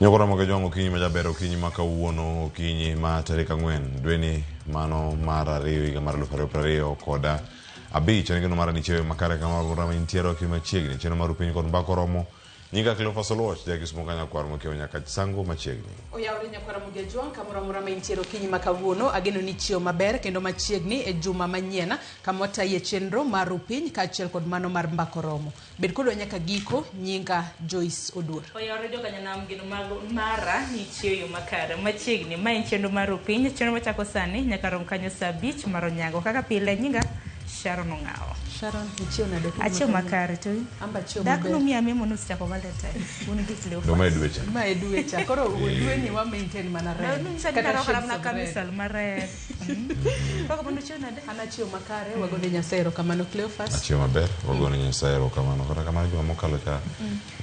Nyokora Mogejwang' okinyi ma jaber okinyi ma kawuono okinyi ma tarik 4 dweni mano mar 2 higa mar 2025 en geno mara ni chiewe makare kamoro amora ma intiere okinyi machiegni chenro mar piny kod mbaka oromo nyinga Cleophas Oluoch ja Kisumo ka nyakwar mokiewo nyaka Sango machiegni. Oyawre nyakwara Mogejwang' kamoro amora ma intiere okinyi ma kawuono ageno ni chiewo maber kendo machiegni e juma manyien kama wataye chenro mar piny kaachiel kod mano mar mbaka oromo. Bed kodwa nyaka giko, nyinga Joyce Oduor. Oyawre jokanyanam geno mag mara ni chieyo yo makare machiegni. Ma en chenro mar Rupiny, chenro machako sani nyaka rom kanyo saa 5 mar onyango. Kaka pile nyinga Sharon Ong'awo. Sharon, ichiewo nade okinyi Achiewo ma kawuono? makare to in? Amba achiewo Dak maber. nomiya memo nusechako Valentine. Un gi No ma e Cleophas. dwecha. Ma e dwecha. Koro dweni wa maintain mana red. Nonyisa ni Kata narwakora shades mana of red. kamisol mared. Kaka mondo chiew nade? An achiewo makare, wagone Nyasaye erokamano Cleophas. Achiewo maber, wagone Nyasaye erokamano. Kata kamano juma mokalo cha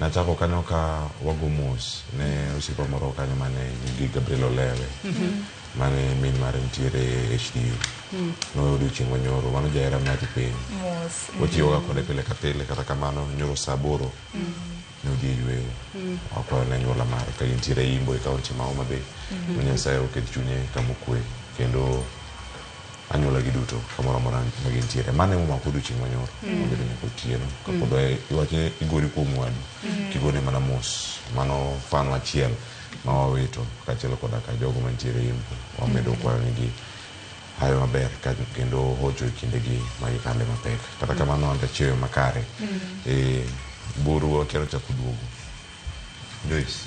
nachako kanyo ka wago mos ne osiepa moro kanyo mane nyingi Gabriel Olewe mane min mare nitiere HDU. Nowe odiochieng' manyoro, mano jahera mar piny. Mos. Watiyoga kode pile ka pile, kata kamano nyoro saa 8 ne odhi e yweyo. Wakwayo ne anyuola mare ka gintiere e Imbo e kaunti ma Homa Bay. Mondo Nyasaye oket chunye kama okwe kendo anyuola gi duto kamoro amora ma gintiere. Mano ema omako odiochieng' manyoro. Obedo nyaka otieno. Kapod iwacho ni igori kuom wadu, kigone mana mos. Mano fano achiel ma wawito kaachiel koda ka jogo mantiere Imbo. Wamedo kwayo negi hayo maber kendo hocho e kindegi ma gikale mapek. Kata kamano an tachiewo makare. Buru akia nochako duogo. Joyce,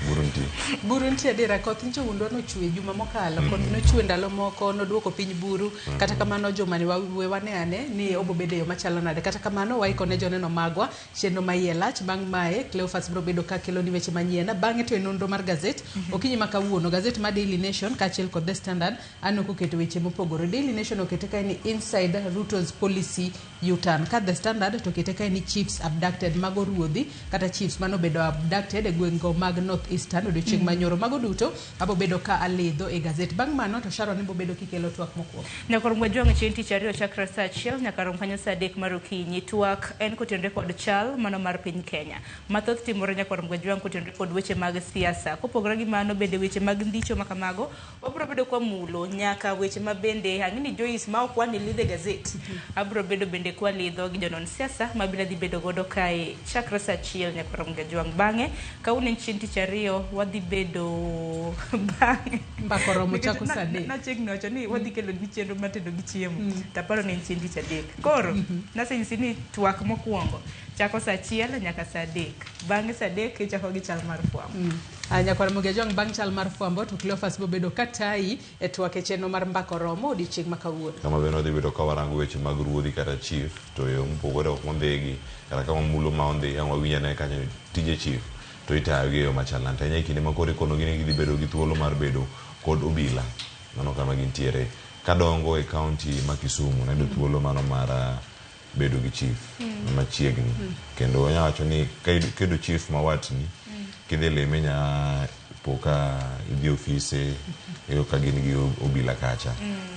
buru nitie. Buru nitie adiera, koth nyocha wuondwa nochwe juma mokalo, koth nochwe ndalo moko noduoko piny buru. Kata kamano juma ni we wane ane ni obo bedo e yo machalo nade. Kata kamano waiko ne joneno magwa chenro ma iye lach. Bang' mae Cleophas biro bedo ka kelo ni weche manyien. Bang'e to e nonro mar gazet okinyi ma kawuono, gazet mar Daily Nation kaachiel kod The Standard aneno koketo weche mopogore. Daily Nation okete kae ni Inside Ruto's Policy U-turn. Ka The Standard to okete kae ni Chiefs Abducted, mago ruodhi kata chiefs manobedo abducted e gwengego mag North Eastern odiochieng' manyoro. Mago duto abo bedo ka alidho e gazet. Bang' mano to Sharon ibo bedo kikelo twak mokwongo. Nyaka rom wajwang' chieng' tich ariyo chakre saa 1 nyaka rom kanyo saa 3 mar okinyi. Twak en kotenore kod chal mano mar piny Kenya. Mathoth timore nyaka rom wajwang' kotenore kod weche mag siasa. Kopogore gi mano bende weche mag ndicho makamago wabiro bedo kwa mulo nyaka weche ma bende ang'e ni Joyce ma ok wan lidho e gazet. Abiro bedo bende kwa lidho gi jonon siasa ma bende dhi bedo godo kae chakre saa 1 nyaka rom gajwang'. Bang'e kawuono en chieng' tich ariyo wadhi bedo bang'e Mbaka oromo chako saa 3. Nachiegni wacho ni wadhi kelo ni chenro mar tedo gi chiemo. Taparo ni en chieng' tich adek. Koro nasenyisi ni twak mokwongo chako saa 1 nyaka saa 3. Bang'e saa 3 ichako gi chal mar fwambo. Nyakwar Mogejwang' bang' chal mar fwambo to Cleophas bobedo ka tayi e twak e chenro mar mbaka oromo odiochieng' ma kawuono. Kama bende wadhi bedo ka warango weche mag ruodhi kata chief to e yo mopogore ok mondhigi kata kama mulo ma ondhi ang' wawinj ane kanyo tije chief to itayo gi e yo machal nade. Ahinya e kinde ma koro ikonogi ni gidhi bedo gi thuolo mar bedo kod obila. Mano kama gintiere. Kadongo e kaunti ma Kisumu nayudo thuolo mano mar bedo gi chief machiegni. Kendo wanya wacho ni kiyudo chief ma watni kidhi lime nya po ka idhi ofise iyudo ka gin gi obila kacha.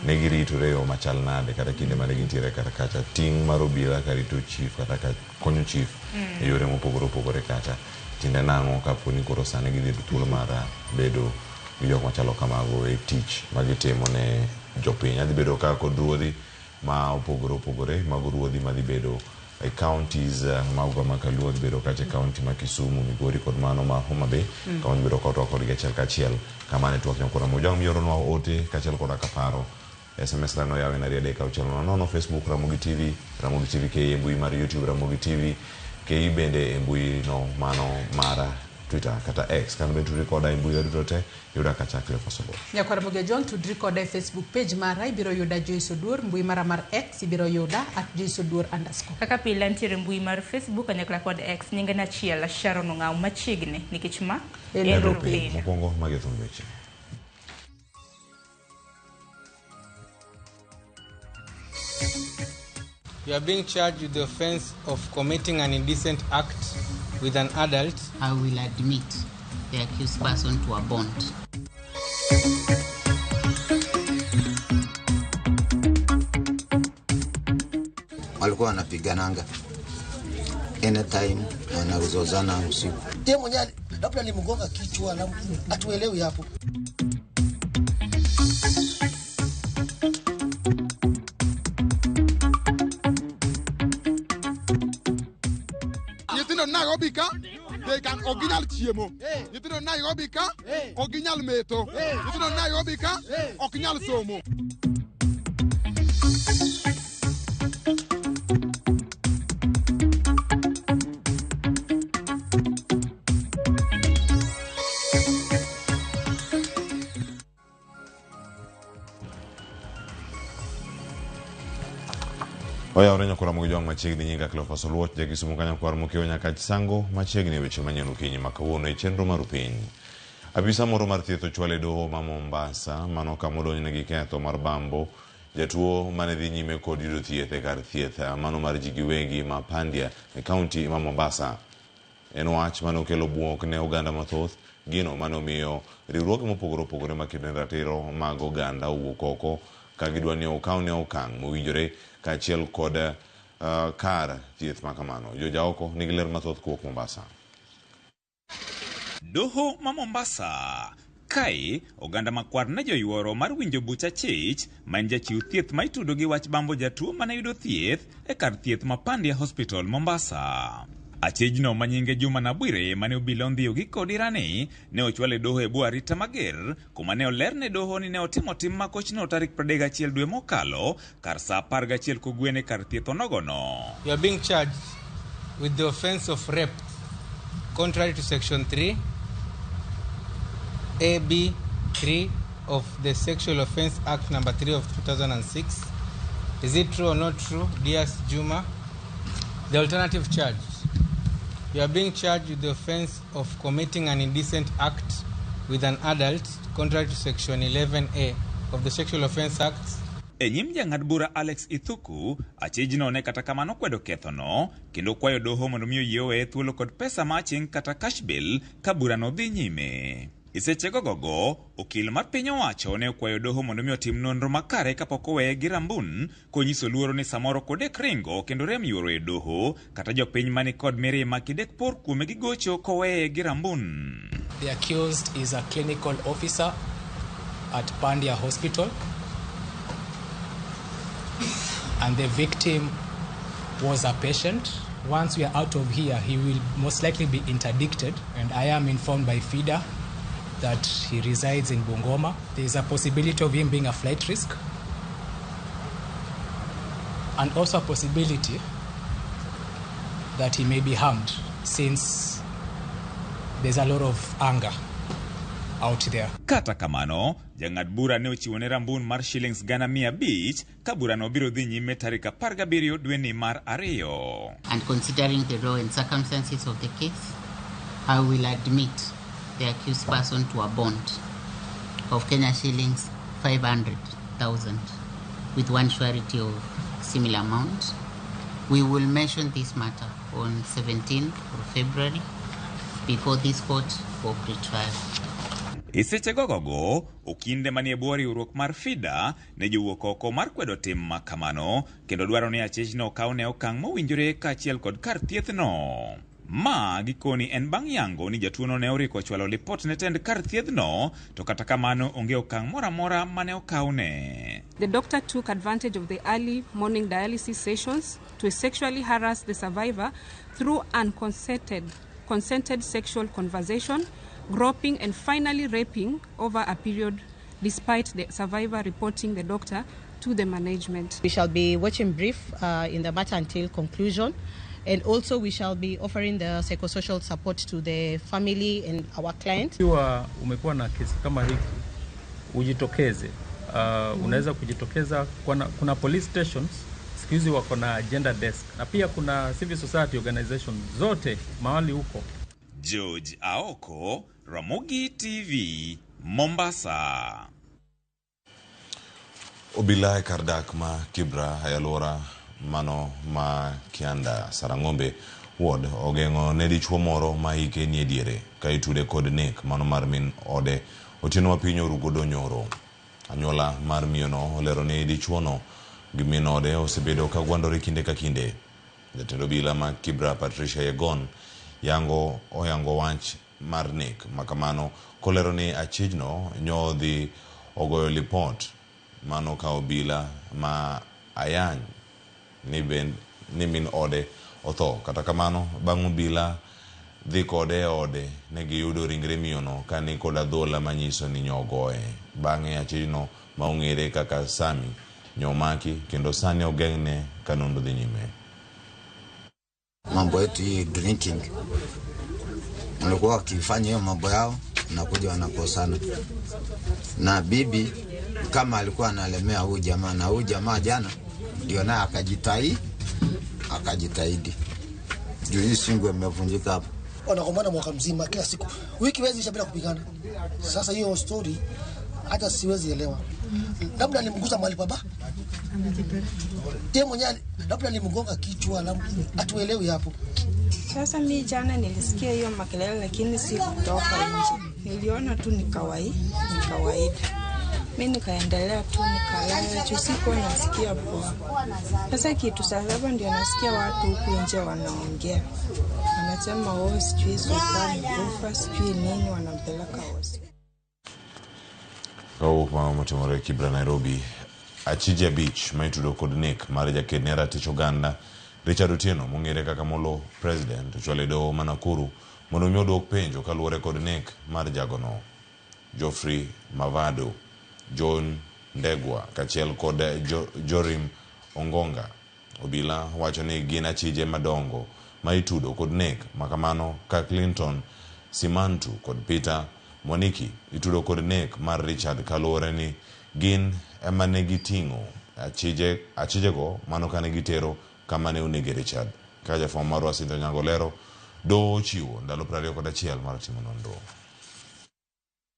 Ne giritore e yo machal nade kata kinde mane gintiere kar kacha. Ting' mar obila karito chief kata ka konyo chief e yore mopogore opogore kacha. Tiende nang'o kapo ni koro sani gidhi yudo thuolo mar bedo gi jok machalo kamago e tich magitimo ne jopiny. Adhi bedo ka kod ruodhi ma opogore opogore mago ruodhi madhi bedo e counties mago ma Kaluo dhi bedo kacha e county ma Kisumu, Migori kod mano ma Homa Bay. Kama wadhi bedo ka watwak kodgi achiel kachiel. Kamano e twak nyakwar Ramogi Ojwang' mioronwa ote kaachiel koda ka paro. SMS line oyaw en 23600, Facebook Ramogi TV, Ramogi TV KE e mbui mar YouTube Ramogi TV KE bende e mbui no mano mar Twitter kata X. Kano bende tudri koda e mbui duto te yuda kacha Cleophas Oluoch. Nyakwar Ramogi Ojwang' tudri koda e Facebook page mara ibiro yuda Joyce Oduor, mbui mara mar X ibiro yuda @joyceoduor_. Kaka pile antiere mbui mar Facebook kanyakla kod X nyinge achiel Sharon Ong'aw machiegni nikech ma En en Rupiny. Rupiny. Mokwongo magi thum weche. You are being charged with the offense of committing an indecent act with an adult. I will admit the accused person to a bond. Walikuwa wanapigananga. Anytime wanazozana usiku. Yeye mwenyewe labda alimgonga kichwa, hatuelewi hapo. Nyithindo Nairobi ka, they can original chiemo. Nyithindo Nairobi ka, original meto. Nyithindo Nairobi ka, original somo. Oyawre nyakora Mugijwang' machiegni nyinga Cleophas Oluoch ja Kisumu ka nyakwar Mokeo nyaka Chisango machiegni weche manyien okinyi ma kawuono e chenro mar piny. Apisa moro mar thieth ochwal e doho ma Mombasa mano kama odonjne gi ketho mar bambo jatuo mane dhi nyime kod yudo thieth e kar thieth mano mar ji giwegi ma Pandya e kaunti ma Mombasa. En wach mane okelo buok ne oganda mathoth, gino mane omiyo riwruoge mopogore opogore makedo ne ratiro mag oganda owuok oko ka gidwa ni okawne okang' mowinjore kaachiel kod kar thieth ma kamano. Jojaoko nigi ler mathoth kowuok Mombasa. Doho ma Mombasa. Kae, oganda makwar ne joyuoro mar winjo buch achich ma en jachiw thieth ma itudo gi wach bambo jatuo mane yudo thieth e kar thieth ma Pandya Hospital Mombasa. Achijno ma nyinge Juma Nabwire mane obila ondhiyo gi kod irani ne ochwal e doho e bwo arita mager kuma ne oler ne doho ni ne otimo tim makochno tarik 31 dwe mokalo kar saa 11 kogwen e kar thieth onogono. You are being charged with the offense of rape contrary to section 3 AB 3 of the Sexual Offense Act number 3 of 2006. Is it true or not true, dear Juma? The alternative charge. You are being charged with the offense of committing an indecent act with an adult contrary to section 11A of the Sexual Offense Act. E nyim jang'ad bura Alex Ithuku, achijno ne kata kamano kwedo kethono kendo kwayo doho mondo mi oyie oweye thuolo kod pesa ma aching' kata cash bail ka burano dhi nyime. E sechego gogo, okil mar piny owacho ne okwayo doho mondo mi otim nonro makare kapok oweye gi rambun konyiso luoro ni samoro kodek ringo kendo rem yuoro e doho kata jopiny mani kod mirima kidek por kuome gi gocho koweye gi rambun. The accused is a clinical officer at Pandya Hospital, and the victim was a patient. Once we are out of here, he will most likely be interdicted, and I am informed by FIDA that he resides in Bungoma. There is a possibility of him being a flight risk, and also a possibility that he may be harmed, since there's a lot of anger out there. Kata kamano, jang'ad bura ne ochiwo ne rambun mar shillings 500,000 ka burano biro dhi nyime tarik 17 dweni mar 2. And considering the law and circumstances of the case, I will admit the accused person to a bond of Kenya shillings 500,000 with one surety of similar amount. We will mention this matter on 17th of February before this court for pre-trial. E sechegogogo, okinde manie bwo riwruok mar FIDA ne jowuok oko mar kwedo tim ma kamano kendo dwaro ni achichno okawne okang' mowinjore kaachiel kod kar thiethno. Ma gikoni en bang' yango ni jatuono ne oriko chwalo lipot ne tend kar thiethno, to kata kamano onge okang' moro amora mane okawne. The doctor took advantage of the early morning dialysis sessions to sexually harass the survivor through unconsented sexual conversation, groping and finally raping over a period, despite the survivor reporting the doctor to the management. We shall be watching brief in the matter until conclusion, and also we shall be offering the psychosocial support to the family and our client. Ikiwa umekuwa na kesi kama hiki, ujitokeze. Unaweza kujitokeza, kuna police stations siku hizi wako na gender desk, na pia kuna civil society organization zote mahali huko. George Aoko, Ramogi TV, Mombasa. Obila e kar dak ma Kibra e alwora mano ma Kianda Sarang'ombe ward ogeng'o ne dichuo moro ma hike nie diere ka itude kod nek mano mar min ode otieno ma piny orugodo nyoro. Anyuola mar miyono olero ni dichuono gi min ode osebedo ka gwandore kinde ka kinde. Jatend obila ma Kibra Patricia Yegon yango oyango wach mar nek makamano kolero ni achijno nyodhi ogoyo lipot mano ka obila ma ayany ni ben ni min ode otho. Kata kamano bang' obila dhi kode e ode ne giyudo ringre miyono ka ni kod adhola manyiso ni nyogoye. Bang'e achijno ma ong'ere kaka Sami nyomaki kendo sani ogeng'ne ka nonro dhi nyime. Mambo yetu hii drinking, walikuwa wakifanya hiyo mambo yao, nakuja wanakosana na bibi, kama alikuwa analemea huyu jamaa, na huyu jamaa jana ndio naye akajitahidi juu hii shingo imevunjika hapa. Wanagombana mwaka mzima, kila siku, wiki wezi isha bila kupigana. Sasa hiyo story hata siwezi elewa, labda alimgusa mahali pabaya, yeye mwenyewe labda alimgonga kichwa, hatuelewi hapo. Sasa mi jana nilisikia hiyo makelele, lakini si kutoka nje, niliona tu ni kawaida. Mi nikaendelea tu nikalala, juu sikuwa nasikia poa. Sasa kitu saa 7 ndio nasikia watu huku nje wanaongea, wanasema oh, sijui Supa amekufa, sijui nini, wanampeleka hosi. Kawuok ma motimore Kibra Nairobi, achije abich ma itudo kod nek mar jaked ne ratich oganda Richard Otieno mong'ere kaka Molo President ochwalo e doho ma Nakuru mondo mi oduok penjo kaluwore kod nek mar jagono. Geoffrey Mavado, John Ndegwa kaachiel kod Jorim Ongonga. Obila wacho ni gin achije madongo ma itudo kod nek makamano ka Clinton Simantu kod Peter Mwaniki itudo kod nek mar Richard kaluwore ni gin ema ne giting'o achijego mano kane gitero kama ne onege Richard. Ka jafwambo marwa Cynthia Onyango lero, doho ochiwo ndalo 21 mar timo nonro.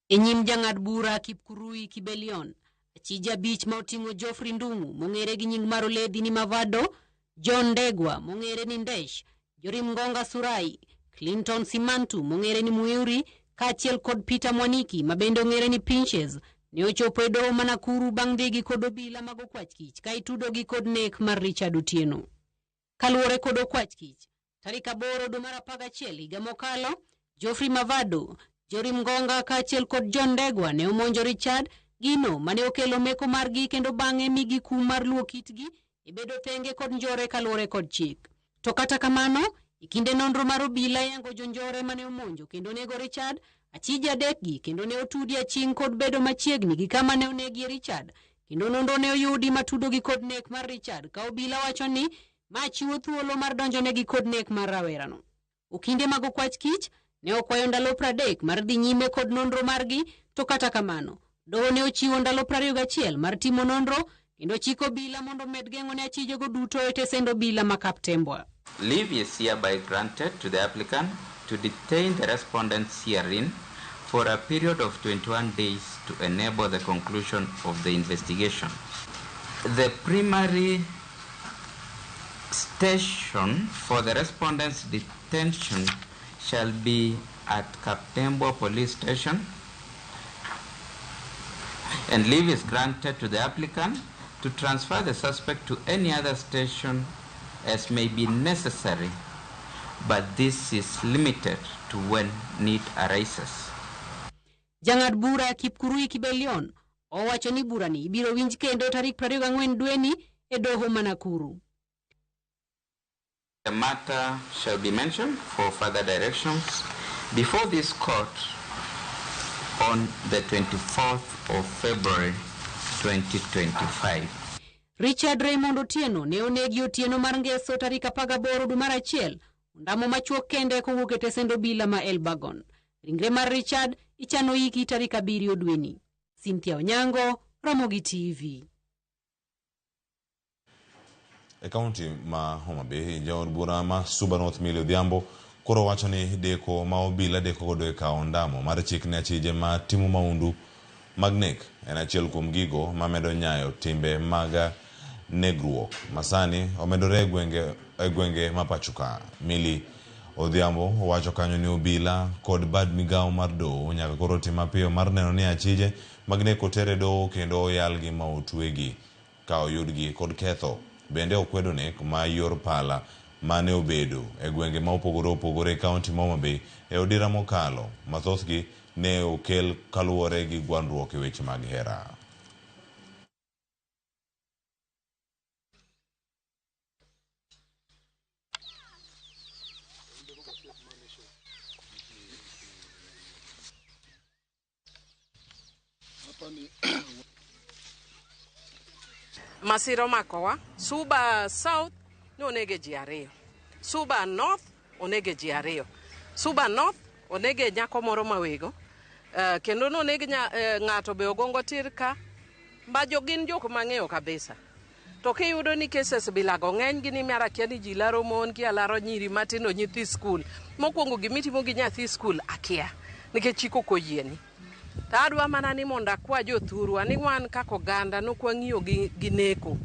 E nyim jang'ad bura Kipkurui Kibelion, achije abich ma oting'o Geoffrey Ndung'u mong'ere gi nying mar Oledhi ni Mavado, John Ndegwa mong'ere ni Ndesh, Jorim Ngonga Surai, Clinton Simantu mong'ere ni Muiuri, kaachiel kod Peter Mwaniki ma bende ong'ere ni Pinches, ne ochopo e doho ma Nakuru bang' dhigi kod obila mag okwach kich ka itudogi kod nek mar Richard Otieno. Kaluwore kod okwach kich, tarik 8 dwe mar 11 higa mokalo, Geoffrey Mavado, Jorim Ngonga kaachiel kod John Ndegwa ne omonjo Richard, gino mane okelo meko margi kendo bang'e migi kum mar luwo kitgi e bedo thenge kod njore kaluwore kod chik. To kata kamano, e kinde nonro mar obila yango jonjore mane omonjo kendo nego Richard, achije adekgi kendo ne otudi aching' kod bedo machiegni gi kama ne onegie Richard, kendo nonro ne oyudi matudogi kod nek mar Richard ka obila wacho ni ma chiwo thuolo mar donjonegi kod nek mar rawerano. Okinde mag okwach kich ne okwayo ndalo 30 mar dhi nyime kod nonro margi, to kata kamano doho ne ochiwo ndalo 21 mar timo nonro kendo chiko obila mondo omed geng'o ne achijego duto e tesend obila ma Kaptembwa. Leave is hereby granted to the applicant to detain the respondents herein for a period of 21 days to enable the conclusion of the investigation. The primary station for the respondents' detention shall be at Kaptembwa Police Station, and leave is granted to the applicant to transfer the suspect to any other station as may be necessary, but this is limited to when need arises. Jang'ad bura Kipkurui Kibelion owacho ni burani ibiro winj kendo tarik 24 dweni e doho ma Nakuru. The matter shall be mentioned for further directions before this court on the 24th of February 2025. Richard Raymond Otieno ne onegi otieno mar ngeso tarik 18 dwe mar 1, ondamo machuok kende kowuok e tesend obila ma Elbagon. Ringre mar Richard ichano iki tarik 7 dweni. Cynthia Onyango, Ramogi TV. E kaunti ma Homa Bay, jaod bura ma Suba North Millie Odhiambo koro wacho ni deko ma obila deko godo e kawo ondamo mar chik ne achije ma timo maundu mag nek en achiel kuom gigo mamedo nyayo timbe mag negruok masani omedore e gwenge ma pacho ka. Millie Odhiambo wacho kanyo ni obila kod bad migawo mar doho nyaka koro tim mapiyo mar neno ni achije mag nek oter e doho kendo oyalgi ma otwegi ka oyudgi kod ketho. Bende okwedo nek ma yor pala mane obedo e gwenge ma opogore opogore e kaunti ma Homa Bay e odira mokalo ma thothgi ne okel kaluwore gi gwandruok e weche mag hera. Masira omakowa. Suba South nonege ji 2. Suba North onege ji 2. Suba North onege nyako moro mawego. Kendo noneg ng'ato be ogongo tir ka. Ma gin jok mang'eyo kabisa. To kiyudo ni cases bilago ng'eny gi ni mar akia ni ji laro mon kia laro nyiri matindo nyithi skul. Mokwongo gimitimo gi nyathi skul akia. Nikech chik ok oyieni. To adwa mana ni mondo akwa jothurwa ni wan kaka oganda nokwang'iyo gi neko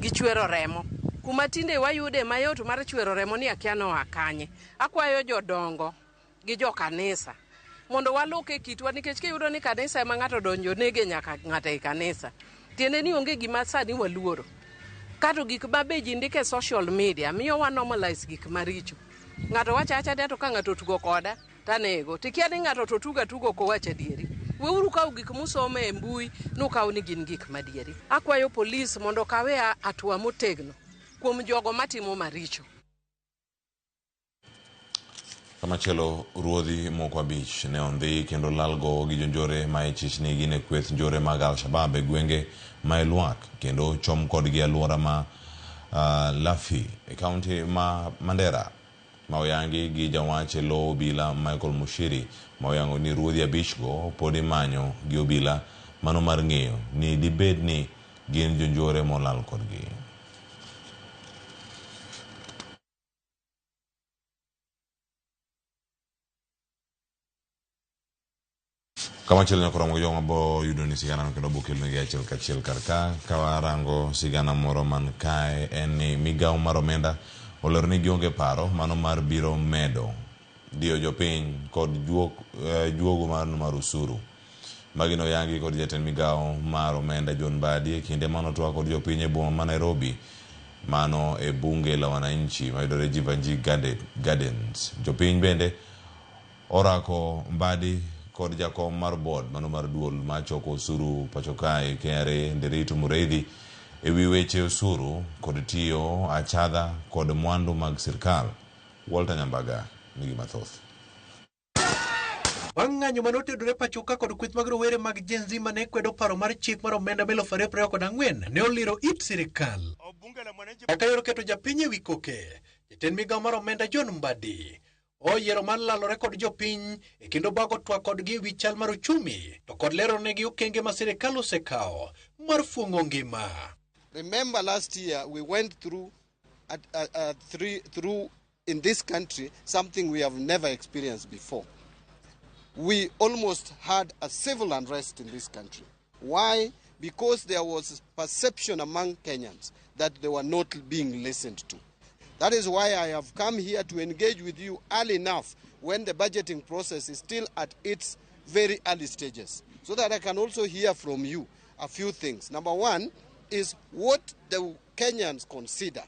gi chwero remo. Kuma tinde wayude mayot mar chwero remo ni akia noa kanye. Akwayo jodongo gi jokanisa mondo walok e kitwa nikech kiyudo ni kanisa ema ng'ato donjo nege nyaka ng'ato e kanisa. Tiende ni onge gima sani waluoro. Kato gik ma be ji ndiko e social media miyo wa normalize gik maricho. Ng'ato wacho acha ni to ka ng'ato otugo koda tanego. Tikia ni ng'ato to tugo atugo ok owach adieri. Weuru kaw gik musomo e mbui nukaw ni gin gik madieri. Akwayo polis mondo okawe hatua motegno kuom jogo matimo maricho. Kamachielo ruodhi moko 5 ne ondhi kendo lalgo gi jonjore ma ichich ni gin e kweth njore mag Al-Shabaab e gwenge ma Elwak kendo chom kodgi alwora ma Lafi e kaunti ma Mandera ma oyangi gi jawach e lo obila Michael Mushiri ma oyango ni ruodhi 5 go pod imanyo gi obila mano mar ng'eyo ni dibed ni gin jonjore molal kodgi. Kamachielo nyakoromo gi jogo mabo yudo ni sigana no kendo bokelnegi achiel kachiel kar ka. Ka warango sigana moro man kae en ni migawo mar omenda olero ni gionge paro mano mar biro medo diyo jopiny kod juogo mar osuru. Magi noyangi kod jatend migawo mar omenda John Mbadi e kinde mano twak kod jopiny e boma ma Nairobi mano e bunge la wananchi mayudore Jeevanjee Gardens. Jopiny bende orako Mbadi kod jakom mar board mano mar duol machoko osuru pacho kae KRA Nderitu Mureithi ewi weche osuru kod tiyo achadha kod mwandu mag sirkal. Walter Nyambaga nigi mathoth. Bang' ng'anyo mane otudore pacho ka kod kweth mag rowere mag Gen Z mane kwedo paro mar chik mar omenda 2024 ne oliro it sirikal. Kaka yor keto japiny ewi koke, jatend migawo mar omenda John Mbadi oyiero mar lalore kod jopiny e kendo bago twak kodgi ewi chal mar uchumi to kod lero negi okenge ma sirikal osekawo mar fuong'o ngima. Remember last year we went through through in this country something we have never experienced before. We almost had a civil unrest in this country. Why? Because there was perception among Kenyans that they were not being listened to. That is why I have come here to engage with you early enough when the budgeting process is still at its very early stages, so that I can also hear from you a few things. Number one is what the Kenyans consider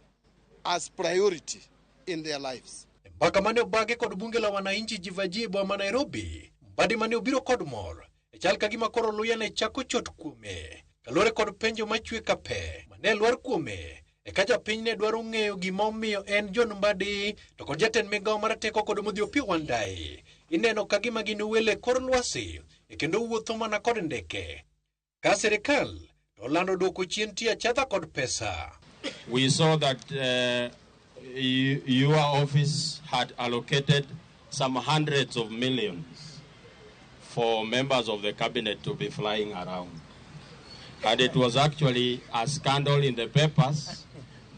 as priority in their lives. Mbaka mane obage kod bunge la wananchi Jeevanjee boma Nairobi, Mbadi mane obiro kod mor, e chal ka gima koro luya ne chako chot kuome, kaluwore kod penjo machwe ka pe mane lwar kuome. Eka japiny ne dwaro ng'eyo gima omiyo en John Mbadi to kod jatend migawo mar teko kod modhi Opiyo Wandayi ineno ka gima gin wele kor lwasi e kendo wuotho mana kod ndeke. Ka sirikal to olando duoko chien tiyo achadha kod pesa. We saw that your office had allocated some hundreds of millions for members of the cabinet to be flying around. And it was actually a scandal in the papers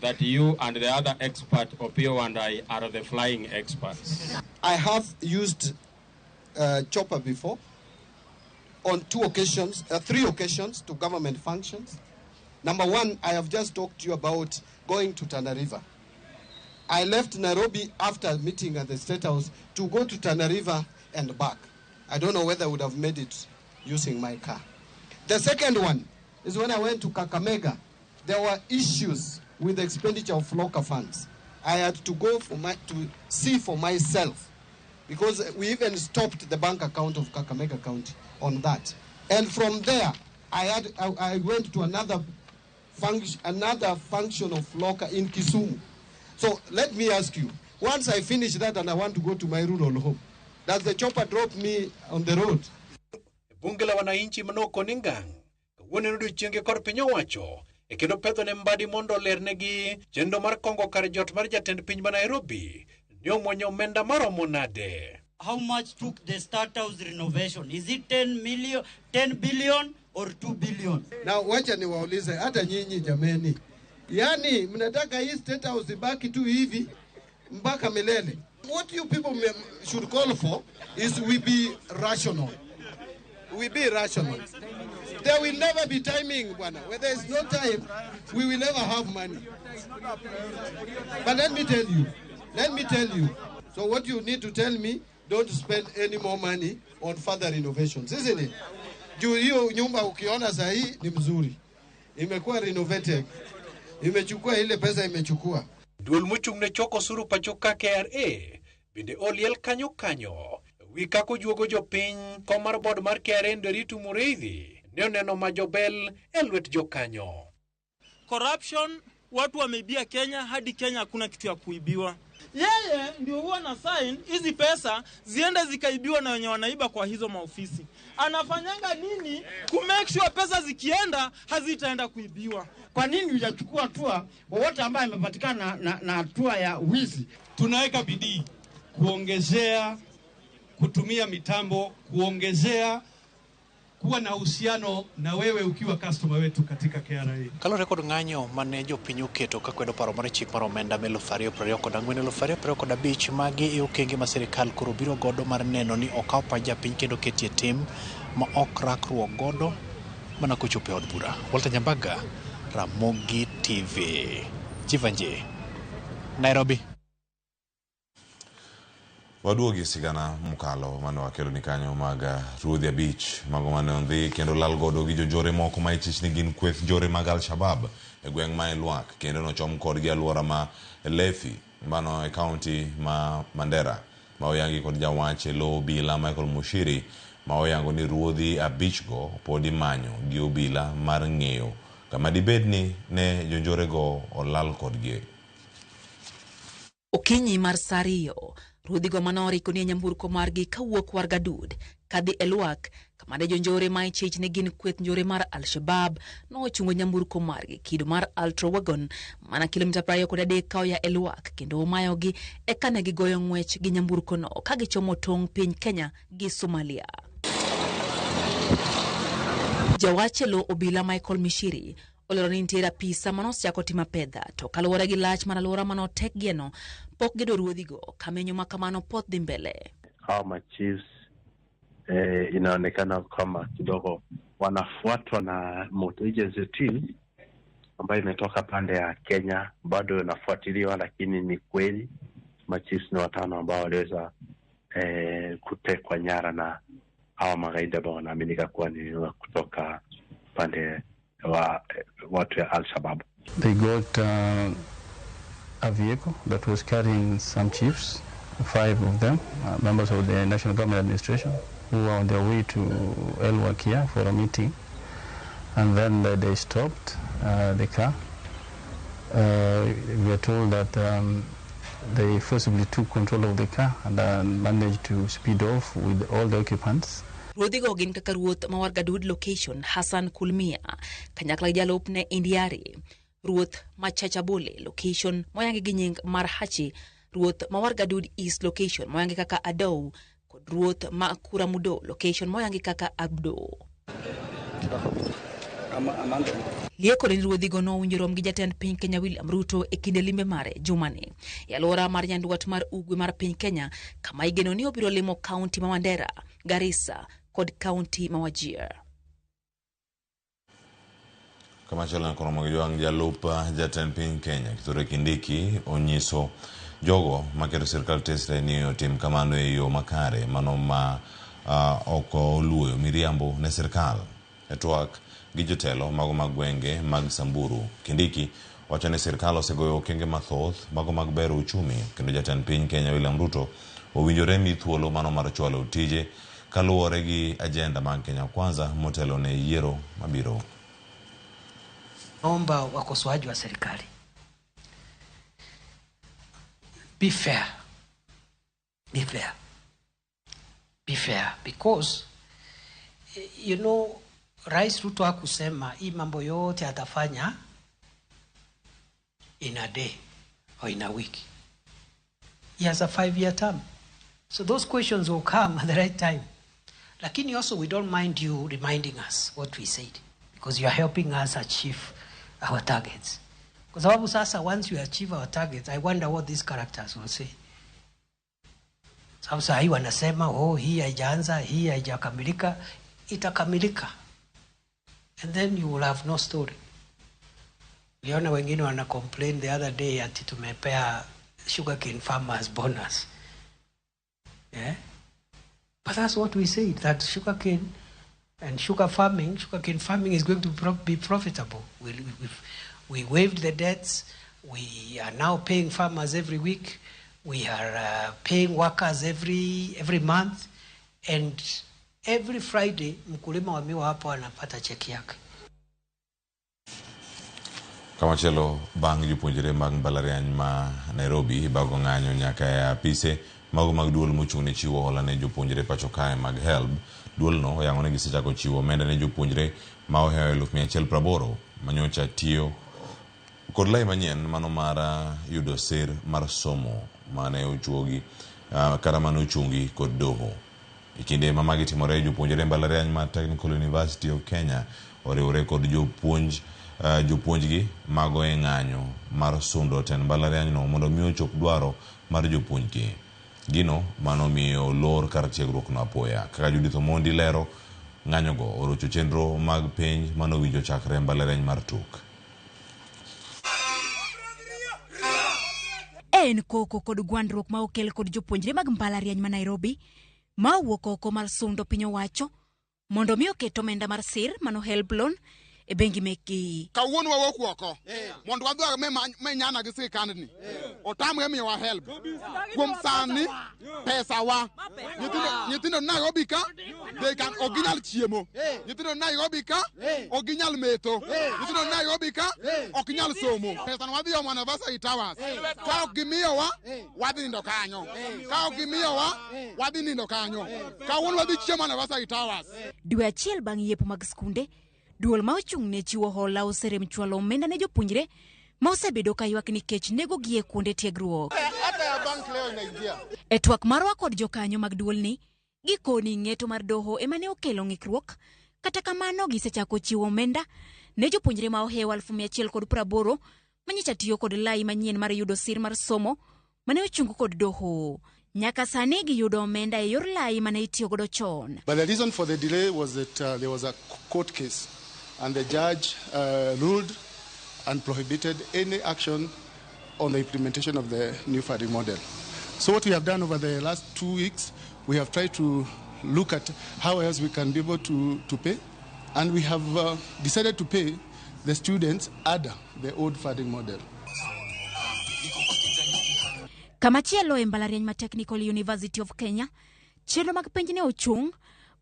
that you and the other expert, Opiyo Wandayi, are the flying experts. I have used chopper before on two occasions, three occasions to government functions. Number one, I have just talked to you about going to Tana River. I left Nairobi after meeting at the State House to go to Tana River and back. I don't know whether I would have made it using my car. The second one is when I went to Kakamega, there were issues with the expenditure of local funds. I had to go to see for myself, because we even stopped the bank account of Kakamega County on that. And from there, I went to another function of FLLoCA in Kisumu. So let me ask you, once I finish that and I want to go to my rural home, does the chopper drop me on the road? Bunge la wananchi manoko ningang kawuono en odiechienge kod piny owacho e kendo pedho ne Mbadi mondo olernegi chenro mar kongo kar jot mar jatend piny ma Nairobi ne omuonyo omenda maromo nade. How much took the State House renovation? Is it 10 million, 10 billion or 2 billion? Now wacha niwaulize hata nyinyi jameni. Yani mnataka hii State House ibaki tu hivi mpaka milele? What you people should call for is we be rational. We be rational. There will never be timing, bwana. Where there is no time, we will never have money. But let me tell you. So what you need to tell me, don't spend any more money on further renovations, isn't it? Juu hiyo nyumba ukiona sahi ni mzuri. Imekuwa renovated. Imechukua ile pesa imechukua. Duol mochung' ne choko osuru pacho ka KRA bende oliel kanyo kanyo wi kaka ojuogo jopiny. Kom mar board mar KRA Nderitu Mureithi ne oneno majobel e lwet jokanyo. Corruption, watu wameibia Kenya hadi Kenya hakuna kitu ya kuibiwa. Yeye ndio huwa na sign hizi pesa ziende zikaibiwa na wenye wanaiba kwa hizo maofisi. Anafanyanga nini ku make sure pesa zikienda hazitaenda kuibiwa? Kwa nini hujachukua hatua wowote ambaye amepatikana na hatua ya wizi? Tunaweka bidii kuongezea kutumia mitambo, kuongezea kuwa na uhusiano na wewe ukiwa customer wetu katika KRA. Kaluwore kod ng'anyo mane jopiny oketo kakwedo paro mar chik mar omenda 2024 2025, magi e okenge ma sirikal koro biro godo mar neno ni okaw pach japiny kendo ketie tim ma ok rakruok godo mana kochopo e od bura. Walter Nyambaga, Ramogi TV, Jivanje, Nairobi. Waduogi sigana mokalo mane wakelo ni kanyo mag ruodhi abich mago mane ondhi kendo lal godo gi jonjore moko ma ichich ni gin kweth njore mag Al-Shabaab e gweng' ma Elwak kendo nochom kodgi alwora ma Lefi mano e kaunti ma Mandera ma oyangi kod jawach e lo obila Michael Mushiri ma oyango ni ruodhi abichgo pod imanyo gi obila mar ng'eyo kama dibed ni ne jonjorego olal kodgi. Okinyi mar saa ariyo, ruodhigo manoriko ni e nyamburko margi kawuok Wargadud kadhi Elwak kama ne jonjore ma ichich ne gin kweth njore mar Al-Shabaab nochungo nyamburko margi kido mar Ultra Wagon mana kilomita 23 ka oya Elwak kendo omayogi eka ne gigoyo ng'wech gi nyamburkono ka gichomo tong' piny Kenya gi Somalia. Jawach e lo obila Michael Mishiri olero ni nitiere apisa manosechako timo apedha to kaluwore gi lach mar alwora manotekgieno pok gedo ruodhigo kamenyo ma kamano pod dhi mbele. Hawa machiefs inaonekana kama kidogo wanafuatwa na multi-agency team ambayo imetoka pande ya Kenya, bado inafuatiliwa, lakini ni kweli machiefs ni watano ambao waliweza kutekwa nyara na hawa magaidi ambao wanaaminika kuwa ni kutoka pande wa watu ya Al-Shabaab. They got a vehicle that was carrying some chiefs, 5 of them, members of the National Government Administration, who were on their way to Elwak here for a meeting. And then they stopped the car. We are told that they forcibly took control of the car and managed to speed off with all the occupants. Ruodhigo gin kaka ruoth ma Wargadud location Hassan Kulmia kanyakla gi jalupne Indiari, ruoth ma Chachabole location moyangi gi nying mar Hachi, ruoth ma Wargadud East location moyangi kaka Adou, kod ruoth ma Kuramudo location moyangi kaka Abdo. Liekore ni ruodhigo nowinjo rom gi jatend piny Kenya William Ruto e kinde limbe mare jumani e alwora mar nyandwat mar ugwe mar piny Kenya kama igeno ni obiro limo kaunti ma Mandera, Garissa kod kaunti ma Wajir. Kamachielo koromo gi jwang' jalup jatend piny Kenya Kithure Kindiki onyiso jogo maketo sirkal tesre ni otim kamano e yo makare mano ma ok oluoyo miriambo ne sirkal. E twak gi jotelo mago mag gwenge mag Samburu, Kindiki wacho ni sirkal osegoyo okenge mathoth mago mag bero uchumi kendo jatend piny Kenya William Ruto owinjore mi thuolo mano mar chwalo tije kaluwore gi ajenda mag Kenya Kwanza motelo ne yiero mabiro. Naomba wakosoaji wa serikali, be fair, be fair, be fair because Rais Ruto hakusema hii mambo yote atafanya in a day or in a week. He has a 5-year term. So those questions will come at the right time. Lakini also we don't mind you reminding us what we said because you are helping us achieve our targets. Kwa sababu sasa once you achieve our targets, I wonder what these characters will say. Sababu saa hii wanasema, oh, hii haijaanza, hii haijakamilika, itakamilika. And then you will have no story. Uliona wengine wana complain the other day ati tumepea sugarcane farmers bonus. Yeah? But that's what we said, that sugarcane and sugarcane farming is going to be profitable. We waived the debts. We are now paying farmers every week. We are paying workers every month. And every Friday, mkulima wa miwa hapo anapata cheki yake. Kamachielo bang' jopuonjre mag mbalariany ma Nairobi bago ng'anyo nyaka e apise mago mag duol mochung' ne chiwo hola ne jopuonjre pacho kae mag HELB. Duolno oyango ni gisechako chiwo omenda ne jopuonjre ma ohewo 180,000 manyocha tiyo kod lai manyien mano mar yudo sir mar somo mane ochuogi kata mane ochungi kod doho. E kinde ma magi timore, jopuonjre mbalariany mar Technical University of Kenya oriwore kod jopuonjgi mago e ng'anyo mar sundo tend mbalariany no mondo mi ochop dwaro mar jopuonjgi. Gino mano miyo lor kar tiegruok no apoya. Kaka Judith Omondi lero, ng'anyogo orocho chenro mag penj manowinjo chakre mbalariany mar TUK. En koko kod gwandruok ma okel kod jopuonjre mag mbalariany ma Nairobi ma owuok oko mar sundo piny owacho mondo mi oket omenda mar sir mano HELB loan e bengi mekgi. Kawuono wawuok oko mondo wadhi menyana gi sirkandni otamre miyowa HELB. Kuom sani pesa wa nyithindo Nairobi ka they can ok ginyal chiemo, nyithindo Nairobi ka ok ginyal metho, nyithindo Nairobi ka ok ginyal somo. Pesa no wadhi omo Anniversary Towers, ka ok gimiyowa wadhi nindo kanyo, ka ok gimiyowa wadhi nindo kanyo, kawuono wadhi chiemo Anniversary Towers. Dwe achiel bang' yepo mag skunde, duol ma ochung' ne chiwo hola oserem chwalo omenda ne jopuonjre ma osebedo ka ywak nikech negogi e kuonde tiegruok. E twak marwa kod jokanyo mag duolni, gikoni ng'eto mar doho ema ne okelo ng'ikruok. Kata kamano gisechako chiwo omenda ne jopuonjre ma ohewo 180,000 manyicha tiyo kod lai manyien mar yudo sir mar somo mane ochung kod doho. Nyaka sani giyudo omenda e yor lai mane itiyo godo chon. But the reason for the delay was that there was a court case and the judge ruled and prohibited any action on the implementation of the new funding model. So what we have done over the last 2 weeks, we have tried to look at how else we can be able to pay, and we have decided to pay the students under the old funding model. Kamachielo e mbalariany ma Technical University of Kenya, chenro mag penj ne ochung'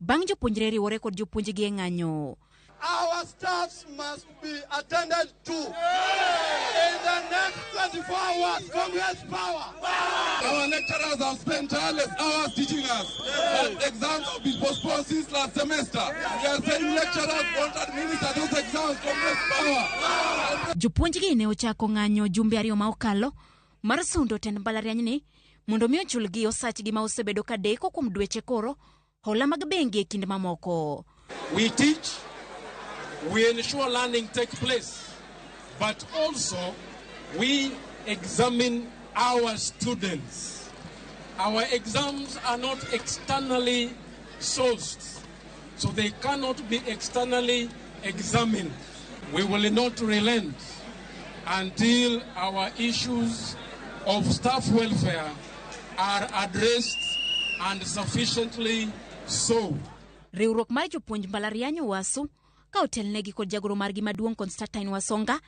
bang' jopuonjre riwore kod jopuonjgi e ng'anyo. Our staffs must be attended to in the next 24 hours. Congress power. Our lecturers have spent tireless hours teaching us, but exams have been postponed since last semester. We are saying lecturers won't administer those exams. Congress power. Jopuonjgi ne ochako ng'anyo jumbe ariyo ma okalo mar sundo tend mbalariany ni mondo mi ochulgi osachgi ma osebedo ka deko kuom dweche koro hola mag bengi e kind mamoko. We teach, we ensure learning takes place, but also we examine our students. Our exams are not externally sourced, so they cannot be externally examined. We will not relent until our issues of staff welfare are addressed and sufficiently so. Riwruok mar jopuonj mbalariany Owasu ka otelnegi kod jagoro margi maduong' Constantine Wasonga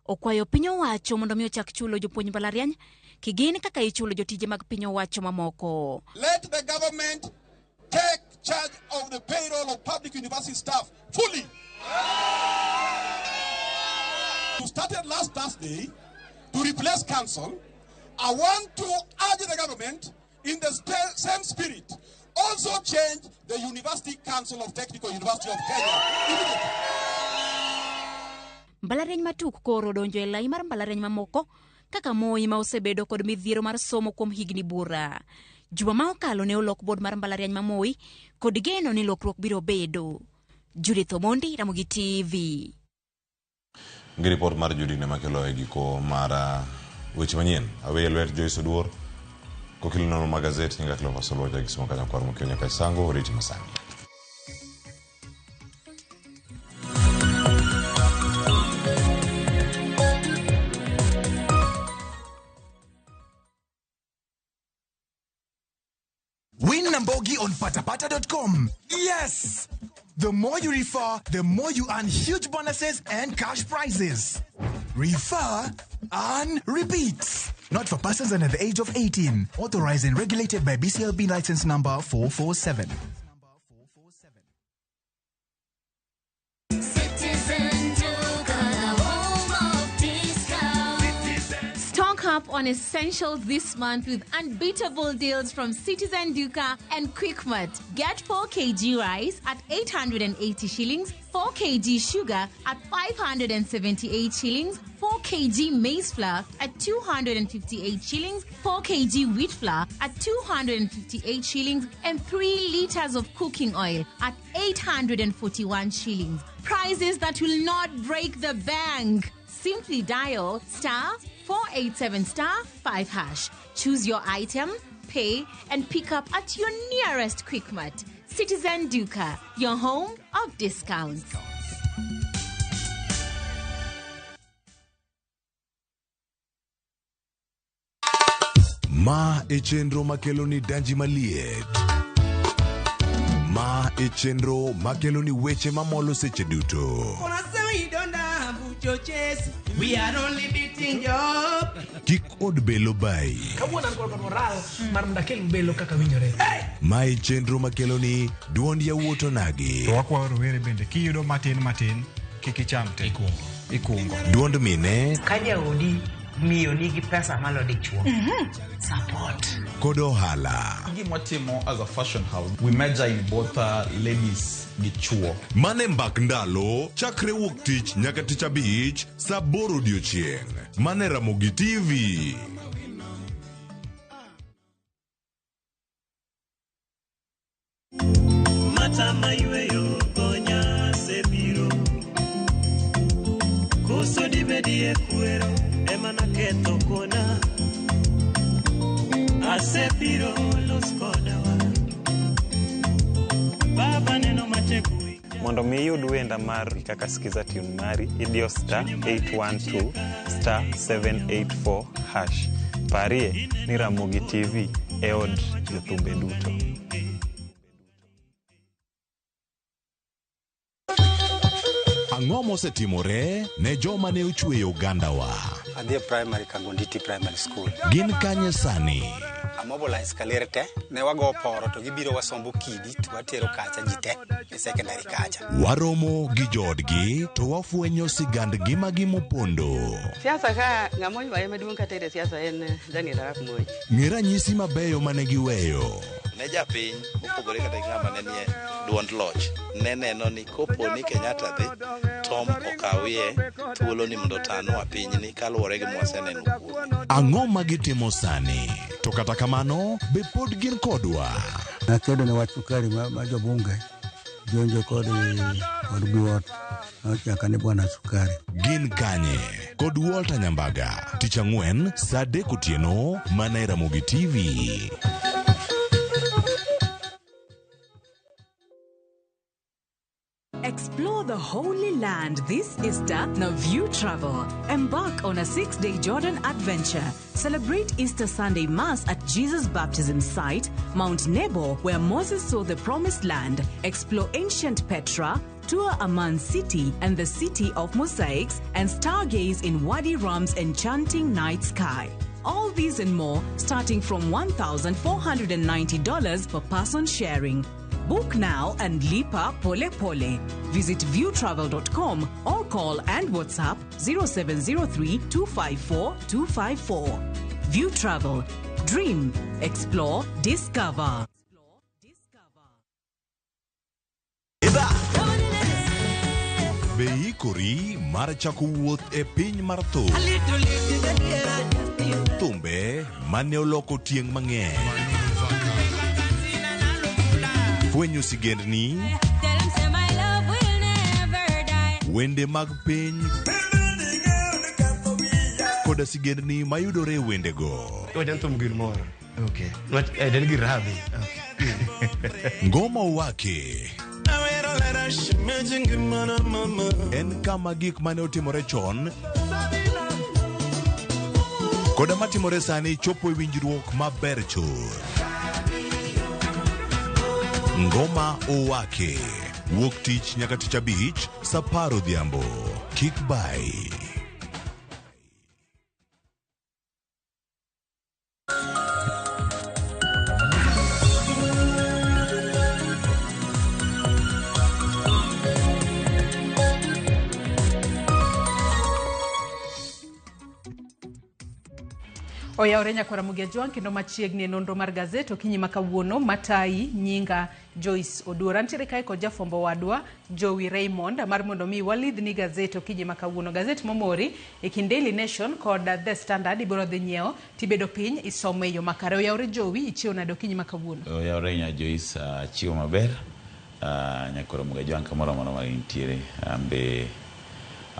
Okwayo piny owacho mondo mi ochak chulo jopuonj mbalariany kigin kaka ichulo jotije mag piny owacho mamoko. Let the government take charge of the payroll of public university staff fully. You started last Thursday to replace council. I want to urge the government in the same spirit also change the University Council of Technical University of Kenya. Immediately. Mbalariany ma Tuk koro odonjo e lai mar mbalariany mamoko kaka Moi ma osebedo kod midhiero mar somo kuom higni buora. Juma ma okalo ne olok bod mar mbalariany ma Moi kod geno ni lokruok biro bedo. Judith Omondi, Ramogi TV. Gi ripot mar Judith ne makelo e giko mar weche manyien. Aweyo lwet Joyce Oduor. Kokelo nono mag gazet nyinga Cleophas Oluoch gi somo kanyo kwar mokio nyaka Isango oriti masani. Win Nambogi on patapata.com. Yes! The more you refer, the more you earn huge bonuses and cash prizes. Refer, earn, repeat. Not for persons under the age of 18. Authorized and regulated by BCLB license number 447. Citizen Duka, the home of discount. Stock up on essentials this month with unbeatable deals from Citizen Duka and Quickmart. Get 4 kg rice at 880 shillings, 4 kg sugar at 578 shillings, 4 kg maize flour at 258 shillings, 4 kg wheat flour at 258 shillings, and 3 liters of cooking oil at 841 shillings. Prices that will not break the bank. Simply dial star 487 star 5 hash. Choose your item, pay, and pick up at your nearest Quickmart. Citizen Duka, your home of discounts. Ma e chenro makelo ni danji maliet. Ma e chenro makelo ni weche mamolo seche duto. We are only beating job. Kik od belo bayi. Kawuono an kod moral mar mondo akel belo kaka winjore. Ma e chenro makelo ni duond yawuot onagi. To wakwayo rowere bende kiyudo matin matin kik icham te. Ikungo. Duond mine Ka jaodi miyo nigi pesa malo dichuo. Support. kod ohala. Gima watimo as a fashion house, we major in both ladies gi chuo. Mane mbak ndalo chakre wuok tich nyaka tich abich saa aboro odiochieng'. Mane Ramogi TV. Mata mayweyo gonya asebiro Koso dibedie kwero ema naketho kona Asebiro los kodawa Baba neno matek Mondo mi iyud wenda mar kaka skiza tune mari, idiyo star 812 star 784 hash. Parie ni Ramogi TV e od jothumbe duto. Ang'o mosetimore ne joma ne ochweyo ogandawa? Adhi e primary Kangonditi Primary School. Gin kanye sani? Amobilize kaler te, ne wago poro to gibiro wasombo kidi to watero kacha ji te e secondary kacha. Waromo gi joodgi to wafwenyo sigand ngimagi mopondo. Siasa ka ng'ama oywaye maduong' kata e siasa en Daniel Arap Moi. Ng'e ranyisi mabeyo mane giweyo. Ne japiny mopogore kata gi ng'ama ne nie duond loch ne neno ni kopo ni Kenyatta dhi Tom okawie thuolo ni mondo otanwa pinyni kaluwore gi mwaseneno kuome. Ang'o ma gitimo sani? To kata kamano, be pod gin kodwa? Nakedo ne wach sukari ma jobunge jonjo kod biwot nochaka ni bwana sukari. Gin kanye? Kod Walter Nyambaga. Tich ang'wen saa adek otieno mana e Ramogi TV. Explore the Holy Land this Easter na View Travel. Embark on a 6-day Jordan adventure. Celebrate Easter Sunday Mass at Jesus' baptism site, Mount Nebo, where Moses saw the Promised Land. Explore ancient Petra, tour Amman City and the City of Mosaics, and stargaze in Wadi Rum's enchanting night sky. All these and more starting from $1,490 per person sharing. Book now and lipa pole pole. Visit viewtravel.com or call and WhatsApp 0703 254 254. View Travel. Dream, explore, discover. Be iikori mar chako wuoth e piny mar thum? Thumbe mane oloko tieng' mang'eny. Fwenyo sigendni, wende mag piny koda sigendni mayudore e wendego. Wacha thum gir moro. Okay. Nwach en gir rabi. Ngoma Wake en kama gik mane otimore chon koda matimore sani chopo e winjruok maber chuth. Ngoma Owake wuok tich nyaka tich abich saa 10 odhiambo. Kik bai. Oyawore nyakwara Mugia Jwang' kendo machiegni e nonro mar gazet okinyi ma kawuono matayi nyinga Joyce Oduor. Antiere kae kod jafwambo wadwa Jowi Raymond mar mondo mi walidhni gazet okinyi ma kawuono. Gazet momori e kind Daily Nation kod The Standard ibiro dhi nyiewo tibedo piny isomo e yo makare. Oyawore Jowi, ichiewo nade okinyi ma kawuono? Oyawore nya Joyce, achiewo maber. Nyakwara Mugia Jwang' kamoro amora ma intiere. Ambe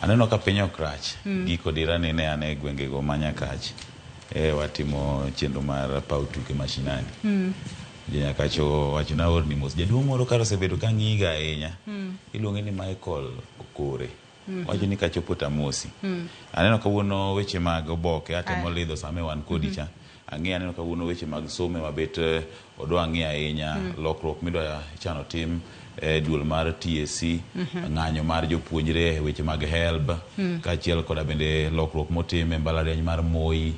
aneno ka piny ok rach. Giko dira ni ne an e gwengego ma Nyakach. Watimo chenro mar paw tuke mashinani. Janyakacho wachona orni mos. Jaduong' moro kar osebedo ka ng'iga ahinya. Iluonge ni Michael Okore. Wacho ni kachopo tamosi. Aneno kawuono weche mag oboke atemo lidho sama wan kodi cha. Ang'eyo aneno kawuono weche mag somo mabet odwa ng'iyo ahinya. Lokruok midwa chano tim duol mar TSC, ng'anyo mar jopuonjre, weche mag HELB, kaachiel koda bende lokruok motim e mbalariany mar Moi.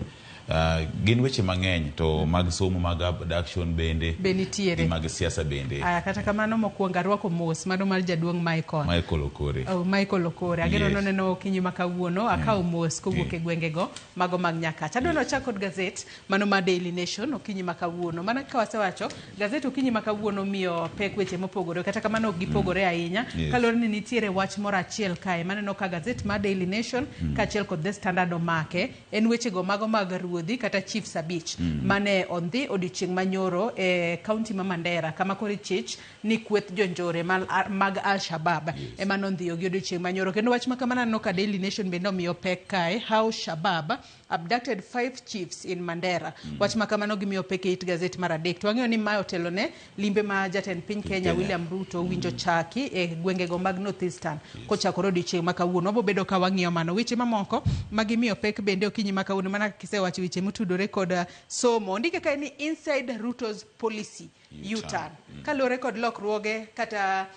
Gin weche mang'eny to mag somo mag abduction bende be nitiere mag siasa bende. Aya, kata kamano mokwongo arwako mos mano mar jaduong' Michael. Michael Okore. Oh, Michael Okore. Ageno yes. Noneno okinyi ma kawuono akawo mos kowuok e gwengego mago mag Nyakach. Adwa nochak kod gazet mano mar Daily Nation okinyi ma kawuono. Mana kaka wasewacho, gazet okinyi ma kawuono miyo pek weche mopogore, kata kamano ok gipogore ahinya. Kaluwore ni nitiere wach moro achiel kae maneno ka gazet mar Daily Nation kaachiel kod The Standard omake en wechego mago mag ruodhi kata chiefs abich mane ondhi odiochieng' manyoro e kaunti ma Mandera kama koro ichich ni kweth jonjore mag Al-Shabaab ema nondhiyo gi odiochieng' manyoro. Kendo wach ma kamano aneno ka Daily Nation bende omiyo pek kae, how Shabab abducted 5 chiefs in Mandera. Wach ma kamano gimiyo pek e it gazet mar 3. To wang'eyo ni mae otelo ne limbe ma jatend piny Kenya William Ruto winjo chaki e gwengego mag North Eastern kochakore odiochieng' ma kawuono. Wabobedo ka wang'iyo mano. Weche mamoko ma gimiyo pek bende okinyi ma kawuono mana kisewacho weche motudore kod somo. Ondike kae ni inside Ruto's policy U-turn. Kaluwore kod lokruoge kata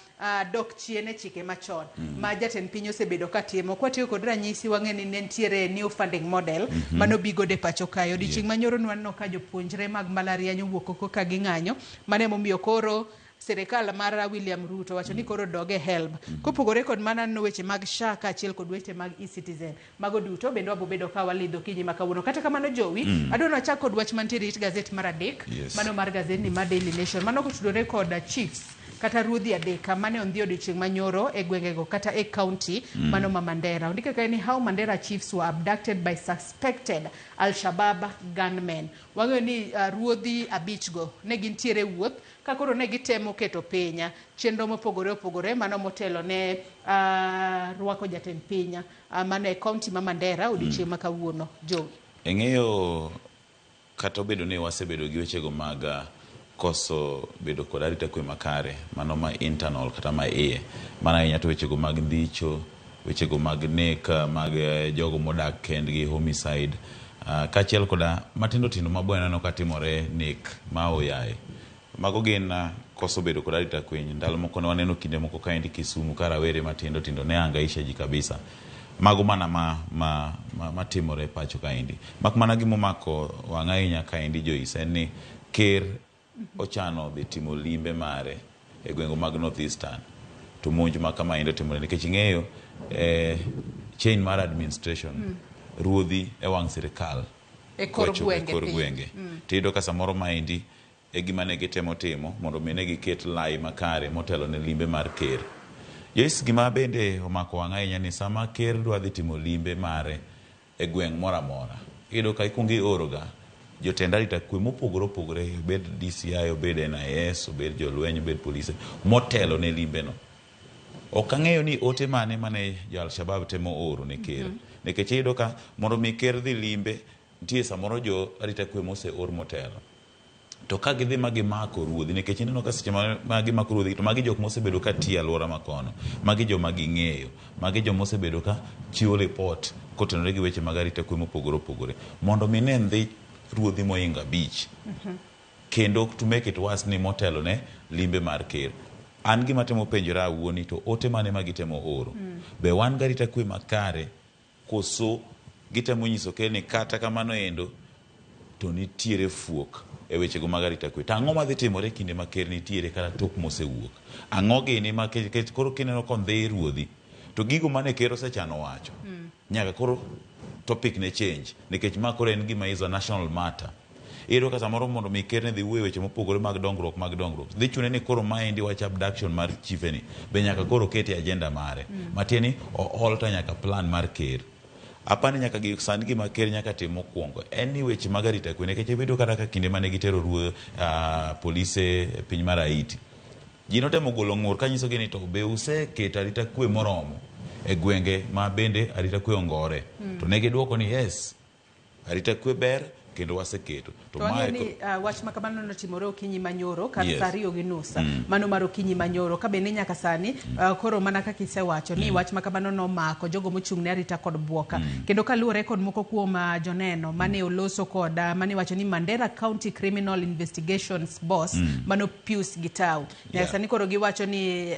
dok chien e chike machon ma jatend piny osebedo katimo. Kwatiyo kod ranyisi wang'e ni ne nitiere new funding model manobi godo e pacho kae. Odiochieng' manyoro nwaneno ka jopuonjre mag mbalariany owuok oko ka ging'anyo. Mano emomiyo koro sirikal mar William Ruto wacho ni koro dog e HELB. Kopogore kod mano aneno weche mag SHA kaachiel kod weche mag eCitizen. Mago duto bende wabobedo ka walidho okinyi ma kawuono. Kata kamano Jowi, adwa nachak kod wach mantiere it gazet mar 3, mano mar gazetni mar Daily Nation. Mano kotudore kod chiefs kata ruodhi 3 mane ondhi odiochieng' manyoro e gwengego kata e county mano ma Mandera. Ondike kae ni how Mandera chiefs were abducted by suspected Al-Shabaab gunmen. Wang'eyo ni ruodhi 5 go ne gintiere wuoth ka koro ne gitemo keto piny chenro mopogore opogore mano motelo ne rwako jatend piny mano e county ma Mandera odiochieng' ma kawuono. Jowi. Ing'eyo kata obedo ni wasebedo gi wechego mag Koso bedo kod arita kwe makare, mano ma internal kata ma iye, mana ahinya to wechego mag ndhicho, wechego mag nek mag jogo modak kendgi, homicide, kaachiel koda matindo tindo ma be waneno ka timore, nek ma oyaye. Mago gin koso bedo kod arita kwe. Ndalo moko ne waneno kinde moko kaendi Kisumu ka rawere matindo tindo ne hangaisha ji kabisa. Mago mana matimore pacho kaendi. Mak mana gimomako wang' ahinya kaendi Joyce en ni ker ochano dhi timo limbe mare e gwenge mag North Eastern to monj ma kamaendi otimore nikech ing'eyo chain mar administration ruodhi e wang' sirikal E kor kochopo gwenge e kor piny. gwenge tiyudo ka samoro maendi e gima ne gitemo timo mondo mi ne giket lai makare motelo ne limbe mar ker. Joyce, gima bende omako wang' ahinya ni sama ker dwa dhi timo limbe mare e gweng' moro amora, iyudo ka ikuongo ioro ga jotend arita kwe mopogore opogore, obed DCI, obed NIS, obed jolweny, obed polise, motelo ne limbe no. Ok ang'eyo ni ote mane mane jo Al-Shabaab temo oro ne ker. Nikech iyudo ka mondo mi ker dhi limbe, nitie samoro jo arita kwe moseor motelo. To ka gidhi ma gimako ruodhi, nikech ineno ka seche ma gimako ruodhi, to magi jok mosebedo ka tiyo e alwora ma kono. Magi joma ging'eyo. Magi joma osebedo ka chiwo ripot kotenore gi weche mag arita kwe mopogore opogore. Mondo mi ne ndhi ruodhi mohingo 5. Kendo to make it worse ni motelo ne limbe mar ker. An gima temo penjora awuon ni to ote mane ma gitemo oro. Be wan gi arita kwe makare koso gitemo nyiso ker ni kata kamano endo to nitiere fuok e wechego mag arita kwe. To ang'o madhi timore e kinde ma ker nitiere kata tok mosewuok? Ang'o gini ma koro kineno kondhi ruodhi to gigo mane ker osechano wacho nyaka koro topic ne change nikech ma koro en gima is a national matter. Iyudo ka samoro mondo mi ker ne dhi wuoyo weche mopogore mag dongruok dhi chune ni koro maendi wach abduction mar chife ni be nyaka koro kete agenda mare. Matiende ni o alter nyaka plan mar ker. Apani nyaka gi sani gima ker nyaka tim mokwongo en ni weche mag arita kwe nikech ibedo kata ka kinde mane gitero ruo polise e piny mar Haiti. Ji notemo golo ng'ur kanyisogi ni to be useketo arita kwe moromo e gwenge ma bende arita kwe ongore. To ne giduoko ni yes, arita kwe ber kendo waseketo. To wang'eyo ni wach ma kamano notimore okinyi manyoro kar Yes. saa 2:30. Mano mar okinyi manyoro ka bende nyaka sani koro mana kaka isewacho ni wach ma kamano nomako jogo mochung' ne arita kod bwoka. Kendo kaluwore kod moko kuom joneno mane oloso kod mane wacho ni Mandera County Criminal Investigations Boss mano Pius Gitau. Sani koro giwacho ni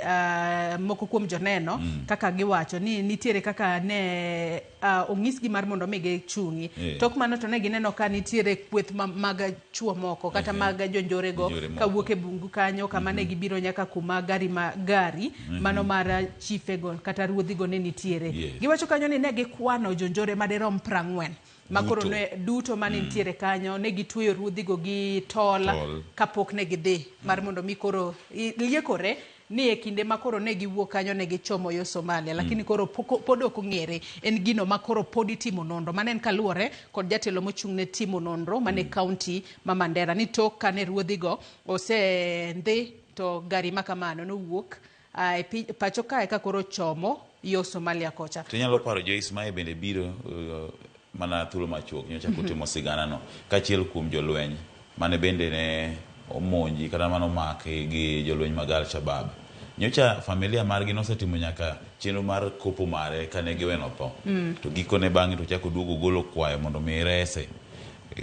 moko kuom joneno kaka giwacho ni nitiere kaka ne onyisgi mar mondo mi gichung'i. Tok mano to ne gineno ka nitiere kweth mag chuo moko kata mag jonjorego Jonjore moko. kawuok e bungu kanyo kama ne gibiro nyaka kuma gari ma gari mano mar chifego kata ruodhigo ne nitiere. Giwacho kanyo ni ne gikwano jonjore madirom 40 ma koro Duto. ne duto mane nitiere kanyo ne gitweyo ruodhigo gi tol kapok ne gidhi mar mondo mi koro liekore ni e kinde ma koro ne giwuok kanyo ne gichomo yo Somalia, lakini koro pod ok ong'ere en gino ma koro pod itimo nonro. Mano en kaluwore kod jatelo mochung' ne timo nonro mane county ma Mandera ni tok kane ruodhigo osendhi to gari ma kamano nowuok e pacho kae ka koro chomo yo Somalia kocha. To inyalo paro Joyce mae bende biro mana thuolo machuok nyocha kotimo sigana no kaachiel kuom jolweny mane bende ne omonji kata mane omaki gi jolweny mag Al-Shabaab. Nyocha familia margi nosetimo nyaka chenro mar kopo mare kane giweno tho. To gikone bang'e to chako duogo golo kwayo mondo mi rese.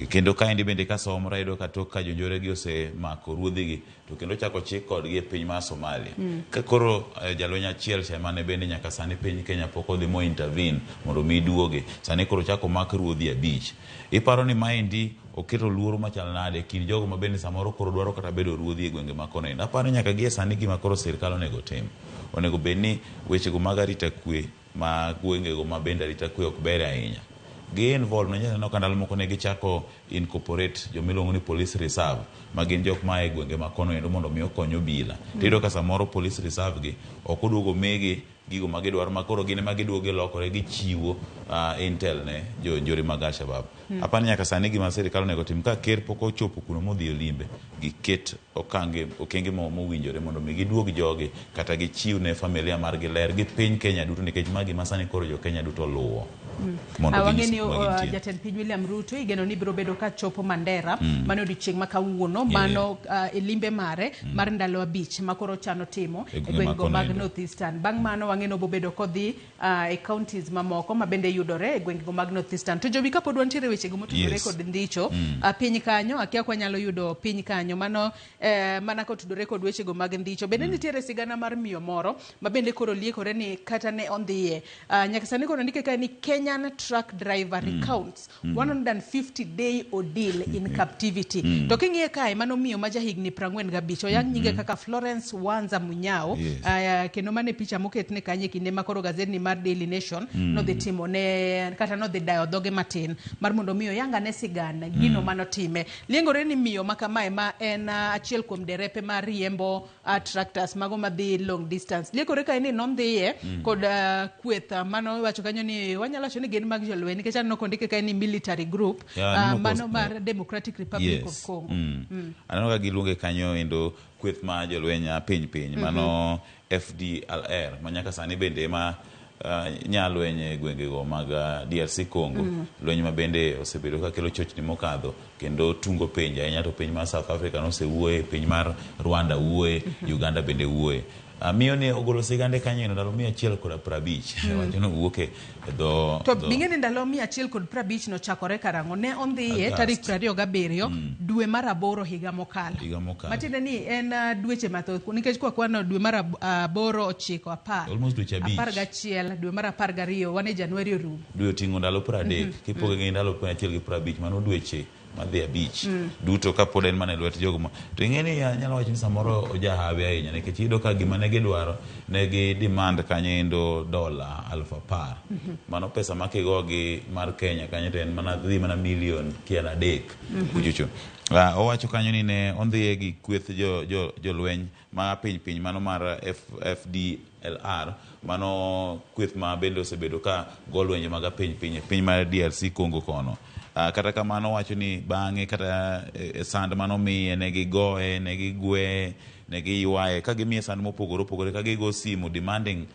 Kendo kaendi bende kasomo tayudo ka tok ka jonjore gi osemako ruodhigi to kendo chako chik kodgi e piny mar Somalia. Ka koro jalweny achiel cha mane bende nyaka sani piny Kenya pok odhi mo intervene mondo mi duoge. Sani koro chako mak ruodhi 5. Iparo ni maendi oketo luoro machal nade e kind jogo ma bende samoro koro dwaro kata bedo ruodhi e gwenge ma kono endo. Aparo ni nyaka gie sani gima koro sirkal onego tim. Onego bed ni wechego mag arita kwe ma gwengego ma bende arita kwe ok ber ahinya. Gi involve no neno ka ndalo moko ne gichako incorporate joma iluongo ni police reserve ma gin jok ma e gwenge ma kono endo mondo mi okony obila. Tiyudo ka samoro police reserve gi ok oduogo migi gigo ma gidwaro ma koro gin ema giduogo gilokore gichiwo intel ne jonjore mag Al-Shabaab. Apani nyaka sani gima sirikal onego tim ka ker pok ochopo kuno modhi e limbe, giket okenge mowinjore mondo mi giduog jogi kata gichiw ne familia margi ler gi piny Kenya duto nikech magi ma sani koro jo Kenya duto luwo. Mondo Wang'e ginyis ni kuma gintie. Jatend piny William Ruto igeno ni biro bedo ka chopo Mandera mano odiochieng' ma kawuono mano e limbe mare mar ndalo 5 ma koro chano timo E e gwenge gwengego ma kono mag endo. North Eastern. Bang' mano wang'e ni obobedo kodhi e counties mamoko ma bende yudore e gwengego mag North Eastern. To Jowi, kapod wantiere wechego motudore kod ndicho piny kanyo, akia kwa nyalo yudo piny kanyo mano mana kotudore kod wechego mag ndicho. Bende nitiere sigana mar miyo moro ma bende koro liekore ni kata ne ondhiye. Nyaka sani koro ndike kae ni Kenyan truck driver recounts 150 day ordeal in captivity. To king'iye kae mano miyo ma jahigni 45 oyang nyinge kaka Florence Wanza Munyao. Kendo mane picha moketne kanyo e kinde ma koro gazetni mar Daily Nation nodhi timo ne kata nodhi dayo dhoge matin mar mondo mi oyang ane sigana gino manotime. Liengore ni miyo ma kamae ma en achiel kuom derepe mar riembo tractors mago madhi long distance. Liekore kae ni nondhiye kod kweth mano iwacho kanyo ni wanyalo wacho ni gin mag jolweny nikech aneno kondike kae ni military group Yeah, aneno mano mar Democratic Republic of Congo. Aneno ka giluonge kanyo endo kweth ma jolweny a piny piny mano FDLR ma nyaka sani bende ema nya lweny e gwengego mag DRC Congo. Lweny ma bende osebedo ka kelo chochni mokadho kendo tungo pinje ahinya, to piny mar South Africa nosewuoye, piny mar Rwanda wuoye, Uganda bende wuoye. Miyo ni ogolo sigande kanyo endo ndalo 150. Wacho ni owuok e dho To bing'e ni ndalo 150 nochakore karang'o? Ne ondhiye August. tarik 27 dwe mar 8 higa mokalo. Higa mokalo. Matiende ni en dweche mathoth nikech kwa kwano dwe mar 8, 9, 10. Almost dweche 5. 11, dwe mar 12, wan e Januari orumo. Dwe oting'o ndalo 30, kipoge gi ndalo 150, mano dweche madhi 5 duto kapod en mana e lwet jogo ma to ing'e ni anyalo wacho ni samoro ojahawi ahinya nikech iyudo ka gima ne gidwaro ne gi demand kanyo endo $10,000. Mano pesa ma kigo gi mar Kenya kanyo to en mana dhi mana milion kia na 3 kuchocho. Owacho kanyo ni ne ondhiye gi kweth jolweny ma piny piny mano mar FDLR, mano kweth ma bende osebedo ka go lwenje mag piny piny e piny mar DRC Congo kono. Kata kamano owacho ni bang'e kata sand manomiye ne gigoye, ne gigweye, ne giywaye ka gimiye sand mopogore opogore ka gigo simu demanding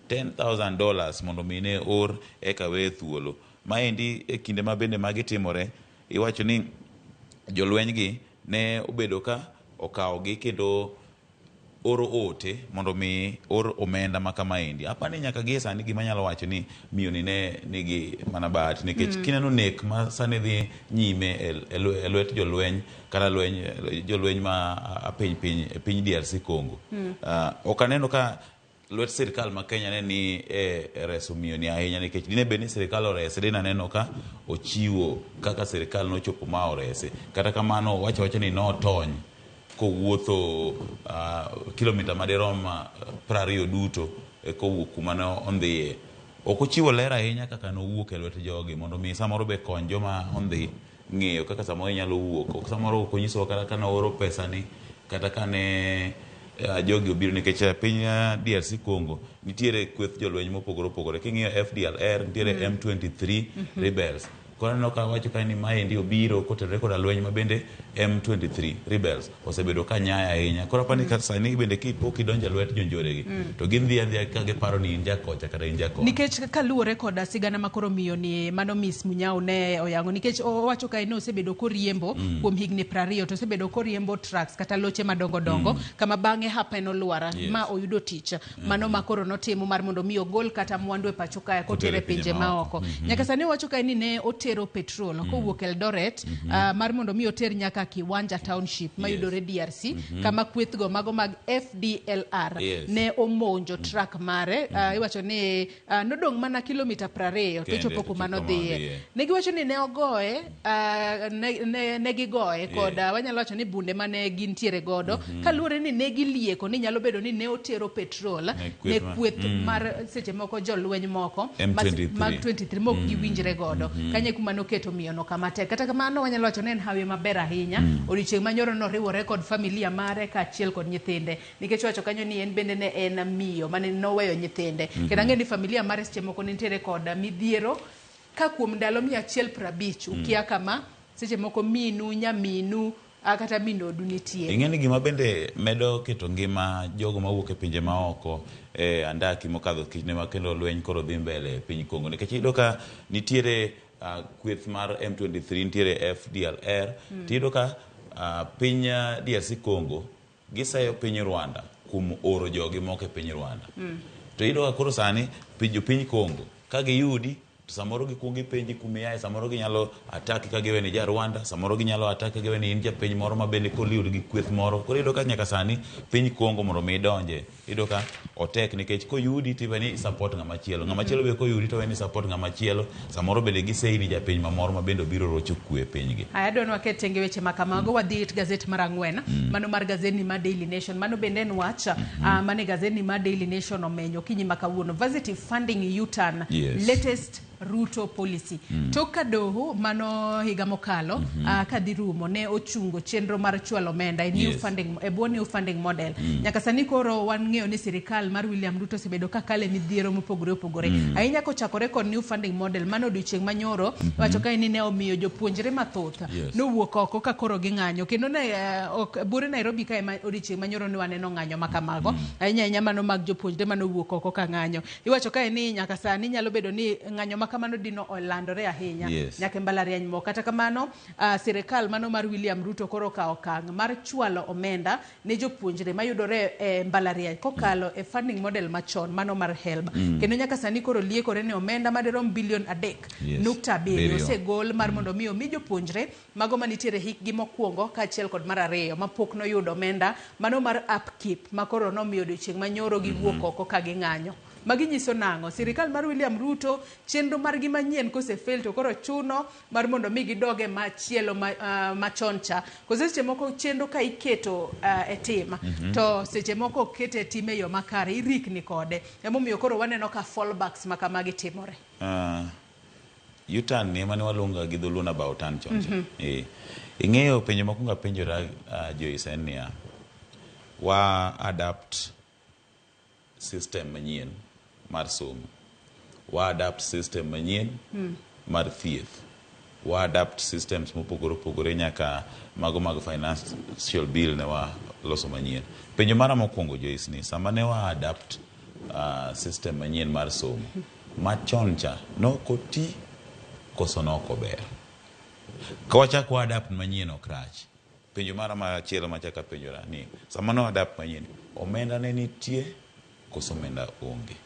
$10,000 mondo mi ne or eka weye thuolo. Maendi e kinde ma bende magi timore, iwacho ni jolweny gi ne obedo ka okawogi kendo oro ote mondo mi or omenda ma kamaendi. Apani nyaka gie sani gima anyalo wacho ni miyo ni ne nigi mana bahati nikech kineno nek ma sani dhi nyime e lwet jolweny kata jolweny ma piny piny e piny DRC Congo. Ok aneno ka lwet sirikal ma Kenya ne ni e reso miyo ni ahinya nikech dine bed ni sirikal orese dine aneno ka ochiwo kaka sirikal nochopo ma orese. Kata kamano wacho wacho ni notony kowuotho kilomita madirom 20 duto kowuok kuma ne ondhiye. Ok ochiwo ler ahinya kaka nowuok e lwet jogi mondo mi samoro be kony joma ondhi ng'eyo kaka samoro inyalo wuok. Ok samoro ok onyisowa kata ka nooro pesani kata ka ne jogi obiro nikech piny DRC Congo nitiere kweth jolweny mopogore opogore. King'iyo FDLR nitiere M23 Rebels. Koro aneno ka wacho ka ni maendi obiro kotenore koda lweny ma bende M23 Rebels osebedo ka nyaya ahinya. Koro apani ka sani bende kipok idonjo e lwet jonjoregi to gidhi adhiya ka giparo ni in jakocha kata in jakon. Nikech kaluwore kod sigana ma koro miyo ni mano Miss Munyao ne oyango nikech owacho kae ni osebedo koriembo kuom higni 20 to osebedo koriembo trucks kata loche madongo dongo kama bang'e hapa en olwara ma oyudo tich mano ma koro notimo mar mondo mi ogol kata mwandu e pacho kae kotere Kotere pinje maoko. Nyaka sani owacho kae ni ne otero petrol kowuok Eldoret mar mondo mi oter nyaka Kiwanja Township mayudore DRC kama kwethgo mago mag FDLR ne omonjo truck mare. Iwacho ni nodong' mana kilomita 20 to chopo kuma nodhiye. Ne giwacho ni ne ogoye, ne gigoye kod wanyalo wacho ni bunde mane gintiere godo kaluwore ni ne gilieko ni nyalo bedo ni ne otero petrol ne kweth mar seche moko jolweny moko mag 23 mok giwinjre godo. Kanye kuma noketo miyono kama tek. Kata kamano wanyalo wacho ni en hawi maber ahinya. Odiochieng' manyoro noriwore kod familia mare kaachiel kod nyithinde nikech wacho kanyo ni en bende ne en miyo mane noweyo nyithinde. Kendo ang'e ni familia mare seche moko nitiere kod midhiero ka kuom ndalo 150 ukia kama seche moko minu, nyaminu, kata min odu nitie. Ing'e ni gima bende medo keto ngima jogo mawuok e pinje maoko e andaki mokadho kinde ma kendo lweny koro dhi mbele e piny Congo nikech iyudo ka nitiere kweth mar M23 nitiere FDLR tiyudo ka piny DRC Congo giseyo piny Rwanda kuom oro jogi moko e piny Rwanda. To iyudo ka koro sani jopiny Congo ka giyudi to samoro gikuongo gipenji kuma iaye, samoro ginyalo ataki ka giwe ni ja Rwanda, samoro ginyalo ataki ka giwe ni in japiny moro ma bende koro iyud gi kweth moro. Koro iyudo ka nyaka sani piny Congo mondo mi idonje, iyudo ka otek nikech koyudi tiwe ni support ng'ama chielo. Ng'ama chielo be koyudi to we ni support ng'ama chielo, samoro bende giseyi ni japiny mamoro ma bende obiro rocho kwe e pinygi. Aya, adwa ni waket tenge weche ma kamago, wadhi it gazet mar ang'wen, mano mar gazet ni mar Daily Nation. Mano bende en wach mane gazet ni mar Daily Nation omenyo okinyi ma kawuono. Varsity funding U-turn, latest Ruto policy. Tok ka doho mano higa mokalo kadhi rumo ne ochungo chenro mar chwalo omenda e new funding, e bwo new funding model. Nyaka sani koro wang'eyo ni sirikal mar William Ruto osebedo ka kale midhiero mopogore opogore. Ahinya kochakore kod new funding model mano odiochieng' manyoro wacho kae ni ne omiyo jopuonjre mathoth nowuok oko ka koro ging'anyo kendo ne ok buore Nairobi kae ma odiochieng' manyoro ne waneno ng'anyo ma kamago ahinya ahinya mano mag jopuonjre manowuok oko ka ng'anyo. Iwacho kae ni nyaka sani nyalo bedo ni ng'anyo ma kamano dino olandore ahinya nyaka e mbalariany moko. Kata kamano sirikal mano mar William Ruto koro okawo okang' mar chwalo omenda ne jopuonjre mayudore e mbalariany kokalo e funding model machon mano mar HELB. Kendo nyaka sani koro liekore ni omenda madirom bilion adek nukta abiriyo Abiriyo. osegol mar mondo mi omi jopuonjre mago manitiere hikgi mokwongo kaachiel kod mar ariyo mapok noyudo omenda mano mar upkeep ma koro nomiyo odiochieng' manyoro giwuok oko ka ging'anyo. Magi nyiso nang'o? Sirikal mar William Ruto chenro margi manyien kose fail to koro chuno mar mondo mi gidog e machielo machon cha. Kose seche moko chenro ka iketo e tim to seche moko ok kete e tim e yo makare, irikni kode. Emomiyo koro waneno ka fallbacks ma kamagi timore. U-turn ni ema ne waluongo gi dholuo ni about turn chon cha. Ing'eyo penjo mokwongo apenjora Joyce en niya, wa adapt system manyien mar somo, wa adapt system manyien mar thieth, wa adapt systems mopogore opogore nyaka mago mag financial bill ne waloso manyien. Penjo mara mokwongo Joyce ni sama ne wa adapt system manyien mar somo, machon cha nok oti koso nok ober? Ka wachak wa adapt manyien ok rach. Penjo mara machielo machak apenjora ni sama ne adapt manyien, omenda ne nitie koso omenda onge?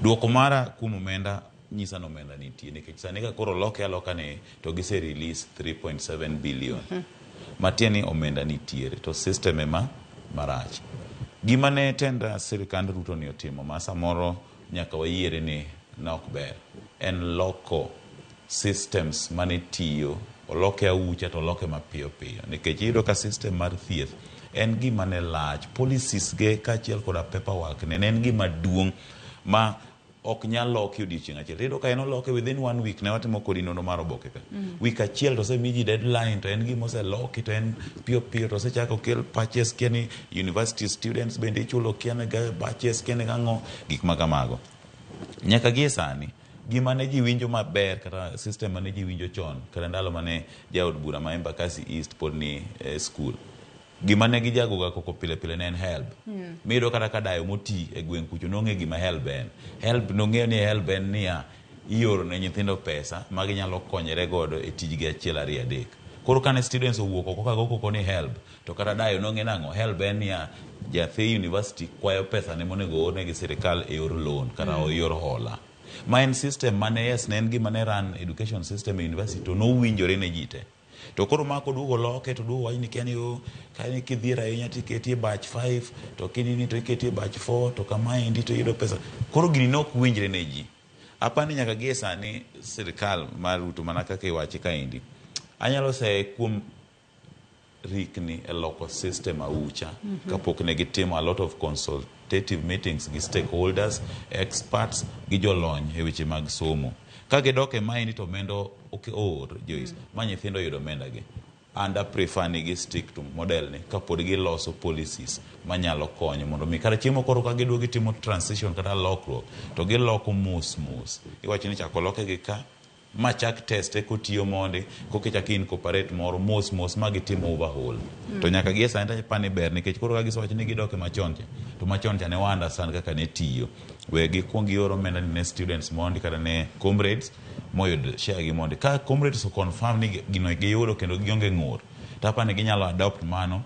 Duoko mara kuom omenda nyisa ni omenda nitie nikech sani ka koro loke aloka ni to gise release 3.7 billion. Matiende ni omenda nitiere to system ema marach. Gima ne tend sirikand Ruto ni otimo ma samoro nyaka wayiere ni ne ok ber en loko systems mane tiyo, oloke aucha to oloke mapiyo piyo nikech iyudo ka system mar thieth en gima ne lach, policies ge kaachiel koda paperwork ne en gima duong' ma ok nyal loki odiochieng' achiel. Iyudo ka en oloke within one week ne watimo kodi nonro mar oboke ka. Week achiel to osemi ji deadline to en gima oseloki to en piyo piyo to osechak okel patches kia ni university students bende ichulo kia ni batches kia ni gang'o gik ma kamago. Nyaka gie sani gima ne ji winjo maber kata system mane ji winjo chon kata ndalo mane jaod bura ma Embakasi East pod ni e school gima ne gijagoga koko pile pile ne en HELB. Miyudo kata ka dayo moti e gweng' kucho nong'e gima HELB en. HELB nong'eyo ni HELB en niya ioro ne nyithindo pesa ma ginyalo konyore godo e tijgi achiel ariyo adek. Koro kane students owuok oko kago koko ni HELB to kata dayo nong'e nang'o HELB en niya jathi university kwayo pesa ne monego oorne gi sirikal e yor loan kata yor hola. Ma en system mane yes ne en gima ne run education system e university to nowinjore ne ji te. To koro ma koduogo loke to duogo wach ni kia ni o ka kidhier ahinya tiketi e batch 5 to kinini to iketi e batch 4 to kamaendi to iyudo pesa. Koro gini ne ok winjre ne ji. Apani nyaka gie sani sirikal mar Ruto mana kaka iwache kaendi. Anyalo seye kuom rikni e loko system aucha kapok ne gitimo a lot of consultative meetings gi stakeholders, experts gi jolony e weche mag somo. Ka gidok e maendi to omenda ok oor Joyce, ma nyithindo oyudo omenda gi. And I prefer ni gi stick to model ni kapod giloso policies manyalo konyo mondo mi kata chieng' moro koro ka giduogo gitimo transition kata lokruok to giloko mos mos. Iwacho ni chako loke gi ka Ma chak teste kotiyo mondi koka ichak incorporate moro mos mos ma gitim overhaul. To nyaka gie sani to apani ber nikech koro ka gisewacho ni gidok e machon cha to machon cha ne wa understand kaka ne tiyo. We gikuong gior omenda ni ne students mondi kata ne comrades moyud share gi mondi. Ka comrades o confirm ni gino giyudo kendo gionge ng'ur to apani ginyalo adopt mano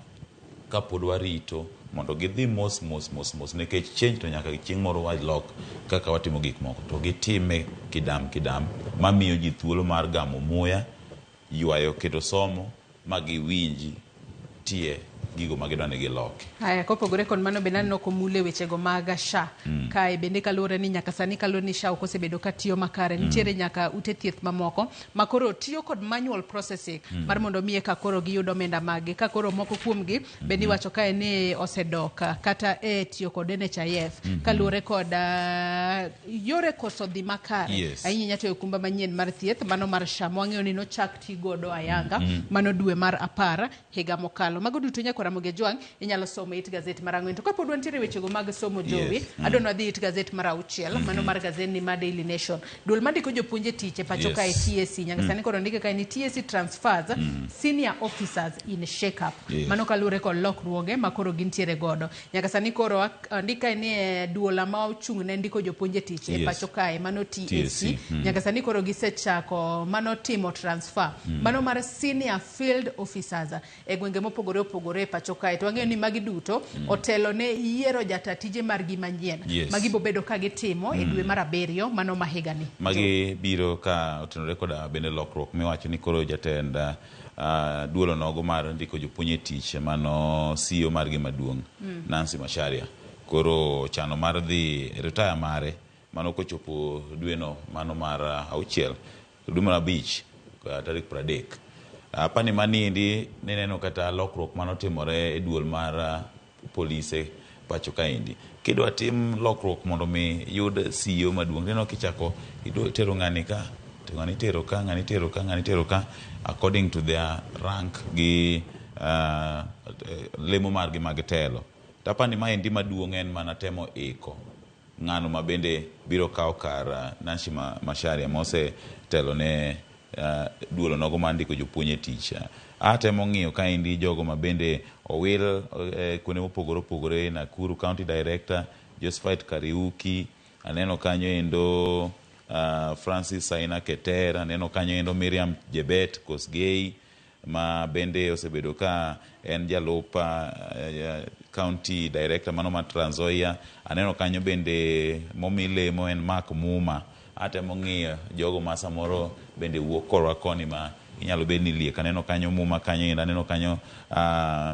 kapod warito mondo gidhi mos mos mos mos nikech change to nyaka chieng' moro walok kaka watimo gik moko to gitime kidam kidam mamiyo ji thuolo mar gamo muya, ywayo keto somo ma giwinji tie gigo ma gidwa ni giloki. Haya, kopogore kod mano bende aneno komule wechego mag SHA. Kae bende kaluwore ni nyaka sani kaluwore ni SHA ok osebedo ka tiyo makare. Nitiere nyaka ute thieth mamoko ma koro tiyo kod manual processing mar mondo mi eka koro giyud omenda maggi. Ka koro moko kuomgi bende iwacho kae ni osedok kata e tiyo kod NHIF kaluwore kod yore koso dhi makare. Ahinya ahinya to e okumba manyien mar thieth mano mar SHA ma wang'eyo ni nochak ti godo ayanga mano dwe mar 10 higa mokalo. Mago duto nyaka Ramogi Ajwang' inyalo somo e it gazet mar 4. To kapod wantiere wechego mag somo Jowi, adwa ni wadhi it gazet mar 6, mano mar gazet ni mar Daily Nation. Duol mandiko jopuonj e tich e pacho kae TSC, nyaka sani koro ondike kae ni TSC transfers senior officers in shake up. Mano kaluwore kod lokruoge ma koro gintiere godo. Nyaka sani koro ondik kae ni duola ma ochung' ne ndiko jopuonj e tich e pacho kae mano TSC. TSC. Nyaka sani koro gisechako mano timo transfer. Mano mar senior field officers e gwenge mopogore opogore e pacho kae. To wang'eyo ni magi duto otelo ne yiero jata tije margi manyien. Magi bobedo ka gitimo e dwe mar 7 mano ma higani. Magi biro ka otenore koda bende lokruok miwacho ni koro jatend duolo nogo mar ndiko jopuonj e tich mano CEO margi maduong' Nancy Macharia koro chano mar dhi retire mare mano kochopo dweno mano mar 6 dwe mar 5 tarik 30. Apani maniendi nineno kata lokruok manotimore e duol mar polise pacho kaendi. Kidwa tim lokruok mondo mi yud CEO maduong', ineno kichako itero ng'ani ka, to ng'ani itero ka, ng'ani itero ka, ng'ani itero ka, according to their rank gi lemo margi mag telo. To apani maendi maduong' en mana temo iko ng'ano ma bende biro kawo kar Nancy Macharia mosetelo ne duolo nogo mar ndiko jopuonj e tich. Atemo ng'iyo kaendi jogo ma bende owil kuonde mopogore opogore, Nakuru County Director Josephat Kariuki, aneno kanyo endo Francis Saina Keter, aneno kanyo endo Miriam Jebet Kosgei ma bende osebedo ka en jalup County Director mano mar Trans Nzoia. Aneno kanyo bende momi lemo en Mark Muma. Atemo ng'iyo jogo ma samoro bende wuok korwa koni ma inyalo bed ni liek. Aneno kanyo Muma kanyo endo, aneno kanyo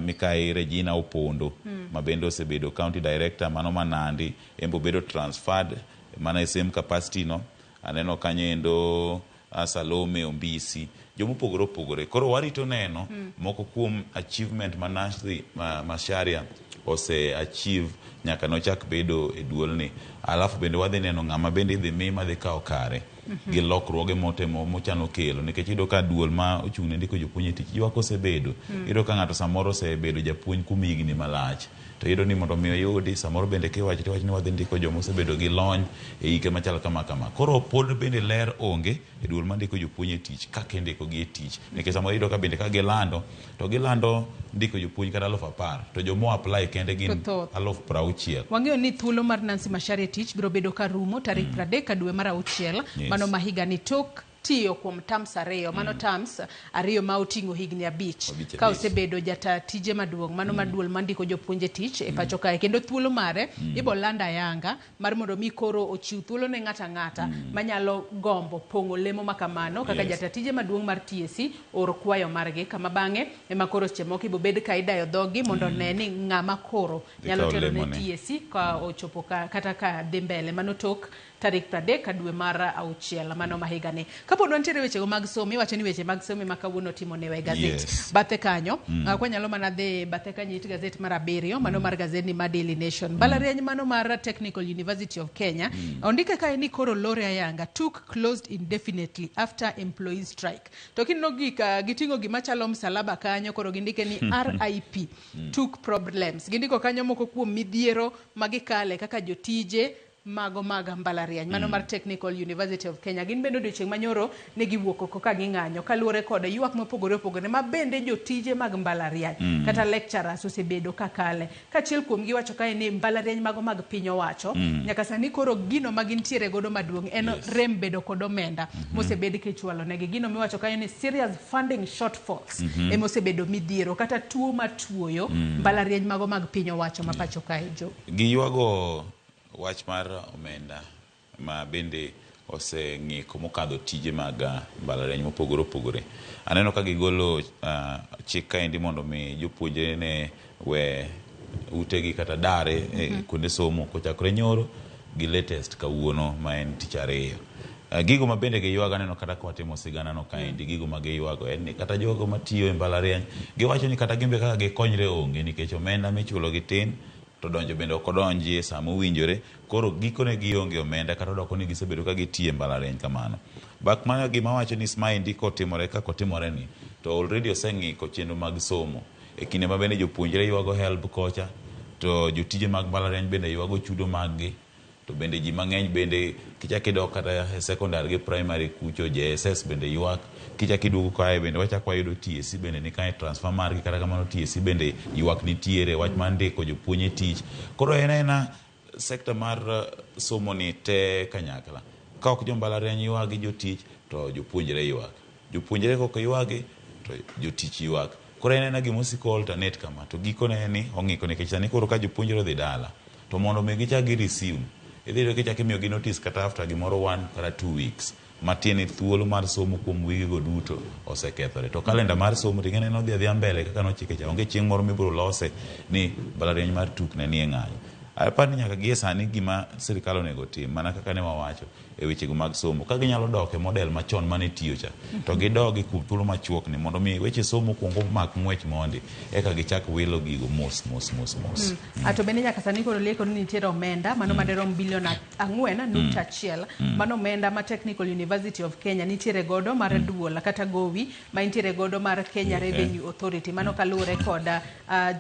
Mikai Regina Opondo ma bende osebedo County Director mano ma Nandi, en be obedo transferred mana e same capacity no. Aneno kanyo endo Salome Ombisi, jomopogore opogore. Koro warito neno moko kuom achievement ma Nancy Macharia ose achieve nyaka nochak bedo e duolni. Alafu bende wadhi neno ng'ama bende idhi mi madhi kawo kare gi lokruoge motemo mochano kelo, nikech iyudo ka duol ma ochung' ne ndiko jopuonj e tich ywak osebedo. Iyudo ka ng'ato samoro osebedo japuonj kuom higni malach, to iyudo ni mondo mi oyudi samoro bende kiwacho tiwacho ni wadhi ndiko joma osebedo gi lony e hike machal kama kama. Koro pod bende ler onge e duol mandiko jopuonj e tich kaka indiko gi e tich, nikech samoro iyudo ka bende ka gilando to gilando ndiko jopuonj kata 10,000 to joma apply kende gin To thoth. 60,000. Wang'eyo ni thuolo mar Nancy Macharia e tich biro bedo ka rumo tarik 30 dwe mar 6 mano ma higani tok tiyo kuom terms 2 mano terms 2 ma oting'o higni 5 ka osebedo jata tije maduong' mano mar duol mandiko jopuonj e tich e pacho kae, kendo thuolo mare ibo land ayanga mar mondo mi koro ochiw thuolo ne ng'ato ang'ata manyalo gombo pong'o lemo ma kamano kaka jata tije maduong' mar TSC or kwayo margi, kama bang'e ema koro seche moko ibo bed ka idayo dhogi mondo one ni ng'ama koro nyalo tero ne TSC ka ochopo kata ka dhi mbele mano tok tarik 30 dwe mar 6 mano ma higani. Kapod wantiere wechego mag somo, iwacho ni weche mag somo ema kawuono timo newa e gazet. Bathe kanyo, kwanyalo mana dhi bathe kanyo it gazet mar 7 mano mar gazet ni mar Daily Nation. Mbalariany mano mar Technical University of Kenya ondike kae ni koro lore ayanga took closed indefinitely after employee strike. To kineno gik giting'o gima chalo msalaba kanyo, koro gindike ni RIP took problems. Gindiko kanyo moko kuom midhiero magikale kaka jotije mago mag mbalariany mano mar Technical University of Kenya. Gin bende odiochieng' manyoro ne giwuok oko ka ging'anyo kaluwore kod ywak mopogore opogore ma bende jotije mag mbalariany kata lecturers osebedo ka kale. Kaachiel kuomgi wacho kae ni mbalariany mago mag piny owacho nyaka sani koro gino ma gintiere godo maduong' en rem bedo kod omenda mosebed kichwalo negi. Gino miwacho kae ni serious funding shortfalls ema osebedo midhiero kata tuo matuoyo mbalariany mago mag piny owacho ma pacho kae jo. Giywago wach mar omenda ma bende oseng'iko mokadho tije mag mbalariany mopogore opogore. Aneno ka gigolo chik kaendi mondo mi jopuonjre ne we utegi kata dare e kuonde somo kochakore nyoro gi latest kawuono ma en tich ariyo. Gigo ma bende giywago aneno kata ka watimo sigana no kaendi, gigo ma giywago en ni kata jogo matiyo e mbalariany giwacho ni kata gimbe kaka gikonyre onge nikech omenda michulo gi tin to donjo bende ok odonji e sama owinjore. Koro gikone gionge omenda kata odoko ni gisebedo ka gitiyo e mbalariany kamano. Bak mano gima wacho ni maendi kotimore kaka otimore ni to already oseng'iko chenro mag somo. E kinde ma bende jopuonjre ywago HELB kocha to jotije mag mbalariany bende ywago chudo mag gi. To bende ji mang'eny bende kichak idok kata e secondary gi primary kucho JSS bende ywak. Kichak iduogo kae bende wachak wayudo TSC bende ni kae transfer margi kata kamano TSC bende ywak nitiere wach mar ndiko jopuonj e tich. Koro en aena sekta mar somo ni te kanyakla. Ka ok jo mbalariany ywagi jotich to jopuonjre ywak. Jopuonjre kok ywagi to jotich ywak. Koro en aena gima osiko alternate kama to gikone en ni ong'iko nikech sani koro ka jopuonjre odhi dala to mondo mi gichak gi resume idhi yudo kichak imiyogi notice kata after gimoro 1 kata 2 weeks matiende ni thuolo mar somo kuom wigego duto osekethore. To kalenda mar somo to ing'e ni en odhi adhiya mbele kaka nochike cha onge chieng' moro mibiro lose ni mbalariany mar tuk ne nie ng'anyo. Aparo ni nyaka gie sani gima sirikal onego otim mana kaka ne wawacho e wechego mag somo ka ginyalo dok e model machon mane tiyo cha to gidogi kuom thuolo machuok ni mondo mi weche somo okuong omak ng'wech mondi eka gichak wilo gigo mos mos mos mos. To bende nyaka sani koro leko ni nitiere omenda mano maderom bilion 4.1 mano omenda ma Technical University of Kenya nitiere godo mar duol kata gowi ma intiere godo mar Kenya Revenue Authority mano kaluwore kod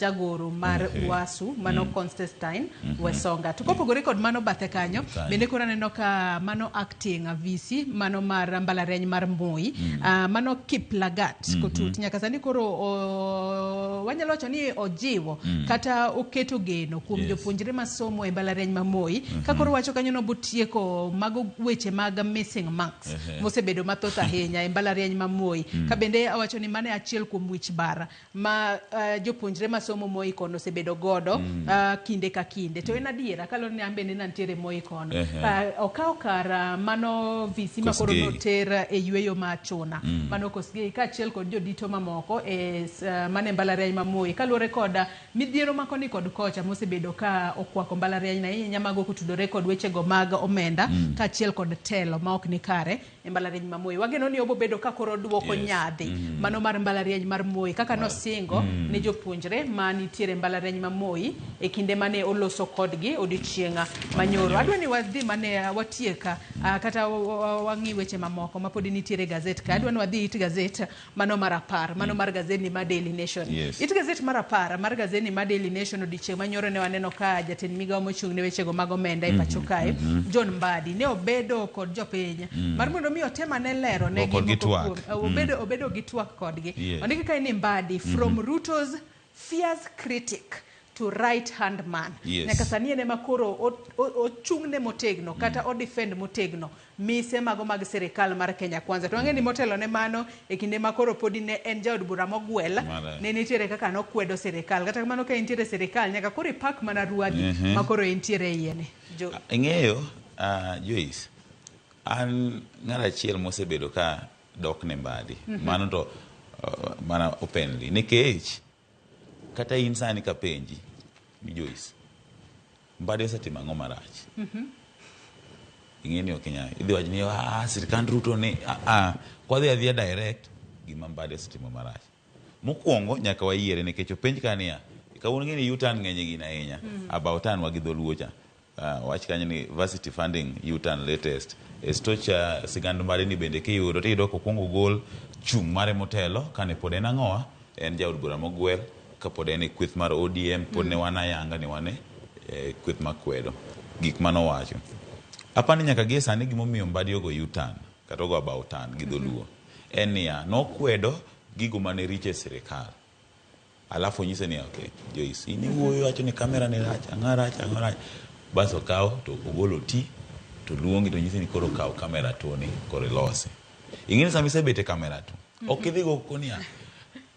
jagoro mar UASU mano Constantine Wesonga. To kopogore kod mano bathe kanyo bende koro aneno ka mano acting VC mano mar mbalariany mar Moi mano Kiplagat Kotut nyaka sani koro wanyalo wacho ni ojiwo kata oketo geno kuom jopuonjre masomo e mbalariany ma Moi ka koro wacho kanyo nobotieko mago weche mag missing marks mosebedo mathoth ahinya e mbalariany ma Moi. Ka bende awacho ni mano e achiel kuom wich bara ma jopuonjre masomo Moi kono osebedo godo kinde ka kinde. To en adiera kaluwore ni an bende nantiere Moi kono. Okawo kar mano VC ma koro noter e yweyo ma Chuna mano Kosgei kaachiel kod jodito mamoko e mane mbalariany ma Moi kaluwore kod midhiero ma koni kod kocha mosebedo ka okwako mbalariany na ahinya mago kotudore kod wechego mag omenda kaachiel kod telo ma ok ni kare e mbalariany ma Moi. Wageno ni obobedo ka koro duoko nyadhi mano mar mbalariany mar Moi kaka nosingo ne jopuonjre ma nitiere mbalariany ma Moi e kinde mane oloso kodgi odiochieng' manyoro. Adwa ni wadhi mane watieka kata wang'i weche mamoko ma podi nitiere e gazet ka. Adwa ni wadhi it gazet mano mar 10 mano mar gazet ma Daily Nation. It gazet mar 10 mar gazet ma Daily Nation odiochieng' manyoro ne waneno ka jatend migawo mochung' ne wechego mag omenda e pacho kae John Mbadi ne obedo kod jopiny mar mondo mi otem ane lero ne gi moko kuom obedo gi twak kodgi. Ondiki kae ni Mbadi from Ruto's fierce critic to right hand man. Nyaka sani en ema koro ochung'ne motegno kata o defend motegno mise mago mag sirikal mar Kenya Kwanza. To wang'e ni motelo ne mano e kinde ma koro podi ne en jaod bura mogwel ne nitiere kaka nokwedo sirikal. Kata kamano ka entiere sirikal nyaka koro ipak mana ruadhi ma koro entiere iye ni. Ing'eyo Joyce, an ng'at achiel mosebedo ka dok ne Mbadi. Mano to mana openly nikech kata in sani kapenji ni Joyce, Mbadi osetimo ang'o marach? Ing'e ni ok inyal. Idhi wacho ni sirikand Ruto ni kwadhi adhiya direct gima Mbadi osetimo marach. Mokwongo nyaka wayiere nikech openj ka niya, kawuono ng'e ni U-turn ng'eny e gini ahinya. About turn wa gi dholuo cha. Wach kanyo ni varsity funding U-turn latest. E stocha sigand Mbadi ni bende kiyudo tiyudo kokwongo gol chung' mare motelo kane pod en ang'owa en jaod bura mogwel kapod en e kweth mar ODM pod ne wan ayanga ni wan e kweth makwedo gik manowacho. Apani nyaka gie sani gimomiyo Mbadi ogo U-turn kata ogo about turn gi dholuo en niya, nokwedo gigo mane richo e sirikal. Alafu onyise ni okay, Joyce, in iwuoyo iwacho ni kamera ni rach, ang'o rach, ang'o rach. Bas okawo to ogolo ti to luongi to nyisi ni koro kaw kamera to ni koro ilose. Ing'e ni sama isebet e kamera to ok idhi go koni ya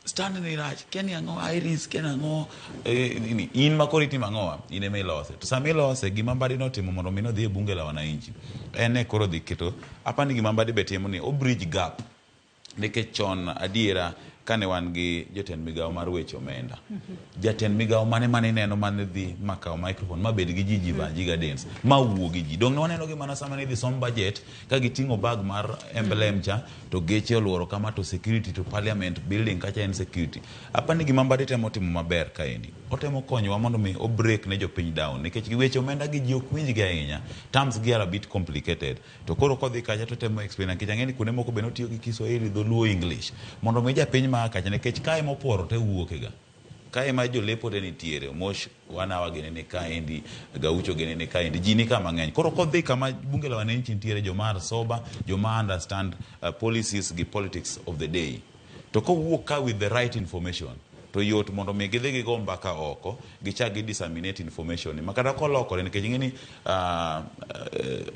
stand ni rach, kia ni ang'o, iris, kia ni ang'o, nini, in ma koro itimo ang'owa, in ema ilose. To sama ilose, gima Mbadi notimo mondo mi nodhi e bunge la wananchi, en ne koro dhi keto, apani gima Mbadi be timo ni o bridge gap. Nikech chon adiera kane wan gi jotend migawo mar weche omenda, jatend migawo mane mane ineno mane dhi makawo microphone ma bed gi ji Jeevanjee Gardens ma wuo gi ji. Dong' ne waneno gi mana sama ne idhi som budget ka giting'o bag mar emblem cha to geche oluoro kama to security to parliament building kacha en security. Apani gima Mbadi temo timo maber kaendi, otemo konyowa mondo mi o break ne jopiny down nikech weche omenda gi ji ok winj gi ahinya. Terms gi are a bit complicated. To koro kodhi kacha to temo explain nikech ang'e ni kuonde moko be notiyo gi Kiswahili, Dholuo, English mondo mi japiny ma kacha nikech kae mopuoro te wuoke ga. Kae ma jolepo te nitiere, Omosh wanawa gini ni kaendi, Gaucho gini ni kaendi, ji ni ka mang'eny. Koro kodhi kama bunge la wananchi nitiere, joma are sober, joma understand policies gi politics of the day. To kowuok ka with the right information, to yot mondo mi gidhi gigo mbaka oko, gichak gi disseminate information ni. Makata kolokore, nikech ing'e ni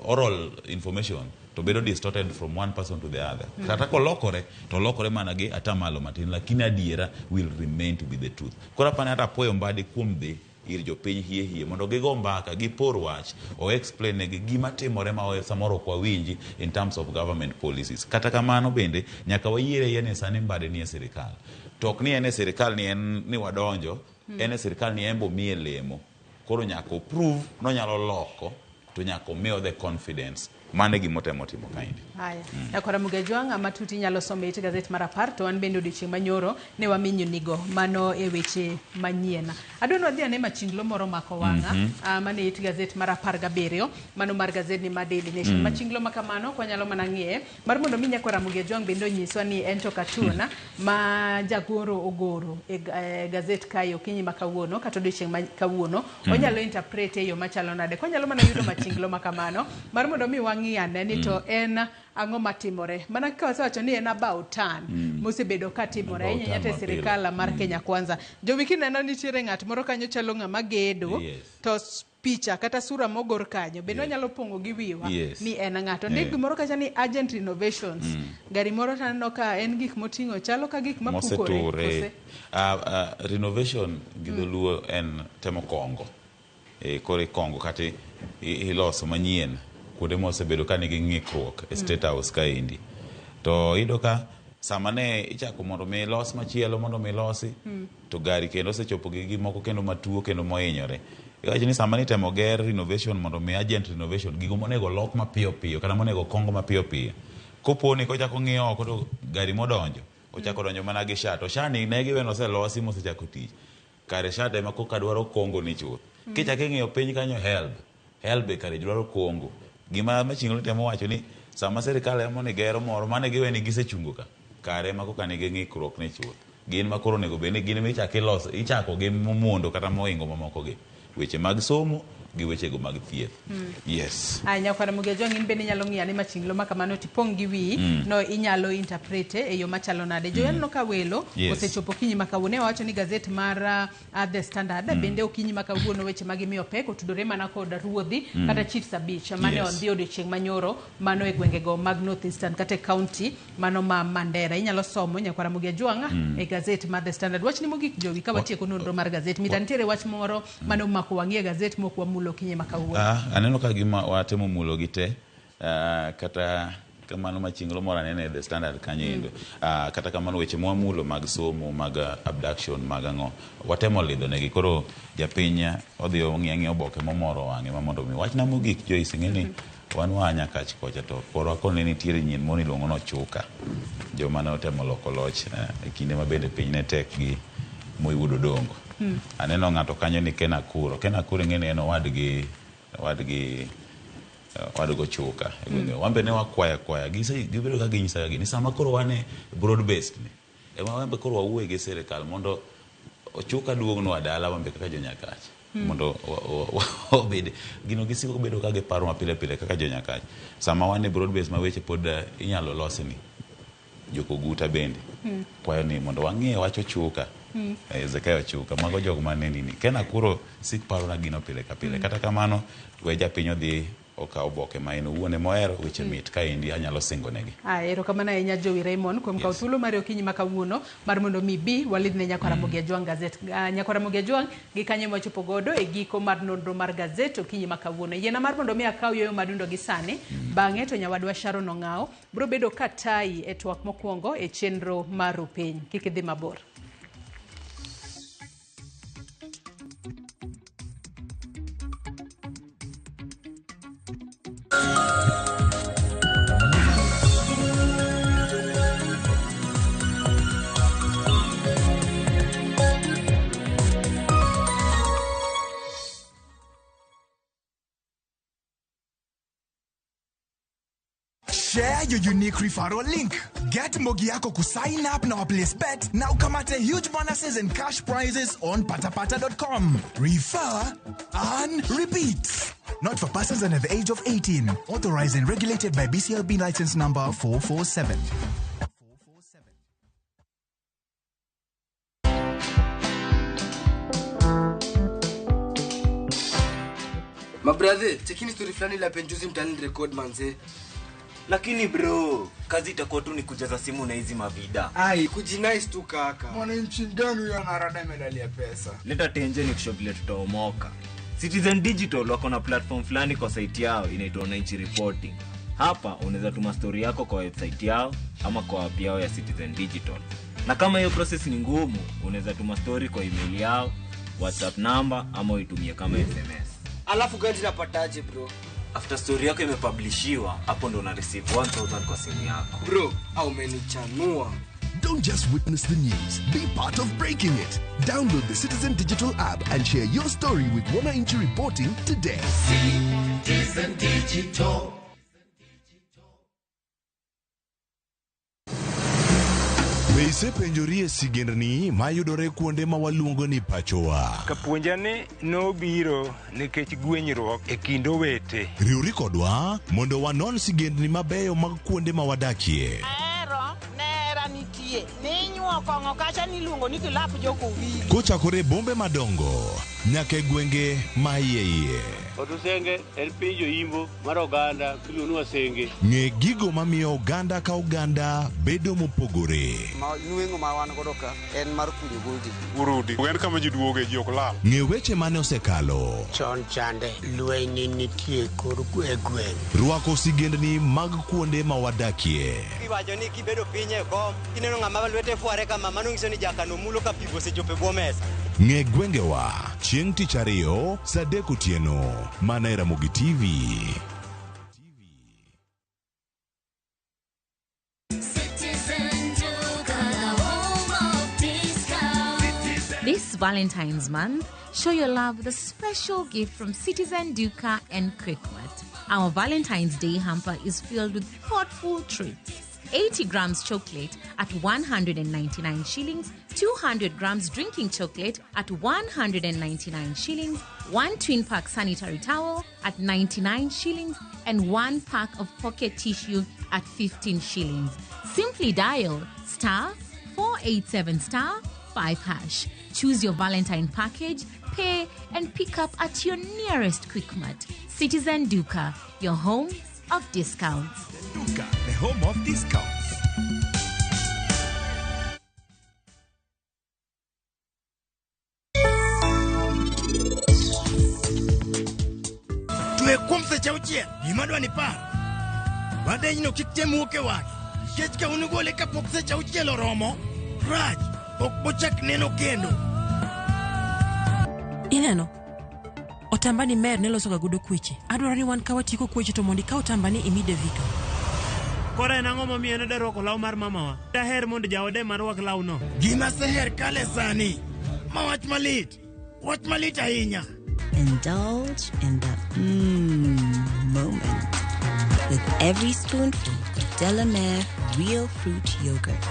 oral information to bedo distorted from one person to the other. Kata kolokore, to olokore mana gi atamalo matin, lakini adiera will remain to be the truth. Koro apani hata apuoyo Mbadi kuom dhi ir jopiny hie hie mondo gigo mbaka, gipor wach, o explain negi gima timore ma samoro ok wawinji in terms of government policies. Kata kamano bende, nyaka wayiere yie ni sani Mbadi nie sirikal. To ok ni en e sirikal ni en ni wadonjo, en e sirikal ni en bo miye lemo. Koro nyaka oprove nonyalo loko, to nyaka omiyo the confidence. Mano e gima otemo timo kaendi. Haya. Nyakwara Mugejwang' matut inyalo somo e it gazet mar 10 to wan bende odiochieng' manyoro ne waminyo nigo mano e weche manyien. Adwa ni wadhi ane machinglo moro mako wang'a mane it gazet mar 17 mano mar gazet ni mar Daily Nation. Machinglo ma kamano ok wanyalo mana ng'iye mar mondo mi nyakwara Mugejwang' bende onyiswa ni en to cartoon ma jagoro ogoro e gazet kae okinyi ma kawuono kata odiochieng' ma kawuono onyalo interpret e yo machalo nade. Konyalo mana yudo machinglo ma kamano mar mondo mi wang'i ane ni to en ang'o matimore mana kaka wasewacho ni en about turn mosebedo ka timore ahinya nyaka e sirikal mar Kenya Kwanza. Jowi kineno nitiere ng'at moro kanyo chalo ng'ama gedo to picha kata sura mogor kanyo bende wanyalo pong'o gi wiwa ni en ng'ato. Ndik gimoro kacha ni urgent renovations. Gari moro taneno ka en gik moting'o chalo ka gik mapukore. Moseture. Renovation gi dholuo en temo kongo. Koro ikongo kata iloso manyien kuonde mosebedo ka nigi ng'ikruok e State House kaendi. To iyudo ka sama ne ichako mondo mi los machielo mondo mi losi to gari kendo osechopo gi gimoko kendo matuo kendo mohinyore. Iwacho ni sama nitemo ger renovation mondo mi urgent renovation gigo monego lok mapiyo piyo kata monego kong mapiyo piyo. Kopo ni kochako ng'iyo oko to gari modonjo ochako donjo mana gi sha to sha ni ne giwe noselosi mosechako tich. Kare sha ema koka dwaro kongo ni chuth. Kichako ing'iyo piny kanyo HELB. HELB be kare dwaro kongo. Gima machinglo temo wacho ni sama sirikal emo ni gero moro mane giwe ni gisechungo ka. Kare ema koka nigi ng'ikruok ni chuth. Gin ma koro onego bed ni gin ema ichako iloso ichako gi momondo kata mohingo mamoko gi. Weche mag somo gi wechego mag thieth. Yes. Aya, nyakwara Mugejwang' in bende inyalo ng'iyo ane machinglo ma kamano tipong' gi wiyi no inyalo interpret e yo machalo nade. Jo aneno ka welo osechopo okinyi ma kawuono. Ne wawacho ni gazet mar The Standard bende okinyi ma kawuono weche ma gimiyo pek otudore mana kod ruodhi kata chiefs abich mane odhi odiochieng' manyoro mano e gwengego mag North Eastern kata e county mano ma Mandera. Inyalo somo nyakwara Mugejwang' e gazet mar The Standard. Wachni mogik Jowi ka watieko nonro mar gazet. Mita nitiere wach moro mane omako wang'i e gazet mok wamulo okinyi ma kawuono. Aneno ka gima watemo mulo gi te kata kamano machinglo moro aneno e The Standard kanyo endo. Kata kamano weche mwamulo mag somo mag abduction mag ang'o watemo lidho negi koro japiny odhi ong'i ang'iya oboke momoro wang'e ma mondo mi wachna mogik Joyce ing'e ni wan waa Nyakach kocha to korwa koni ne nitiere nyien moro iluongo ni Ochuka joma ne otemo loko loch e kinde ma bende piny ne tek gi Moi Wuod Odongo. Aneno ng'ato kanyo ni Ken Akuro. Ken Akuro ing'e ni en owadgi owadgi owadgi Ochuka e gwenge. Wan be ne wakwaya kwaya gibedo ka ginyisa ni sama koro wan e broad based ni ema wan be koro wawuoye gi sirikal mondo Ochuka duognwa dala wan be kaka jo Nyakach. Mondo obed gino gisiko bedo ka giparo mapile pile kaka jonyakach. Sama wan e broad base ma weche pod inyalo losni, jokoguta bende kwayo ni mondo wang'e wach Ochuka. Ezekiel Ochuka, mago jok mane nini. Ken Akuro sik parona gino pile ka pile. Kata kamano, we japiny odhi okaw oboke ma en owuon ema ohero, weche mit kaendi anyalo singo negi. Erokamano ahinya Jowi Raymond kuom kawo thuolo mari okinyi ma kawuono mar mondo mi bi walidhne Nyakwa Ramogi Ajwang' gazet. Nyakwa Ramogi Ajwang' gi kanyo ema wachopo godo e giko mar nonro mar gazet okinyi ma kawuono. Yiena mar mondo mi akaw yueyo madundo gi sani, bang'e to nyawadwa Sharon Ong'awo biro bedo ka tayi e twak mokwongo e chenro mar Rupiny. Kik idhi mabor. Share your unique referral link. Get Mbogi yako kusign up na place bet na ukamate huge bonuses and cash prizes on patapata.com. Refer and repeat. Not for persons under the age of 18. Authorized and regulated by BCLB license number 447. Mabrathe, chekini story fulani la penjuzi mtaani record manze. Lakini bro, kazi itakuwa tu ni kujaza simu na hizi mavida. Ai, kujinice tu kaka. Mwananchi gani huyo anarada medali ya pesa? Leta tenje ni kushow vile tutaomoka. Citizen Digital wako na platform fulani kwa site yao inaitwa Wananchi Reporting. Hapa unaweza tuma story yako kwa website yao ama kwa app yao ya Citizen Digital. Na kama hiyo process ni ngumu, unaweza tuma story kwa email yao, WhatsApp number ama uitumie kama SMS. Alafu gani napataje bro? After story yako imepublishiwa, hapo ndo una receive 1000 kwa simu yako. Bro, au umenichanua. Don't just witness the news, be part of breaking it. Download the Citizen Digital app and share your story with Wananchi Reporting today. Citizen Digital. Be isepenjorie sigendni mayudore kuonde ma waluongo ni pachowa? Kapuonja ni nobiro nikech gwenyruok e kind owete. Riwri kodwa mondo wanon sigendni mabeyo mag kuonde ma wadakie. Ahero nera nitie ninyuo kong'o kacha niluongo ni kilap jokowili. Kochakore e bombe madongo nyaka e gwenge ma iye iye. Otusenge en piny joimbo mar oganda miluongo ni Wasenge. Ng'e gigo mamiyo oganda ka oganda bedo mopogore. Ma nweng'o ma wan godo ka en mar kunyo goldi. Urudi en kama ji duoge ji ok lal. Ng'e weche mane osekalo. Chon chande lweny nitie kor e gweng'. Rwako sigendni mag kuonde ma wadakie. Iwacho ni kibedo piny e kom ineno ng'ama lwete fware kama mano nyiso ni jakano mulo ka pi osechopo e bwo mesa. Ng'e gwengewa chieng' tich ariyo saa 3 otieno mana e Ramogi TV. Citizen Duka, the home of discount. This Valentine's month, show your love with a special gift from Citizen Duka and Quickmart. Our Valentine's Day hamper is filled with thoughtful treats. 80 grams chocolate at 199 shillings, 200 grams drinking chocolate at 199 shillings, 1 twin pack sanitary towel at 99 shillings, and 1 pack of pocket tissue at 15 shillings. Simply dial star 487 star 5 hash. Choose your Valentine package, pay, and pick up at your nearest Quickmart. Citizen Duka, your home of discounts. Duka, the home of discounts. Twe kuom seche auchiel, gima dwa ni par. Wadenyno kik tem wuok e wang'e. Nikech ka unugole kapok seche auchiel oromo, rach, ok bochak neno kendo. Ineno? Otamba ni mer ne losoga godo kweche. Adwaro ni wan ka watieko kweche to mondo ikaw otamba ni imi Devika. Koro en ang'o momiyo en ode rwako law mar mamawa? Daher mondo jaode ma rwak lawno. Gima seher kale sani, ma wach malit. Wach malit ahinya. Indulge in the moment with every spoonful of Delamere Real Fruit Yogurt.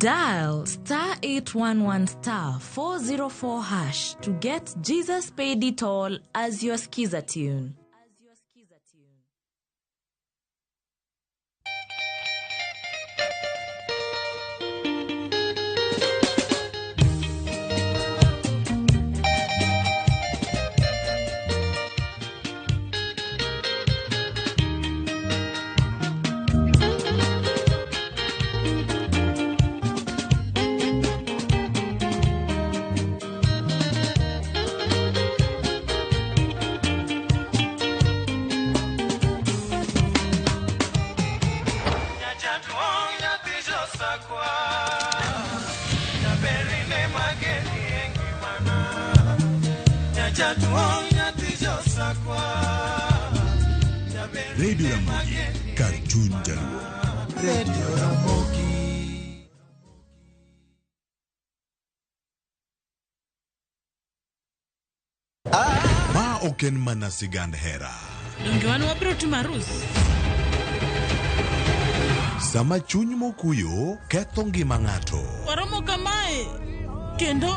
Dial star 811 star 404 hash to get Jesus Paid It All as your skiza tune. Radio Ramogi, kar chuny jaluo. Radio Ramogi. Ma ok en mana sigand hera. Donge wan wabiro timo arus? Sama chuny mokuyo ketho ngima ng'ato. Waromo kamae kendo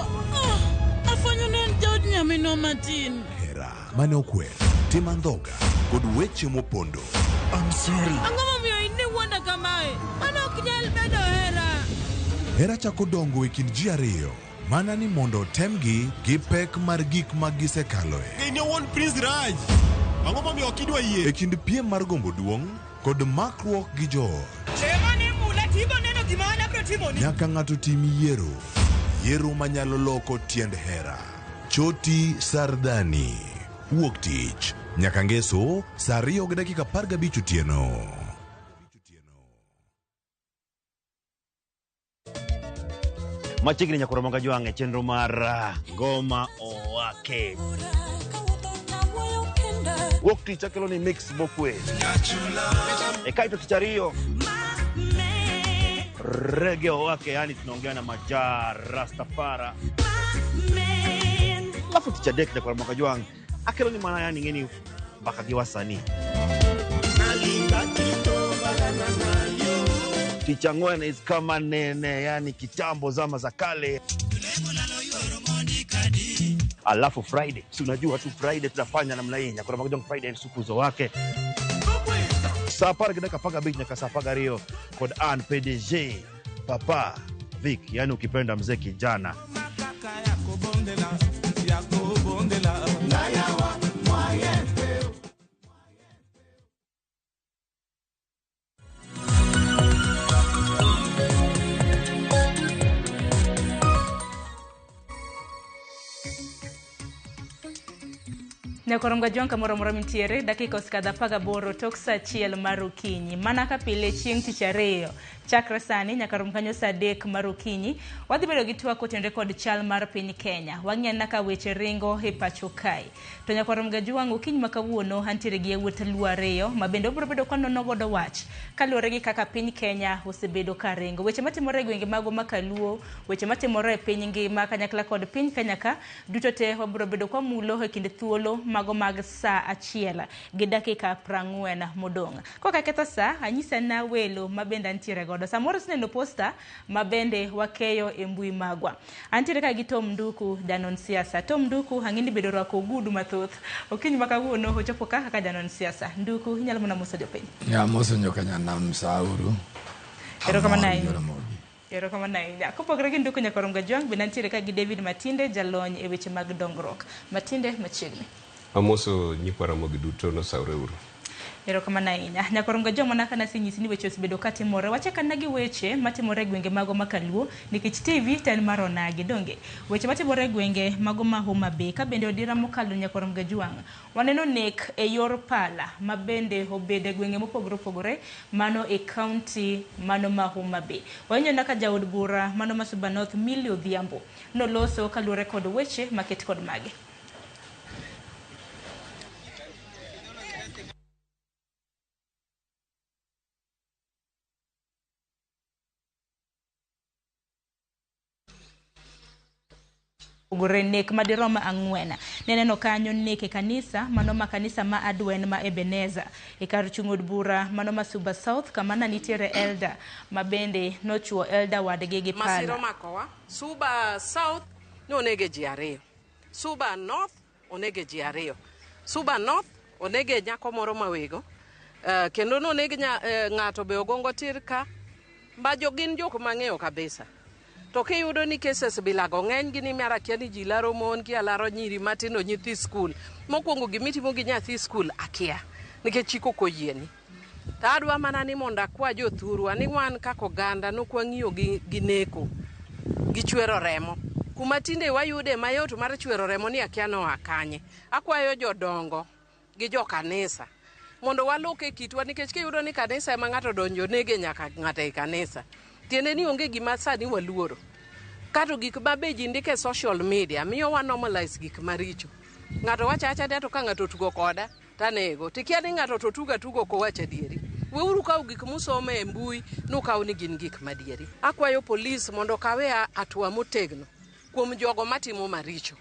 afwenyo ni en jaod nyaminwa matin. Hera mane okwer, tim andhoga kod weche mopondo. I'm sorry. Ang'o momiyo in iwuonda kamae? Mano ok nyal bedo hera. Hera chako dongo e kind ji ariyo mana ni mondo otemgi gi pek mar gik ma gisekaloe. In owuon Prince Raj. Ang'o momiyo ok idwa yie? E kind piem mar gombo duong' kod makruok gi joot. Chemoni mula tibo neno gima an abiro timoni. Nyaka ng'ato tim yiero. Yiero manyalo loko tiend hera. Choti Sardani. Wuok tich nyaka ngeso saa 2:15 otieno. Machiegni nyaka Ramogi Ajwang' e chenro mar Ngoma Owake. Wuok tich akelo ni mix mokwe. E kaito tich ariyo Reggae Owake, yani tunaongea na Maja Rastafara. Alafu tich adek nyaka Ramogi Ajwang' akelo ni mana yani ng'eni mbaka gi wasanii. Tich ang'wen is kama nene, yani kitambo zama za kale. Alafu Friday, si unajua tu Friday tunafanya namna hii. Nyakura Magajong Friday sukuzo wake. Saa 10:15 nyaka saa 12 kod Ann PDG Papa Vic, yani ukipenda mzee kijana. Nyakorom Gajwang' kamoro amora mintiere, dakika osekadho 18 tok saa 1 mar okinyi. Mana ka pile chieng' tich ariyo, chakre sani nyaka rom kanyo saa 3 mar okinyi, wadhi bedo gi twak kotenore kod chal mar piny Kenya. Wang'i anena ka weche ringo e pacho kae. To Nyakorom Gajwang' okinyi ma kawuono antiere gi yawuot Luo ariyo ma bende obiro bedo kanono godo wach kaluwore gi kaka piny Kenya osebedo ka ringo. Weche matimore e gwenge magwa ma Kaluo, weche matimore e piny ngima kanyakla kod piny Kenya ka, duto te wabiro bedo kwamulo e kind thuolo mago mag saa 1:40 modong'. Koka ketho saa, anyisa na welo mabende antiere godo. Samoro sineno posta mabende wakeyo e mbui magwa. Antiere ka gi Tom Nduku, janon siasa. Tom Nduku ang'e ni bedo rwako ogudu mathoth. Okinyi ma kawuono ochopo ka kaka janon siasa. Nduku, inyalo mana moso jopiny. Ya moso nyoka nyanam sauru. Erokamano ahinya. Erokamano ahinya. Kopogore gi Nduku Nyakorom Gajwang', bende antiere ka gi David Matinde, jalony e weche mag dongruok. Matinde, machiegni. Amoso nyikwa Ramogi duto nosawre uru. Erokamano ahinya. Nyakorom Gajwang' mana kana asenyisi ni weche osebedo katimore. Wachak anena gi weche matimore e gwenge mago ma Kaluo nikech TV to en mar onagi donge. Weche matimore e gwenge mago ma Homa Bay ka bende odira mokalo Nyakorom Gajwang'. Waneno nek e yor pala ma bende obedo e gwenge mopogore opogore mano e county mano ma Homa Bay. Wahinyo na ka jaod bura mano ma Suba North Millie Odhiambo noloso kaluwore kod weche maket kod mage. Opogore nek madirom 4. Neneno kanyo nek e kanisa mano ma kanisa ma Adwen ma Ebeneza e kar chung' od bura mano ma Suba South kama na nitiere elder ma bende nochuo elder wadgi gi Masira pala. omakowa. Suba South nonege ji 2. Suba North onege ji 2. Suba North onege nyako moro mawego. Kendo noneg ng'ato be ogongo tir ka. Ma gin jok mang'eyo kabisa. To kiyudo ni cases bilago ng'eny gi ni mar akia ni ji laro mon kia laro nyiri matindo nyithi skul. Mokwongo gimitimo gi nyathi skul akia nikech chik ok oyieni. To adwa mana ni mondo akwa jothurwa ni wan kaka oganda nok wang'iyo gi neko gi chwero remo. Kuma tinde wayude mayot mar chwero remo ni akia noa kanye. Akwayo jodongo gi jokanisa mondo walok e kitwa nikech kiyudo ni kanisa ema ng'ato donjo nege nyaka ng'ato e kanisa. Tiende ni onge gima sani waluoro. Kato gik ma be ji ndiko e social media miyo wa normalize gik maricho. Ng'ato wacho acha ni to ka ng'ato otugo koda tanego. Tikia ni ng'ato to tugo atugo ok owach adieri. Weuru kawo gik musomo e mbui nukaw ni gin gik madieri. Akwayo polis mondo okawe hatua motegno kuom jogo matimo maricho.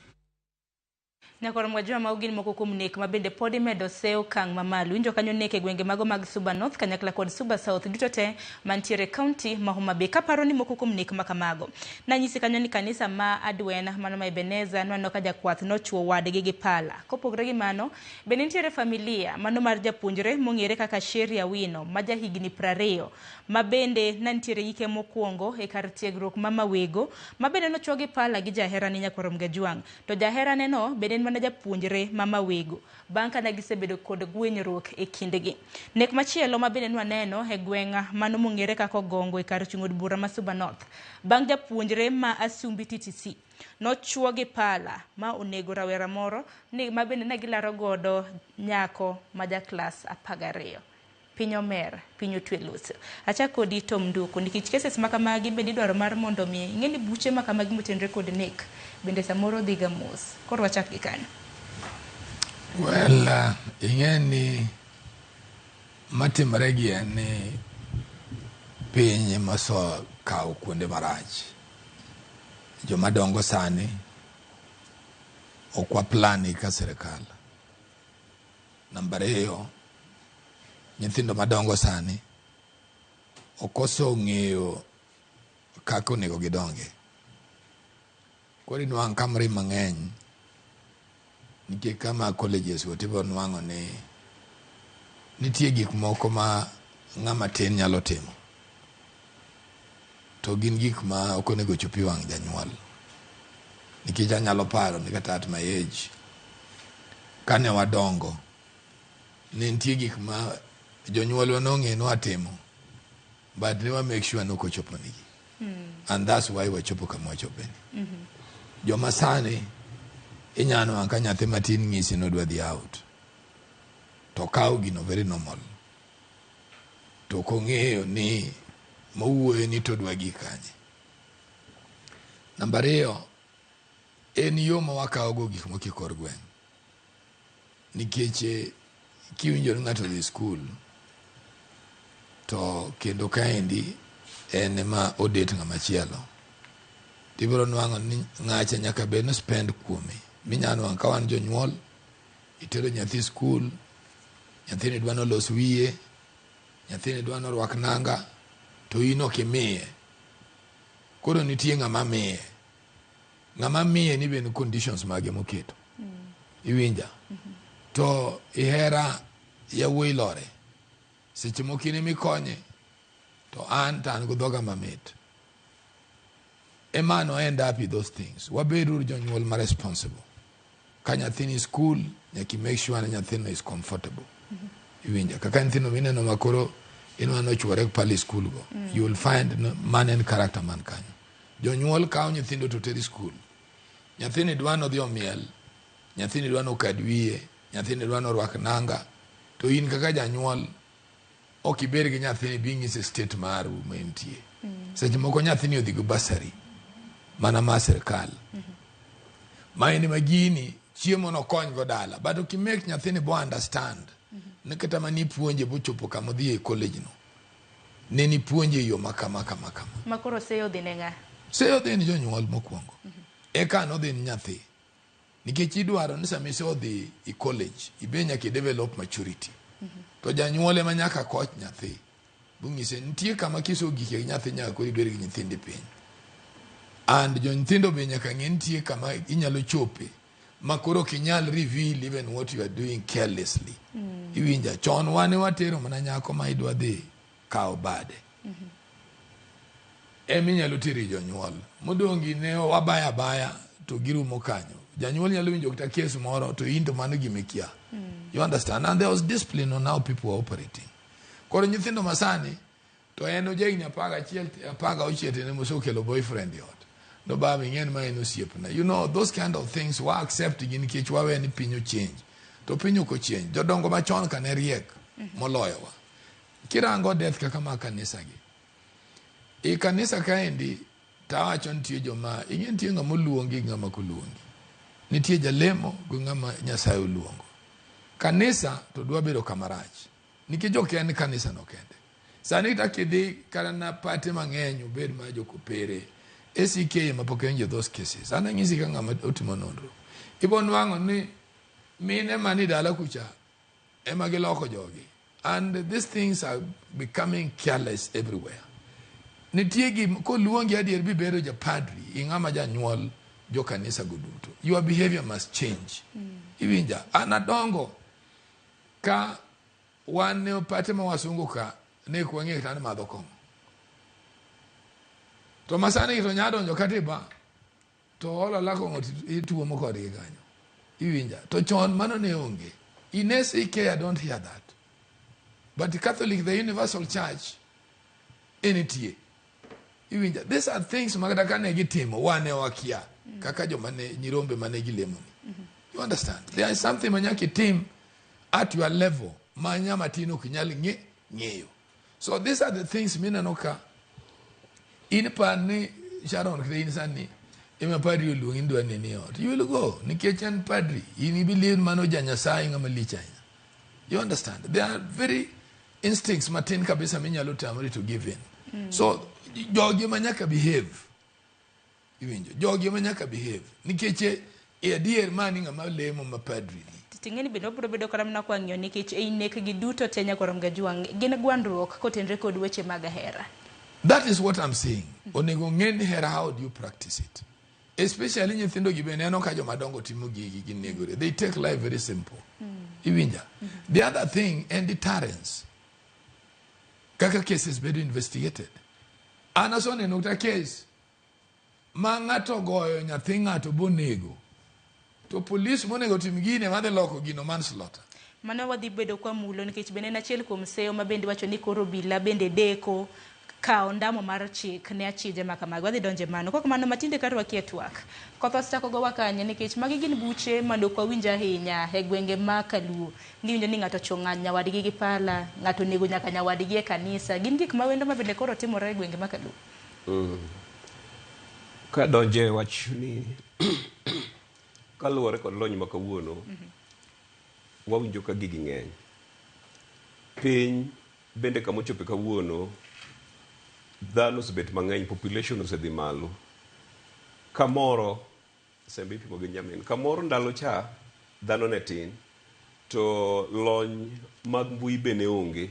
Nyakoro mwajua mago gin moko kuom nek ma bende pod imedo se okang' mamalo. Winjo kanyo nek e gwenge mago mag Suba North kanyakla kod Suba South duto te mantiere e kaunti ma Homa Bay. Kaparo ni moko kuom nek makamago. Nanyisi kanyo ni kanisa ma Adwen mano ma Ebeneza nwaneno ka jakwath nochuo wadgi gi pala. Kopogore gi mano, bende nitiere familia mano mar japuonjre mong'ere kaka Sheria Wino ma jahigni 20 ma bende nantiere hike mokwongo e kar tiegruok ma Mawego ma bende nochuo gi pala gi jaherane Nyakwar Mgajwang'. To jaherane no bende en mana japuonjre ma Mawego bang' ka ne gisebedo kod gwenyruok e kindgi. Nek machielo ma bende nwaneno e gweng' mano mong'ere kaka Ogongo e kar chung' od bura ma Suba North bang' japuonjre ma Asumbi TTC nochuo gi pala ma onego rawera moro ni ma bende ne gilaro godo nyako ma ja klas 12. Piny omer, piny otwe loso. Achak kodi Tom Nduku, nikech cases ma kamagi bende idwaro mar mondo mi ing'e ni buche ma kamagi motenore kod nek bende samoro dhi ga mos. Koro wachak gi kanyo. Well, ing'e ni matimore gi en ni piny ema osekawo kuonde marach. Joma dongo sani ok waplani ka sirikal. Namba 2, nyithindo madongo sani okoso ng'eyo kaka onego gidonge. Koro inwang'o ka mrima mang'eny nikech kama colleges go tibiro nwang'o ni nitie gik moko ma ng'ama tin nyalo timo to gin gik ma ok onego chop e wang' janyuol. Nikech anyalo paro ni kata at my age kane wadongo ne nitie gik ma jonyuolwa nong'e ni watimo but ne wa make sure ni ok ochopo negi. And that's why wachopo kama wachopeni. Joma sani inyalo nwang'o ka nyathi matin ng'isi ni odwa dhi out to okawo gino very normal to ok ong'eyo ni mowuoyo ni to odwa gi kanye. Namba 2, en yo ma wakawo go gik moko e kor gweng'. Nikech kiwinjo ni ng'ato odhi skul to kendo kaendi en ema odet ng'ama chielo tibiro nwang'o ni ng'acha nyaka bed ni spend kuome. Minyalo nwang'o ka wan jonyuol itero nyathi skul, nyathini dwa nolos wiye, nyathini dwa norwak nanga, to in ok imiye. Koro nitie ng'ama miye. Ng'ama miye ni be conditions mage moketo. Iwinja? To ihera yawuoyi lore. Seche moko in emikonye to an to an gi dhoga mamit. Ema no end up with those things. Wabeduru jonyuol ma responsible. Ka nyathini school, nyaka make sure ni nyathino is comfortable. Iwinja? Kaka nyithindo mineno ma koro inwang'o nochuore pale school go. You will find mano en character man kanyo. Jonyuol kawo nyithindo to teri school. Nyathini dwa nodhi omiel, nyathini dwa nokad wiye, nyathini dwa norwak nanga, to in kaka janyuol ok ibed gi nyathini bi ng'ise state maru ma entie. Seche moko nyathini odhi gi bursary mana mar sirikal. Ma en ma gini chiemo nokony go dala but ok imake nyathini bo understand ni kata mani ipuonje bochopo kama odhi e college no ne nipuonje e yo ma kama kama kama. Ma koro seyo dhi ne ng'a? Seyo dhi ni jonyuol mokwongo. Eka nodhi ni nyathi. Nikech idwaro ni sama isedhi i college, ibe nyaka i develop maturity. To janyuol ema nyaka coach nyathi. Bong'ise nitie kama kisogike gi nyathi nyaka koro ibed gi nyithindi piny. And jo nyithindo be nyaka ng'e nitie kama inyalo chope ma koro ok inyal reveal even what you are doing carelessly. Iwinja chon wane watero mana nyako ma idwa dhi kawo bade. Ema inyalo tero ir jonyuol. Modong' ne wabaya abaya to girumo kanyo. Janyuol nyalo winjo kata kes moro to in to mano gima ikia. You understand? And there was discipline on how people were operating. Koro nyithindo masani to en ojahigni 11 16 to en mosekelo boyfriend e ot. No baba ing'e ni ma en osiepna. You know those kind of things wa accept gi nikech wawe ni piny ochange. To piny ok ochange. Jodongo machon ka ne riek moloyowa. Kirango death kaka mag kanisa gi. E kanisa kaendi tawacho nitie joma ing'e nitie ng'ama oluongi gi ng'ama ok oluongi. Nitie jalemo gi ng'ama Nyasaye oluongo. Kanisa to dwa bedo kama rach. Nikech ok en kanisa no kende. Sani kata kidhi kata na pate mang'eny obed ma jokopere ACK ema pok awinjo those cases. An anyisi ka ng'ama otimo nonro. Ibo nwang'o ni mine mani dala kucha ema giloko jogi. And these things are becoming careless everywhere. Nitie gi koluongi adier bibedo japadri ing'ama janyuol jo kanisa go duto. Your behavior must change. Iwinja an adongo ka wan ne pate ma wasungu ka ne ok wang'eyo kata ni madho kong'o. To masani to nya donjo kata e bar to olo ala kong'o to ituomo kodgi kanyo. Iwinja. To chon mano ne onge. In ACK I don't hear that. But Catholic, the Universal Church, enitie. Iwinja. These are things ma kata kane gitimo wane wakia kaka joma ne nyirombe mane gilemoni. You understand? There is something ma nyaka itim at your level ma nyama tin ok nyal ng'eyo. So these are the things mineno ka in par ni Sharon kata in sani ema padri oluongi ni dwa neni e ot. You will go nikech en padri. In ibelieve mano ja Nyasaye ng'ama lich ahinya. You understand? There are very instincts matin kabisa minyalo tamori to give in. So jogi ma nyaka behave. Iwinjo? Jogi ma nyaka behave. Nikech e adier mani ng'ama lemo ma padri ni. Ting'eni bende wabiro bedo kata mana kwang'iyo nikech ei nek gi duto te nyakorom Gajwang' gin gwandruok kotenre kod weche mag hera. That is what I'm saying. Onego ng'e ni hera how do you practice it? Especially nyithindo gi be neno ka joma dongo timo gigi ginegore. They take life very simple. Iwinja? The other thing en deterrence. Kaka cases bedo investigated. An aseneno kata case ma ng'ato ogoyo nyathi ng'ato bonego. To police monego tim gini ema dhi loko gino manslaughter. Mano wadhi bedo kwamulo nikech bende en achiel kuom seyo ma bende wacho ni koro obila bende deko kawo ndamo mar chik ne achije ma kamagi. Wadhi donje mano. Kok mano matinde ka rwakie twak. Koth osechako gowa kanye nikech magi gin buche mane ok wawinj ahinya e gwenge ma kaluo. Niwinjo ni ng'ato ochwo nyawadgi gi pala, ng'ato onego nyaka nyawadgi e kanisa. Gin gik mawendo ma bende koro timore e gwenge ma kaluo. Kadonje wach ni kaluwore kod lony ma kawuono, wawinjo ka gigi ng'eny. Piny bende kama ochope kawuono, dhano osebet mang'eny, population osedhi malo. Kamoro, sembe ipimo gi nyamin, kamoro ndalo cha dhano ne tin, to lony mag mbui be ne onge.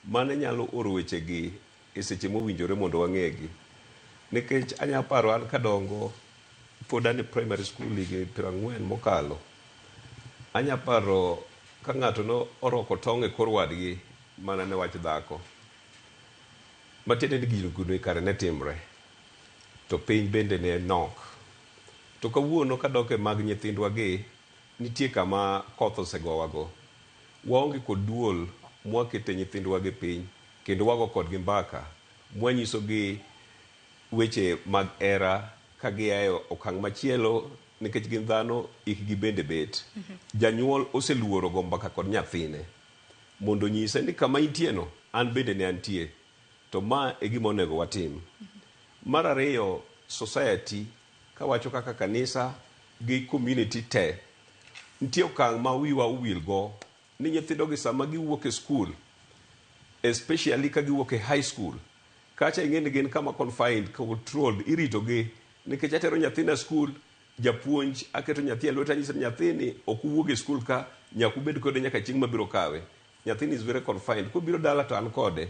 Mane nyalo oro wechegi e seche mowinjore mondo wang'egi. Nikech anya paro an kadongo, pod an e primary school higni 40 mokalo. Anya paro ka ng'ato no oroko tong' e kor wadgi mana ne wach dhako. Matiende ni gigo kare ne timre. To piny bende ne nok. To kawuono kadok e mag nyithindwa gi, nitie kama koth osegowago. Waonge kod duol mwakete nyithindwa gi piny, kendo wago kodgi mbaka, mwanyisogi weche mag hera ka gia e okang' machielo nikech gin dhano ikgi bende bet. Janyuol oseluoro go mbaka kod nyathine mondo onyise ni kama intie no an bende ne antie to ma e gima onego watim. Mar ariyo, society kawacho kaka kanisa gi community te nitie okang' ma wiwa owil go ni nyithindo gi sama giwuok e school, especially ka giwuok e high school, kacha ing'e ni gin kama confined, controlled, irito gi nikech atero nyathina school Japuonj aketo nyathi e lweta anyiso ni nyathini ok uwuog e skul ka nyaka ubed kode nyaka chieng' mabiro kawe. Nyathini is very confined. Kobiro dala to an kode.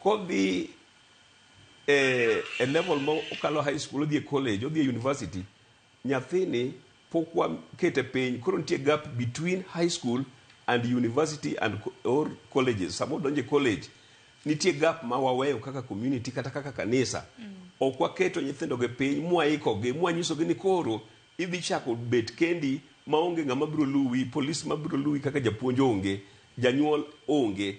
Kodhi e level ma okalo high school odhi e college odhi e university nyathini pok wakete piny koro nitie gap between high school and university and or colleges sama odonjo e college nitie gap ma waweyo kaka community kata kaka kanisa ok waketo nyithindogi piny mwaikogi mwanyisogi ni koro idhi chako bet kendi maonge ng'ama biro luwi polis mabiro luwi kaka japuonj onge janyuol onge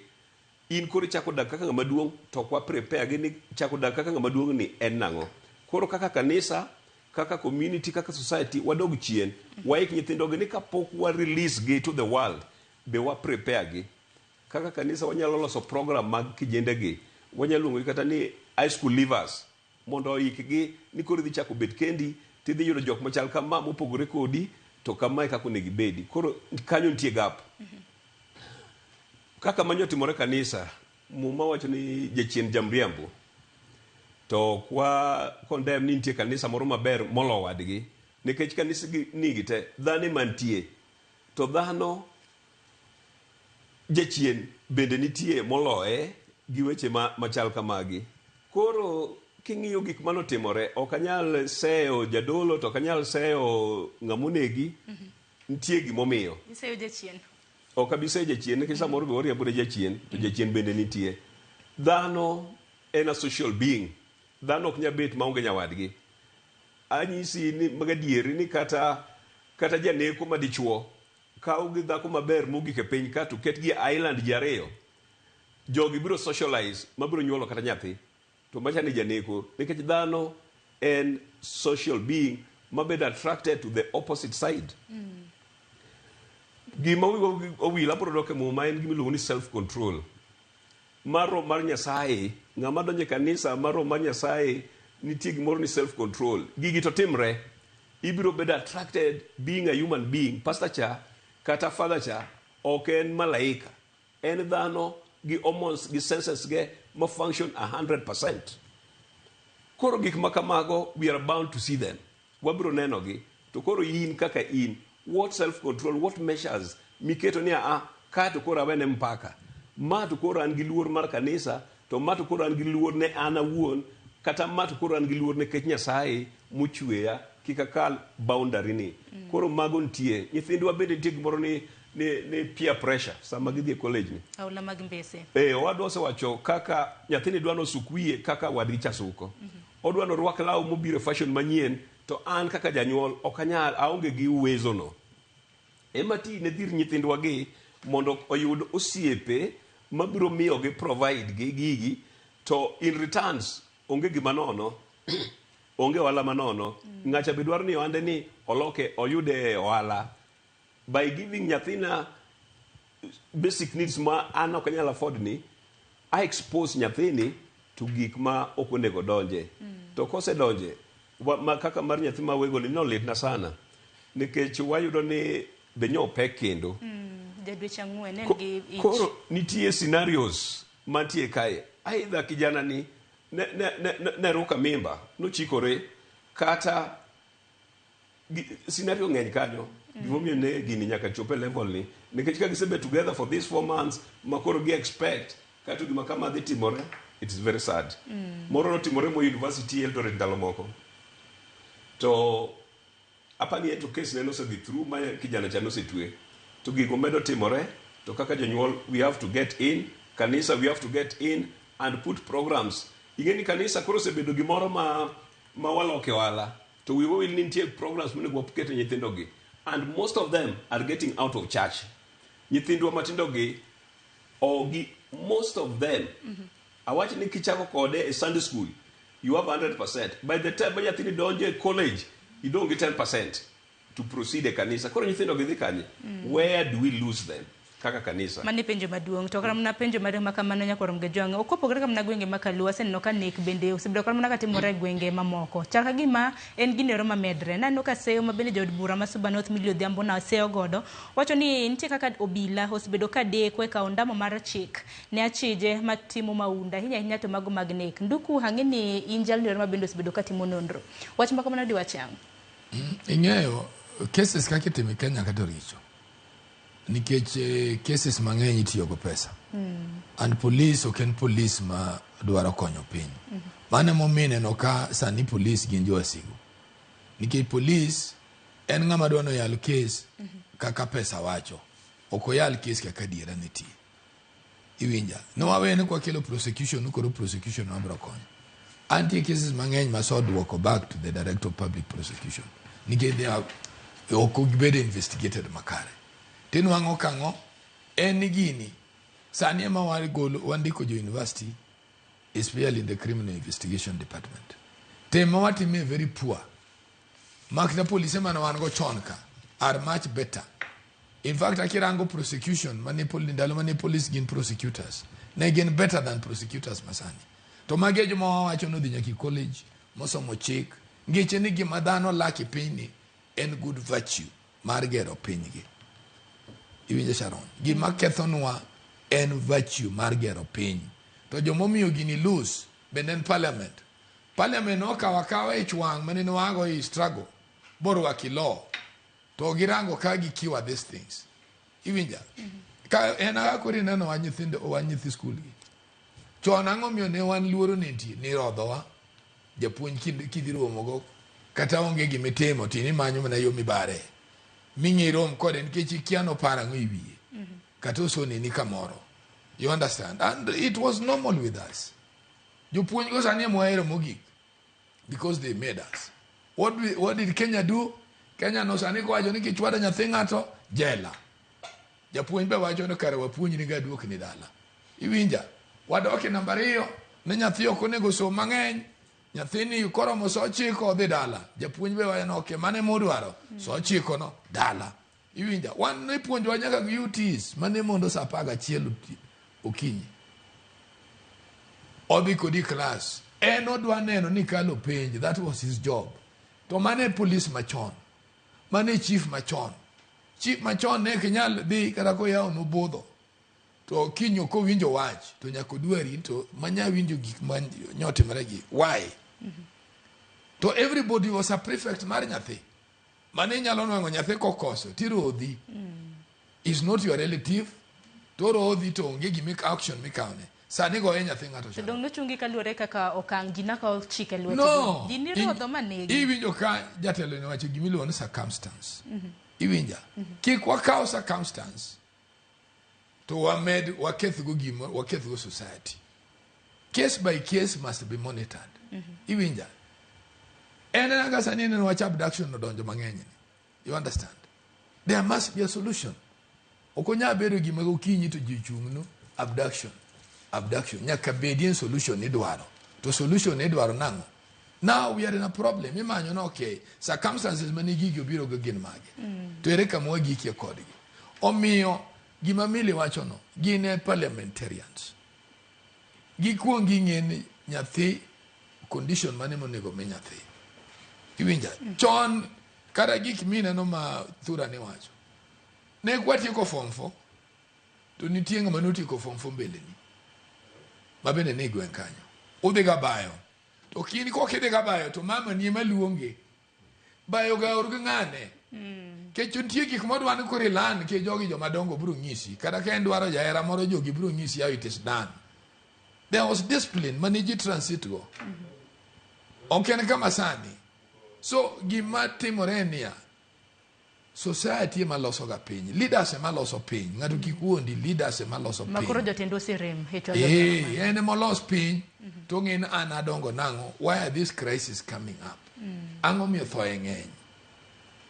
in koro ichako dak kaka ng'ama duong' to ok wa prepare gi ni chako dak kaka ng'ama duong' ni en nang'o koro kaka kanisa kaka community kaka society wadog chien waik nyithindogi ni kapok wa release gi to the world be wa prepare gi kaka kanisa wanyalo loso program mag kijende gi wanyalo luongogi kata ni high school leavers mondo oikgi ni koro idhi chako bet kendi tidhi yudo jok machal kama mopogore kodi to kamae kaka onego ibedi koro kanyo nitie gap kaka manyo timore kanisa muma wacho ni jachien jamriambo to ok wa condemn ni nitie kanisa moro maber molo wadgi nikech kanisgi nigi te dhano ema nitie to dhano jachien bende nitie moloye gi weche machal kamagi koro king'iyo gik manotimore ok anyal seyo jadolo to ok anyal seyo ng'amonegi nitie gimomiyo Iseyo jachien. ok abi seyo jachien nikech samoro be wariambo ne jachien to jachien bende nitie dhano en a social being dhano ok nyal bet maonge nyawadgi anyisi ni magadieri ni kata janeko madichuo kaw gi dhako maber mogik e piny ka to ketgi e island ji ariyo jogi biro socialize mabiro nyuolo kata nyathi to macha ni janeko nikech dhano en social being mabedo attracted to the opposite side gima wiwa owil abiro dok e muma en gima iluongo ni self control mar roho mar nyasaye ng'ama donjo e kanisa mar roho mar nyasaye nitie gimoro ni self control gigi to timre ibiro bedo attracted being a human being pastor cha kata father cha ok en malaika en dhano gi hormones gi senses ge ma function 100%. Koro gik ma kamago we are bound to see them. Wabiro nenogi. To koro in kaka in, what self control, what measures miketo ni a ka to koro awene mpaka. Ma to koro an gi luor mar kanisa, to ma to koro an gi luor ne an awuon, kata ma to koro an gi luor nikech Nyasaye mochweya kik akal boundary ni. Koro mago nitie. Nyithindwa bende nitie gimoro ni peer pressure sama gidhi e college ni. Aula mag mbese. Owadwa osewacho kaka nyathini dwa nosuk wiye kaka wadgi cha suko. Odwa norwak law mobiro e fashion manyien to an kaka janyuol ok anyal aonge gi uwezo no. Ema ti ne dhir nyithindwa gi mondo oyud osiepe mabiro miyogi provide gi gigi to in returns onge gima nono onge ohala manono. Ng'acha be dwaro ni ohande ni oloke oyude ohala by giving nyathina basic needs ma an ok anyal afford ni I expose nyathini to gik ma ok onego donje. To kosedonje ma kaka mar nyathi ma wego ni nolitna sana nikech wayudo ni be nyo pek kendo. Ja dweche 4 ne en gi ich. Koro nitie scenarios mantie kae. Aidha kijana ni ne ruka mimba nochikore kata scenario ng'eny kanyo. Gimomiyo ne gini nyaka chop e level ni nikech ka gisebet together for these 4 months ma koro gi expect kata gima kama dhi timore, it is very sad. Moro notimore mo university Eldoret ndalo moko. To apani en to case ne nosedhi through ma kijana cha nosetwe. To gigo medo timore to kaka jonyuol we have to get in, kanisa we have to get in and put programs. Ing'e ni kanisa koro osebedo gimoro ma waloke ohala. To wiwa wil ni nitie programs monego waket e nyithindogi. And most of them are getting out of church. Nyithindwa matindo gi, ogi, most of them, awach ni kichako kode e Sunday school, you have 100%. By the time ma nyathini donjo e college, idong' gi 10% to proceed e kanisa. Koro nyithindo gi dhi kanye? Where do we lose them? Kaka kanisa. Mano e penjo maduong'. To kata mana penjo ma kamano nyakwar Mgejwang', ok opogore ka mana gwenge ma Kaluo, aseneno ka nek bende osebedo kata mana katimore e gwenge mamoko. Chal ka gima en gino mamedre. Naneno ka seyo ma bende jaod bura ma Suba North Millie Odhiambo na seyo godo, wacho ni nitie kaka obila osebedo ka deko e kawo ndamo mar chik ne achije matimo maunda, ahinya ahinya to mago mag nek. Nduku ang'e ni in jalno ma bende osebedo ka timo nonro. Wach ma kamano diwach ang'o? Ing'eyo cases kaka itimo e Kenya kata richo nikech cases mang'eny itiyo go pesa and police ok en police ma dwaro konyo piny. Mano emomiyo ineno ka sani police gin jowasigu nikech police en ng'ama dwa noyal case kaka pesa wacho, ok oyal case kaka adiera nitie. Iwinja? Ne wawe ni kwakelo prosecution, koro prosecution wabro konyo. Antie cases mang'eny masoduoko back to the Director of Public Prosecution nikech they are ok gibedo investigated makare. Tinwang'o kang'o en ni gini sani ema wagolo wandiko jo university, especially in the criminal investigation department. Tem ma watime very poor. Makna polise mane wan go chon ka are much better. In fact, akirango prosecution mane ndalo mane police gin prosecutors, ne gin better than prosecutors masani. To magi e joma wawacho nodhi nyaka e college mosomo chik. Ngeche ni gima dhano lack e pinyni en good virtue mar gero pinygi. Iwinjo, Sharon? Gima kethonwa en virtue mar gero piny. To jomomiyo gini lose bende en parliament. Parliament nokawo akawa ich wang' mane nwago i struggle borwaki law to girango ka gikiwa these things. Iwinja? Ka en kaka koro ineno wa nyithindo wa nyithi skul gi. Chon ang'o miyo ne wan luoro ne nitie ni rodhowa japuonj kidhi romogo kata onge gimitimo to in imanyo mana yo mibare ming'i rom kode nikech ikia noparo ang'o e wiye kata osoneni kamoro. You understand? And it was normal with us. Jopuonj go sani ema wahero mogik because they made us. What did Kenya do? Kenya no sani kowacho ni kichwado nyathi ng'ato jela. Japuonj be wacho ni kare wapuonjni ga duokni dala. Iwinja? Wadok e namba 2 ni nyathi ok onego som mang'eny. Nyathini koromo sa 9 odhi dala. Japuonj be wacho ni okay, mano ema udwaro. Sa 9 no dala. Iwinja? Wan nipuonjowa nyaka gi UTs mane mondo sa 11 okinyi. Odhi kodi class. En odwa neno ni kalo penj. That was his job. To mane police machon. Mane chief machon. Chief machon ne ok nyal dhi kata koyawo nobudho. To kiny ok owinjo wach to nyaka odwari to manya winjo gik ma nyotimore gi. Why? To everybody was a prefect mar nyathi. Mane inyalo nwang'o nyathi kokoso tirodhi. Is not your relative. To rodhi to onge gimi action mikawne. Sani goye nyathi ng'ato To dong' nochungi kaluwore kaka okang' ji nakawo chike lwetgi. No. Ji nirodho manegi. Iwinjo ka jatelo ni wacho gimiluongo ni circumstance. Iwinja? Kik wakaw circumstance to wamed wakethgo gima wakethgo society. Case by case must be monitored. Iwinja? En kaka sani ineno wach abduction odonjo mang'eny ni. You understand? There must be a solution. Ok onyal bedo gima gokinyi to ji ochung'nu abduction. Abduction. Nyaka bedie solution idwaro. To solution idwaro nang'o? Now we are in a problem. Imanyo no okay. Circumstances mane gigi obiro go gin mage. To ere kama wagikie kodgi. Omiyo gima Milly wacho no, gin e parliamentarians. Gikuong ging'e ni nyathi condition mane monego mi nyathi. Iwinja? Chon kata gik mineno ma Thura ni wacho. Ne kwatieko form 4 to nitie ng'ama notieko form 4 mbeleni ma bende ni e gweng' kanyo. Udhi ga bayo. To kin kok idhi ga bayo to mama ni ema luonge. Bayo ga or gi ng'ane. Kech nitie gik modwa ni koro ilan nikech jogi joma dongo biro nyisi. Kata ka en dwaro jahera moro jogi biro nyisi how it is done. There was discipline mane ji transit go. Ok en kama sani. So gima timore en niya, society ema loso ga piny. Leaders ema loso piny. Ng'ato kik wuondi, leaders ema loso Ma koro piny. jotend oserem e chwalo En ema olos piny to ng'e ni an adongo nang'o. Why are this crisis coming up? Ang'o miyo thoe ng'eny?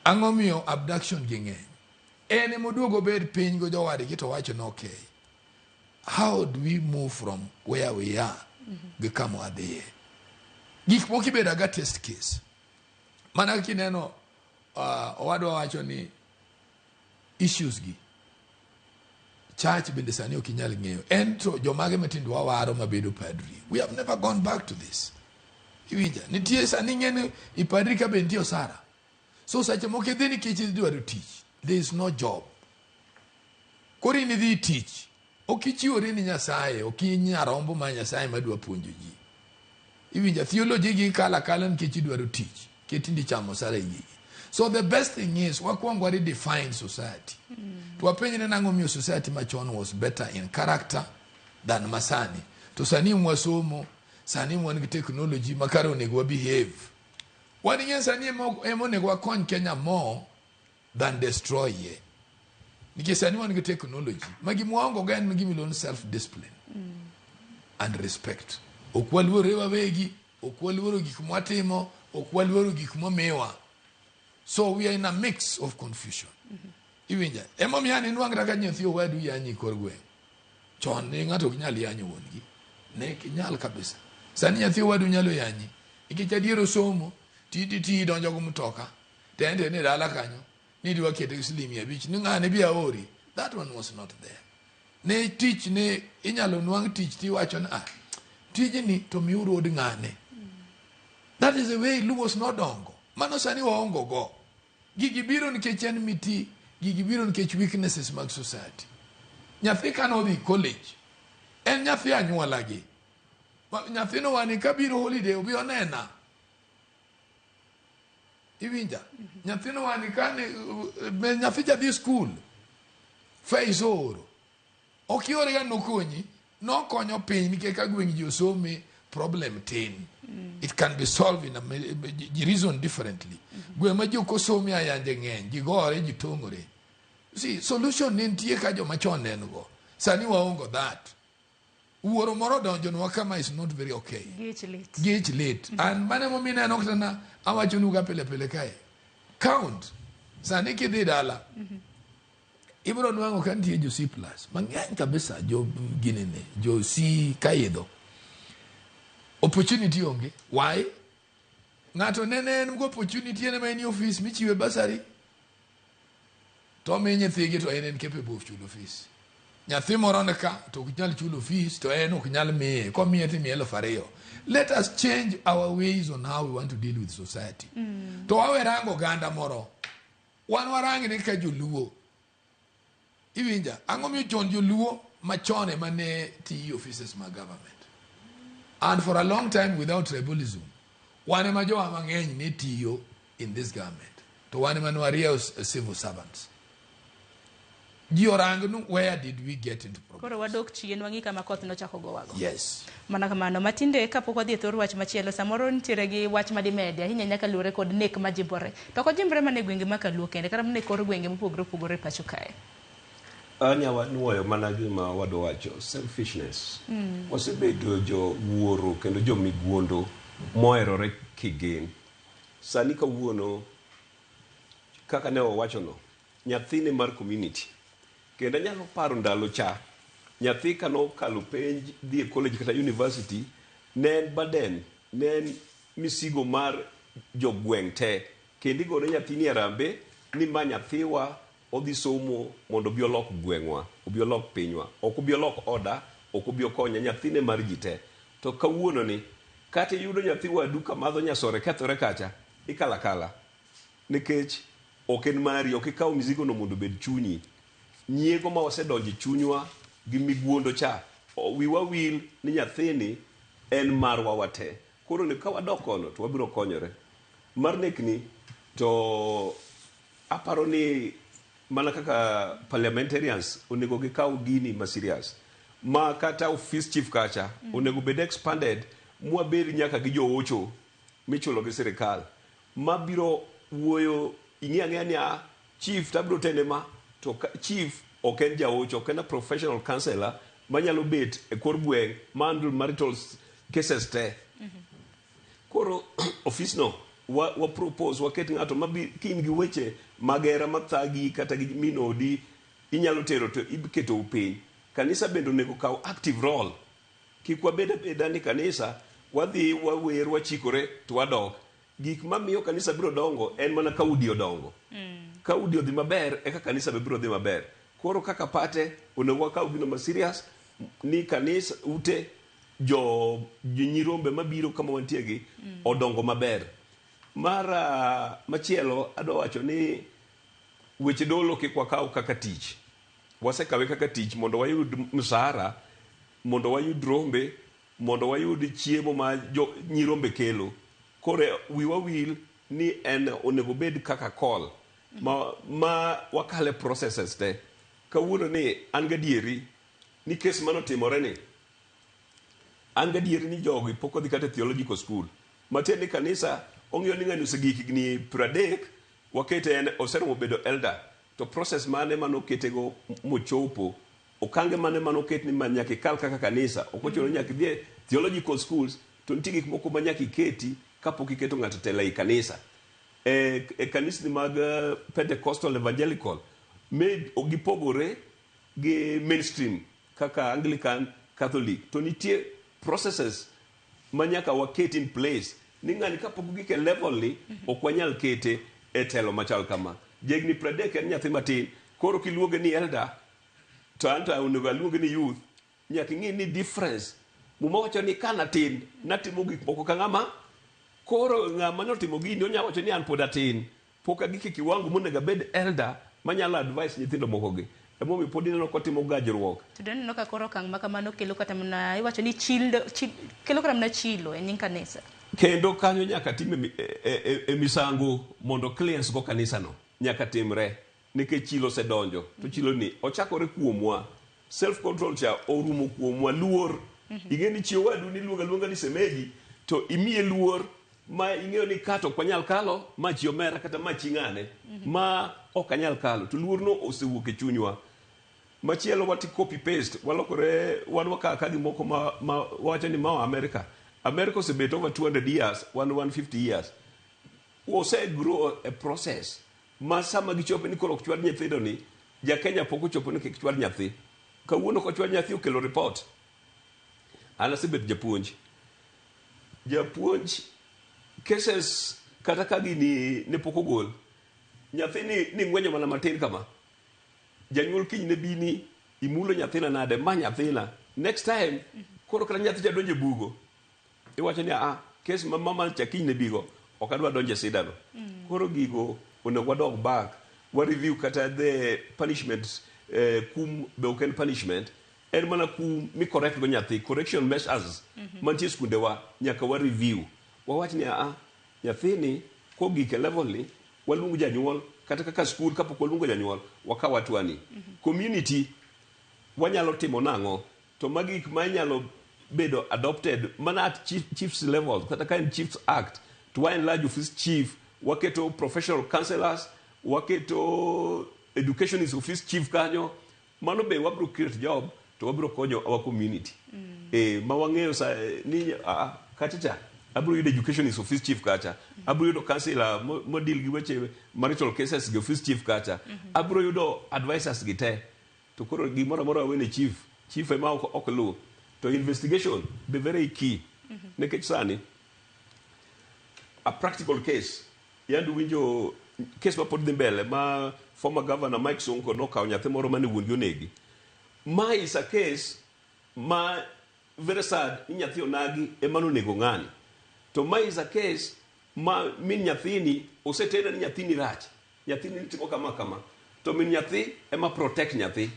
Ang'o miyo abduction gi ng'eny? En ema oduogo obed piny go jowadgi to wacho ni okay, how do we move from where we are gi kama wadhiye? Gik moko ibedo aga test case. Mana kineno owadwa wacho ni issues gi church bende sani ok inyal ng'eyo. En to jomage matindo wawaro mabedo padri. We have never gone back to this. Iwinja? Nitie sani ing'e ni i padri ka be nitie osara. So seche moko idhi nikech idwaro tich. There is no job. Koro in idhi tich. Ok ichiwori ni Nyasaye, ok in nyarombo mar Nyasaye madwa puonjo ji. Iwinja? Theology gi ikalo akala nikech idwaro tich. Nikech tinde ichamo osara e gigi. So the best thing is wakwong wa redefine society. To wapenjre nang'o miyo society machon was better in character than masani. To sani mwasomo, sani wan gi technology ma kare onego wa behave. Wan ing'e sani ema onego wakony Kenya more than destroy ye. Nikech sani wan gi technology ma gima waongo go en gima iluongo ni self discipline and respect. Ok waluorre wawegi, ok waluoro gik mwatimo, ok waluoro gik momiwa. So we are in a mix of confusion. Iwinja? Emomiyo an inwang' kata ka nyathi owadu yanyi kor gweng'. Chon ne ng'ato ok nyal yanyo wuon gi. Ne ok inyal kabisa. Sani nyathi owadu nyalo yanyi. Nikech adier osomo, titi ti donjo go mtoka. To en to en e dala kanyo. Ni idwa kete gi siling 500 ni ng'ane bi aori. That one was not there. Ne tich ne inyalo nwang' tich tiwacho ni ah, tijni to miuru od ng'ane. That is the way Luos nodongo. Mano sani waongo go. Gigi biro nikech en miti, gigi biro nikech weaknesses mag society. Nyathi kane odhi college, en nyathi anyuola gi. Nyathino wani kabiro holiday obi onena. Iwinja? Nyathino wani kane be nyathi jadhi school. Fees ooro. Ok iore ga nokonyi, nokonyo piny nikech ka gweng' ji osome problem tin. It can be solved in a ji reason differently. Gweng' ma ji ok osome ayanje ng'eny, ji gore, ji tong'ore. See, solution ne nitie ka joma chon ne en go. Sani waongo that. Wuoro moro donjonwa kama is not very okay. Gich lit. Gich lit. And mano emomiyo ineno kata na awachonu ga pile pile kae. Count. Sani kidhi dala, ibiro nwang'o ka nitie jo C plus mang'eny kabisa jo ginene jo C kaidho. Opportunity onge. Why? Ng'ato nene en go opportunity en ema en e office michiwe bursary. To omi nyithigi to en en capable of chulo fees. Nyathi moro ni ka to ok nyal chulo fees to en ok nyal miye. Komiye to imiye 2,000. Let us change our ways on how we want to deal with society. To wawe rango oganda moro. Wan warang ni ka joluo. Iwinja, ang'o miyo chon joluo machon ema ne tiyo offices mag government. And for a long time without tribalism, wan ema jowa mang'eny ne tiyo in this government. To wan ema ne warieyo civil servants. Ji orang nu where did we get into problems? Koro wadok chien wang'i kama koth nochako gowago. Yes. Mana kamano. Matinde kapok wadhi e thor wach machielo, samoro nitiere gi wach madimedi ahinya nyaka luwore kod nek majimbore. To ok ojimbore mana e gwenge ma Kaluo kende, kata mana e kor gwenge mopogore opogore e pacho kae. Anya nuoyo mana gima wadwa wacho, selfishness. Wasebedo jo wuoro kendo jo miguondo moherore kigin. Sani kawuono, kaka ne wawachono, nyathini mar community. Kendo anyalo paro ndalo cha, nyathi kano kalo penj dhi e college kata university, ne en burden, ne en misigo mar jogweng' te. Kendo igone nyathini arambe ni ma nyathiwa odhi somo mondo obi olok gweng'wa, obi olok pinywa. Ok obi olok oda, ok obi okonya, nyathine mar ji te. To kawuono ni, kata iyudo nyathi wadu kamadho nyasore kethore kacha, ikalo akala. Nikech ok en mari, ok ikaw mizigo no mondo obed chunyi. Nyiego ma wasedonjo e chunywa gi miguondo cha, wiwa wil ni nyathini en marwa wate. Koro ni ka wadok kono to wabiro konyore. Mar nekni to aparo ni mana kaka parliamentarians onego gikaw gini ma serious. Ma kata office chief kacha onego bed expanded mwabed nyaka gi joocho michulo gi sirikal mabiro wuoyo ing'e ang'eya ni a chief tabiro tene ma to chief ok en jaocho, ok en a professional counselor manyalo bet e kor gweng' ma handle marital cases te. Koro ofis no wa propose waket ng'ato mabi ka in gi weche mag hera mathagi kata gi min odi inyalo tero to iketou piny. Kanisa bende onego kaw active role. Kik wabed abeda ni kanisa wadhi wawer wachikore to wadok. Gik mamiyo kanisa biro dongo en mana ka udi odongo. Ka udi odhi maber eka kanisa be biro dhi maber. Koro kaka pate onego wakaw gino ma serious ni kanisa ute jo nyirombe mabiro kama wantie gi odongo maber. Mar machielo adwa wacho ni weche dolo kik wakaw kaka tich. Wasekawe kaka tich mondo wayud msara, mondo wayud rombe, mondo wayud chiemo ma jo nyirombe kelo. Koro wiwa wil ni en onego bed kaka call ma wakale processes te. Kawuono ni an gadieri ni kes manotimore ni an gadieri ni jogi pok odhi kata e theological school. Matiende ni kanisa ong'iyo ni ng'ani osegik higni 30 wakete en oseromo bedo elder to process mane manoketego mochopo okange mane manoket ni ma nyaka ikal kaka kanisa ok ochuno ni nyaka idhi e theological schools to nitie gik moko ma nyaka iketi kapok iketo ng'ato telo ei kanisa. E kanisni mag Pentecostal Evangelical may gipogore gi mainstream kaka Anglican, Catholic to nitie processes ma nyaka waket in place ni ng'ani kapok ogik e level ni ok wanyal kete e telo machal kama. Jahigni 30 en nyathi matin koro kiluonge ni elder to anto onego aluonge ni youth nyaka ing'e ni difference. Muma wacho ni ka natin natimo gik moko ka ng'ama koro ng'ama notimo gini onya wacho ni an pod atin pok agik e kiwango monego abed elder manyalo advice nyithindo moko gi. Emomiyo pod ineno kotimo gajruok. To ineno ka koro okang' ma kamano kelo kata mana iwacho ni chilo, kelo kata mana chilo e nying kanisa. Kendo kanyo nyaka tim e misango mondo cleanse go kanisano nyaka timre nikech chilo osedonjo to chilo ni ochakore kuomwa. Self control cha orumo kuomwa luor. Ing'e ni chi owadu ni luonga luonga ni semeji to imiye luor ma ing'eyo ni ka to ok wanyal kalo ma chi omera kata ma chi ng'ane ma ok anyal kalo to luorno osewuok e chunywa. Machielo wati copy paste walokore wan waka ka gimoko ma wacho ni ma America. America osebet over 200 years wan 150 years. Ose grow a process ma sama gichopo ni koro ok chwad nyithindo ni ja Kenya pok ochopo ni kik chwad nyathi. Kawuono kochwad nyathi okelo report. An asebet japuonj. Japuonj cases kata ka gini ne pok ogol nyathi ni ng'wenyo mana matin kama. Janyuol kiny ne bi ni imulo nyathina nade ma nyathina. Next time koro kata nyathi cha donjo e bugo iwacho ni a case ma mama cha kiny ne bigo ok adwa donjo e sidano. Koro gigo onego wadog back wa review kata the punishment kum be ok en punishment en mana kum mi correct go nyathi correction measures mantie e skundewa nyaka wa review wawach ni a nyathini kogik e level ni waluong janyuol kata kaka skul kapok waluongo janyuol wakaw hatua ni. Community wanyalo timo nang'o to magi gik ma inyalo bedo adopted mana at chiefs level kata ka en chiefs act to wa enlarge office chief waketo professional counselors waketo educationist office chief kanyo mano be wabro create job to wabro konyo our community. Ma wang'eyo sa ni kacha cha abro yudo educationist office chief kacha abro yudo counselor mo deal gi weche marital cases gi office chief kacha abro yudo advisors gi te to koro gimoro amora wawene chief chief ema ok luw to investigation be very key nikech sani a practical case yandi winjo case ma pod dhi mbele ma former governor Mike Sonko nokawo nyathi moro mane wuon gi onegi. Ma is a case ma very sad ni nyathi onagi ema nonego ng'ani. To ma is a case ma min nyathini osetene ni nyathini rach. Nyathini timo kama kama. To min nyathi ema protect nyathi.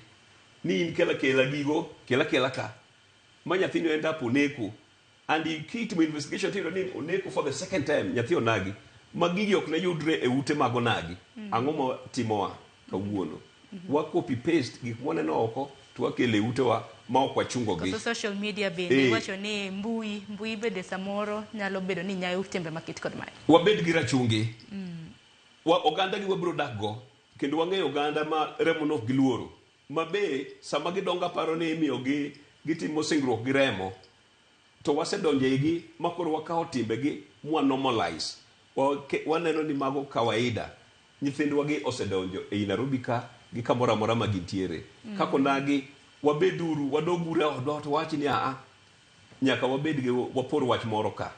Ni in kela kela gigo, kela kela ka. Ma nyathini end up oneko. And kitimo investigation tiyudo ni oneko for the second time nyathi onagi. Ma gigi ok ne yudre e ute mag onagi. Ang'o ma timowa kawuono? Wa copy paste gik mwaneno oko to wakelo e utewa ma ok wachungo gi. Koso social media bende iwacho ni mbui bende samoro nyalo bedo ni nyayo timbe makit kod mae. Wabed gi rachungi. Wa oganda gi wabiro dak go kendo wang'eyo oganda ma remo nok giluoro. Ma be sama gidongo aparo ni imiyo gi gitimo singruok gi remo to wasedonjo eigi ma koro wakawo timbegi mwa normalize. Waneno ni mago kawaida. Nyithindwa gi osedonjo ei Nairobi ka gi kamoro amora ma gintiere. Kaka onagi wabeduru wadoguru e odwa to wawach ni aa nyaka wabed gi wapor wach moro ka.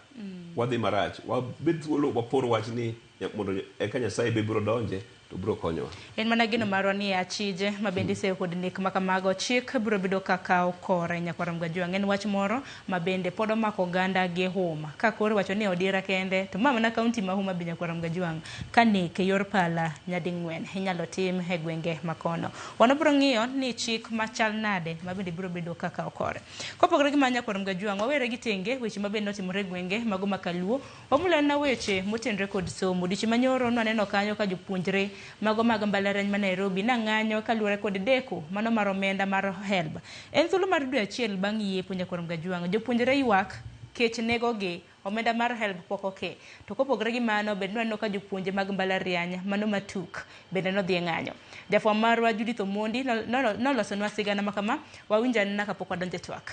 Wadhi marach. Wabed thuolo wapor wach ni mondo eka Nyasaye be biro donje to biro konyowa. En mana geno marwa ni achije ma bende iseyo kod nek ma kamago chik biro bedo ka kawo kore nyakwar Mgajwang'. En wach moro ma bende pod omako oganda gi huma. Ka koro iwacho ni odira kende to ma mana kaunti ma Homa Bay nyakwar Mgajwang' ka nek e yor pala nyading'wen inyalo tim e gwenge makono. Wan wabiro ng'iyo ni chik machal nade ma bende biro bedo ka kawo kore. Kopogore gi ma nyakwar Mgajwang' wawere gi tenge weche ma bende notimore e gwenge mago ma Kaluo. Wamulana weche motenre kod somo. Odiochieng' manyoro nwaneno kanyo ka jopuonjre mago mag mbalariany ma Nairobi nang'anyo kaluwore kod deko mano mar omenda mar HELB. En thuolo mar dwe achiel bang' yiepo nyakwar Mgajwang'. Jopuonjre ywak kech negogi, omenda mar HELB pok oke. To kopogore gi mano, bende nwaneno ka jopuonje mag mbalariany mano matuk bende nodhi e ng'anyo. Jafwambo marwa Judith Omondi nolosonwa sigana ma kama, wawinj anena kapok wadonjo e twak.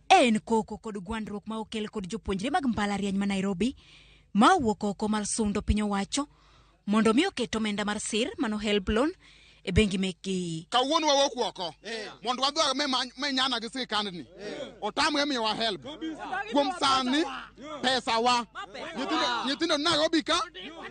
En koko kod gwandruok ma okel kod jopuonjre mag mbalariany ma Nairobi ma owuok oko mar sundo piny owacho mondo mi oket omenda mar sir mano HELB loan e bengi mekgi. Kawuono wawuok oko mondo wadhi menyana gi sirkandni otamre miyowa HELB. Kuom sani pesa wa nyithindo Nairobi ka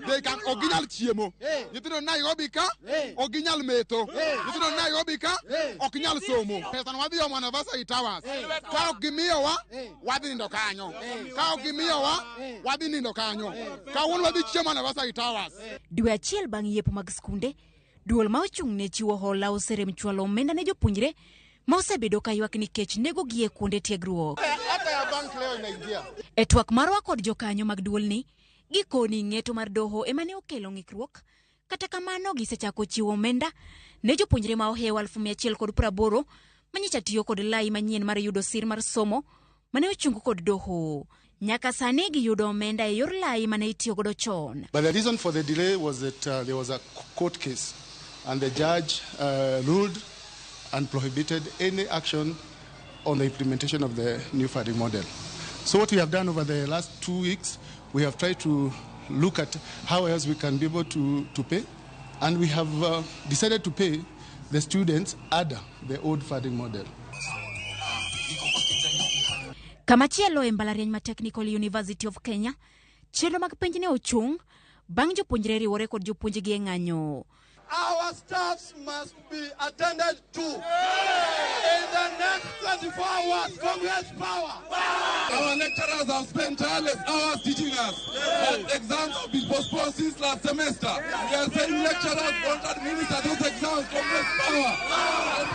they can ok ginyal chiemo, nyithindo Nairobi ka ok ginyal metho, nyithindo Nairobi ka ok nyal somo. Pesa no wadhi omo Anniversary Towers, ka ok gimiyowa wadhi nindo kanyo, ka ok gimiyowa wadhi nindo kanyo. Kawuono wadhi chiemo Anniversary Towers. Dwe achiel bang' yiepo mag skunde, duol ma ochung' ne chiwo hola oserem chwalo omenda ne jopuonjre ma osebedo ka ywak nikech negogi e kuonde tiegruok. E twak marwa kod jokanyo mag duolni, gikoni ng'eto mar doho ema ne okelo ng'ikruok. Kata kamano gisechako chiwo omenda ne jopuonjre ma ohewo 1,180 manyicha tiyo kod lai manyien mar yudo sir mar somo mane ochung kod doho. Nyaka sani giyudo omenda e yor lai mane itiyo godo chon. But the reason for the delay was that there was a court case and the judge ruled and prohibited any action on the implementation of the new funding model. So what we have done over the last 2 weeks, we have tried to look at how else we can be able to pay, and we have decided to pay the students under the old funding model. Kamachielo e mbalariany ma Technical University of Kenya, chenro mag penj ne ochung' bang' jopuonjre riwore kod jopuonjgi e ng'anyo. Our staffs must be attended to in the next 24 hours. Congress power. Our lecturers have spent tireless hours teaching us, but exams have been postponed since last semester. We are saying lecturers don't administer those exams. Congress power.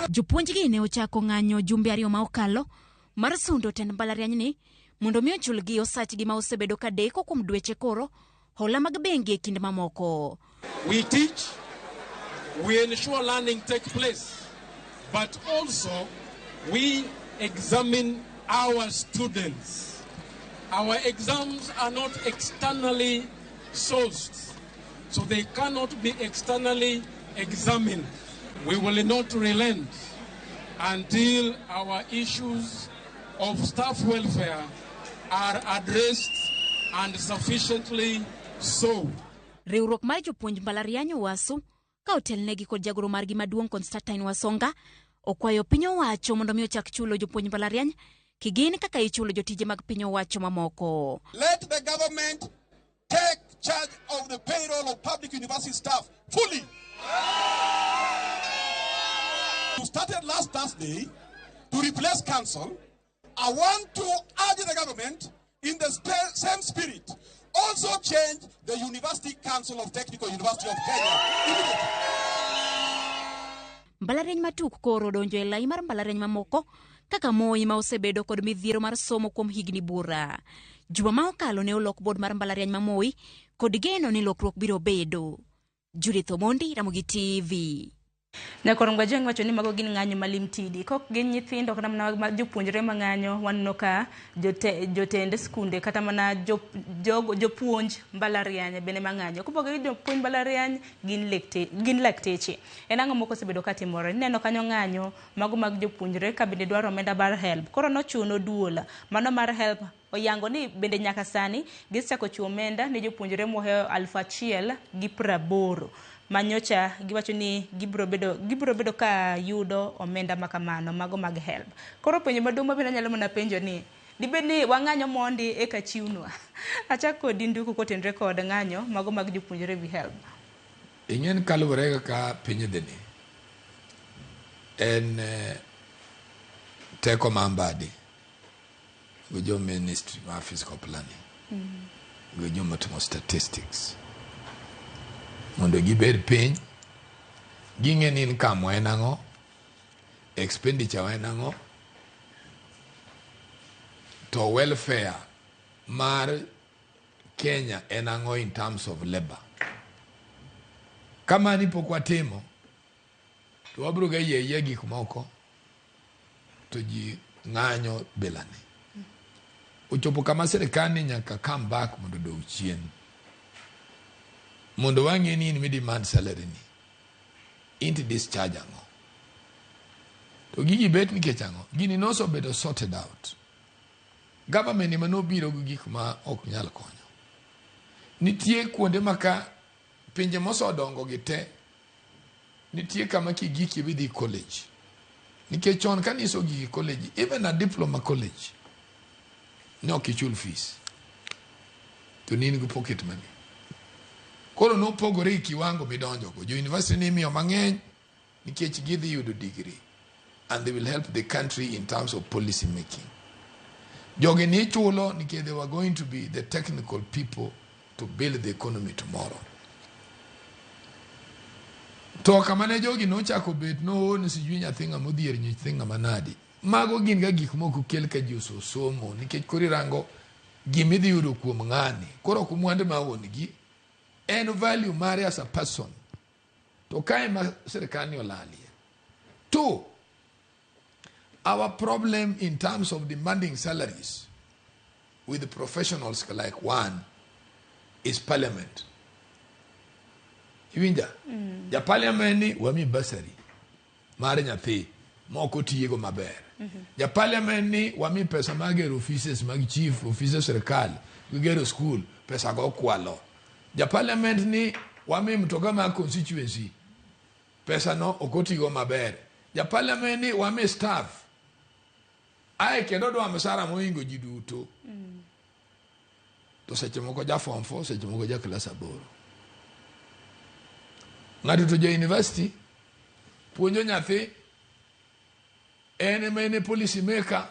Jopuonjgi ne ochako ng'anyo jumbe ariyo ma okalo mar sundo tend mbalariany ni mondo mi ochulgi osachgi ma osebedo ka deko kuom dweche koro hola mag bengi e kind mamoko. We teach, we ensure learning takes place, but also we examine our students. Our exams are not externally sourced, so they cannot be externally examined. We will not relent until our issues of staff welfare are addressed and sufficiently so. Riwruok mar jopuonj mbalariany Owasu ka otelnegi kod jagoro margi maduong' Constantine Wasonga okwayo piny owacho mondo mi ochak chulo jopuonj mbalariany kigin kaka ichulo jotije mag piny owacho mamoko. Let the government take charge of the payroll of public university staff fully. You started last Thursday to replace council. I want to urge the government in the same spirit also change the University Council of Technical University of Kenya. Mbalariany matuk koro donjo e lai mar mbalariany mamoko kaka Moi ma osebedo kod midhiero mar somo kuom higni buora. Juma ma okalo ne olok bod mar mbalariany ma Moi kod geno ni lokruok biro bedo. Judith Omondi, Ramogi TV. Nyakwar Mgajwang' wacho ni mago gin ng'anyo malim tidi. Kok gin nyithindo kata mana jopuonjre mang'anyo, waneno ka jotend skunde kata mana jopuonj mbalariany bende mang'anyo. Kopogore gi jopuonj mbalariany gin lakteche. En ang'o moko osebedo katimore? Ineno kanyo ng'anyo mago mag jopuonjre ka bende dwaro omenda mar HELB. Koro nochuno duol mano mar HELB oyango ni bende nyaka sani gisechako chiwo omenda ne jopuonjre mohewo 1,080. Manyocha giwacho ni gibiro bedo ka yudo omenda makamano mago mag HELB. Koro penjo maduong' ma bende anyalo mana penjo ni dibed ni wang'anyo mondi eka chiwnwa. Achak kodi Nduku kotenre kod ng'anyo mago mag jopuonjre wi HELB. Ing'en kaluwore kaka piny dhini en teko ma Mbadi gi jo ministry mar physical planning gi joma timo statistics mondo gibed piny ging'e ni income wa en ang'o, expenditure wa en ang'o, To welfare mar Kenya en ang'o in terms of labor? Kamani pok watimo, to wabiro ga yie ayia gik moko to ji ng'anyo bilani. Ochopo kama sirikal ni nyaka come back mondo odog chien. Mondo wang'e ni in mi demand salary ni. Inti discharge ang'o? To gigi bet nikech ang'o? Gini nosebedo sorted out. Government ema nobiro gi gik ma ok nyal konyo. Nitie kuonde ma ka pinje mosedongo gi te, nitie kama kigikie bidhi college. Nikech chon ka niso gigi college, even a diploma college, ne ok ichul fees. To ne in gi pocket money. Koro nopogore gi kiwango midonjogo. Jo university ni imiyo mang'eny nikech gidhi yudo degree and they will help the country in terms of policy making. Jogi ni ichulo nikech they were going to be the technical people to build the economy tomorrow. To kama ne jogi nochako bet no ni sijui nyathi ng'ama odhier nyathi ng'ama nadi. Mago gin ga gik moko kel ka ji osomo nikech koro irango gima idhi yudo kuom ng'ani. Koro ok mwandu ma wuon gi en value mare as a person. To kae ma sirikal ni olalie. Two, our problem in terms of demanding salaries with professionals like one is parliament. Iwinja? Ja parliament ni wami bursary mar nyathi moko tiego maber. Ja parliament ni wami pesa mag gero offices mag chief, offices sirikal, gigero school, pesa go kwalo. Ja parliament ni wami mtoka mag constituency, pesa no ok otigo maber. Ja parliament ni wami staff, ae kendo dwa msara mohingo ji duto. To seche moko ja form 4, seche moko ja klas 8. Ng'ato to ja university puonjo nyathi, en ema en e policy maker,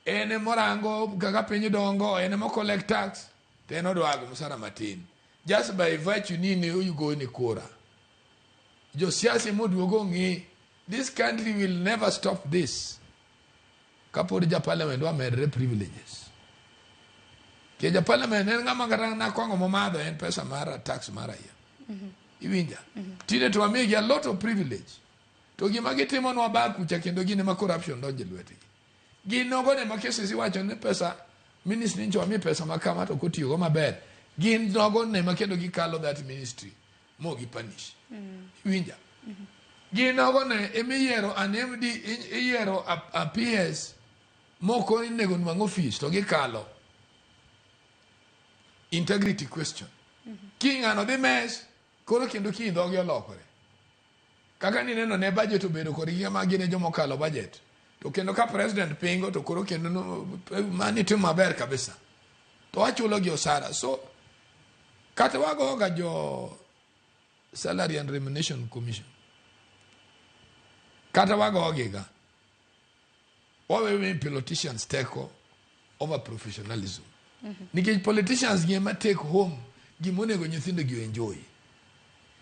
en ema orango kaka piny dongo, en ema collect tax, to en odwago msara matin. Just by virtue ni ne ogoni kura. Josiasa moduogo ng'i, this country will never stop this. Kapod ja parliament dwa medre privileges. Ke ja parliament en ng'ama kata na kong'o momadho en pesa mar tax mar raia. Iwinja? Tinde to wamiyogi a lot of privilege. To gima gitimonwa bak kucha kendo gin ema corruption donjo e lwetgi. Gin nogo ne ma cases iwacho ni pesa ministry ncho wamiyo pesa ma kama to ok otiyogo maber. Gin nogo ne ma kendo gikalo that ministry mo gi punish. Iwinja? Gin nogo ne emiyiero an MD, iyiero a PS moko onego nwang' office to gikalo. Integrity question. Kiny ng'ano dhi mes, koro kendo kiny dhogi olokore. Kaka nineno ne budget obedo kod gik ma gin e joma okalo budget. To kendo ka president pingo to koro kendo no, mani timo maber kabisa. To wachulo gi osara. So kata wagoga jo Salary and Remuneration Commission. Kata wagogi ga. Wawe politicians teko over professionalism. Nikech politicians gi ema take home gima onego nyithindo gi enjoy.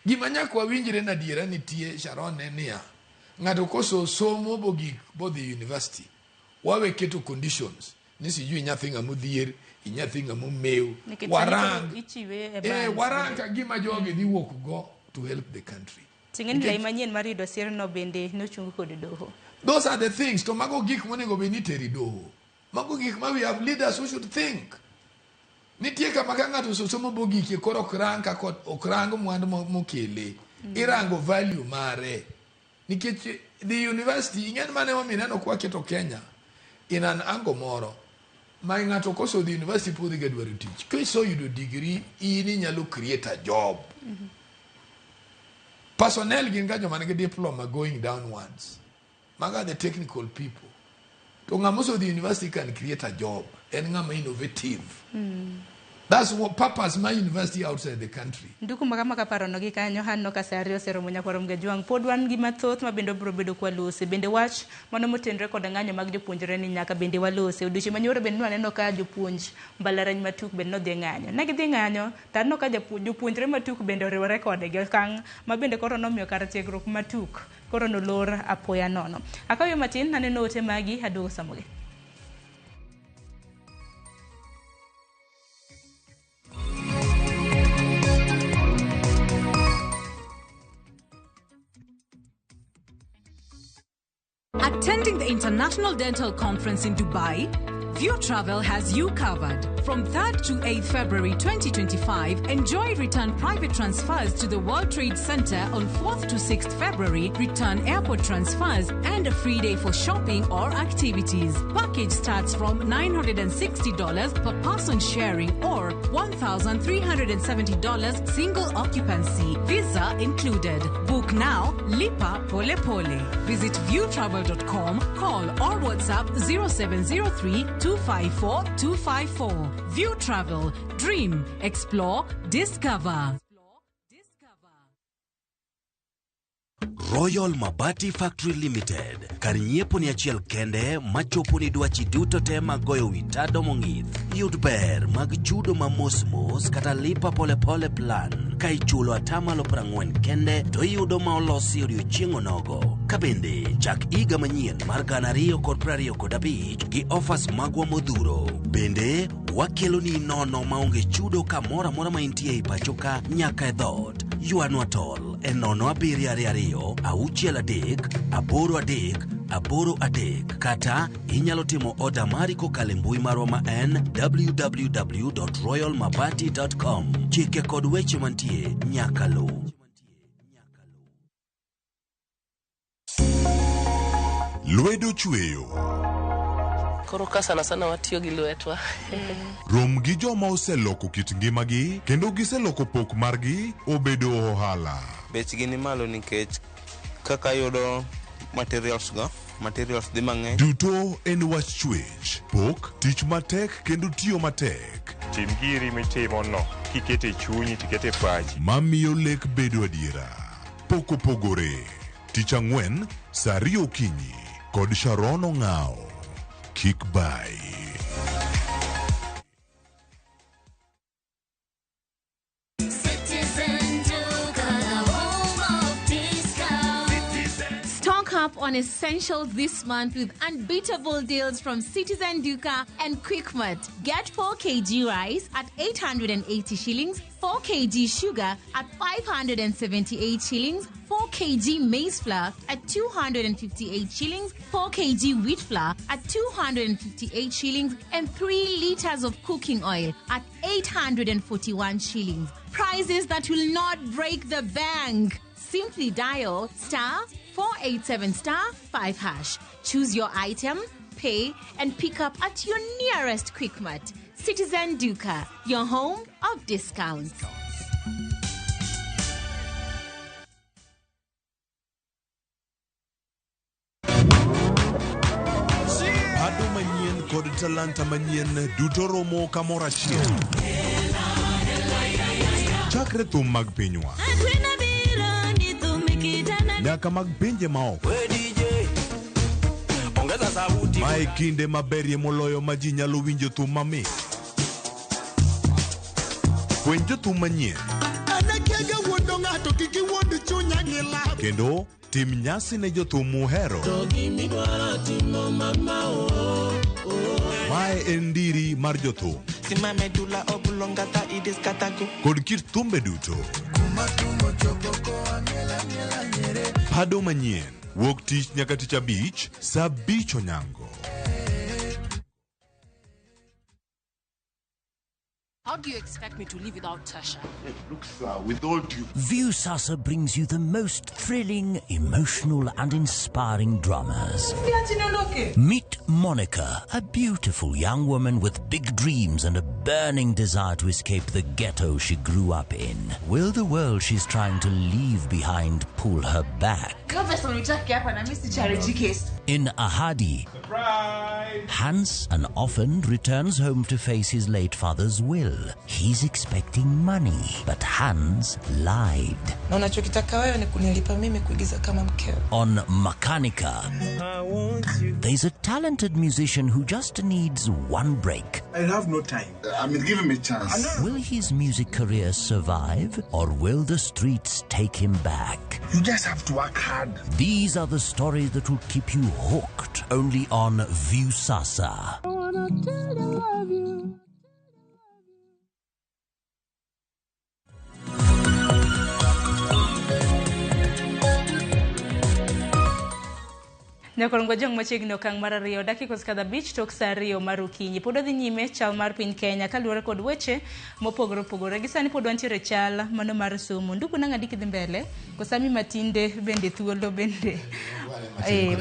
Gima nyaka wawinjre na adiera nitie Sharon en niya, ng'ato koso somo bogik bodhi university, wawe keto conditions ni sijui nyathi ng'ama odhier, inyathi ng'ama omew, Nikech sani warang, koro ichiwe e bands. warang ka gima jogi dhi wuok go to help the country. Ting'e ni lai manyien mar yudo sir no bende nochung kod doho. Those are the things. To mago gik monego bed ni itero doho. Mago gik ma we have leaders who should think. Nitie kama ka ng'ato osomo bogikie koro ok rang kaka ok rang mwandu mokele. Irango value mare. Nikech the university ing'en mane omiyo ineno kwa keto Kenya in an angle moro ma ng'ato koso dhi university podhi ga dwaro tich. Kiseyudo degree in inyalo create a job. Personnel gin ga joma nigi diploma going downwards. Maga the technical people. To ng'ama osedhi university can create a job. En ng'ama innovative. That's what purpose my university outside the country. Nduku maka maka parono gi kanyo hanno ka sa 2 oseromo nyakwar Mgajwang'. Pod wan gi mathoth ma bende obiro bedo kwa lose. Bende wach mano motenore kod ng'anyo mag jopuonjre ni nyaka bende walose. Odiochieng' manyoro bende nwaneno ka jopuonj mbalariany matuk bende nodhi e ng'anyo. Ne gidhi ng'anyo to aneno ka jopuonjre matuk bende oriwore kodgi. Okang' ma bende koro nomiyo kar tiegruok matuk koro nolor apoya nono. Akaw yo matin aneno ote magi aduogo somogi. Attending the International Dental Conference in Dubai? View Travel has you covered. From 3rd to 8th February 2025, enjoy return private transfers to the World Trade Center on 4th to 6th February, return airport transfers, and a free day for shopping or activities. Package starts from $960 per person sharing or $1,370 single occupancy. Visa included. Book now, lipa pole pole. Visit viewtravel.com, call or WhatsApp 0703 254 254. View Travel. Dream, explore, discover. Royal Mabati Factory Limited kar nyiepo ni achiel kende machopo ni dwachi duto te mag goyo wi tado mong'ith. Yud ber mag chudo ma mos mos kata lipa polepole plan ka ichulo atamalo 40 kende to iyudo ma olosi odiochieng' onogo. Ka bende chak higa manyien mar 2025 gi offers magwa modhuro. Bende wakeloni nono maonge chudo kamoro amora ma intie ei pacho ka nyaka e dhoot. Ywanwa tol e 0722 63 83 83 kata inyalo timo oda mari kokalo e mbui marwa ma en www.royalmabati.com. Chike kod weche mantie nyaka luw. Lwedo chweyo. Koro ka sana sana watiyo gi lwetwa. Rom gi joma oseloko kit ngimagi kendo giseloko pok margi obedo ohala. Bechgi ni malo nikech kaka yudo materials go, materials dhi mang'eny. Duto en wach chwech, pok, tich matek kendo tiyo matek. Tim giri mitimo no kikete chunyi tikete pachi. Mamiyo lek bedo adiera. Pok opogore. Tich ang'wen, saa ariyo okinyi kod Sharon Ong'ao. Kik bai. Stock up on essentials this month with unbeatable deals from Citizen Duka and Quickmart. Get 4 kg rice at 880 shillings, 4 kg sugar at 578 shillings, 4 kg maize flour at 258 shillings, 4 kg wheat flour at 258 shillings, and 3 liters of cooking oil at 841 shillings. Prices that will not break the bank. Simply dial star 487 star 5 hash. Choose your item, pay, and pick up at your nearest Quickmart. Citizen Duka, your home of discounts. Pado manyien kod talanta manyien duto romo kamoro achiel. Chakre thum mag pinywa nyaka mag pinje maoko. Mae kinde maberie moloyo ma ji nyalo winjo thum mamit. Fweny jothum manyien kendo tim nyasi ne jothum muhero. Mae en ndiri mar jothum kod kit thumbe duto. Pado manyien wuok tich nyaka tich abich saa 5 onyango. How do you expect me to live without Tasha? Look, sir, with all due... Viusasa brings you the most thrilling, emotional and inspiring dramas. Meet Monica, a beautiful young woman with big dreams and a burning desire to escape the ghetto she grew up in. Will the world she's trying to leave behind pull her back? In Ahadi, Surprise! Hans, an orphan, returns home to face his late father's will. He's expecting money, but Hans lied. Na unachokitaka wewe ni kunilipa mimi kuigiza kama mkeo. On Makanika, there's a talented musician who just needs one break. I have no time. I mean, give him a chance. Will his music career survive, or will the streets take him back? You just have to work hard. These are the stories that will keep you hooked only on Viusasa. I wanna tell you I love you. Nyakorongo jong machiegni okang' mar ariyo dakika osekadho 5 tok saa 2 mar okinyi. Pod wadhi nyime chal mar piny Kenya kaluwore kod weche mopogore opogore. Gi sani pod wantiere chal mano mar somo. Ndugu nang'adi kidhi mbele kosami matinde bende thuolo bende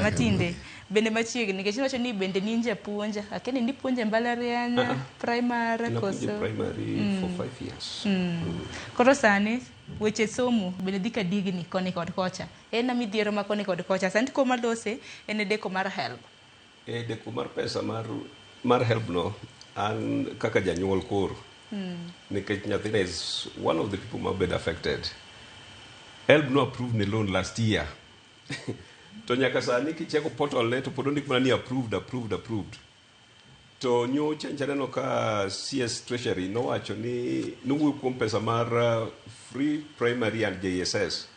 matinde bende machiegni nikech iwacho ni bende ni japuonj akeni ni puonje mbalariany primary koso primary for 5 years. Koro sani weche somo bende dhi ka digni koni kod kocha. En midhiero ma koni kod kocha. Sani koma lose en deko mar HELB. E deko mar pesa mar HELB no an kaka janyuol koro. Nikech nyathina is one of the people ma been affected. HELB no approved ne loan last year. To nyaka sani kicheko portal ne to pod ondik mana ni approved, approved, approved. To nyocha neno ka CS Treasury nowacho ni nowuoyo kuom pesa mar free primary and JSS.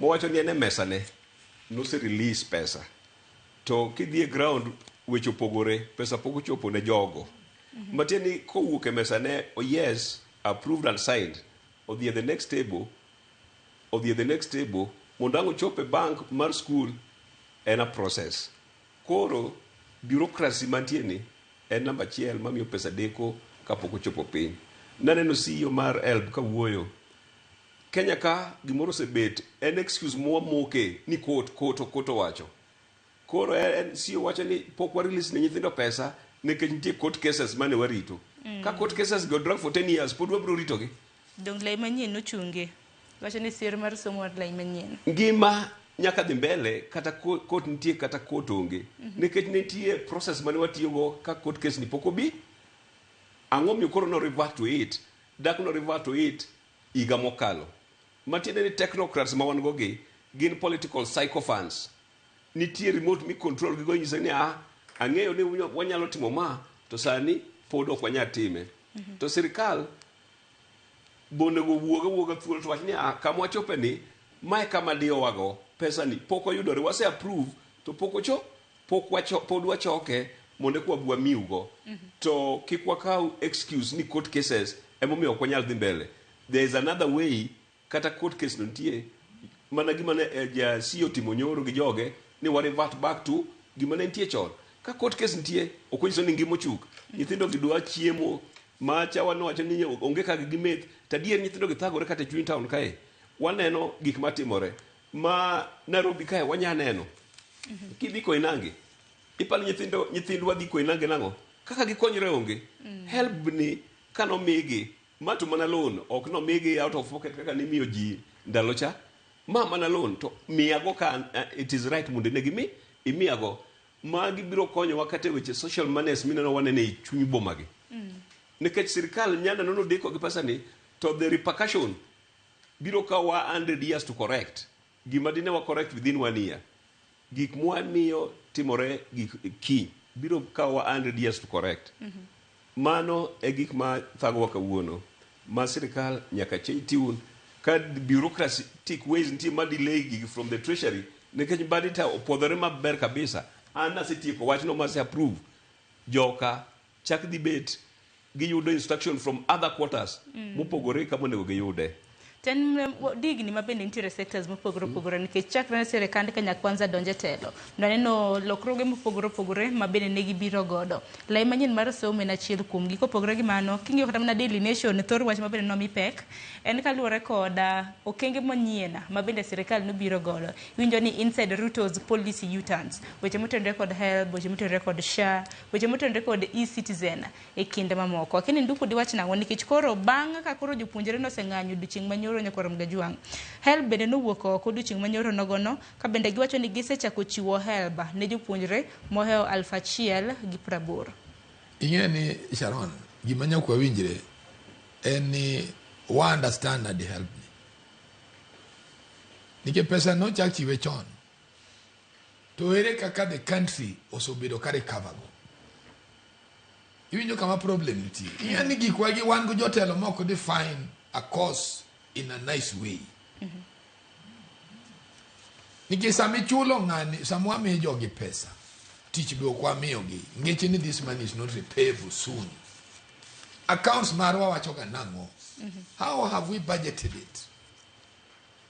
Mowacho ni en e mesa ne nose release pesa. To kidhi e ground weche opogore, pesa pok ochopo ne jogo. Matiende ni kowuok e mesa ne, oh yes, approved and signed. Odhi e the next table, odhi e the next table, mondo ang' ochop e bank mar school en a process. Koro bureaucracy mantie ni en namba achiel mamiyo pesa deko kapok ochopo piny. Naneno CEO mar HELB kawuoyo. Kenya ka gimoro osebet en excuse mwamoke ni court court owacho. Koro en CEO wacho ni pok wa release ne nyithindo pesa nikech nitie court cases mane warito. Ka court cases go drag for 10 years pod wabiro ritogi. Dong lai manyien nochunge. Wacho ni sir mar somo mar lai manyien. Ngima nyaka dhi mbele kata court nitie kata court onge. Nikech nitie process mane watiyogo ka court case ni pok obi. Ang'o miyo koro no revert to it? Dak no revert to it higa mokalo. Matiende ni technocrats ma wan go gi gin political sycophants. Nitie remote mi control gigo nyiso ni ang'eyo ni wanyalo timo ma to sani pod ok wanyal time. To sirikal bonego wuoga thuolo to wach ni kama wachope ni mae kama diyowago pesa ni pok oyudore wase approve to pok ocho pok wacho pod wachoke mondo eka wamiugo. To kik wakaw excuse ni court cases emomiyo ok wanyal dhi mbele. There is another way kata court case no nitie mana gima ne ja CEO timo nyoro gi joge ni wa revert back to gima ne nitie chon. Ka court case nitie ok onyiso ni ngima ochuk. Nyithindo gi dwa chiemo macha wanowacho ni onge kaka gimeth to adier nyithindo gi thagore kata e chuny town kae. Waneno gik matimore ma Nairobi kae wanya neno. Kidhi Koinange iparo nyithindwa dhi Koinange nang'o? Kaka gikonyre onge. HELB ni kanomigi ma to mana loan ok nomigi out of pocket kaka nimiyo ji ndalo cha. Ma mana loan to miyago ka it is right mondo ne gimi imiyago. Magi biro konyowa kata e weche social monies mineno waneno e chuny boma gi. Nikech sirikal nyalo neno deko gi pesa ni to the repercussion biro kawowa 100 years to correct. Gima dine wa correct within 1 year. Gik mwamiyo timore gik kiny biro kawowa 100 years to correct. Mano e gik ma thagowa kawuono. Ma sirikal nyaka change tune. Ka bureaucratic ways nitie ma delay gigi from the treasury nikech badi ta opuodhore maber kabisa. An asetieko wachno mase approve. Joka chak dhi bet giyudo instruction from other quarters mopogore kama onego giyude. Ten digni ma bende nitiere sectors mopogore opogore nikech chakre ne sirikand Kenya Kwanza donje telo. Naneno lokruoge mopogore opogore ma bende ne gibiro godo. Lai manyien mar somo en achiel kuom gi. Kopogore gi mano, king'iyo kata mana Daily Nation thor wach ma bende nomi pek en kaluwore kod okenge manyien ma bende sirikal nobiro godo. Iwinjo ni inside Ruto's policy U-turns. Weche motenore kod HELB, weche motenore kod SHA, weche motenore kod e-Citizen e kinde mamoko. Lakini nduku diwach nang'o nikech koro bang' ka koro jopuonjre noseng'anyo odiochieng' manyoro nyakwar Mgajwang'. HELB bende nowuok oko odiochieng' manyoro nogono ka bende giwacho ni gisechako chiwo HELB ne jopuonjre mohewo 1080. Ing'e ni Sharon, gima nyaka wawinjre en ni wa understand nadi HELB ni. Nikech pesa nochak chiwe chon. To ere kaka the country osebedo ka recover go. Iwinjo kama problem nitie. Ing'e ni gikwa gi wan go jotelo moko define a cause in a nice way. Nikech sama ichulo ng'ani, sama wamiyo jogi pesa, tich be ok wamiyogi. Ngeche ni this money is not repayable soon. Accounts marwa wacho ga nang'o? How have we budgeted it?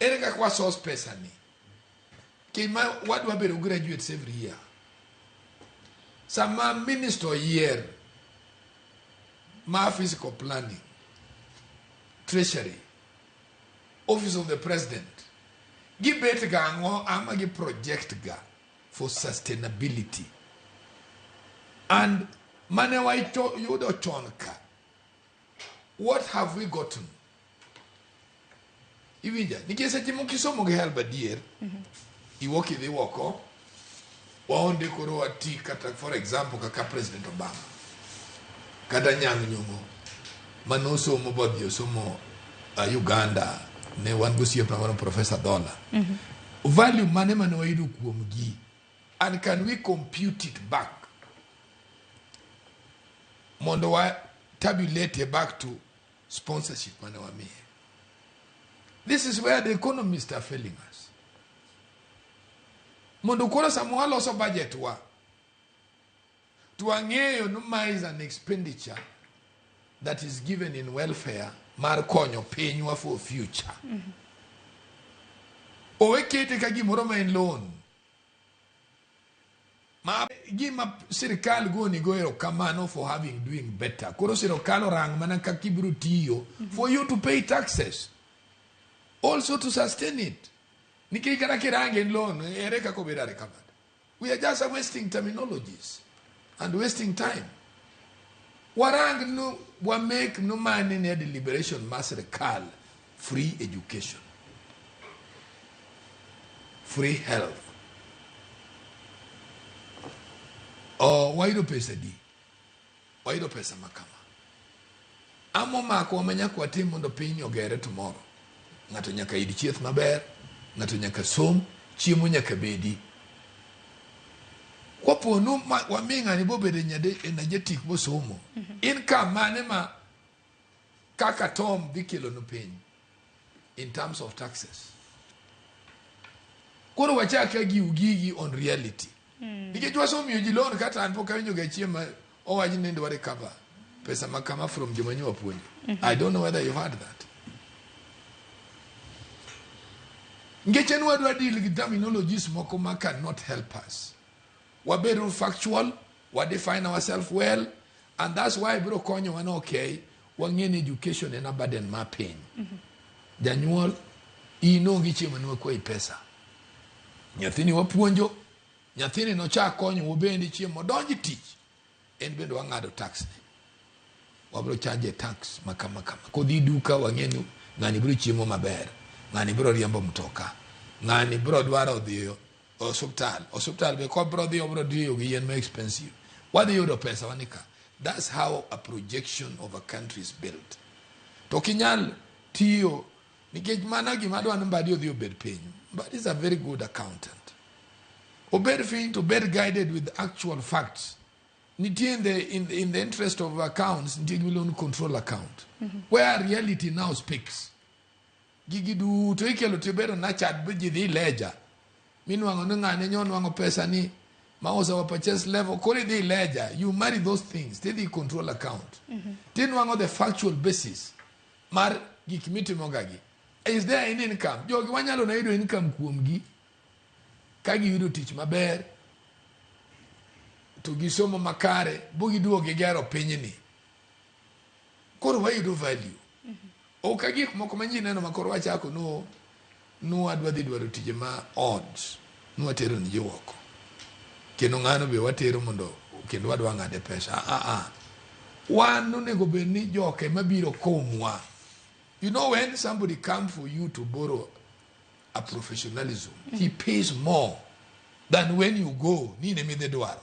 Ere kaka wa source pesa ni? Kima wadwa bedo graduates every year. Sama minister oyier ma physical planning, treasury, office of the president, gibet ga ang'o ama gi project ga for sustainability. And mane wayudo chon ka, what have we gotten? Iwinja, nikech seche moko isomo gi helb adier, iwuok idhi oko, waonde koro wati kata for example kaka President Obama, kata Nyang' Nyong'o, manosomo bodhi osomo Uganda, ne wan gosiepna mano Professor Dola. Value mane mane wayudo kuom gi, and can we compute it back mondo wa tabulate back to sponsorship mane wamiye. This is where the economists are failing us. Mondo koro sama waloso budget wa, to wang'eyo ni ma is an expenditure that is given in welfare mar konyo pinywa for future. Owe kete ka gimoro ma en loan. Ma gima sirikal goni go erokamano for having doing better. Koro sirikal orang mana kaka ibiro tiyo for you to pay taxes. Also to sustain it. Nikech kata kirange en loan, ere kaka obedo recovered. We are just wasting terminologies and wasting time. Warang no wa make no money ne deliberation mar sirikal free education, free health. Oh, wayudo pesa di? Wayudo pesa makama. Amo mako ma nyaka watim mondo piny ogere tomorrow. Ng'ato nyaka yud chieth maber, ng'ato nyaka som, chiemo nyaka bedi. Kapo ni wami ng'ani bobedo energetic bosomo, income mane ma kaka Tom dhi kelo ne piny in terms of taxes. Koro wachak gi gigi on reality. Nikech wasemiyo ji loan kata an pok awinjo ga chieng' ma owach ni dwa recover pesa ma kama from joma nyo wapuonjo. I don't know whether you've heard that. Nikech en wadwa deal gi terminologies moko ma cannot help us. Wabedo factual, wa define ourselves well, and that's why biro konyowa ni okay, wang'e ni education en a burden mar piny. Janyuol, in onge chieng' mane wakwayi pesa. Nyathini wapuonjo, nyathini nochak konyowa bende chieng' modonj tich, en bende wang'ado tax ne. Wabiro charge tax ma kama kama. Kodhi duka wang'e ni ng'ani biro chiemo maber, ng'ani biro riembo mtoka, ng'ani biro dwaro dhi osuptal. Osuptal be kobiro dhi obiro tiyo gi yien ma expensive. Wadhi yudo pesa wani ka. That's how a projection of a country is built. To kinyal tiyo nikech mana gima adwa ni Mbadi odhi obed piny. Mbadi is a very good accountant. Obed piny to bed guided with actual facts. Nitie in the interest of accounts, nitie gima iluongo ni control account. Where reality now speaks. Gigi duto ikelo tibedo na chat bi ji dhi ledger. Minwang'o ni ng'ane nyo nwang'o pesa ni ma was our purchase level. Koro idhi ledger, you marry those things, tidhi control account. Tinwang'o the factual basis mar gik mitimo gagi. Is there any income? Jogi wanyalo na yudo income kuomgi ka giyudo tich maber to gisomo makare bo giduogo gigero pinyni. Koro wayudo value. Ok gik moko ma ji neno ma koro wachako no no adwa dhi dwaro tije ma odds nwatero ni ji oko. Kendo ng'ano be watero mondo kendo wadwa ng'ade pesa. Ah, ah. Wan onego bed ni joke mabiro komwa. You know when somebody come for you to borrow a professionalism, he pays more than when you go ni in emidhi dwaro.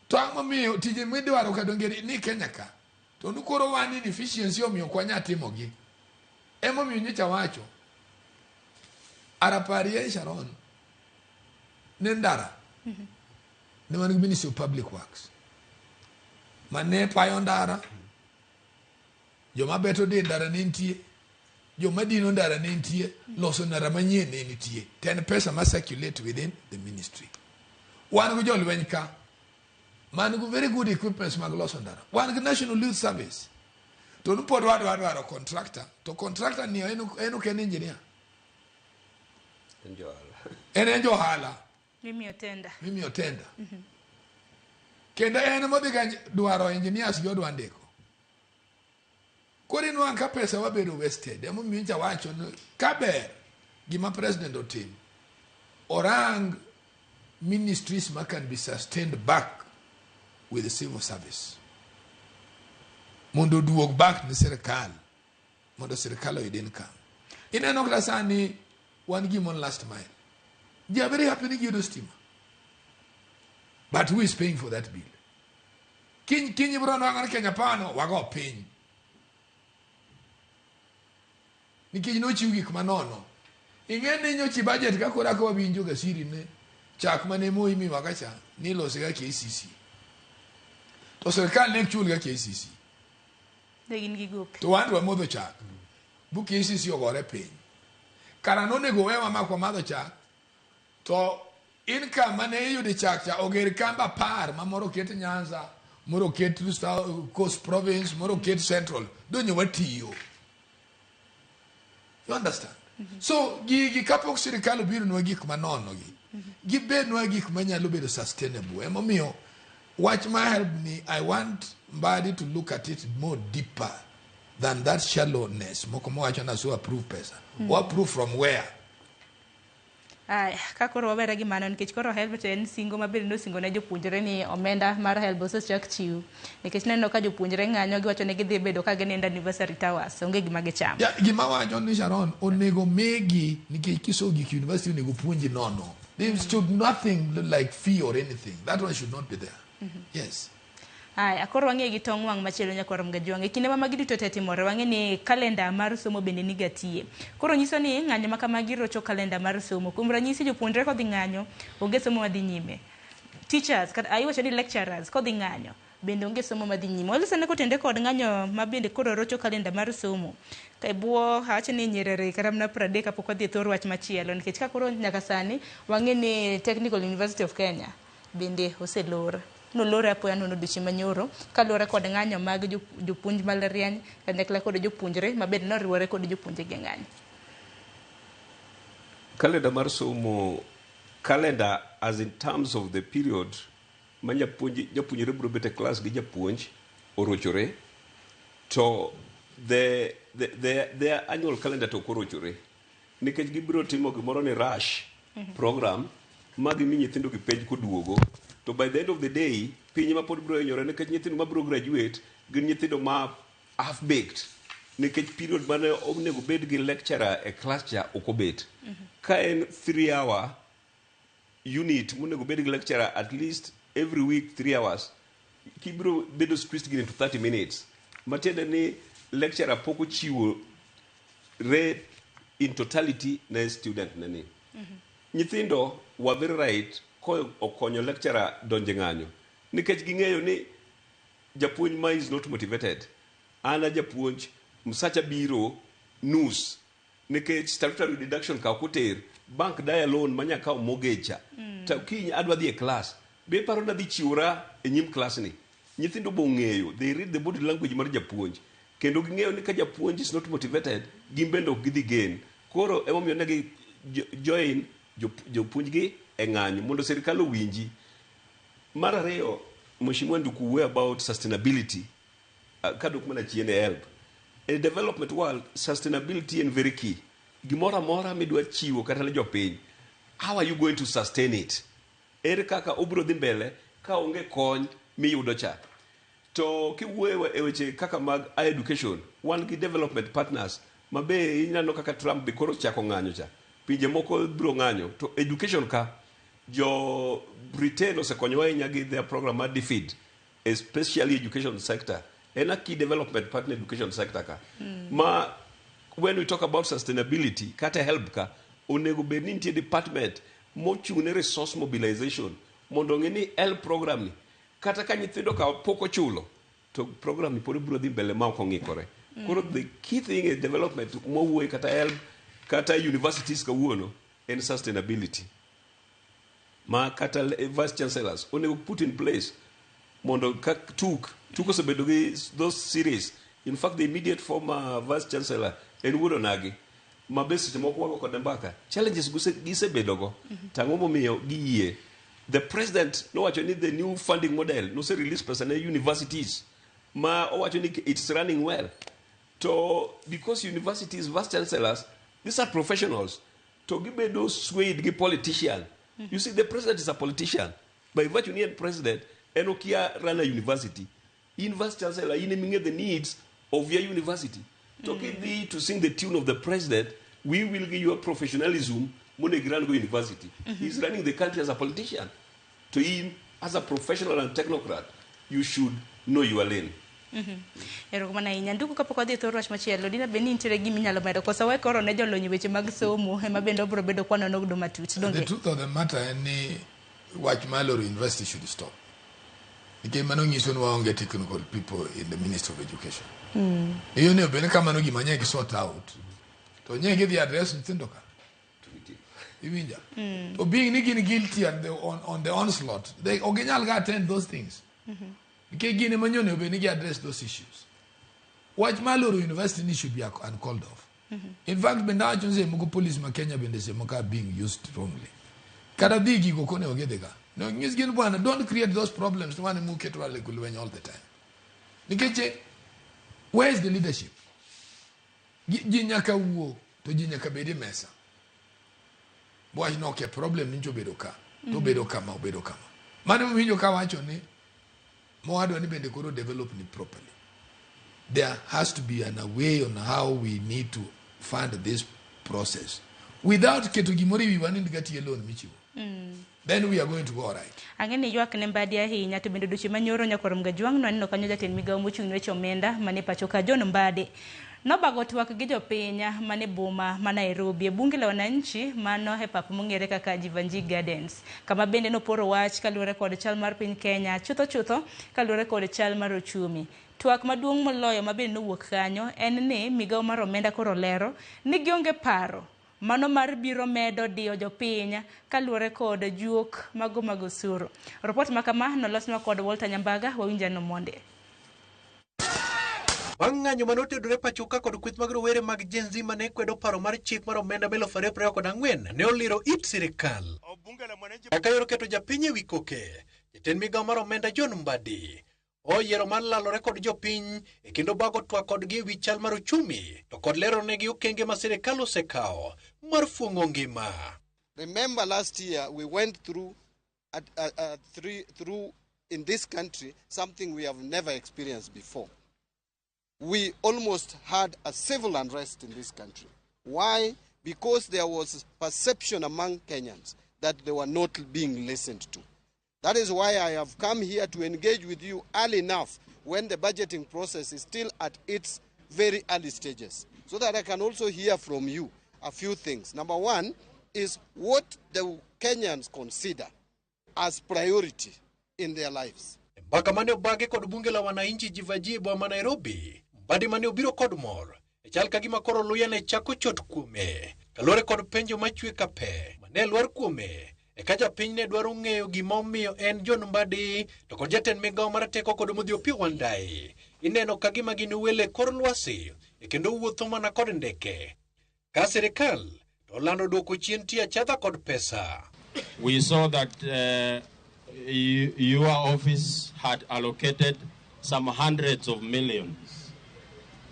To ang'o momiyo tije midwaro ka donge ni Kenya ka? To nu koro wan inefficiency omiyo ok wanyal timogi. Emomiyo nyocha wacho, araparie Sharon, ne ndara, ne wan gi Ministry of Public Works. Mane payo ndara, joma beto di ndara ne nitie, joma dino ndara ne nitie, loso ndara manyien ne nitie. To en pesa ma circulate within the ministry. Wan gi jolweny ka, man gi very good equipments mag loso ndara. Wan gi National Youth Service. To nu pod wadwa dwaro contractor. To contractor ni en ok en engineer. En johala. En en johala. Mimiyo tenda. Mimiyo tenda. Kendo en modhi ga dwaro engineers gi odwa ndiko. Koro inwang' ka pesa wabedo wasted. Emomiyo nyocha wacho ni kaber gima president otim, orang ministries ma can be sustained back with the civil service. Mondo oduog back ni sirikal, mondo sirikal oyud income. Ineno kata sani wan gi mon last mile. Ji are very happy ni giyudo stima. But who is paying for that bill? Kiny kiny ibiro nwang'o ni Kenya Power no wago piny. Nikech nochiw gik manono. Ing'e ni nyochi budget ka koro aka wawinjo ga siri ne chak mane Moi miwa ka cha nilose ga KCC. To sirkal ne chul ga KCC. Ne gin gi gope. To wan to wamodho chak. Bu KCC ogore piny. Kara nonego wewa mak wamadho chak. To income mane iyudo e chak cha oger kamba 10 ma moro oket Nyanza, moro oket Coast Province, moro oket Central. Donye watiyo. You understand? So gigi kapok sirikal obironwa gik manono gi, gibednwa gik manyalo bedo sustainable. Emomiyo wach ma HELB ni I want Mbadi to look at it more deeper than that shallowness. Moko mowacho na so approve pesa. O approve from where? Aya, ka koro wawere gi mano nikech koro HELB to en singo ma bende nosingo ne jopuonjre ni omenda mar HELB osechak chiw. Nikech naneno ka jopuonjre ng'anyo giwacho ni gidhi bedo ka ginindo Anniversary Towers, onge gima gichamo. Ya, gima wacho ni Sharon onego migi nikech kiso gik university onego puonji nono. There should nothing like fee or anything. That one should not be there. Yes. Aya, koro wang'e gi tong' wang' machielo nyakwar Mgajwang'. E kinde ma magi duto te timore, wang'e ni kalenda mar somo bende niga tiye. Koro nyiso ni ng'anyo ma kamagi rocho kalenda mar somo. Kuom ranyisi, jopuonjre kodhi ng'anyo, onge somo madhi nyime. Teachers, kata iwacho ni lecturers kodhi ng'anyo, bende onge somo madhi nyime. Walosane kotende kod ng'anyo ma bende koro rocho kalenda mar somo. E bwo awacho ni Nyerere kata mana 30 kapok wadhi e thor wach machielo. Nikech ka koro nyaka sani, wang'e ni Technical University of Kenya bende oselor. Nolore apoya nono odiochieng' manyoro kaluwore kod ng'anyo mag jopuonj mbalariany kanyakla kod jopuonjre ma bende noriwore kod jopuonje gi ng'anyo. Kalenda mar somo, calendar as in terms of the period ma japuonjre biro bet e class gi japuonj orochore, to the annual calendar to ok orochore nikech gibiro timo gimoro ni rush program ma gimi nyithindo gi penj koduogo, to by the end of the day piny ma pod biro hinyore nikech nyithindo ma biro graduate gin nyithindo ma half baked nikech period mane onego bed gi lecturer e class cha ok obet. Ka en 3 hour unit monego bed gi lecturer at least every week 3 hours, kibiro bedo squeezed into 30 minutes, matiende ni lecturer pok ochiwo re in totality ne student ne ni. Nyithindo were very right ko okonyo lecturer donje ng'anyo nikech ging'eyo ni japuonj ma is not motivated. An a japuonj msacha biro nus nikech statutory deduction ka ok oter bank daya loan manya kawo mortgage cha. To kiny adwa dhi e class, be iparo ni adhi chiwora e nyim class ni? Nyithindo bo ong'eyo, they read the body language mar japuonj kendo ging'eyo ni ka japuonj is not motivated, gin bende ok gidhi gain. Koro emomiyo ne gi join jopuonj gi e ng'anyo mondo sirikal owinji. Mar ariyo, Mheshimiwa Nduku wuoyo about sustainability. Kadok mana chien e HELB. E development world, sustainability en very key. Gimoro amora midwa chiwo kata ne jopiny, how are you going to sustain it? Ere kaka obiro dhi mbele ka onge kony miyudo cha? To kiwuoyo e weche kaka mag higher education, wan gi development partners ma be ineno kaka Trump be koro chako ng'anyo cha. Pinje moko biro ng'anyo. To education ka, jo Britain osekonyowa ahinya gi their program mar DFID, especially education sector. En a key development partner education sector ka. Ma when we talk about sustainability, kata HELB ka, onego bed ni nitie department mochung' ne resource mobilization mondo ong'e ni HELB program ni kata ka nyithindo ka pok ochulo to program ni pod biro dhi mbele ma ok ong'ikore. Koro the key thing is development mwawuoye kata HELB kata universities kawuono en sustainability. Ma kata vice chancellors onego put in place mondo ka tuk osebedo gi those series. In fact, the immediate former vice chancellor en wuod Onagi. Ma be seche moko wago kode mbaka. Challenges gisebedogo. To ang'o momiyo giyie? The president nowacho ni the new funding model nose release pesa ne universities ma owacho ni it's running well. To because universities, vice chancellors, these are professionals. To gibedo swayed gi politician. You see, the president is a politician. By virtue ni en president, en okia run a university. In vice chancellor, in eming'e the needs of your university. To kidhi to sing the tune of the president, we will give you a professionalism monego run go university. He's running the country as a politician. To him, as a professional and technocrat, you should know your lane. Erokamano ahinya. Nduku kapok wadhi e thor wach machielo, dina bed ni nitiere gima inyalo medo koso we koro ne jolony weche mag somo ema bende obiro bedo kwanono godo matut. The Donge? truth of the matter en ni wach mar loro university should stop. Nikech mano nyiso ni waonge technical people in the Ministry of Education. Iyo ni obed ni kamano gima nye gi sort out. To nye gidhi address nyithindo ka. Iwinja? To being ni gin guilty and on the onslaught, they ok ginyal ga attend those things. Nikech gin ema nyonego bed ni gi address those issues. Wach mar loro university ni should be uncalled off. In fact, bende awacho ni seche moko police ma Kenya bende seche moko are being used wrongly. Kata dhi gigo konego gidhi ka. No, nyisgi ni bwana, don't create those problems ni wan ema uketwa e lweny all the time. Nikech where is the leadership? Ji nyaka wuo to ji nyaka bed e mesa. Wach no okay, problem nyocha obedo ka, to obedo kama, obedo kama. Mano emomiyo kawacho ni mowadwa ni bende koro develop ni properly. There has to be an a way on how we need to fund this process. Without keto gimoro e wiwa ni gatiye loan michiwo. Then we are going to go all right. Ang'e ni ywak ne Mbadi ahinya to bende odiochieng' manyoro nyakwar Mgajwang' nwaneno kanyo jatend migawo mochung' ne weche omenda mane pacho ka John Mbadi nobago twak gi jopiny mane boma ma Nairobi e bunge la wananchi mano e pap mong'ere kaka Jeevanjee Gardens kama bende noporo wach kaluwore kod chal mar piny Kenya chutho chutho kaluwore kod chal mar ochumi. Twak maduong' moloyo ma bende nowuok kanyo en ni migawo mar omenda koro lero ni gionge paro mano mar biro medo diyo jopiny kaluwore kod juok mago mag osuru. Report ma kama nolosnwa kod Walter Nyambaga, wawinjano monde. Bang' ng'anyo mane otudore pacho ka kod kweth mag rowere mag Gen Z mane kwedo paro mar chik mar omenda 2024 ne oliro it sirikal. Kaka yor keto japiny ewi koke, jatend migawo mar omenda John Mbadi oyiero mar lalore kod jopiny e kendo bago twak kodgi ewi chal mar ochumi to kod lero negi okenge ma sirikal osekawo mar fuong'o ngima. Remember last year we went through through in this country something we have never experienced before. We almost had a civil unrest in this country. Why? Because there was perception among Kenyans that they were not being listened to. That is why I have come here to engage with you early enough when the budgeting process is still at its very early stages, so that I can also hear from you a few things. Number one is what the Kenyans consider as priority in their lives. Mbaka mane obage kod bunge la wananchi Jeevanjee boma Nairobi, Mbadi mane obiro kod mor, e chal ka gima koro luya ne chako chot kuome, kaluwore kod penjo machwe ka pe mane lwar kuome. Eka japiny ne dwaro ng'eyo gima omiyo en John Mbadi to kod jatend migawo mar teko kod modhi Opiyo Wandayi ineno ka gima gin wele kor lwasi e kendo wuotho mana kod ndeke. Ka sirikal to olando duoko chien tiyo achadha kod pesa. We saw that your office had allocated some hundreds of millions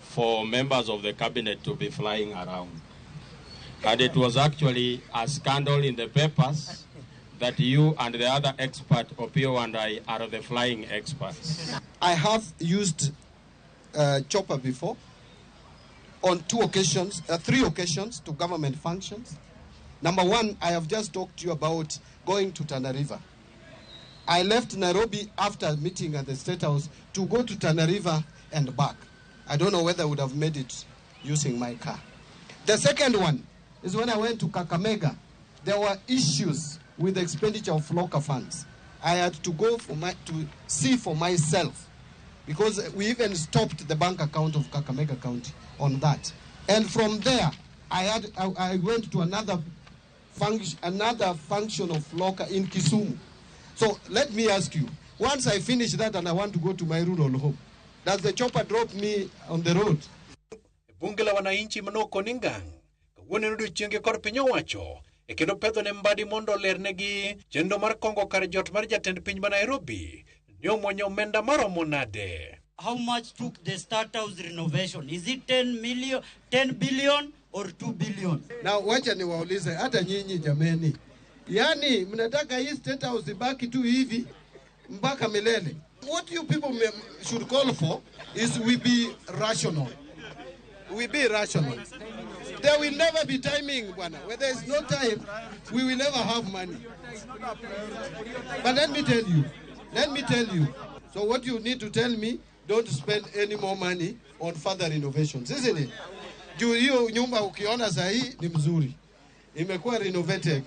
for members of the cabinet to be flying around. And it was actually a scandal in the papers that you and the other expert, Opiyo Wandayi, are the flying experts. I have used chopper before on two occasions, three occasions to government functions. Number one, I have just talked to you about going to Tana River. I left Nairobi after meeting at the State House to go to Tana River and back. I don't know whether I would have made it using my car. The second one is when I went to Kakamega, there were issues with the expenditure of local funds. I had to go to see for myself, because we even stopped the bank account of Kakamega County on that. And from there, I went to another function of local in Kisumu. So let me ask you, once I finish that and I want to go to my rural home, does the chopper drop me on the road? Bunge la wananchi manoko ningang Kawuono en odiochienge kod piny owacho e kendo pedho ne Mbadi mondo olernegi chenro mar kongo kar jot mar jatend piny ma Nairobi ne omuonyo omenda maromo nade. How much took the State House renovation? Is it 10 million, 10 billion or 2 billion? Na wacha niwaulize hata nyinyi jameni, yaani mnataka hii State House ibaki tu hivi mpaka milele? What you people should call for is we be rational. We be rational. There will never be timing, bwana. Where there is no time, we will never have money. But let me tell you, let me tell you. So what you need to tell me, don't spend any more money on further renovations, isn't it? Juu hiyo nyumba ukiona saa hii ni mzuri. Imekuwa renovated.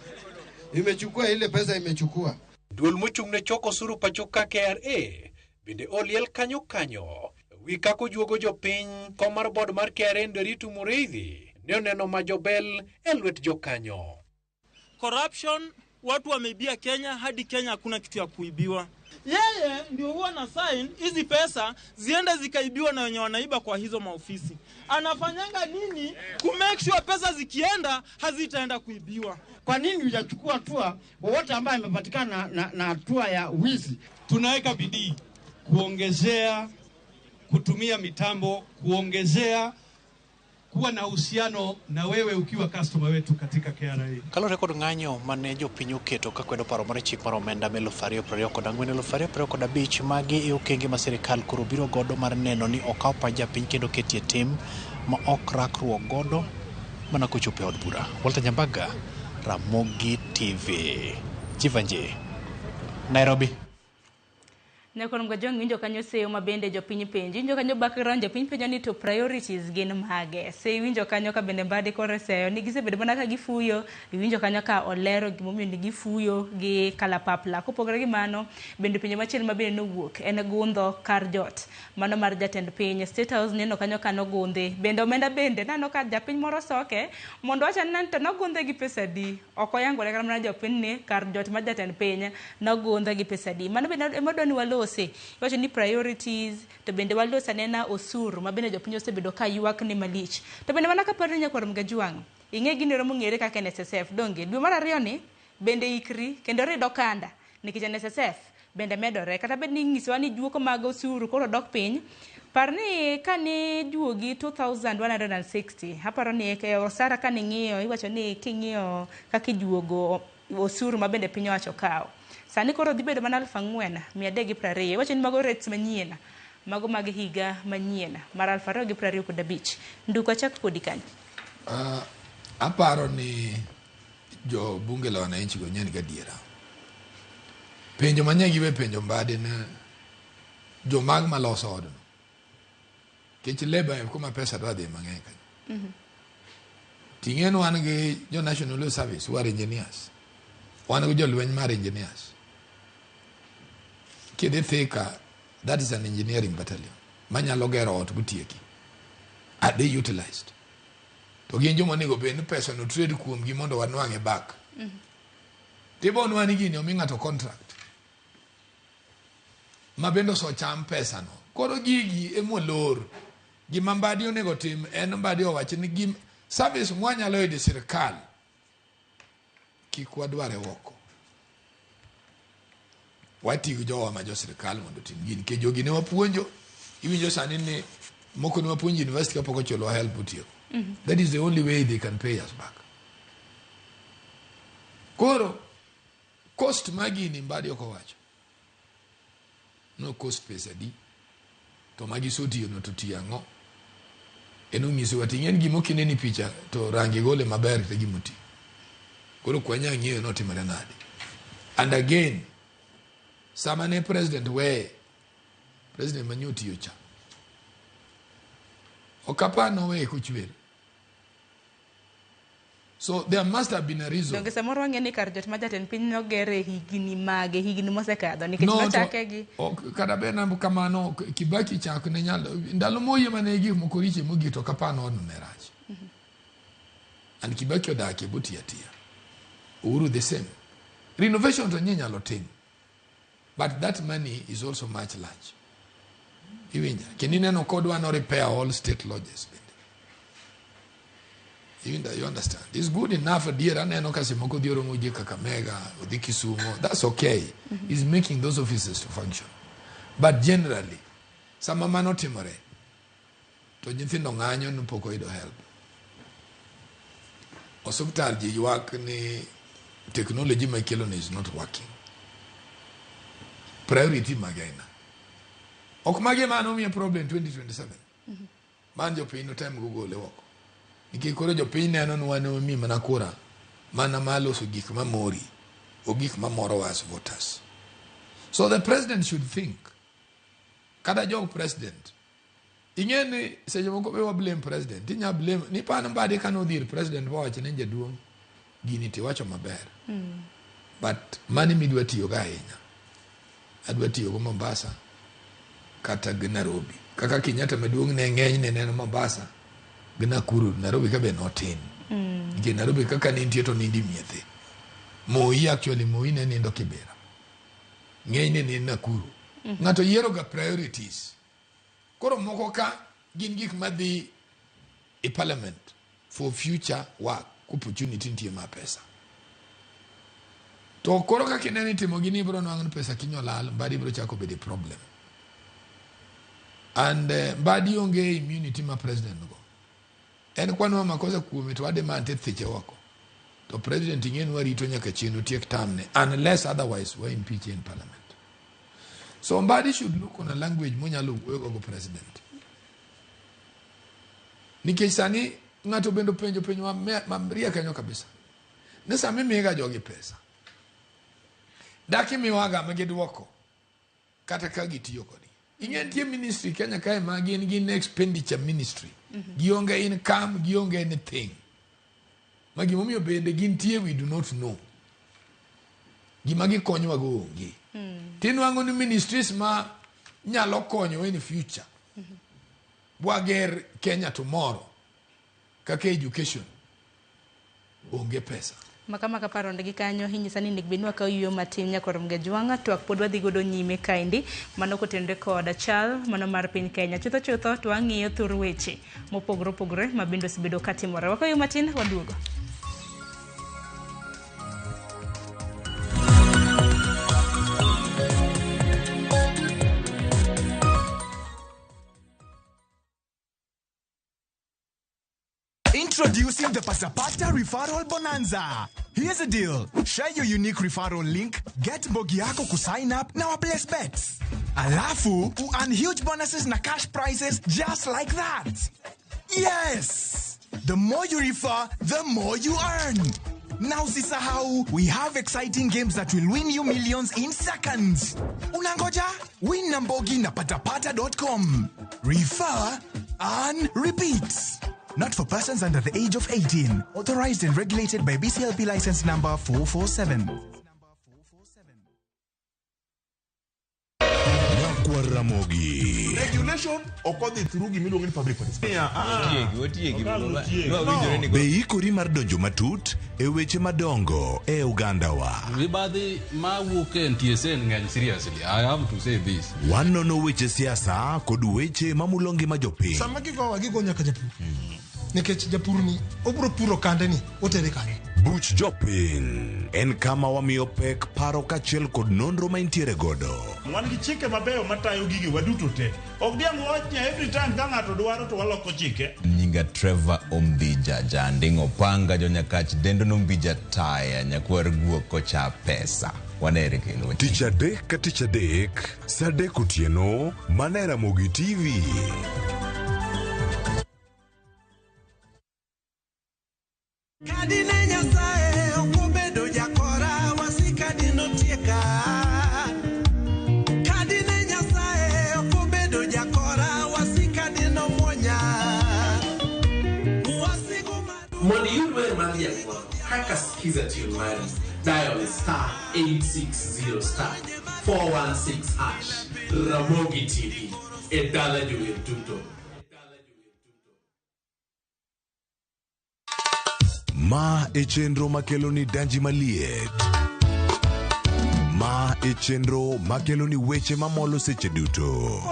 Imechukua ile pesa imechukua. Duol mochung' ne choko osuru pacho ka KRA bende oliel kanyo kanyo wi kaka ojuogo jopiny kom mar board mar KRA Nderitu Mureithi ne oneno majobel e lwet jokanyo. Corruption, watu wameibia Kenya hadi Kenya hakuna kitu ya kuibiwa. Yeye ndio huwa na sign hizi pesa ziende zikaibiwa na wenye wanaiba kwa hizo maofisi. Anafanyanga nini ku make sure pesa zikienda hazitaenda kuibiwa? Kwa nini hujachukua hatua wowote ambaye amepatikana na hatua ya wizi? Tunaweka bidii kuongezea kutumia mitambo, kuongezea kuwa na uhusiano na wewe ukiwa customer wetu katika KRA. Kaluwore kod ng'anyo mane jopiny oketo kakwedo paro mar chik mar omenda ma 2024 2025, magi e okenge ma sirikal koro biro godo mar neno ni okaw pach japiny kendo ketie tim ma ok rakruok godo mana kochopo e od bura. Walter Nyambaga, Ramogi TV, Jevanjee, Nairobi. Nyakon Mgajwang' winjo kanyo seyo ma bende jopiny penjo. Winjo kanyo background jopiny penjo ni to priorities gin mage. Se winjo kanyo ka bende Mbadi kore seyo ni gisebedo mana ka gifuyo. Iwinjo kanyo ka olero gimomiyo ni gifuyo gi kalapapla. Kopogore gi mano, bende penjo machielo ma bende nowuok en gundho kar jot. Mano mar jatend piny State House neno kanyo ka nogundhe. Bende omenda bende nano ka japiny moro soke mondo wacha ni to nogundhe gi pesa di. Ok oyangore kata mana jopiny ni kar jot mar jatend piny nogundhe gi pesa di. Mano bende emodwa ni walo iwacho ni priorities to bende walos anena osuru ma bende jopiny osebedo ka ywak ni malich. To bende mana kaparo ni nyakwar Mgajwang' ing'e gino mong'ere kaka NSSF donge dwe mar ariyo ni bende ikri kendo rid okanda nikech NSSF bende medore kata bed ni inyisowa ni juoko mag osuru koro dok piny. Par ni kane juogi 2160 aparo ni osara kane ing'iyo iwacho ni king'iyo kaka ijuogo osuru ma bende piny owacho kawo sani koro dhi bedo mana 4320. Iwacho ni mago rates manyien, mago mag higa manyien mar 2025. Nduko achak kodi kanyo. Aparo ni jo bunge la wananchi go nyen gadiera. Penjo manye giwe penjo Mbadi ne jomag maloso odno. Kech leba e kuma pesa dwa dhi mang'eny kanyo. Ting'en wan gi jo National Service who are engineers. Wan gi jolweny mar engineers. Kidhi Thika, that is an engineering battalion. Manyalo gero ot butieki. Are they utilized? To gin joma onego bed ni pesa no trade kuomgi mondo wanwang'e back. Tibo nwani gini omi ng'ato contract. Ma bende osecham pesa no. Koro gigi emolor. Gima Mbadi onego tim en Mbadi owach ni gim service mwanyalo yudo e sirikal kik wadware oko. Wati gi jowa ma jo sirikal mondo otim gini. Nikech jogi ne wapuonjo, iwinjo sani ni moko ne wapuonjo university kapok ochulowa help otieko. That is the only way they can pay us back. Koro, cost magi ni Mbadi ok owacho. No cost pesa di. To magi sotiyo no to tiyo ang'o. En onyisowa ting'en gima okineni picha to rangi gole maber to gima otiyo. Koro ok wanyal ng'eyo notimore nade. And again, sama ne president weye, president manye otiyo cha, ok apar noweye kochwer. So there must have been a reason. Donge samoro wang'e ni kar jot ma jatend piny nogere higni mage, higni mosekadho nikech No, to- nochake gi ok kata bed na kamano Kibaki chak ne nyalo ndalo moyie mane gik moko riche mogik to kapar odno ne rach. And Kibaki odakie botiyo atiya. Uhuru the same. Renovation to nye nyalo tim. But that money is also much large. Iwinja. Kendo ineno kodwa no repair all state lodges bende. You understand? It's good enough adier aneno ka seche moko odhi oromo ji Kakamega, odhi Kisumo. That's okay. He's making those offices to function. But generally, sama mano timore, to nyithindo ng'anyo ni pok oyudo help. Osuptal ji ywak ni technology ma ikelo ni is not working. Priority mag aina. Ok magi ema nomiyo problem 2027. Man jopiny notem gogole oko. Nikech koro jopiny neno ni wan ema mana kura mana mar loso gik mamori o gik mamorowa as voters. So the president should think. Kata jog president. Ing'e ni seche moko be wa blame president. Inya blame ni pan Mbadi kane odhi ir president mowacho ni jaduong' gini tiwacho maber. But mani midwa tiyogo ahinya. Adwa tiyogo Mombasa kata gi Nairobi. Kaka Kenyatta maduong' ne ng'eny ne en Mombasa gi Nakuru, Nairobi ka be notin. Nikech Nairobi kaka ne nitie to nindi miethe. Moi actually Moi ne nindo Kibera. Ng'eny ne ni Nakuru. Ng'ato yiero ga priorities. Koro moko ka gin gik madhi e parliament for future work opportunity nitie mar pesa. To koro kaka ineno itimo gini ibiro nwang'o ni pesa kiny olal Mbadi biro chako bedo e problem. And Mbadi onge immunity ma president go. En kwanwa makosa kuome to wademand thiche oko. To president ing'e ni warito nyaka chieng' otiek term ne unless otherwise wa impeach in parliament. So Mbadi should look on a language monyalo wuoyogo go president. Nikech sani ng'ato bende openjo penjo mariek kanyo kabisa. Ne sama imiga jogi pesa. Dak imiwaga ma giduoko kata ka gitiyo kodgi. Ing'e nitie ministry Kenya kae ma gin expenditure ministry. Gionge income, gionge anything. Ma gimomiyo bende gintie we do not know. Gima gikonyowago onge. Tinwang'o ni ministries ma nyalo konyo in future. Wager Kenya tomorrow. Kaka education. Onge pesa. Makama kaparo ndigi kanyo hinyisa ni onego bed ni wakaw yueyo matin nyakor Mgajwang'a twak pod wadhi godo nyime kaendi mano kotenore kod chal mano mar piny Kenya chutho chutho to wang'iyo thur weche mopogore opogore ma bende osebedo katimore wakaw yueyo matin waduogo. Introducing the Pasapata Referral Bonanza. Here's the deal. Share your unique referral link, get mbogi yako kusign up na waplace bets. Alafu, earn huge bonuses na cash prizes just like that. Yes! The more you refer, the more you earn. Now usisahau, we have exciting games that will win you millions in seconds. Unangoja? Win na mbogi na patapata.com. Refer, earn, repeat. Not for persons under the age of 18. Authorized and regulated by BCLP license number 447. Nyakwar Ramogi. Regulation ok odhi through gimiluongo ni public participation. Be ikori mar donjo matut e weche madongo e ogandawa. Mibadhi mawuok e NTSA ng'eny seriously. I have to say this. Wanono weche siasa kod weche mamulo ngima jopiny. Sama gigowa gigo nyaka japur. Nikech japur ni obiro puro kande ni otere kanye. Buch jopiny en kama wamiyo pek paro kaachiel kod nonro ma intiere godo. Wan gi chike mabeyo matayo gige waduto te. Ok diang' wach ni every time ka ng'ato dwaro to waloko chike. Nyinga Trevor Ombija, janding' opanga jonyakach dendo nombija taya nyakwar guok kocha pesa. Wanere kendo. Tich adek ka tich adek, saa adek otieno, mana e Ramogi TV. Kadine Nyasaye ok obedo jakora, wasika dinotieka. Kadine Nyasaye ok obedo jakora, wasika dinomuonya. Wasigu Mondo iyud wer mar Nyakwar kaka Skiza tune mari, dial star 860 star 416 hash. Ramogi TV e dala jower duto. Ma e chenro makelo ni danji maliet. Ma e chenro makelo ni weche mamolo seche duto.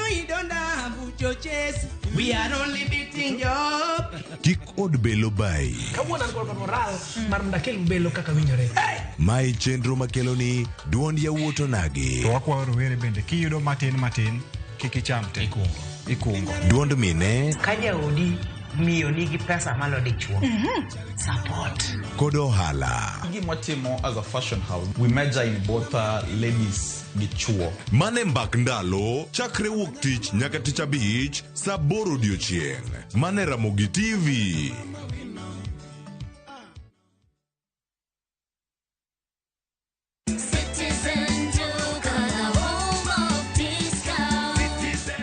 We don't have churches. We are only beating job. Kik od belo bayi. Kawuono an kod moral mar mondo akel belo kaka winjore. Mae chenro makeloni duond yawuot onagi. To wakwayo rowere bende kiyudo matin matin kik icham te. Ikungo. Duond mine Ka jaodi miyo nigi pesa malo dichuo. Support. kod ohala. Gima watimo as a fashion house, we major in both ladies gi chuo. Mane mbak ndalo chakre wuok tich nyaka tich abich saa aboro odiochieng'. Mane Ramogi TV.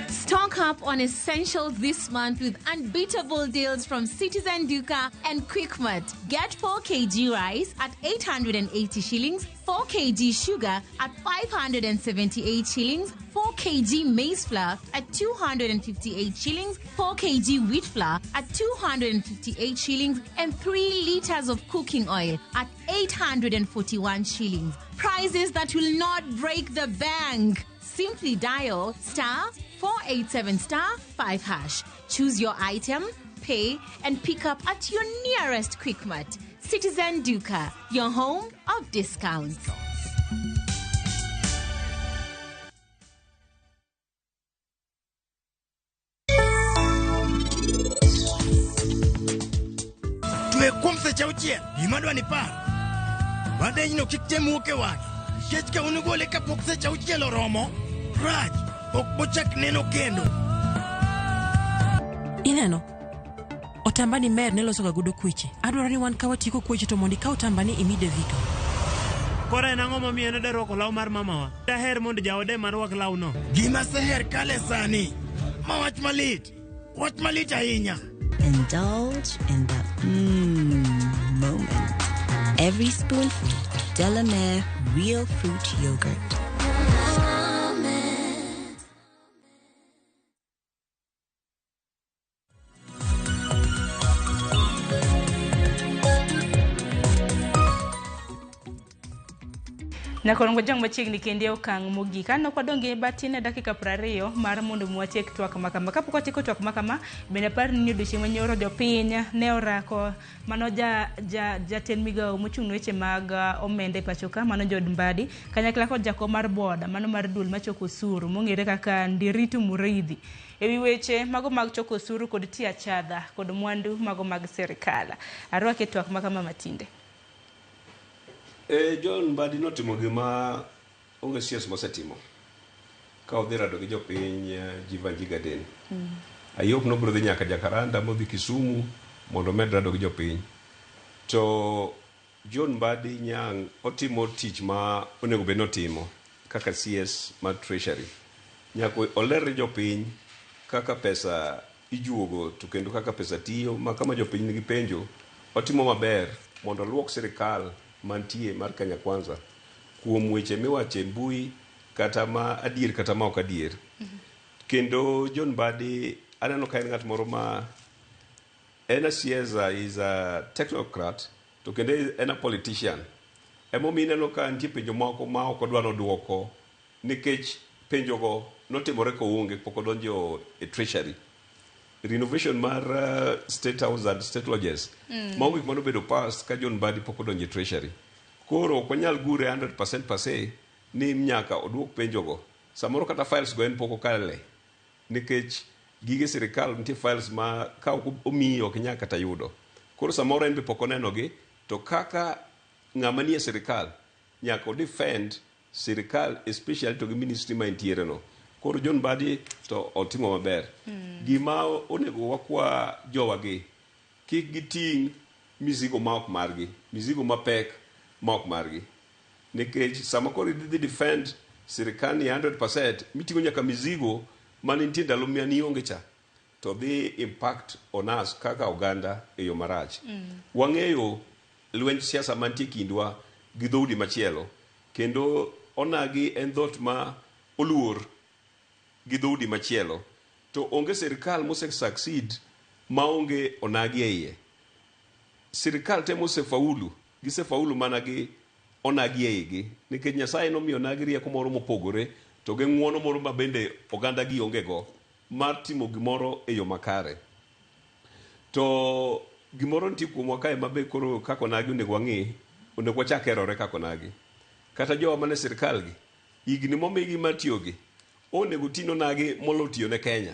Stock up on essentials this month with unbeatable deals from Citizen Duka and Quickmart. Get 4 kg rice at 880 shillings, 4 kg sugar at 578 shillings, 4 kg maize flour at 258 shillings, 4 kg wheat flour at 258 shillings, and 3 liters of cooking oil at 841 shillings. Prices that will not break the bank. Simply dial star 487 star 5 hash. Choose your item, pay, and pick up at your nearest Quickmart. Citizen Duka, your home of discounts. Twe kuom seche auchiel gima dwa ni par badenyno kik tem wuok e wang'e nikech ka un gole kapok seche auchiel oromo rach ok bochak neno kendo. Ineno? Otamba ni mer ne losoga godo kweche. Adwaro ni wan ka watieko kweche to mondo ikaw otamba ni imi Devika. Koro en ang'o momiyo en ode rwako law mar mamawa? Daher mondo jaode ema rwak lawno. Gima seher kale sani ma wach malit wach malit ahinya. Indulge in that moment. Every spoonful of Delamere real fruit yogurt. Nyakorongo jang machiegni kendo e okang' mogik. Aneno ka wadong' gi matin e dakika 20 mar mondo mi watiek twak makama. Kapok watieko twak makama, bende apar ni odiochieng' manyoro jopiny ne orako mano jatend migawo mochung' ne weche mag omenda e pacho ka, mano John Mbadi, kanyakla kod jakom mar board mano mar duol machoko osuru mong'ere kaka Ndiritu Muriithi ewi weche mago mag choko osuru kod tiyo achadha kod mwandu mago mag sirikal. Arwake twak makama matinde. John Mbadi notimo gima onge CS mosetimo ka odhi rado gi jopiny Jivanji Garden. Ayop nobiro dhi nyaka Jakaranda modhi Kisumu mondo omed rado gi jopiny. To John Mbadi Nyang' otimo tich ma onego bed notimo kaka CS mar Treasury. Nyaka oler ne jopiny kaka pesa ijuogo to kendo kaka pesa tiyo ma kama jopiny nigi penjo otimo maber mondo oluok sirikal mantie mar Kenya Kwanza kuom weche miwacho e mbui kata ma adier kata ma ok adier. Kendo John Mbadi aneno ka en ng'at moro ma en a CS, is a technocrat to kendo en a politician. Emomiyo ineno ka nitie penjo moko ma ok odwa nodwoko nikech penjogo notimore koonge pok odonjo e treasury. Renovation mar State House and State Lodges mago gik manobedo passed ka John Mbadi pok odonjo e treasury. Koro ok wanyal gure 100% per se ni nyaka oduok penjogo. Samoro kata files go en pok okale nikech gige sirikal nitie files ma ka ok omiyi ok inyal kata yudo. Koro samoro en be pok onenogi to kaka ng'ama nie sirikal nyaka o defend sirikal especially to gi ministry ma entiere no. Koro John Mbadi to otimo maber. Gima onego wakwa jowagi kik giting' mizigo ma ok margi, mizigo mapek ma ok margi. Nikech sama koro idhi defend sirikal ni 100% miting'o nyaka mizigo mane nitie ndalo mane ionge cha to dhi impact on us kaka oganda e yo marach. Wang'eyo lwenj siasa mantie kindwa gi dhoudi machielo kendo onagi en dhot ma oluor gi dhoudi machielo to onge sirikal mose succeed maonge onagi e iye. Sirikal te mosefaulu gisefaulu mana gi onagi e igi nikech Nyasaye nomiyo onagi rieko moro mopogore to gi ng'uono moro ma bende oganda gi onge go mar timo gimoro e yo makare. To gimoro nitie kuomwa kae ma be koro kaka onagi onego wang'i, onego wachak herore kaka onagi. Kata jowa mane sirkal gi, higni momigi mar tiyogi, onego ti nonagi molo tiyo ne Kenya.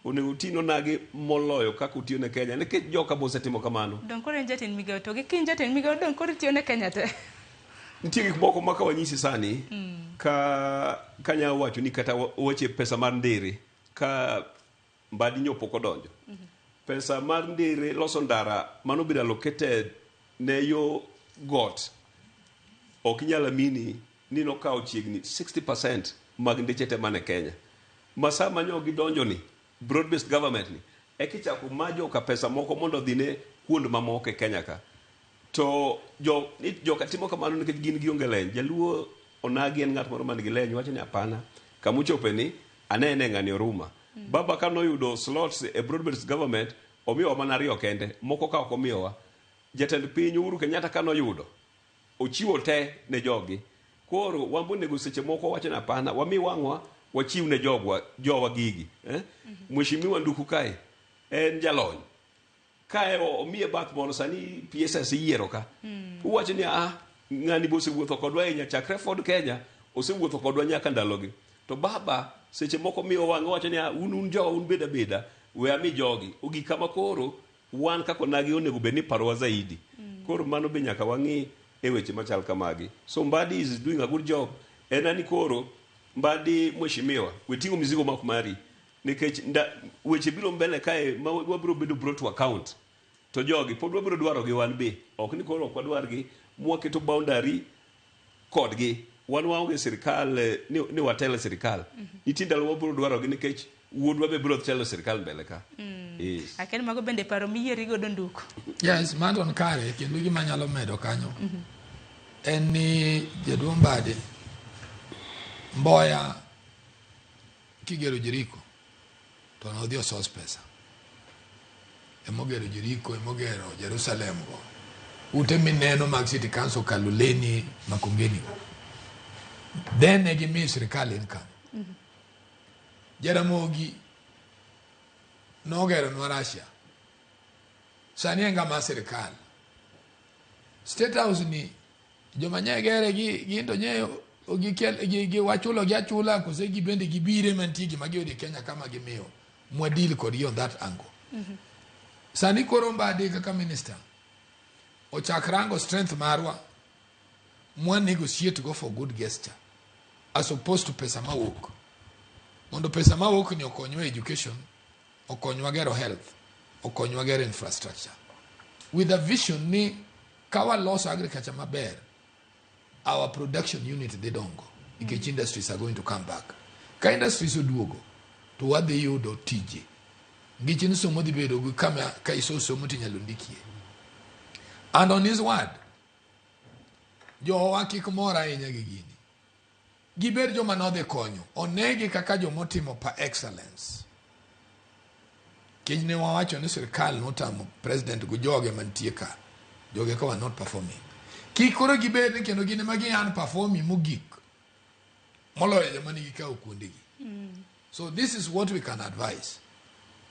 Onego ti nonagi moloyo kaka otiyo ne Kenya nikech joka be osetimo kamano. Dong koro en jatend migawo to gi kiny jatend migawo dong koro tiyo ne Kenya te. Nitie gik moko ma ka wanyisi sani ka kanya wacho ni kata weche pesa mar ndere ka Mbadi nyo pok odonjo. Pesa mar ndere loso ndara mano bedo allocated ne yo got ok inyal amini ni nokawo chiegni 60% mag ndeche te man e Kenya. Ma sama nyo gidonjo ni broad based government ni eka ichako ma joka pesa moko mondo odhi ne kuond mamoko e Kenya ka. To jo, ni joka timo kamano nikech gin gionge leny. Jaluo onagi en ng'at moro man gi leny wacho ni hapana kamochope ni anene ng'ani oruma. Baba ka noyudo slots e broad based government omiyowa mana ariyo kende moko ka ok omiyowa. Jatend piny Uhuru Kenyatta ka noyudo ochiwo te ne jogi. Koro wan be onego seche moko wacho ni hapana wami wang'wa wachiw ne jogwa jowa gigi. Eh? Mheshimiwa Nduku kae en jalony. Kae omiye bath moro sani PSS iyiero ka. Uwacho ni ah ng'ani be osewuotho kodwa ahinya chakre Ford Kenya osewuotho kodwa nyaka ndalogi. To baba seche moko miyo wang'e wacho ni ah un un jowa un beda beda we ami jogi. Ogik kama koro wan kaka onagi onego bed ni parowa zaidi. Koro mano be nyaka wang'i e weche machal kamagi. So Mbadi is doing a good job. En ani koro Mbadi mheshimiwa we ting'o mizigo mak mari nikech nda, weche biro mbele kae ma wabiro bedo brought to account to jogi pod wabiro dwaro gi wan be ok ni koro ok wadwargi mwaketo boundary kodgi wan waonge sirikal eh, ni, ni watelo e sirikal nitie ndalo wabiro dwarogi nikech wuodwa be biro telo e sirikal mbele ka yes. Aken mago bende paro miyieri godo nduku. Yes, mano on kare kendo gima anyalo medo kanyo en ni jaduong' Mbadi Mboya kigero Jeriko to nodhi osos pesa emogero Jeriko emogero Jerusalem go ute mineno mag city council Kaloleni Makongeni go then ne gimiyo sirikal income Jaramogi nogeronwa Russia sani en ga mar sirikal State House ni joma nye gere gi gin to nye gikel gi, gi wachulo gi achula kose gibende gibire mantie gima giyudo e Kenya kama gimiyo mwadil kodgi on that angle. Sani koro Mbadi kaka minister ochak rango strength marwa mwa negotiate go for good gesture as opposed to pesa mawuok mondo pesa mawuok ni okonywa e education okonywa gero health okonywa gero infrastructure with a vision ni ka waloso agriculture maber our production unit dhi dongo nikech industries are going to come back ka industries oduogo to wadhi yudo tije nikech ni somo dhi bedo gi kama ka isosomo tinyalo ndikie and on his word jowa kik mor ahinya gi gini gibed joma nodhi konyo onegi kaka jomotimo par excellence Kech ne wawacho ni sirkal notamo president go joge mantie ka. Joge ka were not performing. Kik koro gibed ni kendo gin ema gi an performing mogik moloyo joma nigi kawo kuondegi. So this is what we can advise.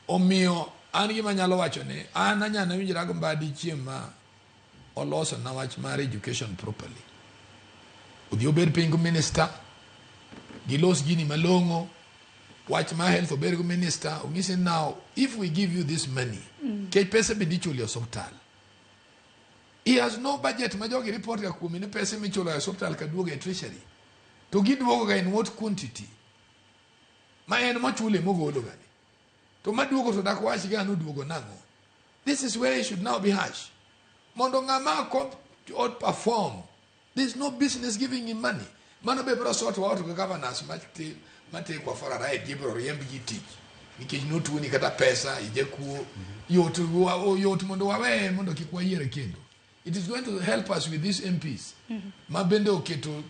Omiyo an gima anyalo wacho ni an anyalo winjora gi Mbadi chieng' ma oloso na wach mar education properly. Odhi obed piny gi minister, gilos gini malong'o, wach mar health obed gi minister, onyise now if we give you this money, kech pesa bende ichulo e osuptal. He has no budget ma jogi report ga kuome ni pesa michulo e osuptal ka duogo e treasury. To giduogo ga in what quantity? Ma en mochule mogolo ga ni. To maduogo to dak wach ga noduogo nang'o? This is where he should now be harsh. Mondo ng'ama outperform. There is no business giving him money. Mano be biro sort out gi governors matekwa for a ride gibiro riemb gi tich. Nikech notuoni kata pesa, ijakuo. Yot, yot mondo waweye mondo kik wayiere kendo. It is going to help us with these MPs. Ma bende oketo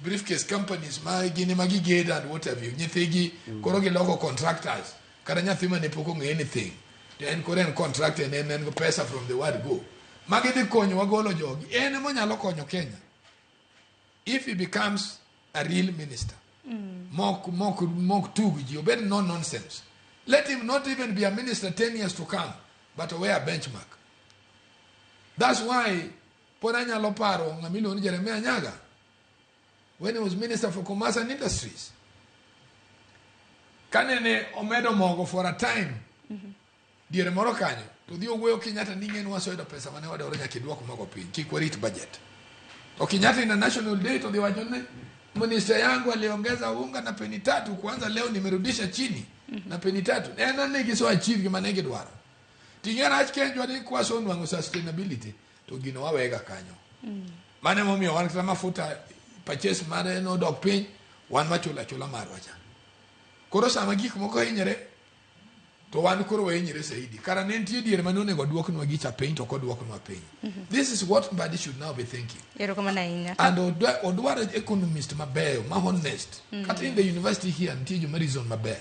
briefcase companies ma gin ema gigedo and what have you. Nyithigi koro giloko contractors. Kata nyathi mane pok ong'eyo anything. To en koro en contractor en en gi pesa from the word go. Magi dhi konyowa golo jogi. En ema onyalo konyo Kenya. If he becomes a real minister. Mok mok mok tug ji obed no nonsense. Let him not even be a minister 10 years to come. But oweya benchmark. That's why pod anyalo paro ng'ama iluongo ni Jeremiah Nyaga when he was Minister for Commerce and Industries. Kanene omedo mogo for a time diere moro kanyo to dhi owuoyo Kenyatta ni ng'en waseyudo pesa mane wadwaro nyaka iduok mogo piny kik warit budget. To Kenyatta in a national day to dhi wacho ni minister yangu aliongeza unga na peni 3 kwanza leo nimerudisha chini na peni 3. En ne giso achieve gima ne gidwaro. Ting'e rach kenjwa ni kwasonwang'o sustainability to gino wawega kanyo. Mano emomiyo wan kata mafuta purchase mare nodok piny, wan wachulo achula marwa cha. Koro sama gik moko hinyre to wan koro wahinyre saidi. Kara ne nitie diere mane onego duoknwa gicha piny to ok oduoknwa piny. This is what Mbadi should now be thinking. Erokamano ahinya. And odwaro economist mabeyo, ma honest. Kata in the university here nitie joma reason maber.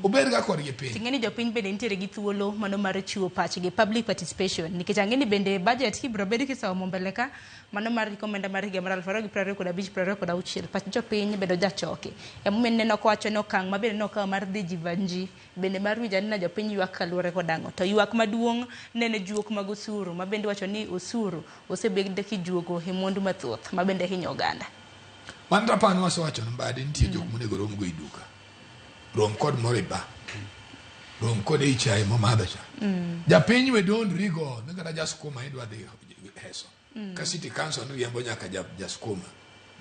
Ober ga kodgi piny. Ting'e ni jopiny bende nitiere gi thuolo mano mar chiwo pachgi, public participation. Nikech ang'e ni bende budget ibiro bed kisomo mbele ka mano mar omenda mar higa mar 2025-2026 pach jopiny bedo jachoki. Emomiyo neno kowacho ni okang' ma bende nokawo mar dhi Jivanji bende mar winjo ni jopiny ywak kaluwore kod ang'o. To ywak maduong' nene juok mag osuru ma bende wacho ni osuru osebed kijuogo e mwandu mathoth ma bende hinyo oganda. Mano to apani wasewacho ni Mbadi nitie jok monego rom go e duka. Rom kod moro e bar. Rom kod ei chae momadho cha. Japiny we don't rigo ni kata jaskuma idwa dhi heso. Ka city council ni riembo nyaka jaskuma.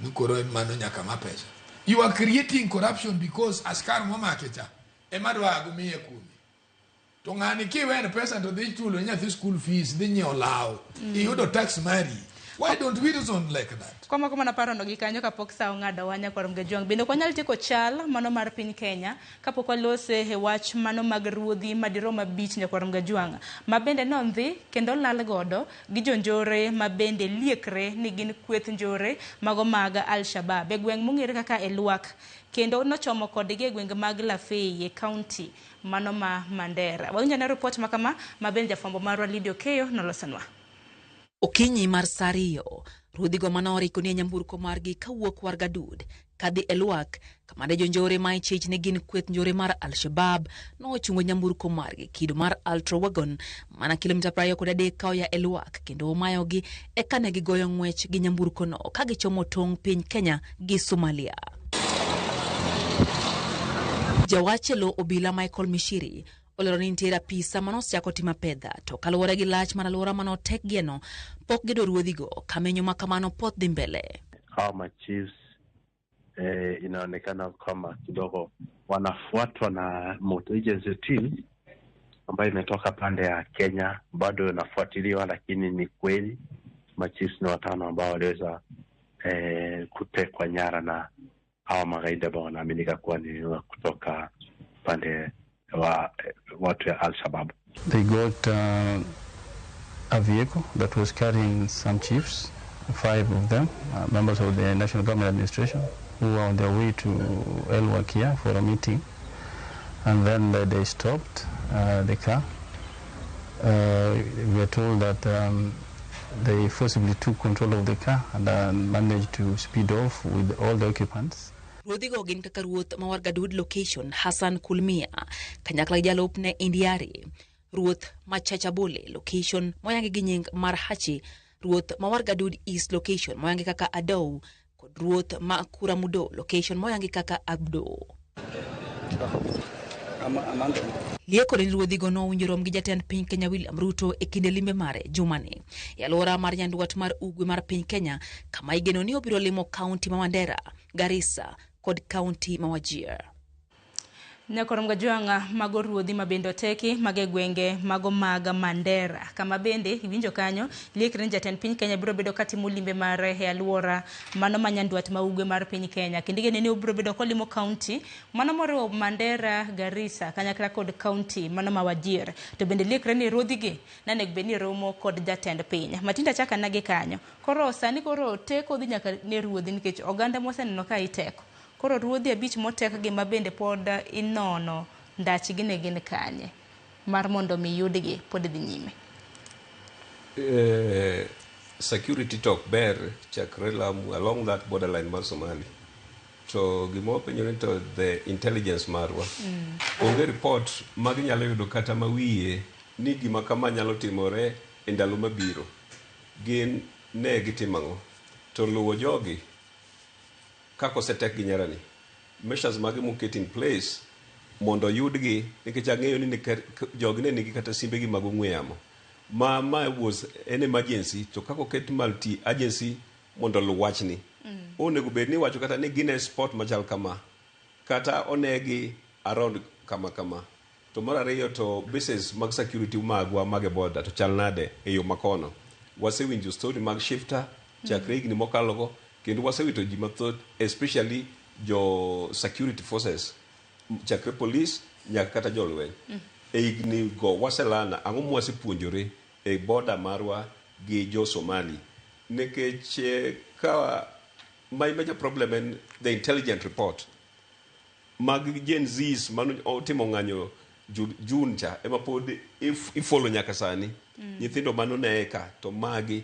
Ni koro mano nyaka ma pesa. You are creating corruption because askar momake cha ema dwa go miye kume. To ng'ani kiwene pesa to dhi chulo nyathi school fees, dhi nyiewo law. Iyudo tax mari. Why don't we reason like that? Kwamako mana parono gi kanyo kapok sa ong'ado wa nyakwar Mgajwang'. Bende ok wanyal tieko chal mano mar piny Kenya kapok walose e wach mano mag ruodhi madirom 5 nyakwar Mgajwang' ma bende nondhi kendo lal godo gi jonjore ma bende liekre ni gin kweth njore mago mag Al-Shabaab e gweng' mong'ere kaka Elwak kendo nochomo kodgi e gwenge mag Lafey e county mano ma Mandera. Wawinjo ane report ma kama ma bende jafwambo marwa Lydia Okeyo nolosonwa. Okinyi mar saa 2, ruodhigo mane oriko ni e nyamburko margi kawuok Wargadud kadhi Elwak kama ne jonjore ma ichich ne gin kweth njore mar Al-Shabaab nochungo nyamburko margi kido mar Ultra Wagon mana kilomita 23 ka oya Elwak kendo omayogi eka ne gigoyo ng'wech gi nyamburkono ka gichomo tong' piny Kenya gi Somalia. Jawach e lo obila Michael Mishiri olero ni nitiere apisa manosechako timo apedha to kaluwore gi lach mar alwora manotekgieno pok giyudo ruodhigo kamenyo ma kamano pod dhi mbele. Hawa machiefs inaonekana kama kidogo wanafuatwa na motor agency team ambayo imetoka pande ya Kenya, bado inafuatiliwa, lakini ni kweli machiefs ni 5 ambao waliweza kutekwa nyara na hawa magaidi ambao wanaaminika kuwa ni kutoka pande wa watu ya Al-Shabaab. They got a vehicle that was carrying some chiefs, 5 of them, members of the National Government Administration, who were on their way to Elwak here for a meeting. And then they stopped the car. We were told that they forcibly took control of the car and managed to speed off with all the occupants. Ruodhigo gin kaka ruoth ma Wargadud location Hassan Kulmia kanyakla gi jalupne Indiari, ruoth ma Chachabole location moyangi gi nying mar Hachi, ruoth ma Wargadud East location moyangi kaka Adou, kod ruoth ma Kuramudo location moyangi kaka Abdo. Liekore ni ruodhigo nowinjo rom gi jatend piny Kenya William Ruto e kinde limbe mare jumani e alwora mar nyandwat mar ugwe mar piny Kenya kama igeno ni obiro limo kaunti ma Mandera, Garissa kod kaunti ma Wajir. Nyakwar Mgajwang' mago ruodhi ma bende oteki mag e gwenge mago mag Mandera kama bende iwinjo kanyo liekre ni jatend piny Kenya biro bedo katimo limbe mare e alwora mano ma nyandwat ma ugwe mar piny Kenya kendo igeno ni obiro bedo kolimo kaunti mano moriwo Mandera, Garissa kanyakla kod kaunti mano ma Wajir. To bende liekre ni ruodhigi nanego bed ni romo kod jatend piny. Matinda chaka nagi kanyo. Koro sani koro teko dhi nyaka ne ruodhi nikech oganda moseneno ka iteko. Koro ruodhi 5 motekgi ma bende pod inono ndachgi ne gin kanye mar mondo mi yudgi pod dhi nyime. Security talk ber chakre Lamu along that borderline mar Somali. To gima wapenjo ni to the intelligence marwa. Onge report ma ginyalo yudo kata ma wiye ni gima kama nyalo timore e ndalo mabiro, gin ne gitimo ang'o? To luwo jogi kaka osetek gi nyarani, measures mage moket in place mondo oyudgi, nikech ang'eyo ni jogi ne nigi kata simbegi mag ong'we yamo ma was an emergency, to kaka oket multi agency mondo oluw wachni, onego bed ni iwacho kata ni gin e spot machal kama, kata onegi around kama kama. To mar ariyo, to bases mag security magwa mag e border to chal nade e yo makono? Wasewinjo story mag shifta chakre higni mokalogo, kendo wasewito ji mathoth, especially jo security forces, chakre police nyaka kata jolweny. E higni go waselana ang'o mwasepuonjore e border marwa gi jo Somali? Nikech ka my major problem en the intelligent report mag Gen Zs mano otimo ng'anyo June cha ema pod ifolo nyaka sani. Nyithindo mano ne ka to magi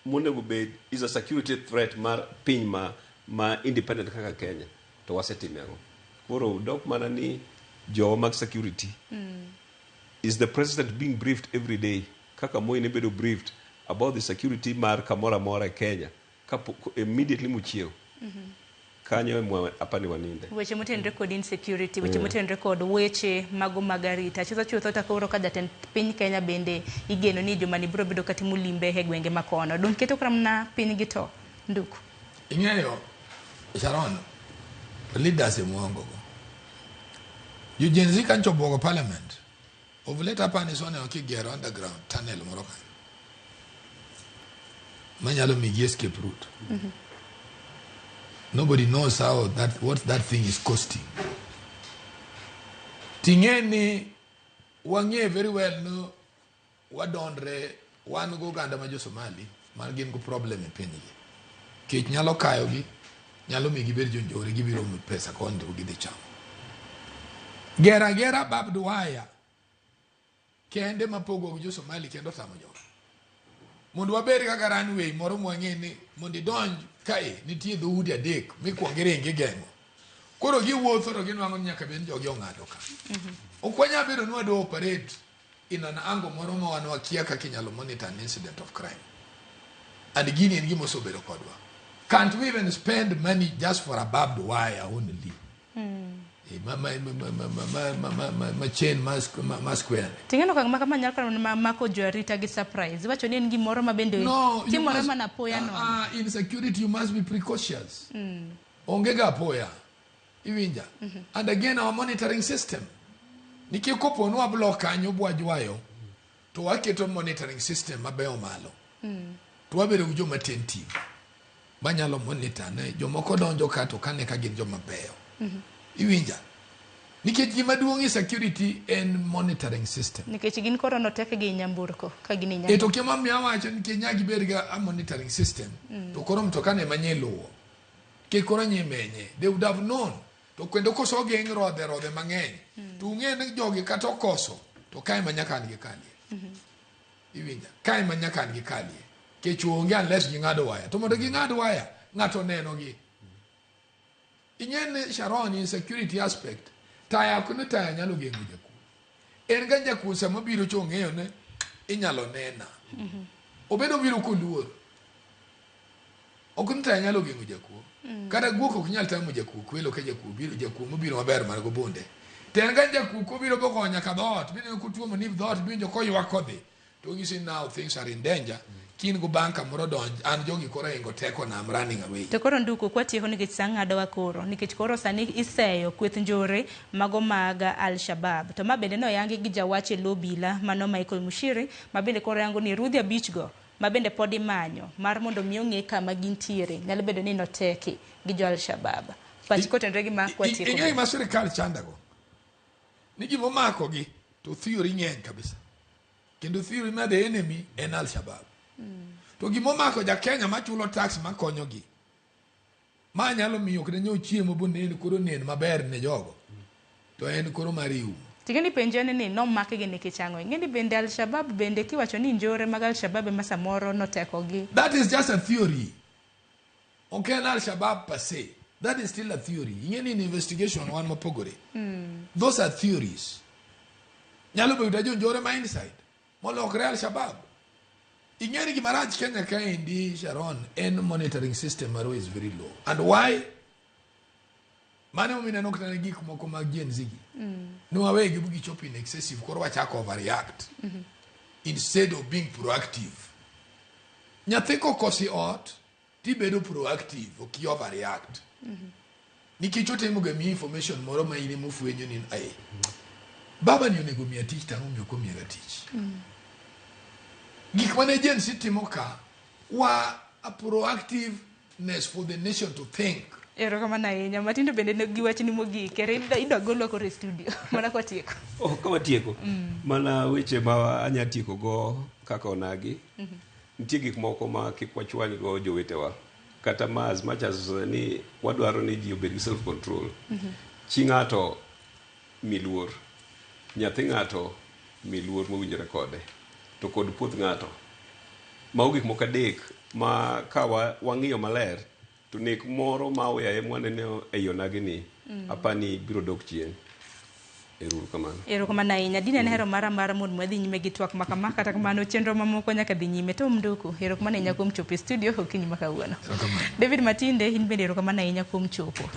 monego bed is a security threat mar piny ma independent kaka Kenya, to wasetime ang'o? Koro dok mana ni jowa mag security, is the president being briefed every day kaka Moi ne bedo briefed about the security mar kamoro amora e Kenya kapo immediately mochiew? Kanyo emwa apani waninde. Weche motenore kod insecurity, weche motenore kod weche mago mag arita chutho chutho, to koro ka jatend piny Kenya bende igeno ni juma ni biro bedo katimo limbe e gwenge makono, dong keto kramna piny gi to nduku. Ing'eyo, Sharon, leaders e muongo go. Jo Gen Z kancho obwogo parliament. Of late apani soneno kigero underground tunnel moro kanyo manyalo migi escape route. Nobody knows how that what that thing is costing. Ting'e ni wang'e very well no wadondre wan go oganda ma jo Somali man gin go problem e pinygi. Kech nyalo kayogi, nyalo miyo gibed jonjore, gibiro omo pesa koni to gidhi chamo. Gera gera barbed wire kende mapogo gi jo Somali kendo otamo jogo. Mondo wabed kaka runway moro mwang'e ni mondo idonj kae nitie dhoudi adek mikwongo iringi igeng'o. Koro giwuotho to ginwang'o ni nyaka bed ni jogi ong'ado ka. Ok wanyal bedo ni wadwa operate in an angle moro ma wan wakia kaka inyalo monitor an incident of crime. And gini en gima osebedo kodwa. Can't we even spend money just for a barbed wire only? Ma chain ma square. Ting'eno kang' ma kama nyalo kama mako jo arita gi surprise. Iwacho ni en gimoro ma bende No, you timore must, mana apoya nono. In security you must be precautious. Onge ga apoya. Iwinja. And again, our monitoring system. Nikech kopo ni wablock kanyo bwajwayo, to waketo monitoring system mabeyo malo. To wabedo gi joma attentive manyalo monitor ne jomoko donjo ka to kane ka gin joma beyo. Iwinja. Nikech gima duong' e security en monitoring system. Nikech gin koro notek gi nyamburko ka gin e E to nyamburko. kema miyo awacho nikech nyaka gibed ga a monitoring system. To koro mtoka ne manye luwo. Kik koro nyimenye. They would have known. To kendo koso geng' rodhe rodhe mang'eny. To ung'e ni jogi kata okoso to kae ma nyaka an gi kalie. Iwinja. Kae ma nyaka an gi kalie. Kech onge unless ging'ado waya. To mondo ging'ad waya, ng'ato oneno gi. Ing'e ni Sharon, in security aspect, taya ok ni taya nyalo geng'o jakuo. En ga jakuo sama obiro to ong'eyo ni inyalo nena. Obedo obiro koluor. Ok ni taya nyalo geng'o jakuo. Kata guok ok nyal tamo jakuo kwelo ka jakuo biro, jakuo mobiro maber mar go bunde. To en ga jakuo kobiro bogoyo nyaka dhoot, mineno kotuomo ni dhoot miwinjo koywak kodhi. To onyisi ni now things are in danger. Kin go bang' kamoro donj, an jogi koro ohingo teko na, I'm running away. To koro nduku kwatieko nikech sa ng'adowa koro, nikech koro sani iseyo kweth njore mago mag Al-Shabaab. To ma bende noyangi gi jawach e lo obila mano Michael Mushiri, ma bende koro yango ni rudhi 5 go ma bende pod imanyo mar mondo mi ong'e kama gintiere nyalo bedo ni noteki gi jo Al-Shabaab. Pachi kotenore gi ma kwatieko. Ing'eyo gima sirikal chandago? Ni gima omakogi to theory ng'eny kabisa. Kendo theory ma the enemy en Al-Shabaab. To gima omako ja Kenya machulo tax makonyogi, ma nyalo miyo ok nenyiew chiemo bonen koro nen maber ne jogo, to en koro mar iumo. Ting'e ni penjo en ni nomakgi nikech ang'o? Ing'e ni bende Al-Shabaab bende kiwacho ni njore mag Al-Shabaab ema samoro notekogi. That is just a theory. Ok en Al-Shabaab per se. That is still a theory. Ing'e ni in investigation wan mopogore. Those are theories. Nyalo bedo jonjore ma inside. Molokre Al-Shabaab. Ing'eni gima rach Kenya kaendi, Sharon, en monitoring system marwa is very low. And why? Mano emomiyo ineno kata ne gik moko mag Gen Z gi. Ne wawegi bu gichopo in excessive, koro wachako overreact. Instead of being proactive. Nyathi kokosi ot, tibedo proactive, ok i overreact. Nikech otemo ga miyi information moro ma in ema ofwenyo ni ai, baba ni onego miya tich to ang'o omiyo ok omiyaga tich. Gik mane Gen Z timo ka, wa a proactiveness for the nation to think. Erokamano ahinya. Matindo bende ne gi wachni mogik. Ere idwa golwa koro e studio. Mana kwatieko. Oh, ka watieko. Mana weche ma anya tieko go kaka onagi. Nitie gik moko ma kik wachwany go jowetewa. Kata ma as much as ni wadwaro ni ji obed gi self control. Chi ng'ato mi luor. Nyathi ng'ato mi luor mowinjore kode. To kod puoth ng'ato. Mago gik moko adek ma ka wang'iyo maler to nek moro ma oyaye mwaneno ei onagi ni apani biro dok chien. Ero kamano. Erokamano ahinya. Dine en hero mara mar mondo wadhi nyime gi twak ma kama, kata kamano chenro mamoko nyaka dhi nyime. Tom Nduku, erokamano ahinya kuom chopo e studio okinyi ma kawuono. David Matinde, in bende erokamano ahinya kuom chopo.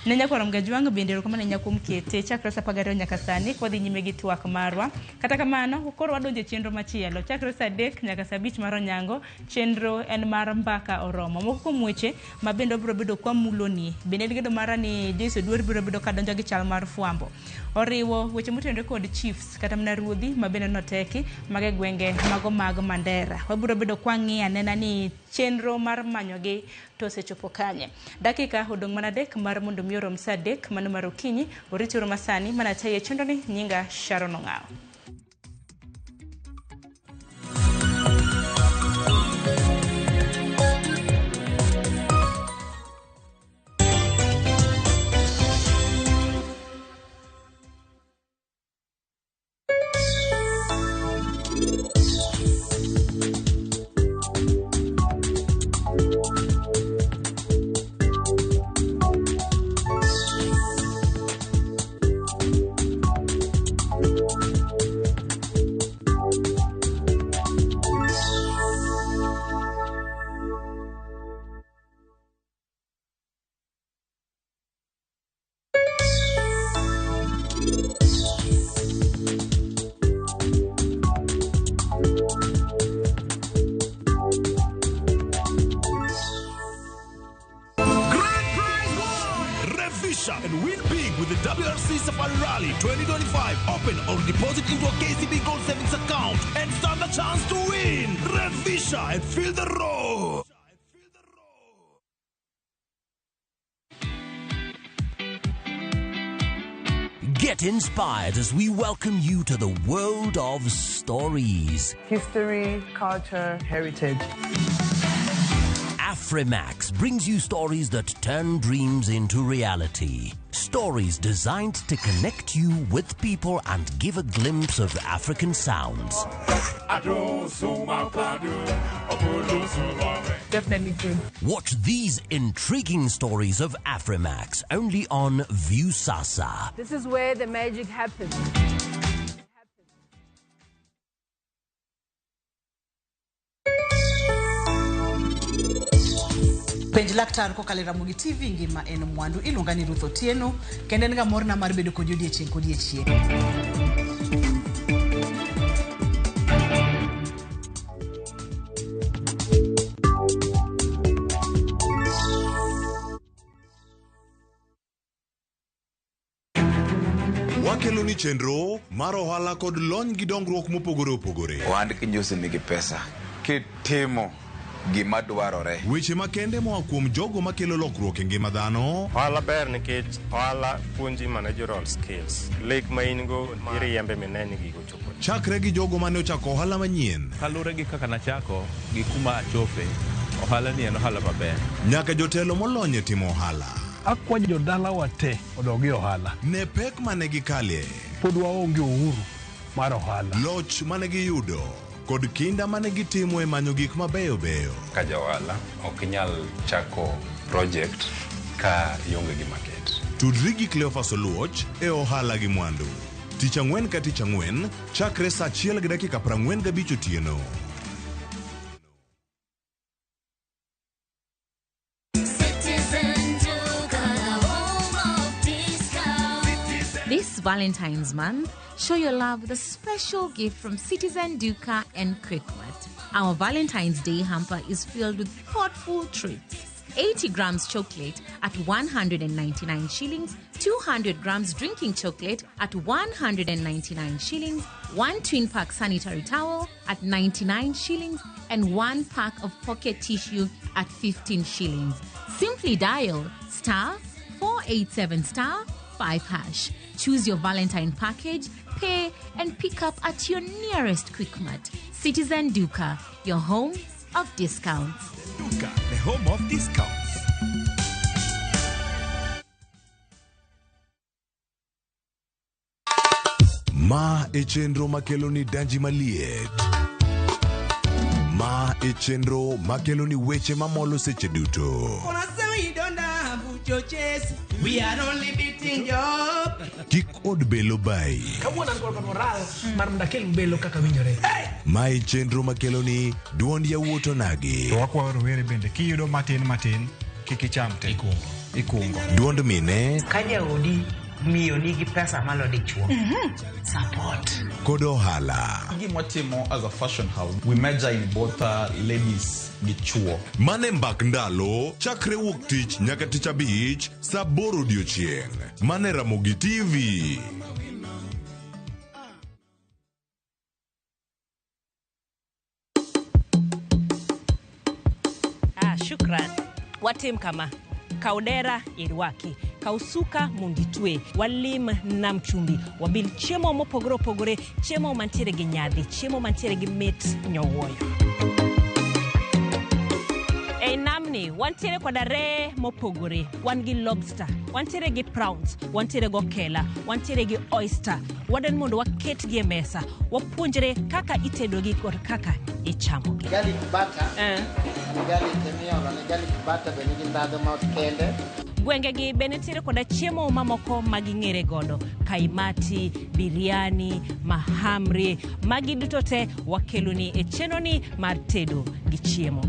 Ne nyakwar Mgajwang' bende erokamano ahinya kuom kete chakre saa 12 nyaka sani kwadhi nyime gi twak marwa. Kata kamano, koro wadonjo e chenro machielo. Chakre saa 3 nyaka saa 5 mar onyango, chenro en mar mbaka oromo. Moko kuom weche ma bende wabiro bedo kwamuloni. Bende en gedo mara ni Joyce Oduor biro bedo kadonjo gi chal mar fwambo. Oriwo weche motenore kod chiefs kata mana ruodhi ma bende noteki mag e gwenge mago mag Mandera. Wabiro bedo kwang'iyo anena ni chenro mar manyogi to osechopo kanye. Dakika odong' mana 3 mar mondo mi orom saa 3 mano mar okinyi. Orituru masani mana tayo chenro ni nyinga Sharon Ong'awo. And win big with the WRC Safari Rally 2025. Open or deposit into a KCB Gold Savings account and stand a chance to win. Revisha and feel the road. Get inspired as we welcome you to the world of stories. History, culture, heritage. Afrimax brings you stories that turn dreams into reality. Stories designed to connect you with people and give a glimpse of African sounds. Definitely good. Watch these intriguing stories of Afrimax only on Viusasa. This is where the magic happens. Penj laktar kokalo e Ramogi TV ngima en mwandu. Iluonga ni Ruth Otieno kendo en ga morna mar bedo kodi odiechieng' kodiechieng'. Wakelo ni chenro mar ohala kod lony gi dongruok mopogore opogore. Ohand kinyosi nigi pesa kitimo gima dwarore. Weche makende moa kuom jogo makelo lokruok e ngima dhano. Ohala ber nikech ohala puonji managerial skills. Lek ma in go iriembe mine ni gigo chopo. Chakre gi jogo mane ochako ohala manyien. Kaluwore gi kaka nachako gi kuma achope, ohala ni en ohala maber. Nyaka jotelo molony e timo ohala. Akwayo jodalawa te odog e ohala. Ne pek mane gikalie. Pod waonge uhuru mar ohala. Loch mane giyudo kod kinda mane gitimo e manyo gik mabeyo beyo. Ka ja ohala ok inyal chako project ka ionge gi market. Tudri gi Cleophas Oluoch e ohala gi mwandu. Tich ang'wen ka tich ang'wen, chakre saa achiel gi dakika 45 otieno. Citizen Duka, the home of discount. This Valentine's month, show your love with a special gift from Citizen Duka and Quickmart. Our Valentine's Day hamper is filled with thoughtful treats. 80 grams chocolate at 199 shillings, 200 grams drinking chocolate at 199 shillings, one twin pack sanitary towel at 99 shillings, and one pack of pocket tissue at 15 shillings. Simply dial star 487 star 5 hash. Choose your Valentine package, pay, and pick up at your nearest Quickmart. Citizen Duka, your home of discounts. Duka, the home of discounts. Ma e chenro makelo ni danji maliet. Ma e chenro makelo ni weche mamolo seche duto. We are only beating job. Kik od belo bayi. Kawuono an kod moral mar mondo akel belo kaka winjore. Ma e chenro makelo ni duond yawuot onagi. To wakwayo rowere bende kiyudo matin matin kik icham te. Ikungo. Duond mine Ka jaodi miyo nigi pesa malo dichuo. Support. kod ohala. Gima watimo as a fashion house, we major in both ladies gi chuo. Mane mbak ndalo chakre wuok tich nyaka tich abich saa aboro odiochieng'. Mane Ramogi TV. Ah, shukran. Watim kama. Kaw dera irwaki, kaw suka mondo itwe, walim nam chumbi, wabil chiemo mopogore opogore, chiemo mantiere gi nyadhi, chiemo mantiere gi mit nyowuoyo. Ei namni wantiere koda reye mopogore, wan gi lobster, wantiere gi prawns, wantiere gi okela, wantiere gi oyster. Wadwaro mondo waketgi e mesa, wapuonjre kaka itedogi kod kaka ichamogi. Garlic butter. En garlic emiolo ne garlic butter be nigi ndhadhu ma kende. Gwengegi be nitiere koda chiemo mamoko ma ging'ere godo, kaimati, biryani, mahamri, magi duto te wakeloni e chenroni mar tedo gi chiemo.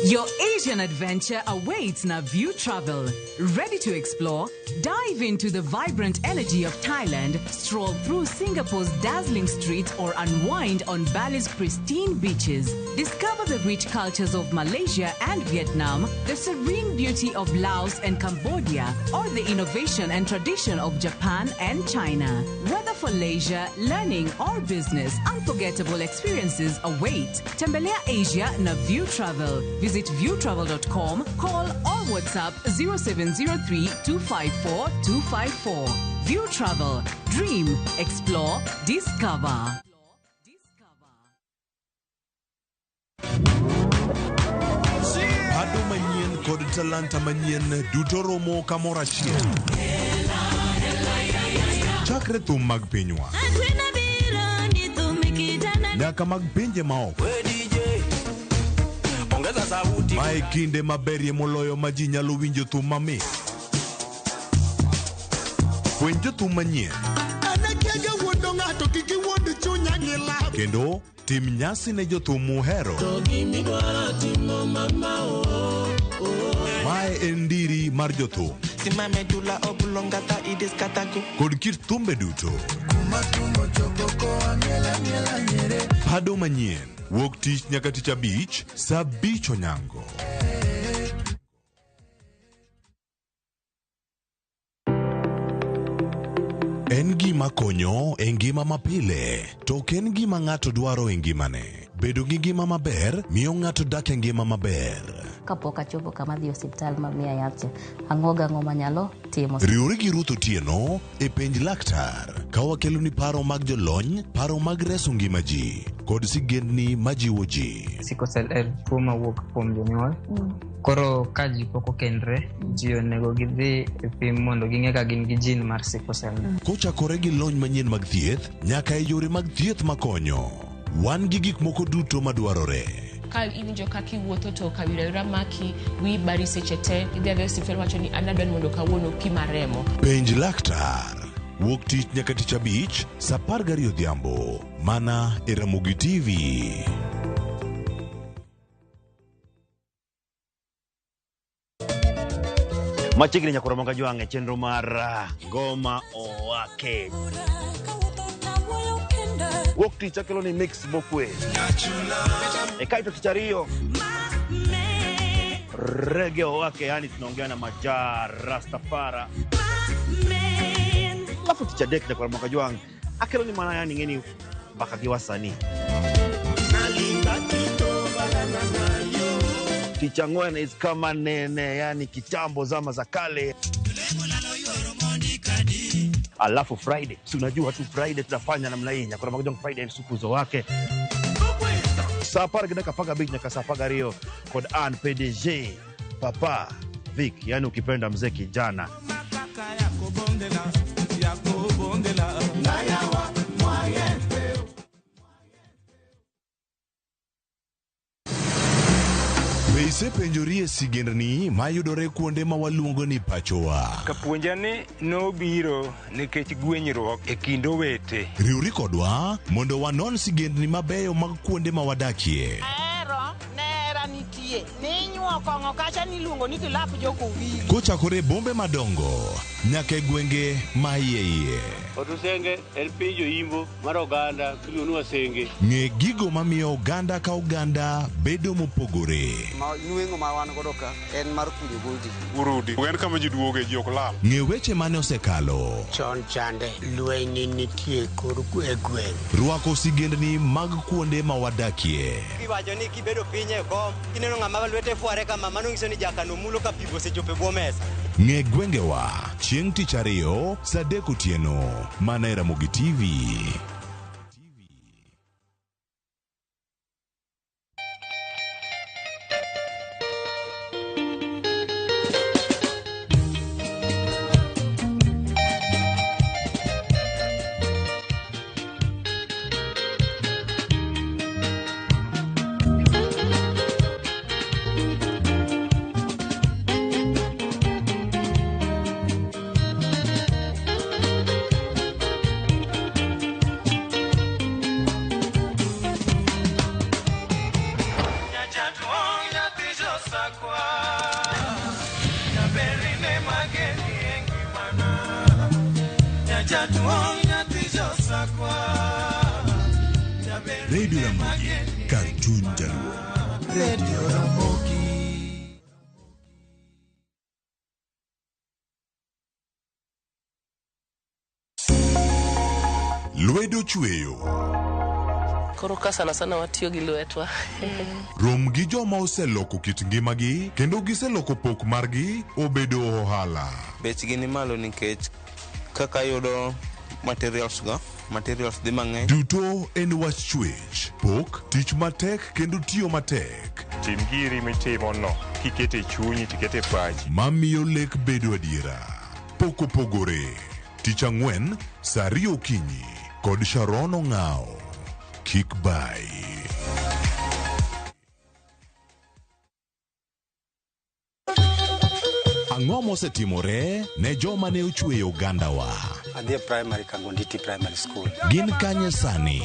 Your Asian adventure awaits Naview Travel. Ready to explore? Dive into the vibrant energy of Thailand, stroll through Singapore's dazzling streets, or unwind on Bali's pristine beaches. Discover the rich cultures of Malaysia and Vietnam, the serene beauty of Laos and Cambodia, or the innovation and tradition of Japan and China. Whether for leisure, learning, or business, unforgettable experiences await. Tembelea Asia na View Travel. Visit viewtravel.com, call or WhatsApp 0703 254 254. View Travel. Dream, explore, discover. Pado manyien kod talanta manyien duto romo kamoro achiel. Chakre thum mag pinywa nyaka mag pinje maoko. Mae kinde maberie moloyo ma ji nyalo winjo thum mamit. Fweny jothum manyien Anakiaga wuondo ng'ato kik iwuond chunya gi lab. kendo tim nyasi ne jothum muhero. Mae en ndiri mar jothum kod kit thumbe duto. Pado manyien wuok tich nyaka tich abich saa abich onyango. En gima konyo e ngima mapile, to ok en gima ng'ato dwaro e ngimane. Bedo gi ngima maber miyo ng'ato dak e ngima maber. Kapok achopo kama adhi e osiptal ma miya yath cha, ang'o gang'o manyalo timo. Riwri gi Ruth Otieno e penj laktar ka wakeloni paro mag jolony, paro mag reso ngima ji kod sigendni majiwo ji. Sickle cell en tuo mawuok kuom jonyuol. Koro ka ji pok okendre, ji onego gidhi e pim mondo ging'e ka gin gi gene mar sickle cell. Kochakore gi lony manyien mag thieth nyaka e yore mag thieth makonyo. Wan gi gik moko duto madwarore. Ka iwinjo kaka iwuotho to kawira wira maki, wiyi bari seche te, idhi adhiya e osiptal iwacho ni an adwa ni mondo kawuono opima remo. Penj laktar. Wuok tich nyaka tich abich, saa 12 odhiambo. Mana e Ramogi TV. Machiegni nyaka Ramogi Jwang' e chenro mar Ngoma Owake. Wuok tich akelo ni mix mokwe. E kaito tich ariyo rege owake, yani tunaongea na majaa Rastafara. Alafu tich adek nyaka Ramogi Jwang' akelo ni mana yani ng'eni mbaka gi wasanii. Tich ang'wen is kama nene, yani kitambo zama za kale. Alafu Friday, si unajua tu Friday tunafanya namna hii, nyakora Jwang' Friday sukuzo wake saa 10:15 nyaka saa 12 kod an PDG Papa Vic, yani ukipenda mzee kijana. Be isepenjorie sigendni mayudore kuonde ma waluongo ni pachowa? Kapuonja ni nobiro nikech gwenyruok e kind owete. Riwri kodwa mondo wanon sigendni mabeyo mag kuonde ma wadakie. Ahero nera nitie ninyuo kong'o kacha niluongo ni kilap jokowili. Kochakore e bombe madongo nyaka e gwenge ma iye iye. Otusenge en piny joimbo mar oganda miluongo ni Wasenge. Ng'e gigo mamiyo oganda ka oganda bedo mopogore. Ma nweng'o ma wan godo ka en mar kunyo goldi. Urudi en kama ji duoge ji ok lal. Ng'e weche mane osekalo. Chon chande lweny nitie kor e gweng'. Rwako sigendni mag kuonde ma wadakie. Iwacho ni kibedo piny e kom kineno ng'ama lwete fware kama mano nyiso ni jakano mulo ka pi osechopo e bwo mesa. Ng'e gwengewa chieng' tich ariyo saa 3 otieno mana e Ramogi TV. Radio Ramogi, kar chuny Jaluo. Radio Ramogi. Lwedo chweyo. Koro ka sana sana watiyo gi lwetwa. Rom gi joma oseloko kit ngimagi kendo giseloko pok margi obedo ohala. Bechgi ni malo nikech kaka yudo materials go, materials dhi mang'eny. Duto en wach chwech, pok, tich matek kendo tiyo matek. Tim giri mitimo no kikete chunyi tikete pachi. Mamiyo lek bedo adiera. Pok opogore. Tich ang'wen, saa 2 okinyi kod Sharon Ong'ao. Kik bai. Ang'o mosetimore ne joma ne ochweyo ogandawa? Adhi e primary Kangonditi Primary School. Gin kanye sani?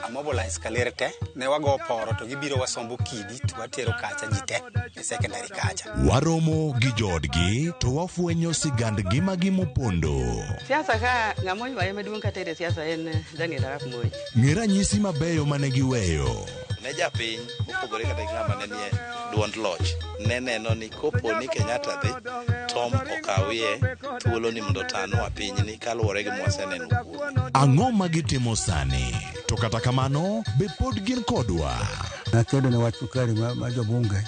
Amobilize kaler te, ne wago poro to gibiro wasombo kidi to watero kacha ji te e secondary kacha. Waromo gi joodgi to wafwenyo sigand ngimagi mopondo. Siasa ka ng'ama oywaye maduong' katere siasa en Daniel Arap Moi. Ng'e ranyisi mabeyo mane giweyo. Ne japiny mopogore kata gi ng'ama ne nie duond loch ne neno ni kopo ni Kenyatta dhi Tom okawie thuolo ni mondo otanwa pinyni kaluwore gi mwaseneno kuome. Ang'o ma gitimo sani? To kata kamano, be pod gin kodwa? Nakedo ne wach sukari ma jobunge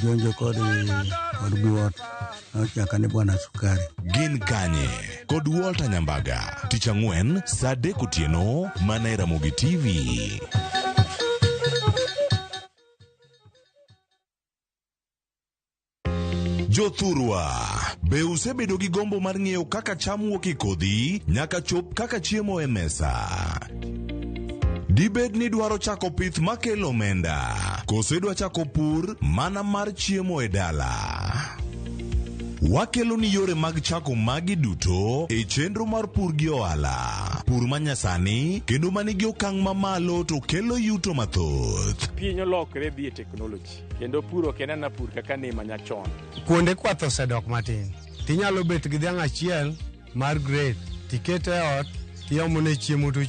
jonjo kod biwot nochaka ni bwana sukari. Gin kanye? Kod Walter Nyambaga. Tich ang'wen saa 3 otieno mana e Ramogi TV. Jothurwa, be usebedo gi gombo mar ng'eyo kaka cham wuok e kodhi nyaka chop kaka chiemo e mesa? Dibed ni dwaro chako pith makelo omenda, koso idwa chako pur mana mar chiemo e dala? Wakelo ni yore mag chako magi duto e chenro mar pur gi ohala. Pur manyasani kendo manigi okang' mamalo to kelo yuto mathoth. Piny olokre dhi e teknoloji kendo pur ok en ana pur kaka ne manyachon. Kuonde kwath osedok matin. Tinyalo bet gi dhiang' achiel mar grade tikete e ot tiomone chiemo to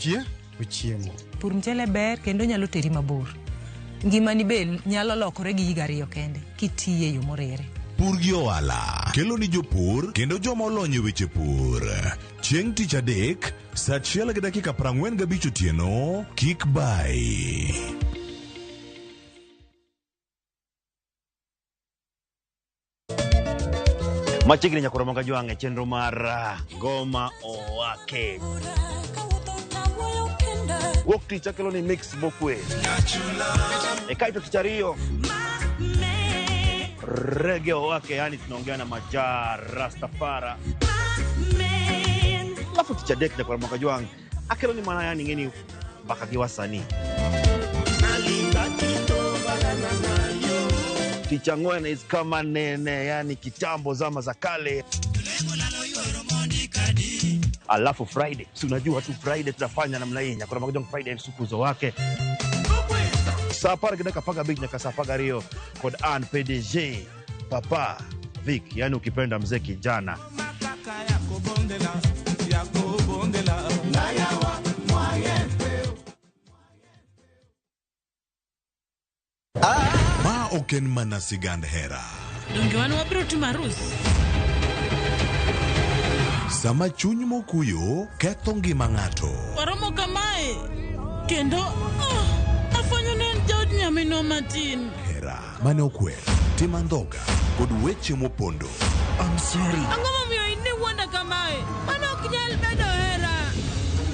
ochiemo. Pur mchele ber kendo nyalo teri mabor. Ngimani be nyalo lokore gi higa ariyo kende kitiye e yo moriere. Pur gi ohala kelo ni jopur kendo joma olony e weche pur. Chieng' tich adek, saa 1:45 otieno, kik bai. Machiegni nyakoro manga jwang' e chenro mar Ngoma Owake. Wuok tich akelo ni mix mokwe. E kaito tich ariyo Reggae Owake, yani tunaongea na Majaa Rastafara. Alafu tich adek nyakoro manga jwang' akelo ni mana yani ngeni mpaka gi wasanii. Tich ang'wen is kama nene, yani kitambo zama za kale. Alafu Friday, si unajua tu Friday tunafanya namna hii, nyakoro manga jwang' Friday en sukuzo wake. Saa 10:15 nyaka saa 12 kod an PDG Papa Vic, yani ukipenda mzee kijana. Ma ok en mana sigand hera. Donge wan wabiro timo arus? Sama chuny mokuyo ketho ngima ng'ato. Waromo kamae kendo afwenyo ni en jaod nyaminwa matin. Hera mane okwer, tim andhoga kod weche mopondo. I'm sorry. Ang'o momiyo in iwuonda kamae? Mano ok nyal bedo hera.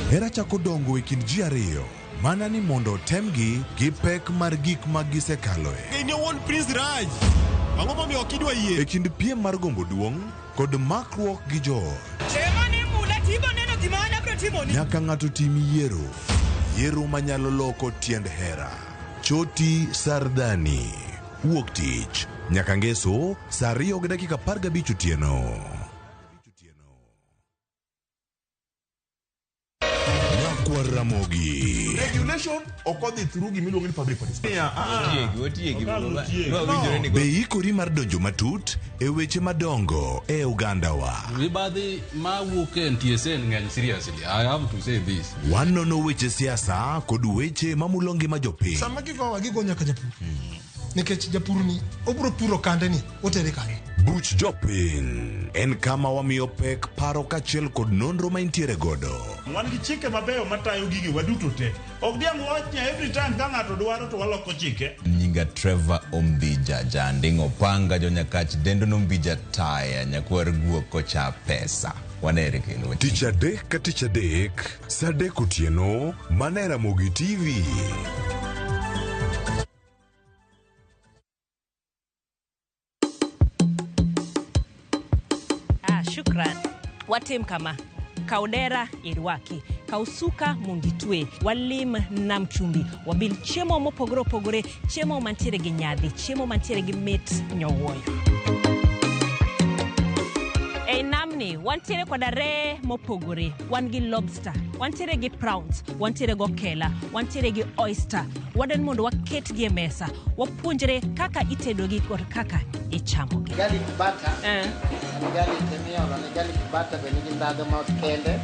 Hera chako dongo e kind ji ariyo. Mana ni mondo otemgi gi pek mar gik ma gisekaloe. In owuon Prince Raj. Ang'o momiyo ok idwa yie? E kind piem mar gombo duong' kod makruok gi joot. Chemo ni mula tibo neno gima an abiro timoni. Nyaka ng'ato tim yiero. Yiero manyalo loko tiend hera. Choti Sardani. Wuok tich. Nyaka ngeso saa 2:15 otieno. Ramogi. Regulation ok odhi through gimiluongo ni public participation. Be ikori mar donjo matut e weche madongo e oganda wa. Mibadhi mawuok e NTSA ng'eny seriously. I have to say this. Wanono weche siasa kod weche mamulo ngima jopiny. Sama gigowa gigo nyaka japur. Nikech japur ni obiro puro kande ni otere kanye. Buch jopiny en kama wamiyo pek paro kaachiel kod nonro ma intiere godo. Wan gi chike mabeyo matayo gigi waduto te. Ok diang' wach ni every time ka ng'ato dwaro to waloko chike. Nyinga Trevor Ombija Janding'o Panga Jonyakach Dendo Nombija Taya Nyakwar Guok Kocha Pesa. Wanere kendo. Tich adek ka tich adek, saa 3 otieno, mana e Ramogi TV. Shukran. Watim kama. Kaw dera irwaki, kaw suka mondo itwe, walim nam chumbi, wabil chiemo mopogore opogore, chiemo mantiere gi nyadhi, chiemo mantiere gi mit nyowuoyo. Ei namni wantiere koda ree mopogore, wan gi lobster, wantiere gi prawns, wantiere gi okela, wantiere gi oyster. Wadwaro mondo waketgi e mesa, wapuonjre kaka itedogi kod kaka ichamogi. Garlic butter. Garlic miolo ne garlic butter be nigi ndhadhu makende.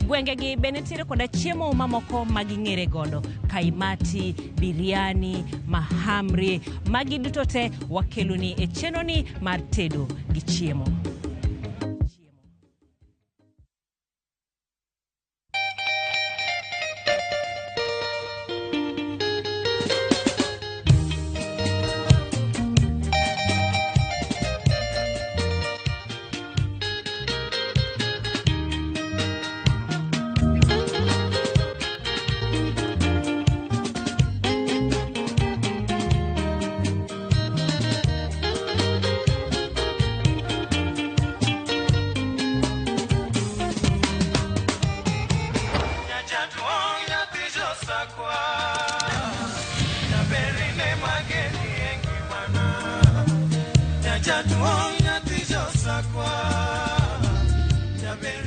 Gwengegi be nitiere koda chiemo mamoko ma ging'ere godo, kaimati, biryani, mahamri. Magi duto te wakeloni e chenroni mar tedo gi chiemo.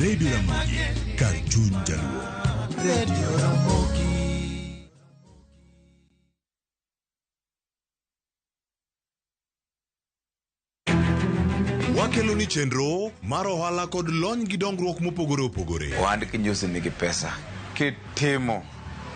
Radio Ramogi, kar chuny jaluo. Radio Ramogi. Wakelo ni chenro mar ohala kod lony gi dongruok mopogore opogore. Ohand kinjusi nigi pesa kitimo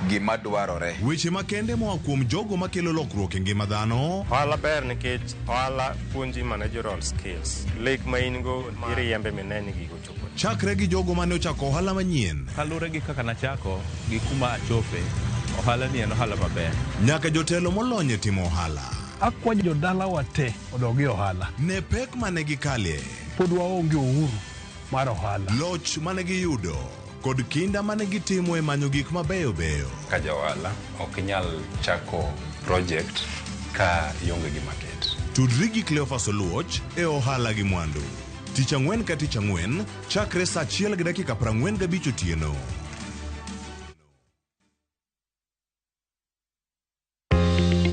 gima dwarore. Weche makende moa kuom jogo makelo lokruok e ngima dhano. Ohala ber nikech ohala puonji managerial skills. Lek ma in go iriembe mine ni gigo chopo. Chakre gi jogo mane ochako ohala manyien. Kaluwore gi kaka nachako gi kuma achope, ohala ni en ohala maber. Nyaka jotelo molony e timo ohala. Akwayo jodalawa te odog e ohala. Ne pek mane gikalie. Pod waonge uhuru mar ohala. Loch mane giyudo kod kinda mane gitimo e manyo gik mabeyo beyo. Ka ja ohala ok inyal chako project ka ionge gi market. Tudri gi Cleophas Oluoch e ohala gi mwandu. Tich ang'wen ka tich ang'wen chakre saa 1:45 otieno.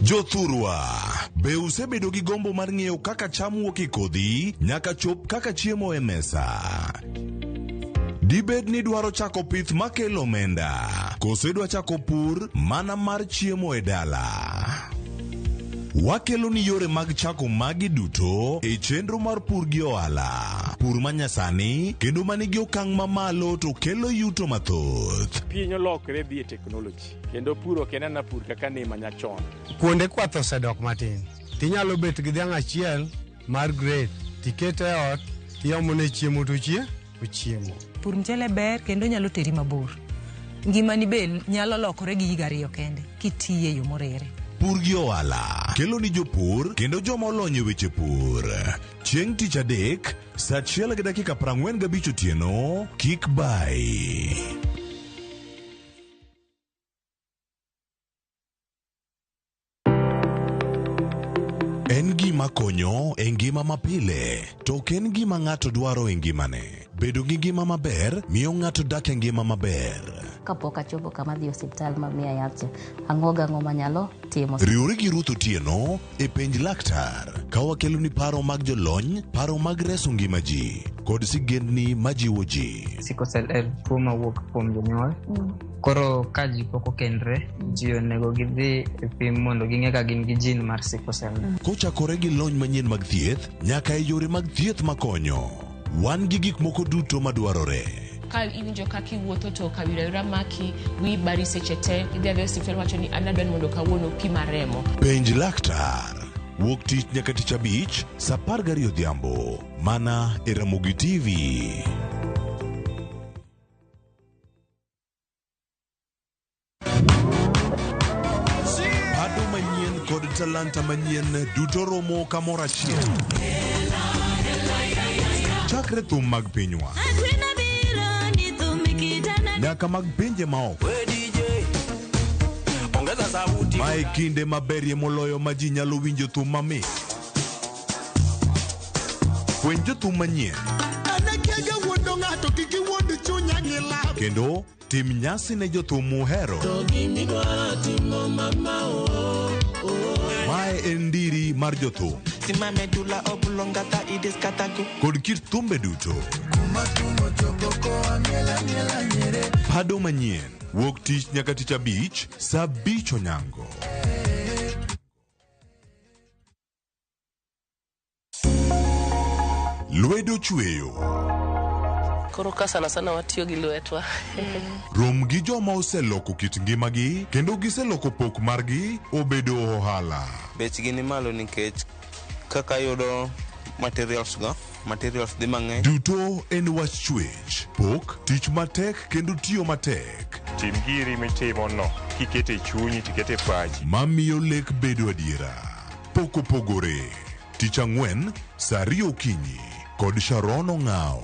Jothurwa, be usebedo gi gombo mar ng'eyo kaka cham wuok e kodhi nyaka chop kaka chiemo e mesa? Dibed ni dwaro chako pith makelo omenda, koso idwa chako pur mana mar chiemo e dala? Wakelo ni yore mag chako magi duto e chenro mar pur gi ohala. Pur manyasani kendo manigi okang' mamalo to kelo yuto mathoth. Piny olokre dhi e technology kendo pur ok en ana pur kaka ne manyachon. Kuonde kwath osedok matin. Tinyalo bet gi dhiang' achiel mar grade tikete e ot tiomone chiemo to ochiemo. Pur mchele ber kendo nyalo teri mabor. Ngimani be nyalo lokore gi higa ariyo kende kitiye e yo morere. Pur gi ohala kelo ni jopur kendo joma olony e weche pur. Chieng' tich adek saa 1:45 otieno kik bai. En gima konyo e ngima mapile, to ok en gima ng'ato dwaro e ngimane. Bedo gi ngima maber miyo ng'ato dak e ngima maber. Kapok achopo kama dhi osiptal ma miya yath cha, ang'o gang'o manyalo timo. Riwri gi Ruth Otieno e penj laktar ka wakelo ni paro mag jolony, paro mag reso ngima ji kod sigendni majiwo ji. Sickle cell en tuo mawuok kuom jonyuol. Koro ka ji pok okendre, ji onego gidhi e pim mondo ging'e ka gin gi gene mar sickle cell. Kochakore gi lony manyien mag thieth nyaka e yore mag thieth makonyo. Wan gi gik moko duto madwarore. Ka iwinjo kaka iwuotho to kawira maki, wiyi bari seche te, idhi adhiya e osiptal wacho ni an adwa ni mondo kawuono pima remo. Penj laktar. Wuok tich nyaka tich abich saa 12 odhiambo mana e Ramogi TV. Pado manyien kod talanta manyien duto romo kamoro achiel. Chakre thum mag pinywa nyaka mag pinje maoko. Mae kinde maberie moloyo ma ji nyalo winjo thum mamit. Fweny jothum manyien kendo tim nyasi ne jothum muhero. Mae en ndiri mar jothum kod kit thumbe duto. Pado manyien wuok tich nyaka tich abich saa 5 onyango. Lwedo chweyo. Koro ka sana sana watiyo gi lwetwa. Rom gi joma oseloko kit ngimagi kendo giseloko pok margi obedo ohala. Bechgi ni malo nikech kaka ayudo materials go, materials dhi mang'eny. Duto en wach chwech, pok, tich matek kendo tiyo matek. Tim giri mitimo no, kikete chunyi tikete pachi. Mamiyo lek bedo adiera. Pok opogore. Tich ang'wen saa 2 okinyi kod Sharon Ong'ao.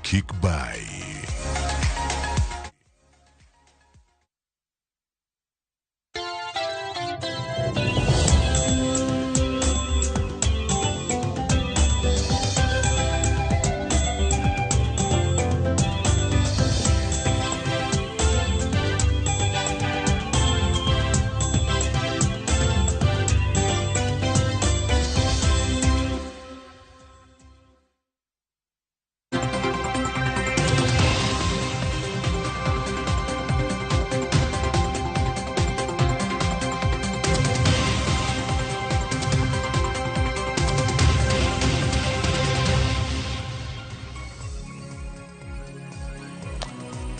Kik bai.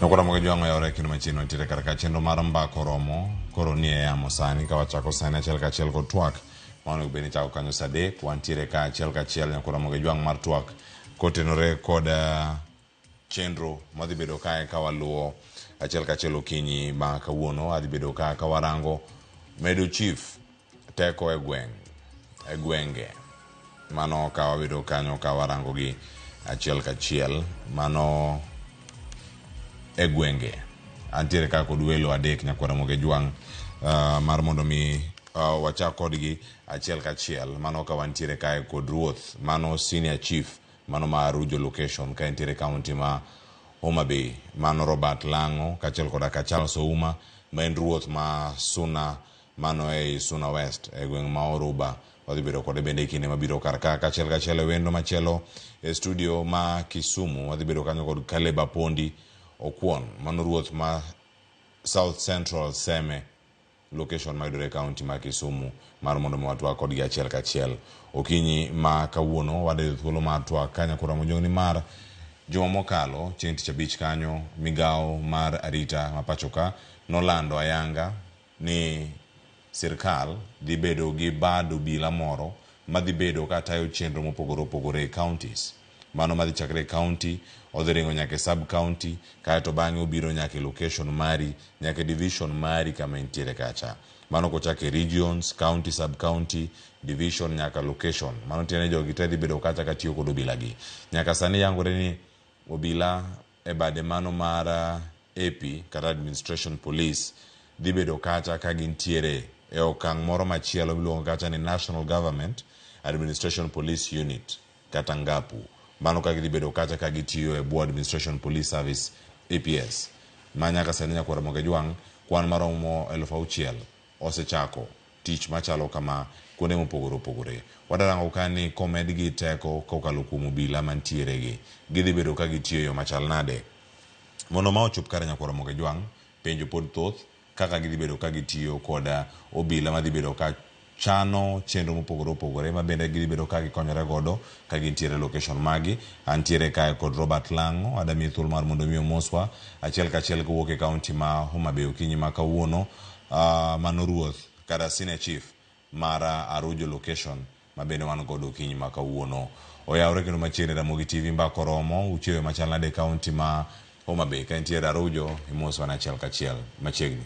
Nokwara jwang'o yawore kendo machiegni wantiere kar ka chenro mar mbaka oromo koro nie yamo sani ka wachako sani achiel kachiel kod twak ma onego bed ni chako kanyo sa 3 wantiere ka achiel kachiel nyakwara moge jwang' mar twak kotenore kod chenro madhi bedo kae ka waluwo achiel kachiel okinyi ma kawuono adhi bedo ka ka warango medo chief teko e gweng' e gwenge mano ka wabedo kanyo ka warango gi achiel kachiel mano e gwenge antiere ka kod welo adek nyakwara Moge Jwang' mar mondo mi wachak kodgi achiel kachiel mano ka wantiere kae kod ruoth mano senior chief mano ma Arujo location ka entiere county ma Homa Bay mano Robert Lang'o kaachiel koda ka Charles Ouma ma en ruoth ma Suna mano ei Suna West e gweng' ma Oruba wadhi bedo kode bende e kinde mabiro kar ka kachiel kachiel e wendo machielo e studio ma Kisumu wadhi bedo kanyo kod Caleb Apondi Okwon mano ruoth ma South Central Seme location mayudore e county ma Kisumu mar mondo mi watwak kodgi achiel kachiel. Okinyi ma kawuono wadhi thuolo mar twak ka nyakwara Mojong ni mar juma mokalo chieng' tich abich kanyo migawo mar arita ma pacho ka nolando ayanga ni sirkal dhi bedo gi bad obila moro madhi bedo ka tayo chenro mopogore opogore e counties. Mano madhi chakre e county, odhi ringo nyaka e sub county, kaeto bang'e obiro nyaka e location mari, nyaka e division mari kama intiere kacha. Mano kochako e regions, county, sub county, division nyaka location. Mano tiende ni jogi te dhi bedo kacha katiyo kod obila gi. Nyaka sani yangore ni obila e bade mano mar AP kata administration police dhi bedo kacha ka gintiere e okang' moro machielo miluongo kacha ni National Government Administration Police Unit kata NGAPU. Mano ka gidhi bedo kacha ka gitiyo e bwo Administration Police Service APS. Ma nyaka sani nyakwar Ramogi Ajwang' kwan maromo 6,000 osechako tich machalo kama kuonde mopogore opogore. Wadarango ka ni komedgi teko kokalo kuom obila mantiere gi, gidhi bedo ka gitiyo e yo machal nade. Mondo ma ochop kare nyakwar Ramogi Ajwang', penjo pod thoth kaka gidhi bedo ka gitiyo kod obila madhi bedo ka chano chenro mopogore opogore ma bende gidhi bedo ka gikonyore godo ka gintiere location magi. Antiere kae kod Robert Lang'o, adamiyi thuolo mar mondo mi omoswa achiel kachiel kowuok e county ma Homa Bay okinyi ma kawuono. Mano ruoth kata senior chief mar Arujo location ma bende wan godo okinyi ma kawuono. Oyawre kendo machiegni Ramogi TV mbaka oromo, uchiewe machal nade e county ma Homa Bay ka intiere Arujo imoswa achiel kachiel machiegni.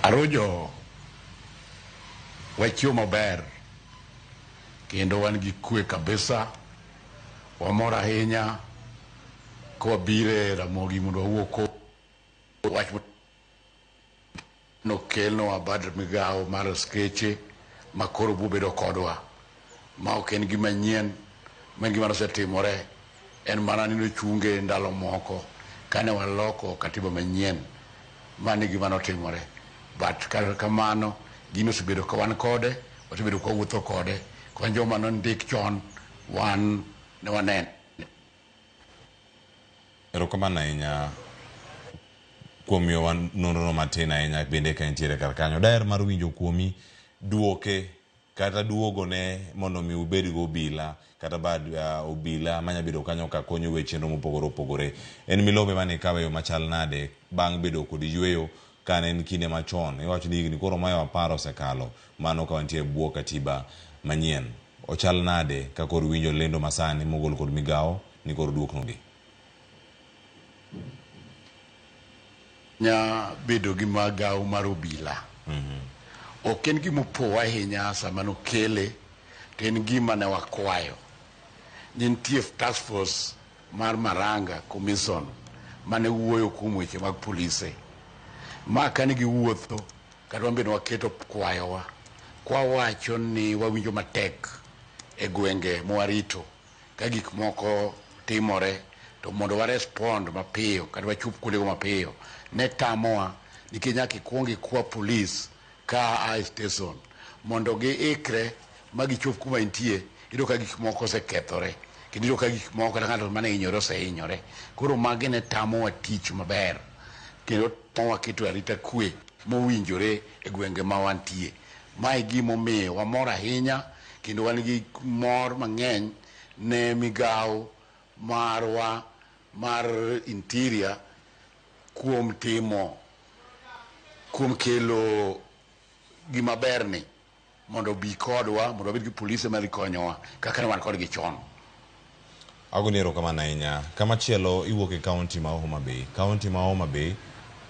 Arujo wachiewo maber kendo wan gi kwe kabisa, wamor ahinya ka wabiro e Ramogi mondo wawuo ko wach nokelnwa bad migawo mar askeche ma koro biro bedo kodwa. Ma ok en gima nyien, ma en gima nosetimore, en mana ni nochunge ndalo moko kane waloko katiba manyien. Mano e gima notimore. But kata kamano, gino osebedo ka wan kode, wasebedo ka wawuotho kode. Wan joma nondik chon, wan ne wanene. Erokamano ahinya kuom miyowa nonro matin ahinya bende ka intiere kar kanyo. Daher mar winjo kuomi duoke kata duogo ne mondo mi ubed go obila kata bad obila manya bedo kanyo ka konyo e chenro mopogore opogore. En milome mane ikawo e yo machal nade bang' bedo kod yweyo kane en kinde machon. Iwacho ni higni koro mayo 10 osekalo mano ka wantie e bwo katiba manyien. Ochal nade ka koro iwinjo lendo masani mogol kod migawo ni koro duoknogi? Nya bedo gi magawo mar obila. Ok en gima opowa ahinya sama nokele, to en gima ne wakwayo. Ne nitie task force mar Maranga Commission mane wuoyo kuom weche mag polise. Ma kane giwuotho, kata wan bende waketo kwayowa, kwawacho ni wawinjo matek e gwenge mwarito ka gik moko timore to mondo wa respond mapiyo kata wachop kuondego mapiyo ne tamowa nikech nyaka ikuong ikwa polis ka a e station mondo giikre ma gichop kuma intie iyudo ka gik moko osekethore kendo iyudo ka gik moko kata ng'ato mane hinyore osehinyore. Koro magi ne tamowa tich maber kendo tamowa keto arita kwe mowinjore e gwenge ma wantie. Ma e gimomiyo wamor ahinya kendo wan gi mor mang'eny ne migawo marwa mar interior kuom timo kuom kelo gima berni mondo obi kodwa mondo wabed gi polise madhi konyowa kaka ne wan kodgi chon. Agoni erokamano ahinya. Kamachielo iwuok e kaunti ma Homa Bay. Kaunti ma Homa Bay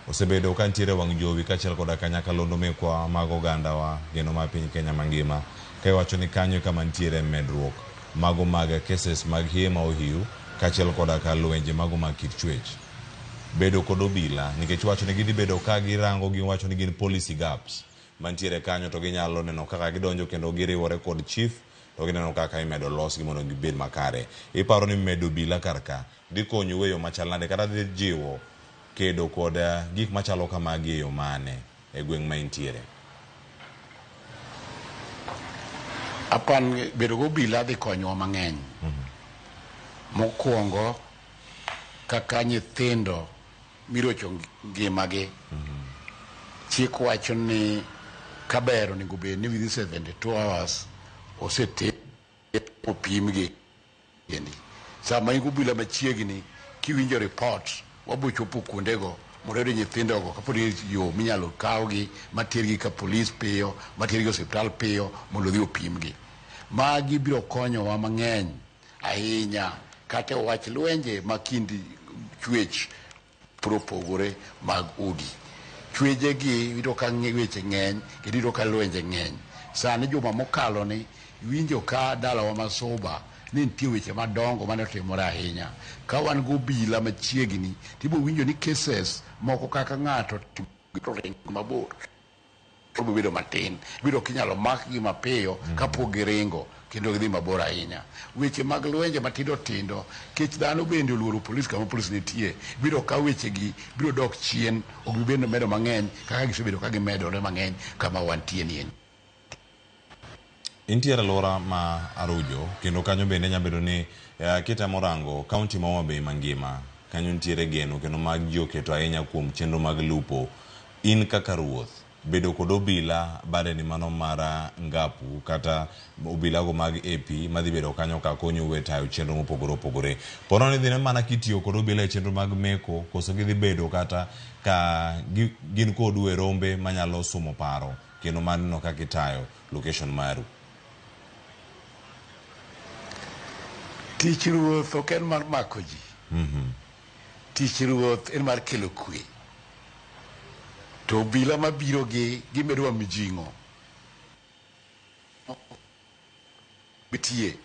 osebedo ka nitiere wang' jowi kaachiel koda kanyakalondo mekwa mag ogandawa kendo mar piny Kenya mangima ka iwacho ni kanyo e kama nitiere medruok mago mag cases mag hie ma ohiu kaachiel koda ka lwenje mago mag kit chwech. Bedo kod obila nikech iwacho ni gidhi bedo ka girango giwacho ni gin policy gaps mantiere kanyo to ginyalo neno kaka gidonjo kendo giriwore kod chief to gineno kaka imedo losgi mondo gibed makare. Iparo ni medo obila kar ka dhi konyou e yo machal nade kata dhi jiwo kedo kod gik machalo kamagi e yo mane e gweng' ma intiere? Apan bedo gobila dhi konyowa mang'eny. Mokwongo kaka nyithindo mirocho ngimagi. Chik wacho ni kaber onego bed ni within 72 hours oseter opimgi. Sama in gobila machiegni kiwinjo report wabo chopo kuondego mondo yudo nyithindogo kapod yo minyalo kawgi matergi ka polis piyo matergi osiptal piyo mondo odhi opimgi. Magi biro konyowa mang'eny ahinya kata e wach lwenje ma kind chwech opogore mag udi. Chweje gi iyudo ka weche ng'eny kendo iyudo ka lwenje ng'eny. Sani juma mokalo ni iwinjo ka dalawa ma Suba ni nitie weche madongo mane otimore ahinya. Ka wan gobila machiegni tibo winjo ni cases moko kaka ng'ato to ringo mabor biro bedo matin. Biro kinyalo makgi mapiyo kapok giringo kendo gidhi mabor ahinya. Weche mag lwenje matindo tindo kech dhano bende oluoro polis kama polis nitie. Biro ka weche gi biro dok chien ok bi bedo medo mang'eny kaka gisebedo ka gimedore mang'eny kama wantie ni. Intiere alwora ma Arujo kendo kanyo bende nyalo bedo ni kitemo rango kaunti ma Homa Bay mangima kanyo nitiere geno kendo mag ji oketo ahinya kuom chenro mag lupo. In kaka ruoth bedo kod obila badeni mano mar Ngapu kata obilago mag AP madhi bedo kanyo ka konyou e tayo chenro mopogore opogore. Pono ni dhi mana kitiyo kod obila e chenro mag meko koso gidhi bedo kata ka gin kodu e rombe manyalo sumo paro kendo mar neno kaka itayo location maru. Tich ruoth ok en mar mako ji. Tich ruoth en mar kelo kwe. To obila mabiro gi gimedowa mijing'o. Nitie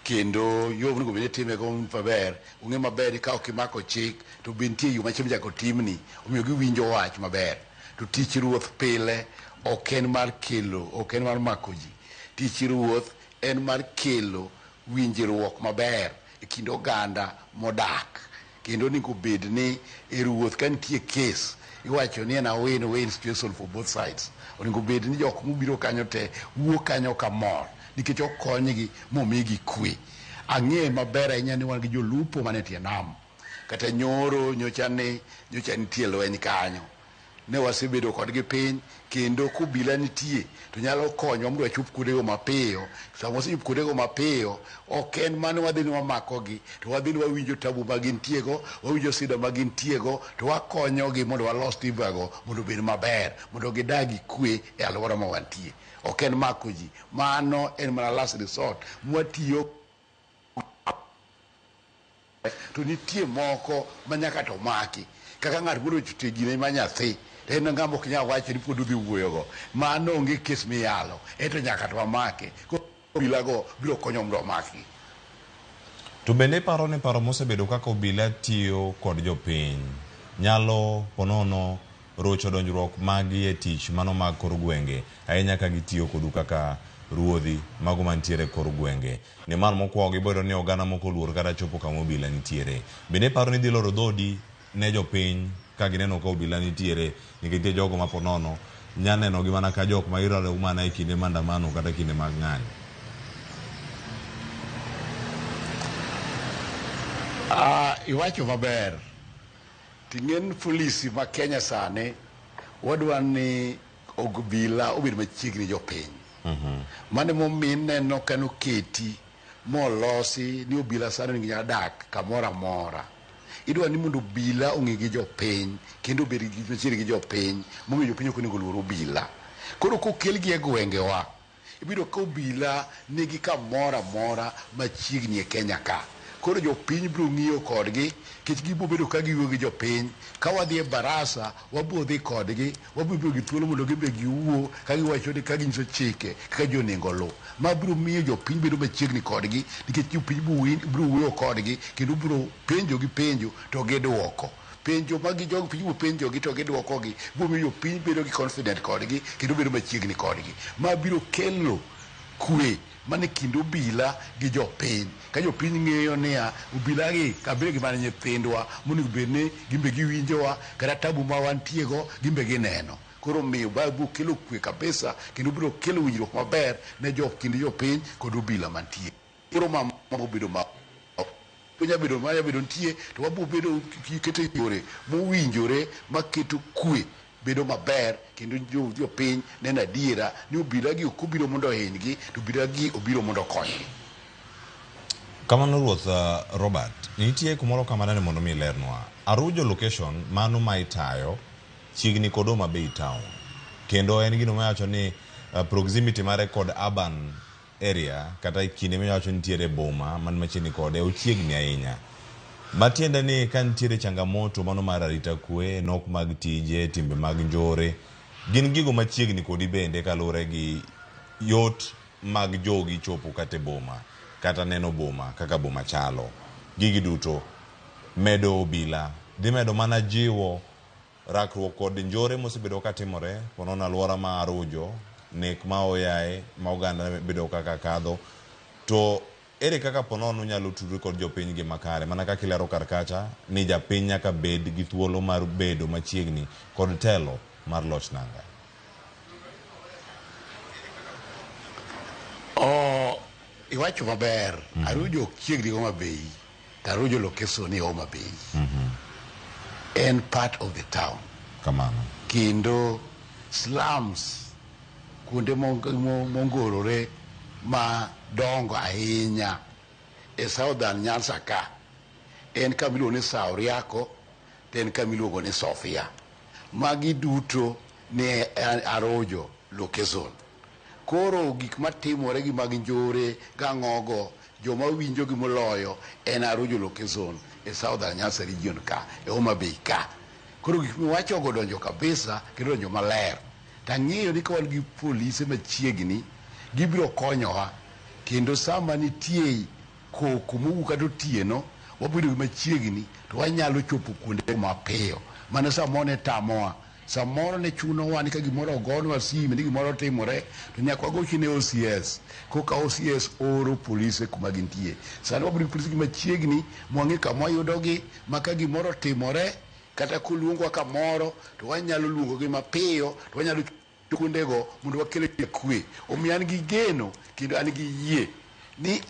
kendo yo monego bed ni itime go maber ong'e maber ni ka ok imako chik to be nitie yo machielo michako timni omiyo giwinjo wach maber. To tich ruoth pile ok en mar kelo ok en mar mako ji. Tich ruoth en mar kelo winjruok maber e kind oganda modak. Kendo onego bed ni e ruoth ka nitie case iwacho ni en a win-win situation for both sides. Onego bed ni jok mobiro kanyo te wuok kanyo kamor nikech okonygi momigi kwe. Ang'e maber ahinya ni wan gi jolupo mane tie nam. Kata nyoro nyocha ni nyocha nitie lweny kanyo. Ne wasebedo kodgi piny kendo kobila nitie to nyalo konyowa mondo wachop kuondego mapiyo. Sama wasechopo kuondego mapiyo, ok en mano wadhi ni wamakogi, to wadhi ni wawinjo tabu ma gintiego, wawinjo sida ma gintiego, to wakonyogi mondo walos timbago mondo obed maber, mondo gidag gi kwe e alwora ma wantie. Ok en mako ji, mano en mana last resort mwatiyo to nitie moko ma nyaka to maki kaka ng'at moro gine ma nyathi to en ng'ama ok nyal wacho ni pod udhi wuoyogo mano onge kes miyalo ento nyaka to wamake obilago biro konyo mondo omakgi. To bende iparo ni paro mosebedo kaka obila tiyo kod jopiny nyalo ponono rocho donjruok magi e tich mano mag kor gwenge ahinya ka gitiyo kodu kaka ruodhi mago mantiere kor gwenge nimar mokwongo gibedo ni oganda moko oluor kata chopo kama obila nitiere. Bende iparo ni dhi loro dhodi ne jopiny ka gineno ka obila nitiere nikech nitie jogo ma ponono nya neno gi mana ka jok ma irado mana e kinde maandamano kata kinde mag ng'anyo. Iwacho maber. Ting'en polisi ma Kenya sani wadwa ni obila obed machiegni jopiny. Mano emomiyo ineno ka noketi molosi ni obila sani onego nyalo dak kamoro amora. Idwa ni mondo obila ong'i gi jopiny kendo obed gi machiegni gi jopiny momiyo jopiny ok onego luor obila. Koro kokelgi e gwengewa, ibiro ka obila nigi kamoro amora machiegni e Kenya ka. Koro jopiny biro ng'iyo kodgi nikech gibiro bedo ka giwuoyo gi jopiny. Ka wadhi e barasa, wabiro dhi kodgi, wabiro bedo gi thuolo mondo gin be giwuo ka giwacho ni ka ginyiso chike kaka ji onego oluw. Ma biro miyo jopiny bedo machiegni kodgi nikech jopiny biro wuoyo kodgi kendo biro penjogi penjo to giduoko. Penjo ma gi jopiny biro penjogi to giduokogi biro miyo jopiny bedo gi confident kodgi kendo bedo machiegni kodgi. Ma biro kelo kwe mane kind obila gi jopiny. Ka jopiny ng'eyo niya, obila gi kabila gi mana nyithindwa monego bed ni gin be giwinjowa kata tabu ma wantie go gin be gineno. Koro omiyo ba biro kelo kwe kabisa kendo biro kelo winjruok maber ne jo kind jopiny kod obila mantie. Koro ma obedo ma nya bedo ma nya bedo nitie to wabiro bedo keto yore mowinjore maketo kwe bedo maber kendo jopiny neno adiera ni obila gi ok obiro mondo ohinygi to obila gi obiro mondo okonygi. Kamano ruoth Robert, nitie kumoro kama dani mondo mi ilernwa. Arujo location mano ma itayo chiegni kod Homa Bay town. Kendo en gino mawacho ni proximity mare kod urban area kata kinde miwacho nitiere boma man machiegni kode ochiegni ahinya. Matiende ni ka nitiere changamoto mano mar arita kwe, nok mag tije, timbe mag njore, gin gigo machiegni kodi bende kaluwore gi yot mag jogi chopo kata e boma kata neno boma kaka boma chalo. Gigi duto medo obila, dhi medo mana jiwo rakruok kod njore mosebedo katimore ponono alwora ma Arujo, nek ma oyaye ma oganda bedo kaka kadho. To ere kaka ponono nyalo tudre kod jopiny gi makare mana kaka ilero kar kacha ni japiny nyaka bed gi thuolo mar bedo machiegni kod telo mar loch nanga. Iwacho maber. Arujo ok chiegni gi Homa Bay, to Arujo location ni Homa Bay. En part of the town. Kamano. Kendo slums kuonde mongorore madongo ahinya e Southern Nyanza ka en kama iluongo ni Sauriako to en kama iluongo ni Sofia. Magi duto ni Arujo location. Koro gik matimore gi mag njore gang'ogo joma winjo gi moloyo en Arujo location e Southern Nyanza region ka e Homa Bay ka. Koro gik miwachogo donjo kabisa kendo donjo maler. Tang'eyo ni ka wan gi polise machiegni gibiro konyowa kendo sama nitie koko mowuok kata otieno wabedo gi machiegni to wanyalo chopo kuonde mapiyo. Mano samoro ne tamowa. Samoro ne chunowa ni ka gimoro ogonwa sime ni gimoro otimore to nyaka wagochi ne OCS koka OCS oro polise kuma gintie. Sani wabedo gi polise gi machiegni mwang'e kama wayudogi ma ka gimoro otimore kata koluongwa kamoro to wanyalo luongogi mapiyo to wanyalo kuondego mondo wakel kwe. Omiyo an gi geno kendo an gi yie ni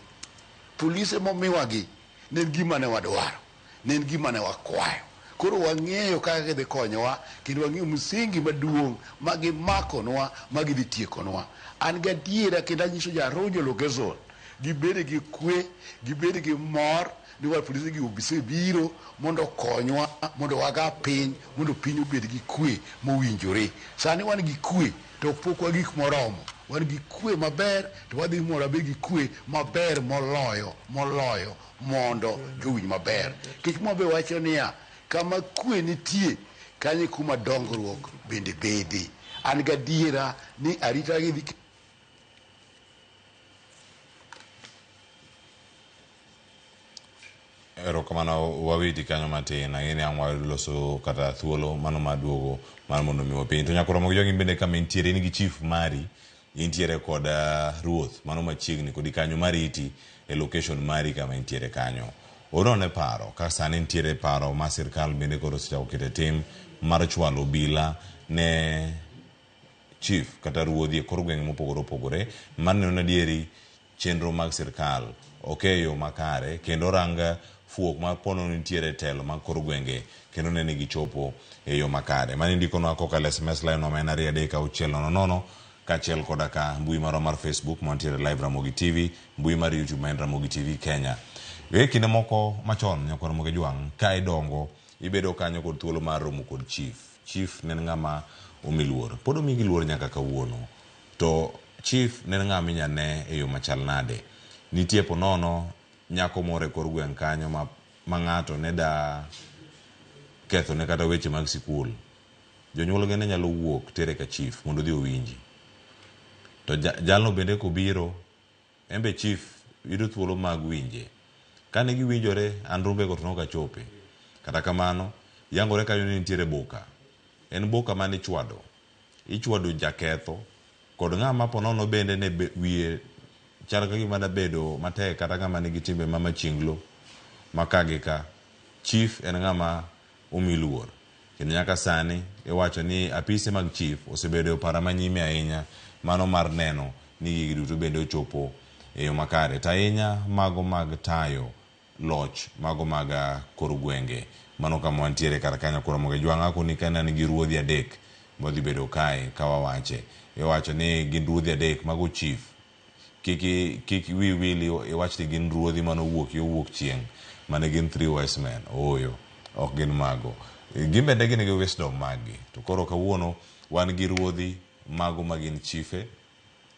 polise momiwagi ne en gima ne wadwaro, ne en gima ne wakwayo. Koro wang'eyo kaka gidhi konyowa kendo wang'eyo msingi maduong' ma gimakonwa ma gidhi tiekonwa. An gadiera kendo anyiso jo Arujo location gibed gi kwe, gibed gi mor niwar polise gi osebiro mondo okonywa mondo waga piny mondo piny obed gi kwe mowinjore. Sani wan gi kwe to pok wagik moromo. Wan gi kwe maber to wadhi mondo wabed gi kwe maber moloyo moloyo mondo jowinj maber. Nikech Muma be wacho niya, kama kwe nitie kanyo e kuma dongruok bende bede. An gadiera ni arita gi dhi Erokamano wawiti kanyo matin, ang'e ni ang' waloso kata thuolo mano mar duogo mar mondo mi wapiny. To nyaka romo gi jogi bende kama intiere, in gi chief mari, intiere kod ruoth mano machiegni kodi kanyo mariti e location mari kama intiere kanyo. Orone paro, ka sani nitiere paro ma sirkal bende koro osechako keto e tim mar chwalo obila ne chief kata ruodhi e kor gwenge mopogore opogore mar neno ni adieri chenro mag sirkal ok e yo makare kendo rang fuok ma pono nitiere telo mag kor gwenge kendo ne ni gichopo e yo makare. Mano indikonwa kokalo SMS line wa ma en 2 3 6 0 0. kaachiel koda ka mbui marwa mar Facebook mantiere live Ramogi TV, mbui mar YouTube ma en Ramogi TV Kenya. E kinde moko machon nyakwar Ramogi Jwang' ka idongo ibedo kanyo kod thuolo mar romo kod chief. Chief ne en ng'ama omi luor. Pod omigi luor nyaka kawuono. To chief ne en ng'ama inya ne e yo machal nade? Nitie ponono nyako moro e kor gweng' kanyo ma, ma ng'ato ne da kethone kata weche mag sikul. Jonyuolge ne nyalo wuok tere ka chief mondo odhi owinji. To ja, jalno bende kobiro, en be chief yudo thuolo mag winje. Kane giwinjore, an rumbego to nok achope. Kata kamano, yangore kanyo ni nitiere boka. En boka mane ichwado. Ichwado jaketho kod ng'ama ponono bende ne wiye chal ka gima dabedo matek kata ng'ama nigi timbe ma machinglo ma ka gi ka. Chief en ng'ama omi luor. Kendo nyaka sani iwacho ni apise mag chief osebedo e opara ma nyime ahinya mano mar neno ni gigi duto bende ochopo e yo makare. To ahinya mago mag tayo loch mago mag kor gwenge. Mano kama wantiere kar kanyo koro Ramogi Jwang' akoni ka an gi ruodhi adek modhi bedo kae ka wawache. Iwacho ni gin ruodhi adek mago chief. Kik kik wi wil iwach ni gin ruodhi mane owuok yo wuok chieng' mane gin three wise men. Ooyo, ok gin mago. Gin bende gin gi wisdom mag gi. To koro kawuono wan gi ruodhi mago ma gin chife,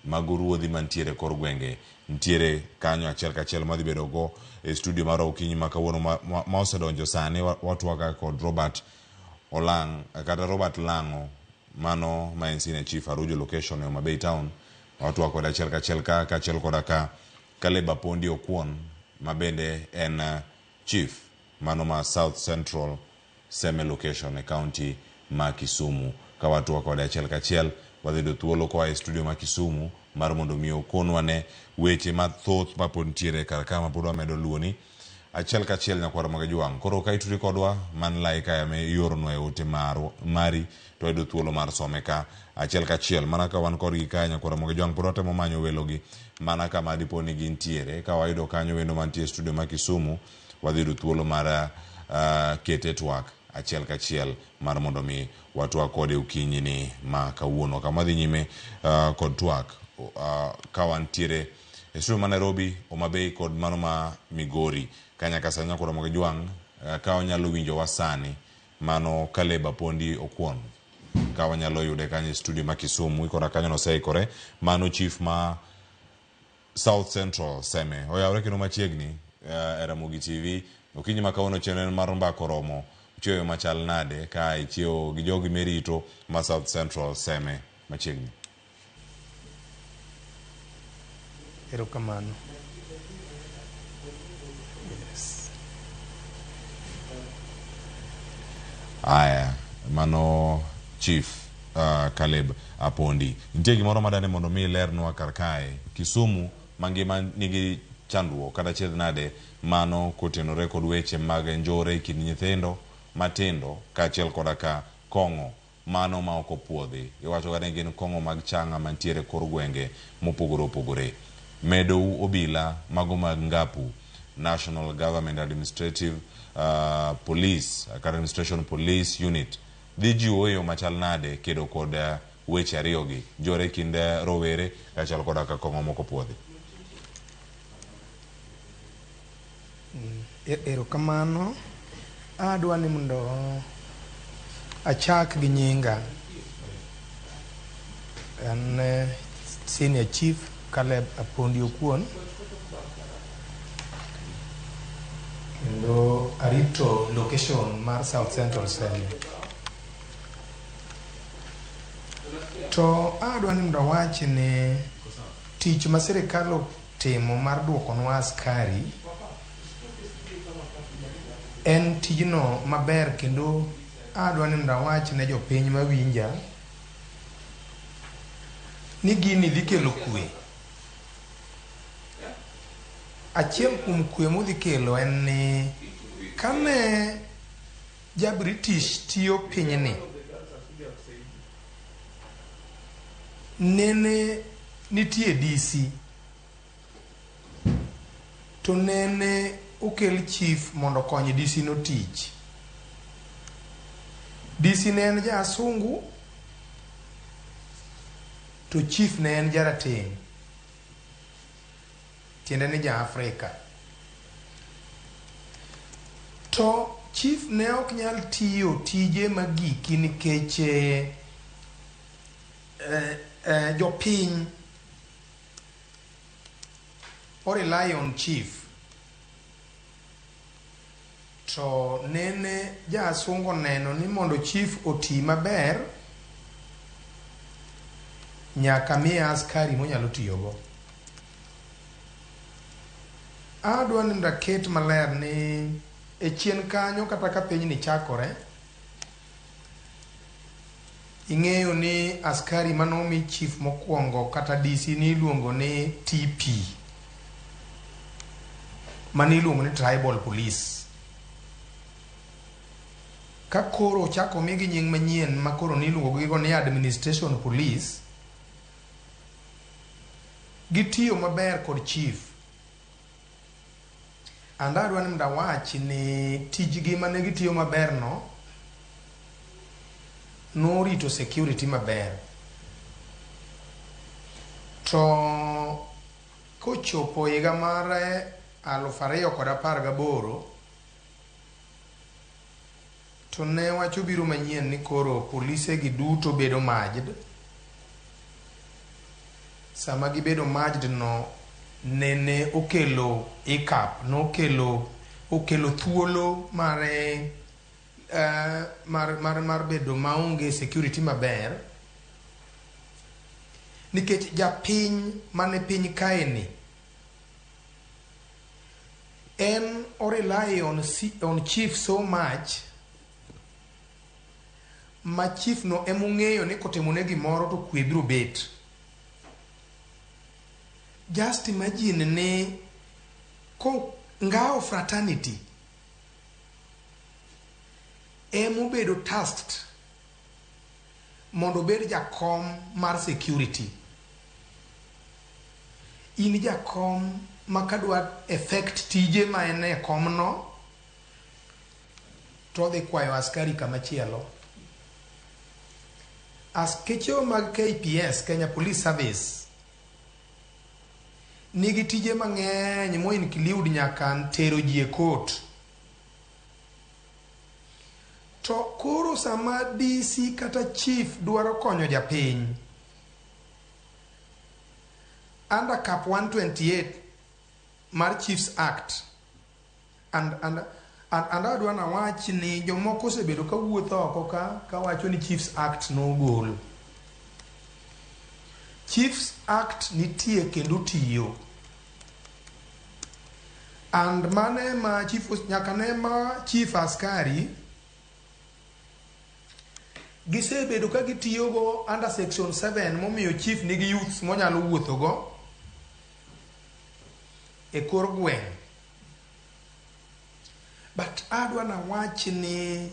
mago ruodhi mantiere e kor gwenge nitiere kanyo achiel kachiel madhi bedo go e studio mar okinyi ma kawuono ma, ma, ma osedonjo sani watwaga kod Robert Olang' kata Robert Lang'o mano ma en senior chief Arujo location e Homa Bay town. Watwak kode achiel kachiel ka kaachiel koda ka Caleb Apondi Okwon ma bende en chief mano ma South Central Seme location e county ma Kisumu. Ka watwak kode achiel kachiel, wadhi yudo thuolo koa e studio ma Kisumu mar mondo mi okonwa ne weche mathoth mapod nitiere kar ka mapod wamedo luwoni achiel kachiel nyakwar Ramogi Jwang'. Koro ka ituri kodwa man lai ka ema ioronwa e ote mari to wayudo thuolo mar some ka achiel kachiel. Mana ka wan kodgi kae nyakwar Ramogi Jwang' pod watemo manyo welogi mana kama dipo ni gintiere. Ka wayudo kanyo wendo mantie e studio ma Kisumu, wadhi yudo thuolo mar kete twak achiel kachiel mar mondo mi watwak kode okinyi ni ma kawuono. Kama wadhi nyime kod twak ka wantiere e studio ma Nairobi, Homa Bay kod mano ma Migori. Ka nyaka sani nyakwar Ramogi Jwang' ka onyalo winjowa sani, mano Caleb Apondi Okwon. Ka wanyalo yude kanyo e studio ma Kisumu, ikora kanyo noseikore. Mano chief ma South Central Seme. Oyawre kendo machiegni e Ramogi TV. Okinyi ma kawuono chenro en mar mbaka oromo. Uchiewo machal nade ka ichiewo gi jogi merito ma South Central Seme machiegni. Erokamano. Yes. Aya, mano Chief Caleb Apondi. Nitie gimoro madani mondo mi ilernwa kar kae. Kisumu mangima nigi chandruok kata chiedh nade mano kotenore kod weche mag njore e kind nyithindo matindo kaachiel koda ka kong'o mano ma ok opuodhi. Iwacho ga ni gin kong'o mag chang'a mantiere kor gwenge mopogore opogore. Medou obila mago mag Ngapu, National Government Administrative Police kata Administration Police Unit dhi jiwo e yo machal nade kedo kod weche ariyogi, njore e kind rowere kaachiel koda ka kong'o mok opuodhi? Erokamano. Adwa ni mondo achak gi nyinga. An Senior Chief Caleb Apondi Okwon. Kendo arito location mar South Central Seme. To adwa ni mondo awach ni tich ma sirikal otimo mar duokonwa askari en tijno maber kendo adwa ni mondo awach ne jopiny mawinja ni gini dhi kelo kwe. Achiel kuom kwe modhi kelo en ni kane ja British tiyo pinyni, nene nitie DC to nene okel chief mondo okony DC no tich. DC ne en jasungu To chief ne en jarateng', tiende ni ja Afrika. To chief ne ok nyal tiyo tije magiki nikech jopiny o rely on chief. To nene jasungu neno ni mondo chief oti maber, nyaka miye askari monyalo tiyogo. Adwa ni mondo aket maler ni e chien kanyo kata ka pinyni chakore, ing'eyo ni askari manomi chief mokwongo kata DC ni iluongo ni TP, mane iluongo ni Tribal Police. Ka koro ochako migi nying manyien ma koro niluongo gigo ni Administration Police, gitiyo maber kod chief. And adwa ni mondo awach ni tijgi mane gitiyo maber no norito security maber. To kochopo higa mar 2018, to ne wach obiro manyien ni koro polise gi duto bedo merged. Sama gibedo merged no, nene okelo hiccup, nokelo okelo thuolo mar, mar bedo maonge security maber, nikech japiny mane piny kaeni en o rely on chief so much ma chief no emong'eyo ni kotimone gimoro to kwe biro bet. Just imagine ni ko Ngao fraternity emobedo tasked mondo obed jakom mar security. In jakom ma kadwa effect tije ma en e komno, to odhi kwayo askari kamachielo. Askeche mag KPS, Kenya Police Service, nigi tije mang'eny mo include nyaka tero ji e court. To koro sama DC kata chief dwaro konyo japiny, under Cap 128 mar Chiefs Act, and adwa nawach ni jomoko osebedo kawuotho oko ka kawacho ni Chiefs Act nogol. Chiefs Act nitie kendo tiyo. And mane ma chief nyaka ne ma chief askari gisebedo ka gitiyogo under section 7 momiyo chief nigi youths monyalo wuothogo e kor gweng'. But adwa nawach ni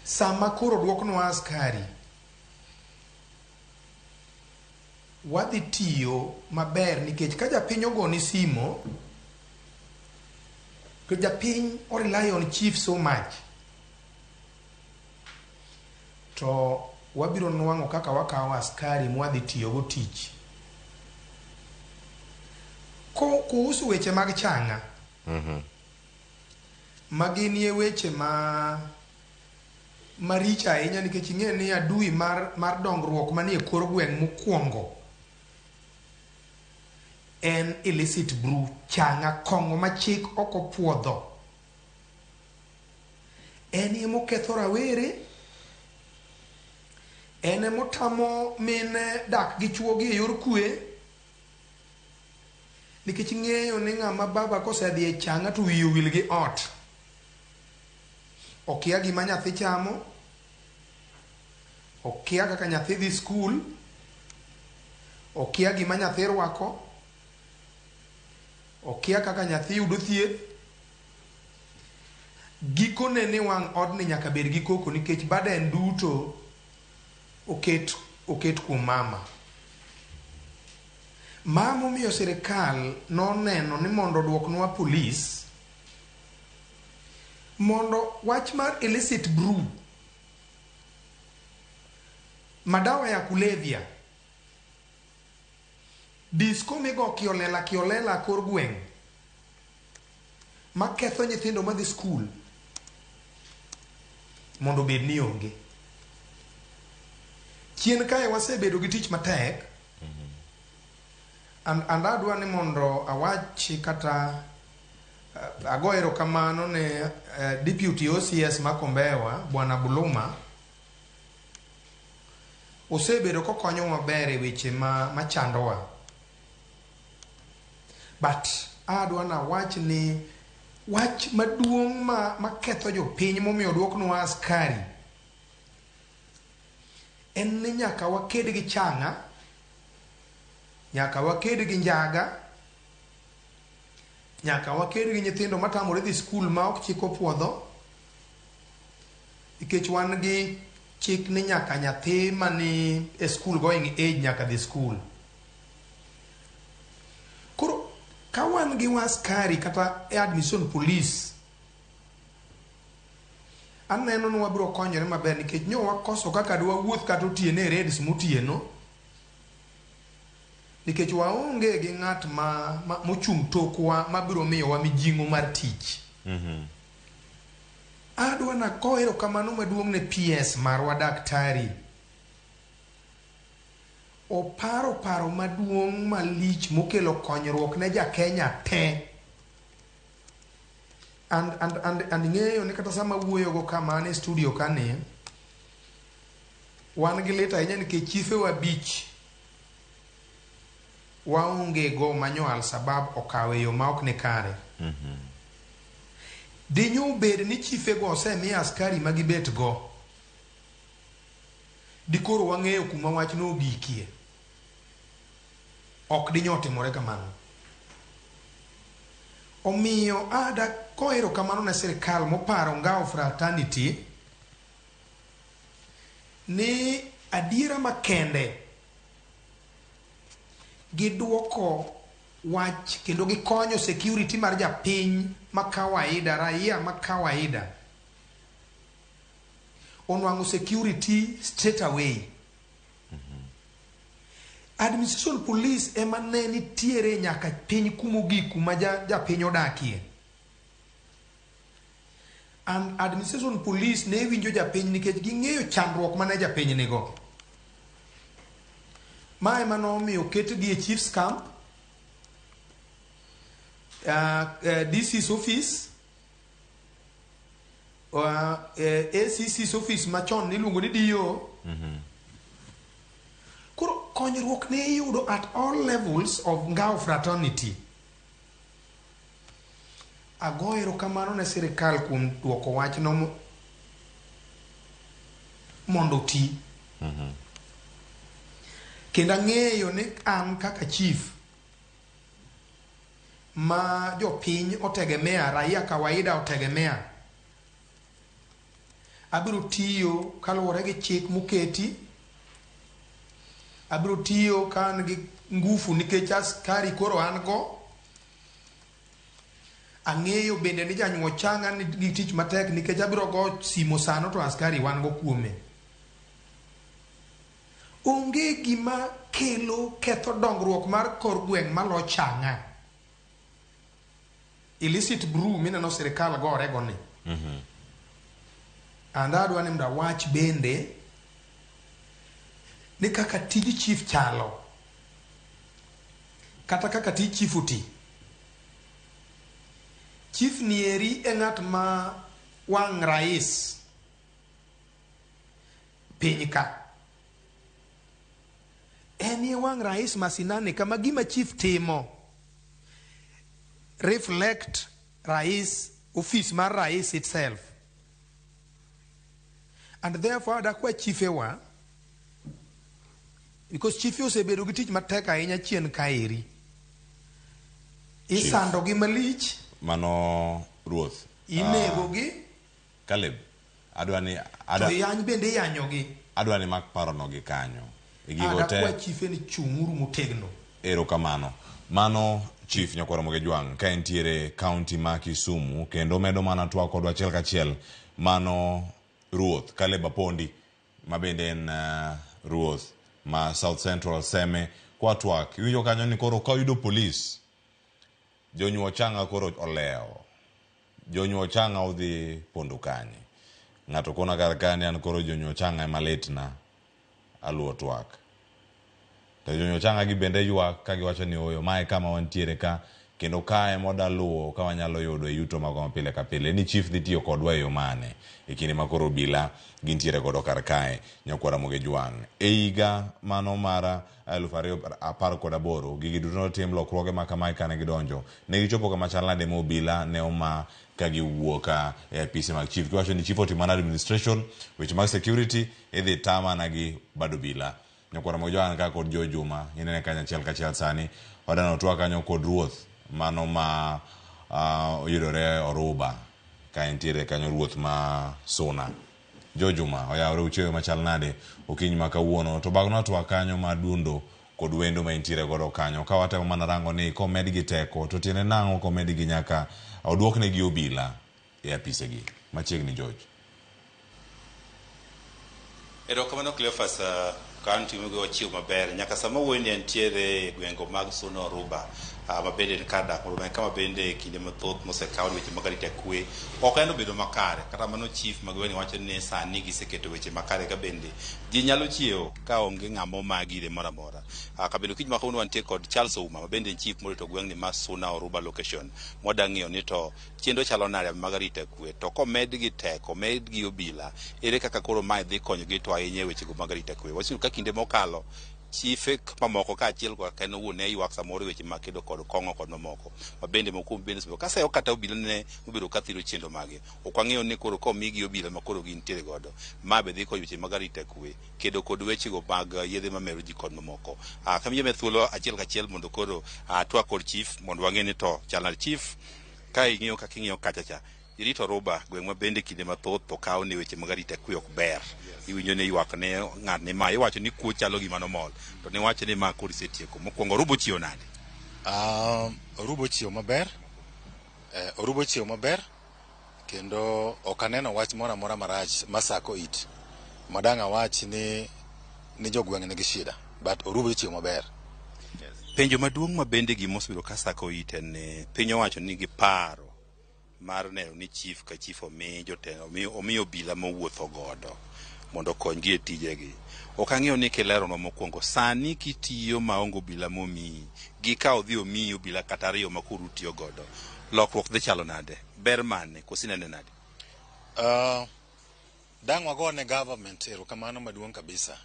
sama koro duoknwa askari, wadhi tiyo maber nikech ka japiny ogoni simo, to japiny o rely on chief so much, to wabiro nwang'o kaka wakawo askari mwadhi tiyogo tich. Ko kuhusu weche mag chang'a, ma ginie weche ma maricho ahinya nikech ing'e ni adui mar dongruok manie kor gweng' mokwongo en illicit brew, chang'a, kong'o ma chik ok opuodho. En emoketho rawere, en emotamo mine dak gi chuogi e yor kwe, nikech ing'eyo ni ng'ama baba kosedhi e chang'a to wiye owil gi ot. Okia gima nyathi chamo, okia kaka nyathi dhi skul, okia gima nyathi rwako, okia kaka nyathi yudo thieth. Gikone ni wang' odni nyaka bed gi koko nikech burden duto oket kuom mama. Ma momiyo sirikal noneno ni mondo oduoknwa polis mondo wach mar illicit brew, madawa ya kulevya. Disko migo kiolela kiolela kor gweng' maketho nyithindo madhi skul mondo obed ni onge. Chien kae wasebedo gi tich matek and adwa ni mondo awachi kata ago erokamano ne Deputy OCS ma Kombewa Bwana Buluma osebedo kokonyowa maber e weche machandowa. But adwa nawach ni wach maduong' maketho jopiny momiyo duoknwa askari en ni nyaka waked gi chang'a, nyaka waked gi njaga, nyaka waked gi nyithindo matamore dhi skul ma ok chik opuodho, nikech wan gi chik ni nyaka nyathi mani e school going age nyaka dhi skul. Koro ka wan gi askari kata e admission police, aneno ni wabiro konyore maber nikech nyo wakoso kaka dwawuoth kata otieno e raids motieno, nikech waonge gi ng'at ma mochung' tokwa mabiro miyowa mijing'o mar tich. Adwa nako erokamano maduong' ne PS marwa Daktari. Oparo paro maduong' malich mokelo konyruok ne ja Kenya te. And ng'eyo ni kata sama wuoyo go kama an e studio kani, wan gi lit ahinya nikech chifewa abich waonge go manyo Al-Shabaab okawo e yo ma ok ni kare. Dinyo bed ni chifego osemi askari ma gibet go, dikoro wang'eyo kuma wachno ogikie. Ok dinyo otimore kamano. Omiyo ada koero kamano ne sirikal moparo Ngao Fraternity ni adiera makende giduoko wach kendo gikonyo security mar japiny ma kawaida, raia ma kawaida onwang'o security straight away. Administration police ema ne nitiere nyaka piny kumogik kuma japiny odakie. And administration police ne winjo japiny nikech ging'eyo chandruok mane japiny nigo. Ma ema nomiyo oketgi e chief's camp, DC's office, ACC's office machon niluongo ni DO. Koro konyruok ne iyudo at all levels of Ngao Fraternity. Ago erokamano ne sirikal kuom duoko wachno mondo oti. Kendo ang'eyo ni an kaka chief ma jopiny otegemea, raia kawaida otegemea, abiro tiyo kaluwore gi chik moketi, abiro tiyo ka an gi ngufu nikech askari koro an go. Ang'eyo bende ni janyuo changa nigi tich matek nikech abiro go simo sano to askari wan go kuome. Onge gima kelo ketho dongruok mar kor gweng' malo chang'a. Illicit brew mineno sirikal gore go ni. And adwa ni mondo awach bende ni kaka tij chief chalo, kata kaka tij chief oti. Chief nieri e ng'at ma wang' rais piny ka. En e wang' rais masinani kama gima chief timo reflect rais, office mar rais itself. And therefore adakwa chifewa, because chife osebedo gi tich matek ahinya chien kaeri. Isandogi malich, Mano ruoth. inegogi, Caleb, adwa ni to yany bende iyanyogi. Adwa ni mak parono gi kanyo. E gigo te Adakwa chife ni chung'uru motegno. Erokamano. Mano Chief Nyakwar Ramogi Jwang' ka entiere county ma Kisumu kendo medo mana twak kodwa achiel kachiel. Mano ruoth Caleb Apondi ma bende en ruoth ma South Central Seme Kwa twak, iwinjo kanyo ni koro ka oyudo polis, jonyuo changa koro olewo. Jonyuo changa odhi pondo kanye? Ng'ato kona kar ka ni an koro jonyuo changa ema litna, aluwo twak. To jonyuo changa gi bende ywak ka giwacho ni oyo mae kama wantiere ka kendo ka ema wada luwo ka wanyalo yudo e yuto magwa ma pile ka pile. Ni chief dhi tiyo kodwa e yo mane e kinde ma koro obila gintiere godo kar kae Nyakwar Ramogi Jwang'. E higa mano mar 2018 gigi duto notim lokruoge ma kamae kane gidonjo. Ne gichopo kama chal nade ma obila ne oma ka giwuok e apise mag chief. Giwacho ni chief otimo mana administration, weche mag security idhi ta mana gi bad obila. Nyakwar Ramogi Jwang' ka kod Joe Juma inene kanyo achiel kachiel sani. Wadano twak kanyo kod ruoth mano ma yudore Oruba ka entiere kanyo ruoth ma Suna. Joe Juma oyawore uchiewe machal nade okinyi ma kawuono to bagno twak kanyo ma dundo kod wendo ma intiere godo kanyo ka watemo mana rango ni komedgi teko to tiende nang'o komedgi nyaka oduoknegi obila e apisegi machiegni George. Erokamano Cleophas, kaunti migo wachiwo maber. Nyaka sama wuoyo ni entiere e gwengo mag Suna Oruba, ma bende en kar dak Oruba, en kama bende kinde mathoth mosekaw ni weche mag arita kwe ok en obedo makare. Kata mano chief mag gweng' wacho ni sani giseketo weche makare ka bende ji nyalo chiewo ka onge ng'ama omagi ire moro amora. Kabende okinyi ma kawuono wantie kod Charles Ouma ma bende en chief morito gweng'ni ma Suna Oruba location. Mwada ng'iyo ni to chenro chalo nade mag arita kwe to komedgi teko, omedgi obila, ere kaka koro mae dhi konyogi to ahinya e wechego mag arita kwe. Waseyudo ka kinde mokalo chife mamoko kaachiel kod en owuon ne ywak samoro e weche mag kedo kod kong'o kod mamoko ma bende moko kuom bende osebedo kaseyo kata obila ne obedo ka thiro chenro mage. Ok wang'eyo ni koro komigi obila ma koro gintiere godo ma be dhi konyo weche mag arita kwe kedo kod wechego mag yedhe mamero ji kod mamoko. Kamiyo me thuolo achiel kachiel mondo koro twak kod chief mondo wang'e ni to chal nade. Chief, ka ing'iyo kaka ing'iyo kacha cha, irito Oruba gweng' ma bende kinde mathoth okaw ni weche mag arita kwe ok ber. Iwinjo ni ywak ne ng'at ni ma, iwacho ni kuo chalo gima nomol, to niwacho ni ma koro isetieko. Mokwongo Oruba ochiewo nade? Oruba ochiewo maber. Oruba ochiewo maber kendo ok aneno wach moro amora marach masako it madang' awach ni jogweng' nigi shida, but Oruba ochiewo maber. Penjo maduong' ma bende gima osebedo ka sako it en ni piny owacho ni gi paro mar neno ni chief ka chief omi jotelo omi obila mowuotho godo mondo okonygi e tijegi. Ok ang'eyo ni kileronwa mokwongo sani kitiyo maonge obila momiyi gi ka odhi omiyi obila kata ariyo ma koro utiyo godo, lokruok dhi chalo nade? Ber mane? Koso inene nade? Dang' wagone government erokamano maduong' kabisa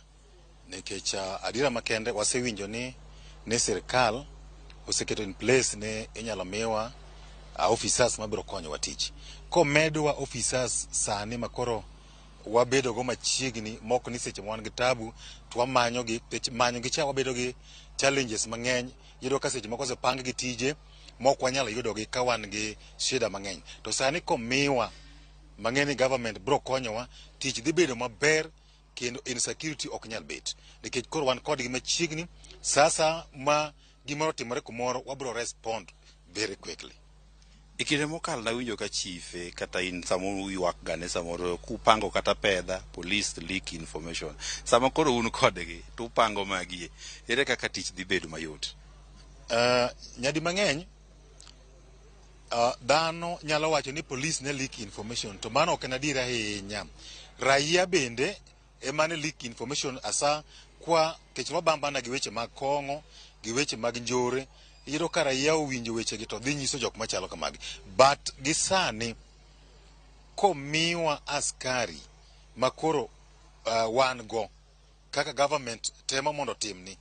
nikech adiera makende wasewinjo ni sirikal oseketo in place ni inyalo miwa officers mabiro konyowa tich. Komedwa officers sani makoro wabedo go machiegni mok ni seche ma wan gi tabu to wamanyogi, manyogi cha wabedo gi challenges mang'eny. Iyudo ka seche moko osepang gi tije mok wanyal yudogi ka wan gi shida mang'eny. To sani komiwa mang'eny ni government biro konyowa, tich dhi bedo maber kendo insecurity ok nyal bet nikech koro wan kodgi machiegni. Sasa ma gimoro otimore kumoro wabiro respond very quickly. E kinde mokalo nawinjo ka chife kata in samoro uywak gane samoro kupango kata pedha police leak information. Sama koro un kodgi to upango magie, ere kaka tich dhi bedo mayot? Nyadi mang'eny dhano nyalo wacho ni police ne leak information to mano ok en adier ahinya. Raia bende ema ne leak information asa kwa kech wabambana gi weche mag kong'o gi weche mag njore. Iyudo ka raia owinjo wechegi to dhi nyiso jok machalo kamagi. But gi sani komiwa askari makoro wan go kaka government temo mondo otimni,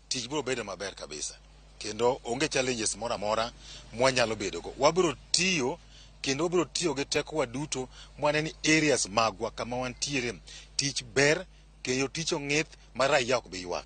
tich biro bedo maber kabisa kendo onge challenges moro amora mwanyalo bedo go. Wabiro tiyo kendo wabiro tiyo gi tekowa duto mwane ni areas magwa kama wantiere tich ber kendo tich ong'ith ma raia ok bi ywak.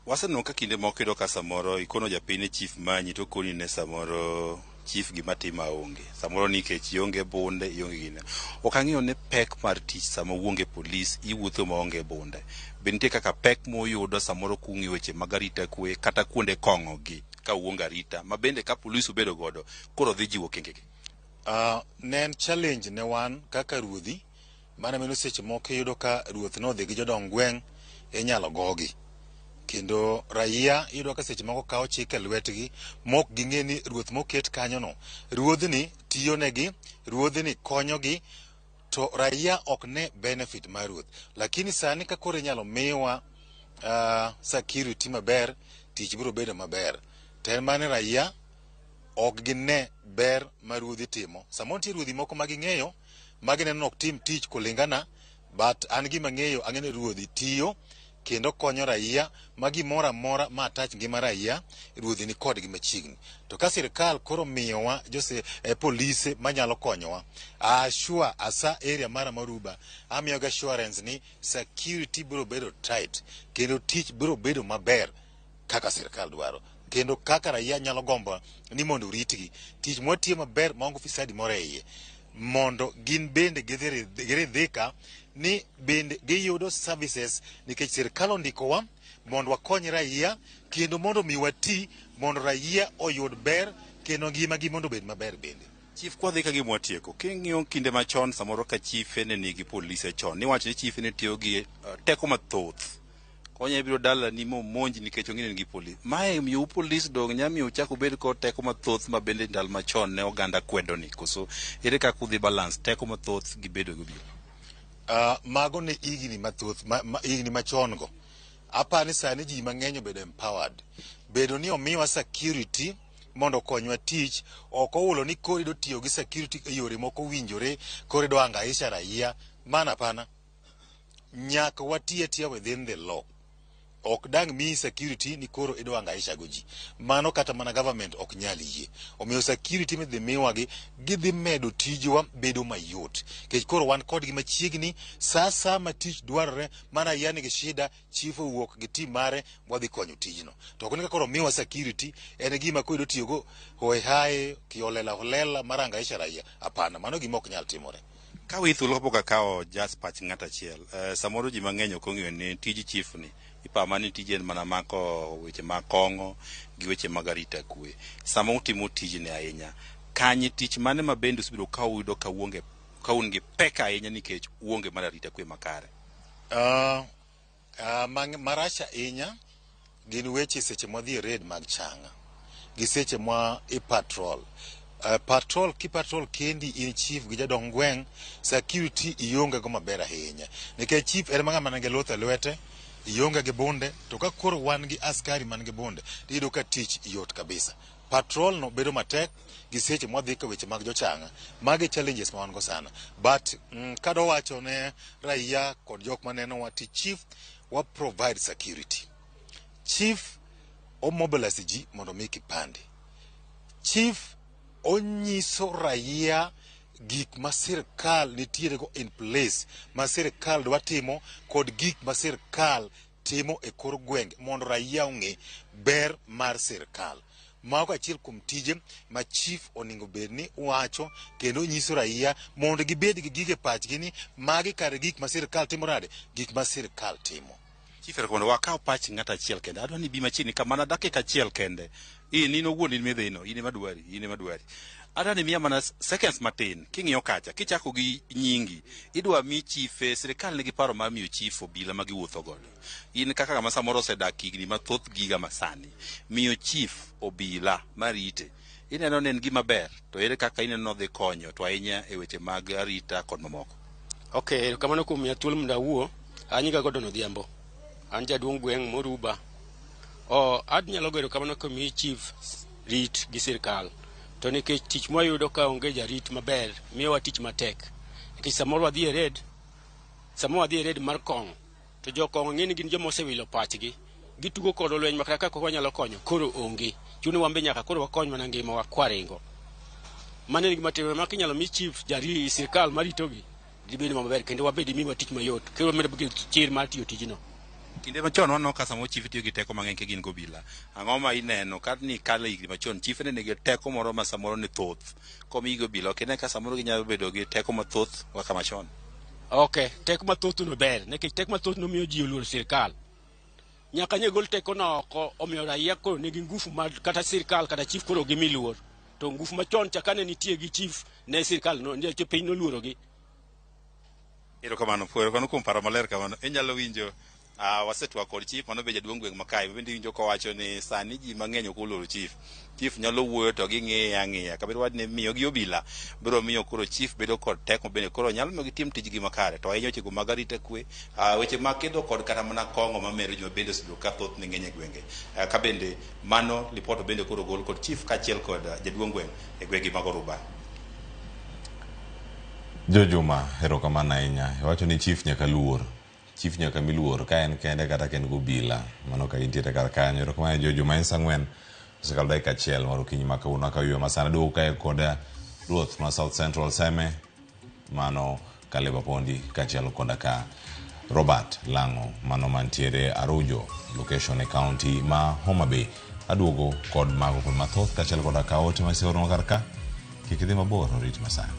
Waseneno ka kinde moko iyudo ka samoro ikono japiny ni chief manyi to okoni ne samoro chief gima timo aonge. Samoro nikech ionge bunde, ionge gine. Ok ang'eyo ni pek mar tich sama uonge polis, iwuotho maonge bunde. Be nitie kaka pek muyudo samoro kung'iyo weche mag arita kwe kata kuonde kong'o gi ka uonge arita ma bende ka polis ubedo godo koro dhi jiwo okenge gi? Ne en challenge ne wan kaka ruodhi, mana mano seche moko iyudo ka ruoth nodhi gi jodong gweng' inyalo gogi. Kendo raia iyudo ka seche moko kawo chik e lwetgi mok ging'e ni ruoth moket kanyono, ruodhni tiyonegi, ruodhni konyogi, to raia ok ne benefit mar ruoth. Lakini sani ka koro inyalo miwa security maber, tich biro bedo maber. To en mana ni raia ok gine ber ma ruodhi timo. Samoro nitie ruodhi moko ma ging'eyo ma gineno ni ok tim tich kulingana, but an gima ang'eyo, ang'eyo ni ruodhi tiyo kendo konyo raia ma gimoro amora ma attach ngima raia, ruodhi ni kodgi machiegni. To ka sirkal koro miyowa jose, polise manyalo konyowa, assure asa area mara Maruba, amiyogi assurance ni security biro bedo tight kendo tich biro bedo maber kaka sirkal dwaro kendo kaka raia nyalo gombo ni mondo oritgi. Tich mwatiyo maber maonge ufisadi moro e iye mondo gin bende giridhika ni bende giyudo services nikech sirkal ondikowa mondo wakony raia kendo mondo mi wati mondo raia oyud ber kendo ngimagi mondo obed maber bende. Chief, kwadhi ka gima watieko, king'iyo kinde machon samoro ka chife ne nigi polise chon, niwacho ni chife ne tiyo gi teko mathoth. Konya biro dalani momonji nikech ong'e ni en gi polis. Mae miyou polis dong' nya miyo uchak ubed kod teko mathoth ma bende ndalo machon ne oganda kwedo ni. Koso ere kaka udhi balance teko mathoth gi bedo gi obila? Mago ne higni mathoth, higni machon go. Aparo ni sani ji mang'eny obedo empowered. Bedo ni omiwa security mondo okonywa tich, ok ohulo ni koro idwa tiyo gi security e yore mok owinjore, koro idwa hangaisha raia. Mano hapana. Nyaka wati atiya within the law. Ok dang' miyi security ni koro idwa hangaisha go ji. Mano kata mana government ok nyal yie. Omiyo security midhi miwagi, gidhi medo tijwa bedo mayot. Nikech koro wan kodgi machiegni, sa asaya ma tich dwarore, ma raia nigi shida, chief owuok gi team mare, wadhi konyo tijno. To ok ni ka koro omiwa security, en gima koro idwa tiyogo hoehae, kiholela holela mar hangaisha raia. Hapana, mano gima ok nyal timore. Ka wi thuolo kapok akawo just pach ng'ato achiel, samoro ji mang'eny ok ong'eyo ni tij chief ni, iparo mana ni tije en mana mako weche mag kong'o gi weche mag arita kwe. Sama utimo tijni ahinya, kanye tich mane ma bende usebedo ka uyudo ka uonge, ka un gi pek ahinya nikech uonge mar arita kwe makare? Marach ahinya gin weche seche mwadhi e raid mag changa gi seche mwa i patrol. Patrol ki patrol kendi in chief gi jadong gweng', security ionge go maber ahinya. Nikech chief en ng'ama nigi luth e lwete, ionge gi bunde, to ka koro wan gi askari man gi bunde, tiyudo ka tich yot kabisa. Patrol no bedo matek gi seche mwadhi ka weche mag jochanga. Magi challenges ma wan go sana. But kadwa wacho ne raia kod jok manenowa ti chief wa provide security. Chief o mobilize ji mondo mi kipande. Chief onyiso raia gik ma sirkal nitiere go in place, ma sirkal dwa timo kod gik ma sirkal timo e kor gwenge mondo raia ong'e ber mar sirkal. Mago achiel kuom tije ma chief onego bed ni wacho kendo nyiso raia mondo gibed gi gige pachgi ni magi kare gik ma sirkal timo nade, gik ma sirkal timo. Chief, mondo wakaw pach ng'ato achiel kende. Adwa ni bi machiegni ka mana dakika achiel kende. In owuon in midhino, in ema dwari, in ema dwari. Adwa ni miya mana seconds matin king'iyo kacha, kichako gi nyingi, idwa mi chife, sirkal nigi paro mar miyo chief obila ma giwuotho godo. In kaka ng'ama samoro osedak higni mathoth giga masani, miyo chief obila marite, ineno ni en gima ber, to ere kaka ineno nodhi konyo to ahinya e weche mag arita kod mamoko? Okay, erokamano kuom miya thuolo mondo awuo. An nyinga Gordon Odhiambo. An jaduong' gweng' Moruba. Anyalo goyo erokamano komiyi chief rit gi sirkal. To nikech tich mwayudo ka onge jarit maber, miyowa tich matek. Nikech samoro wadhi e raid, sama wadhi e raid mar kong'o, to jokong'o ng'e ni gin joma osewilo pachgi. Gitugo kodwa lweny ma kata kaka wanyalo konyo, koro onge. Chuno wan be nyaka koro wakony mana ngimawa kwaringo. Mano en gima timore ma kinyalo mi chief jari sirkal maritogi, dibed maber kendo wabed imiwa tich mayot. Kendo wamedo gi chir mar tiyo tijno. Kinde machon waneno ka samoro chife tiyo gi teko mang'eny ka gin gobila. Ang'o ma ineno ka ni kalo higni machon chife ne nigi teko moro ma samoro ne thoth. Komiyi gobila ok ine ka samoro ginyalo bedo gi teko mathoth kaka machon. Okay, teko mathoth no ber nikech teko mathoth no miyo ji oluoro sirkal. Nyaka nye gol teko no oko, omiyo raia koro nigi ngufu mar kata sirkal kata chief koro gimi luor. To ngufu machon cha kane nitie gi chief ne sirkal no, ne piny noluorogi. Erokamano, erokamano kuom paro maler kamano. Inyalo winjo Wasetwak kod chief mano be jaduong' gweng' makae bende iwinjo kowacho ni sani ji mang'eny ok oluoro chief. Chief nyalo wuoyo to ging'iye ang'iya kabedo wach ni miyo gi obila biro miyo koro chief bedo kod teko bende koro nyalo miyo gitim tijgi makare to ahinya wechego mag arita kwe, weche mag kedo kod kata mana kong'o mamero ji bende osebedo ka thothne ng'eny e gwenge. Ka bende mano lipot bende koro gol kod chief kaachiel kod jaduong' gweng' e gwenge mag Oruba. Jojuma, erokamano ahinya. Iwacho ni chief nyaka luor. Chief nyaka mi luor ka en kende kata ka en gobila. Mano ka intiere kar kanyo. Erokamano Jojuma, en saa 4 osekalo dakika 1 mar okinyi ma kawuono ka ywe masana duogo kae kod ruoth ma South Central Seme mano Caleb Apondi kaachiel koda ka Robert Lang'o mano mantiere Arujo location e county ma Homa Bay. Aduogo kod mago kod mathoth kaachiel koda ka ote maseoronwa kar ka. Kik idhi mabor, orit masani.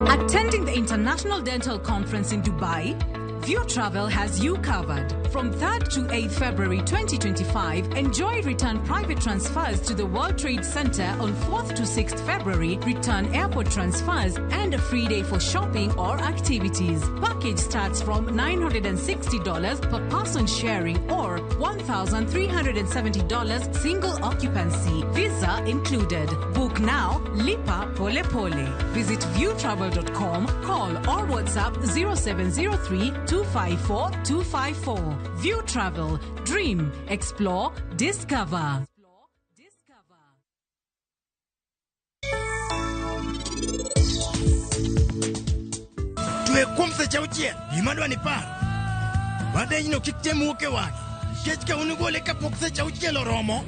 Attending the International Dental Conference in Dubai? View Travel has you covered. From 3rd to 8th February 2025, enjoy return private transfers to the World Trade Center on 4th to 6th February, return airport transfers, and a free day for shopping or activities. Package starts from $960 per person sharing or $1,370 single occupancy. Visa included. Book now, lipa pole pole. Visit viewtravel.com, call or WhatsApp 0703 254 254. View Travel. Dream, explore, discover. Twe kuom seche 6 gima dwa ni par. Wadenyno kik tem wuok e wang'e. Nikech ka unugole kapok seche 6 oromo,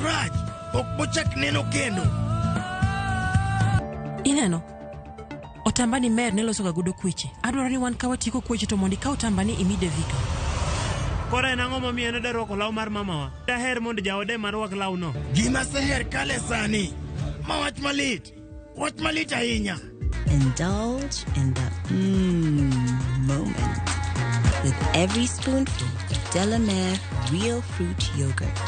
rach ok bochak neno kendo. Ineno? Otamba ni mer ne losoga godo kweche. Adwaro ni wan ka watieko kweche to mondo ikaw otamba ni imi Devika. Koro en ang'o momiyo en odwa rwako law mar mamawa? Daher mondo jaode ema rwak lawno. Gima seher kale sani, ma wach malit. Wach malit ahinya. Indulge in the moment with every spoonful of Delamere Real Fruit Yogurt.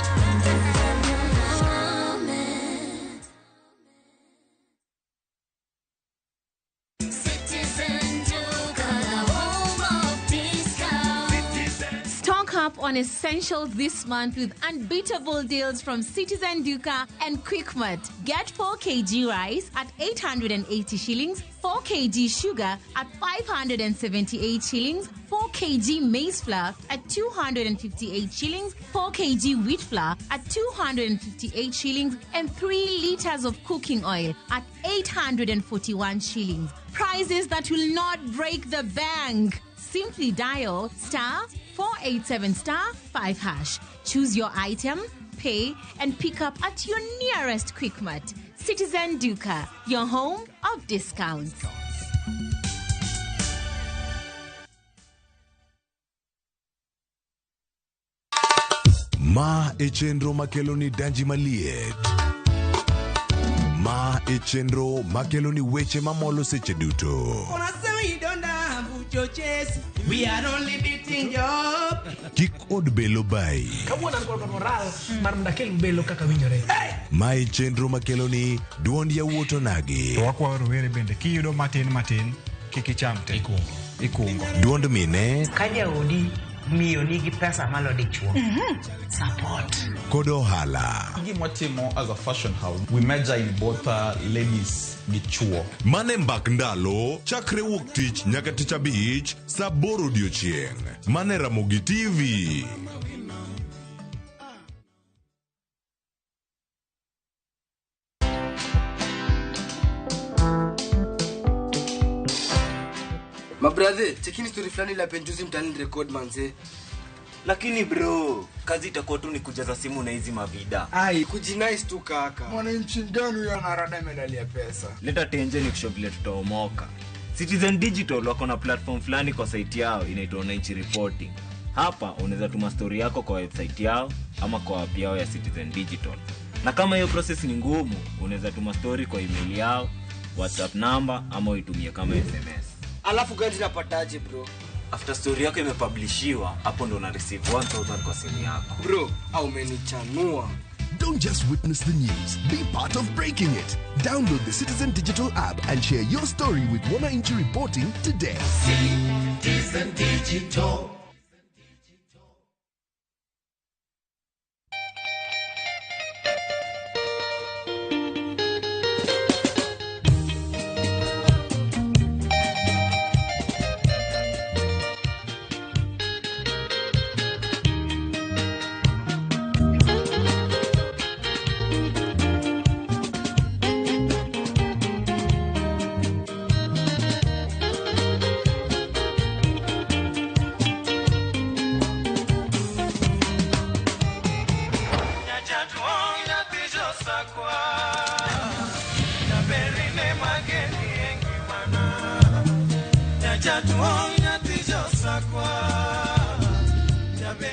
Stock up on essentials this month with unbeatable deals from Citizen Duka and Quickmart. Get 4 kg rice at 880 shillings, 4 kg sugar at 578 shillings, 4 kg maize flour at 258 shillings, 4 kg wheat flour at 258 shillings, and 3 liters of cooking oil at 841 shillings. Prices that will not break the bank. Simply dial star 487 star 5 hash. Choose your item, pay, and pick up at your nearest Quickmart. Citizen Duka, your home of discounts. Ma e chenro makelo ni danji maliet. Ma e chenro makelo ni weche mamolo seche duto. We are only beating job. Kik od belo bai. Kawuono an kod moral mar mondo akel belo kaka winjore. Ma e chenro makelo ni duond yawuot onagi. To wakwayo rowere bende kiyudo matin matin kik icham te. Ikungo. Duond mine Ka jaodi miyo nigi pesa malo dichuo. Support. Kod ohala. Gima watimo as a fashion house, we major in both ladies gi chuo. Mane mbak ndalo chakre wuok tich nyaka tich abich saa 8 odiochieng'. Mane Ramogi TV. Mabrathe, chekini story fulani la penjuzi mtaani record manze. Lakini bro, kazi itakuwa tu ni kujaza simu na hizi mavida. Ai, kujinice tu kaka. Mwananchi gani huyo anarada medali ya pesa? Leta tenje ni kushow vile tutaomoka. Citizen Digital wako na platform fulani kwa site yao inaitwa Wananchi Reporting. Hapa unaweza tuma story yako kwa website yao ama kwa app yao ya Citizen Digital. Na kama hiyo process ni ngumu, unaweza tuma story kwa email yao, WhatsApp number ama uitumie kama SMS. Alafu gani napataje bro? After story yako imepublishiwa, hapo ndo una receive 1000 kwa simu yako. Bro, au umenichanua. Don't just witness the news, be part of breaking it. Download the Citizen Digital app and share your story with Wananchi Reporting today. Citizen Digital.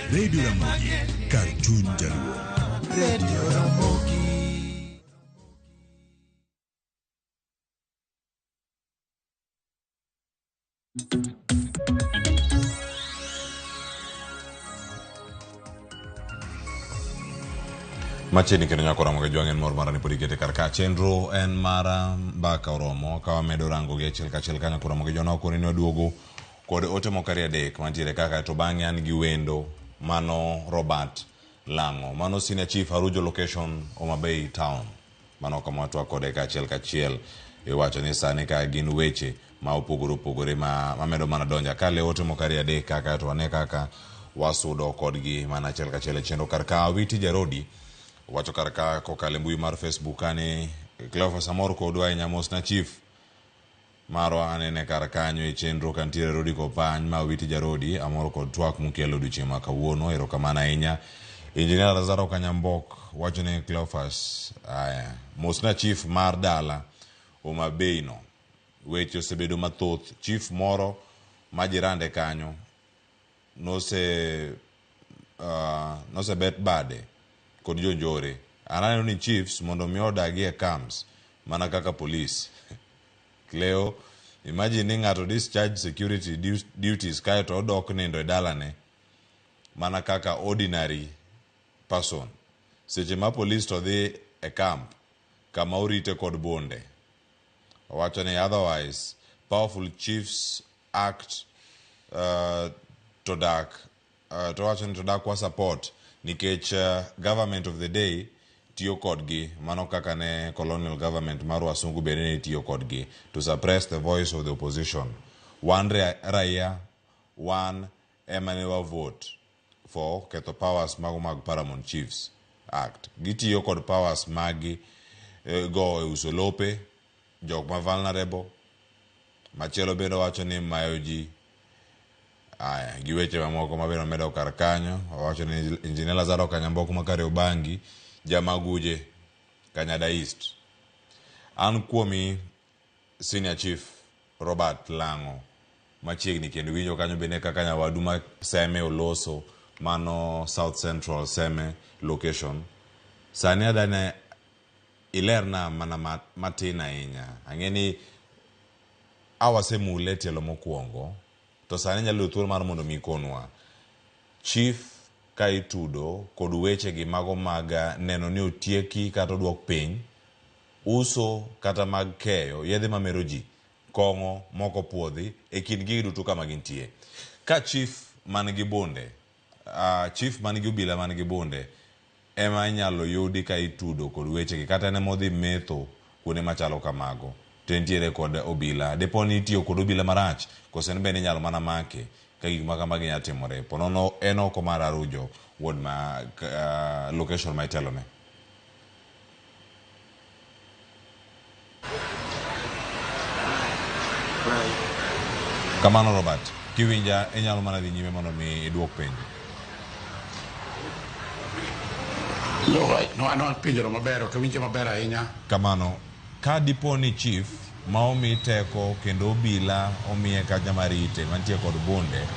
Radio Ramogi, kar chuny jaluo. Radio Ramogi. Machiegni kendo nyako Ramogi Jwang' en mor mara ni pod ikete kar ka. Chenro en mara mbaka oromo ka wamedo rango gi achiel kachiel ka nyako Ramogi Jwang' wakoni ni waduogo kod ote moko ariyo adek mantiere kaka to bang'e an gi wendo mano Robert Lang'o mano senior chief Arujo location Homa Bay town mano kama watwak kode kachiel kachiel iwacho ni sani ka gin weche ma opogore opogore ma mamedo mana donjo akale ote moko ariyo adek kaka to wane kaka wasudo kodgi mana achiel kachiel e chenro kar ka. Awiti Jarodi wacho kar ka kokalo e mbui mar Facebook kani Cleophas amor kodwa ahinya mosna chief marwa anene kar kanyo e chenro kantiere Rodi Kopany ma Awiti Jarodi amor kod twak mukelo odiochieng' ma kawuono erokamano ahinya. Engineer Lazaro Kanyambok wacho ni Cleophas aya mosna chief mar dala Homa Bay no weche osebedo mathoth chief moro ma jirande kanyo nosebet bade kod jonjore. An aneno ni chiefs mondo mi odagi e camps mana kaka police. Cleo, imagine ni ng'ato discharge security duties kae to odok nindo e dalane mana kaka ordinary person. Seche ma police to dhi e camp kama orite kod bunde. Owacho ni otherwise powerful chiefs act to dak to wacho ni to dak wa support nikech government of the day tiyo kodgi mano kaka ne colonial government mar wasungu bende ne tiyo kodgi to suppress the voice of the opposition. Wan raia wan ema ne wa vote for ketho powers mago mag Paramount Chiefs Act. Gitiyo kod powers magi go e uso lope jok ma vulnerable. Machielo bende wacho ni mayo ji aya gi weche mamoko ma bende omedo kar kanyo. Owacho ni Engineer Lazaro Kanyambok ma Kariobangi Jamaguje Kanyada East. An kuomi Senior Chief Robert Lang'o machiegni kendo winjo kanyo bende kaka nyawadu ma Seme oloso mano South Central Seme location. Sani adane ilerna mana matin ahinya. Ang'e ni awasemule tielo mokwongo to sani nyalo yudo thuolo mar mondo mi ikonwa. Chief ka itudo kod weche gi mago mag neno ni otieki kata oduok piny uso kata mag keyo yedhe mamero ji kong'o moko puodhi e kind gigi duto kama gintie. Ka chief man gi bunde, chief man gi obila man gi bunde ema inyalo yudi ka itudo kod weche gi kata en ema odhi metho kuonde machalo kamago to entiere kod obila. Dipo ni itiyo kod obila marach koso en bende inyalo mana make ka gik ma kamagi nyalo timore. Po nono en oko mar Arujo ward ma location ma itelone. Kamano Robert, kiwinja inyalo mana dhi nyime mondo mi iduok penjo. No, penjono maber, ok awinje maber ahinya. Kamano, ka dipo ni chief ma omi teko kendo obila omiye kacha marite mantie kod bunde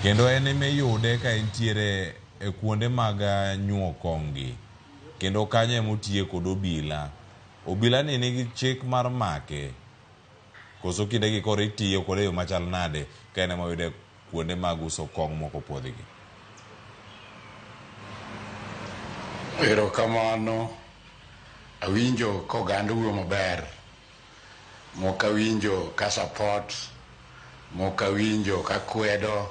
kendo en ema iyude ka entiere e kuonde mag nyuo kong'gi kendo kanyo ema otiye kod obila. Obila ni nigi chik mar make koso kindegi koro itiyo kode e yo machal nade ka en ema oyude kuonde mag uso kong' moko puodhigi? Erokamano. Awinjo koganda wuoyo maber. Moko awinjo ka support, moko awinjo ka kwedo.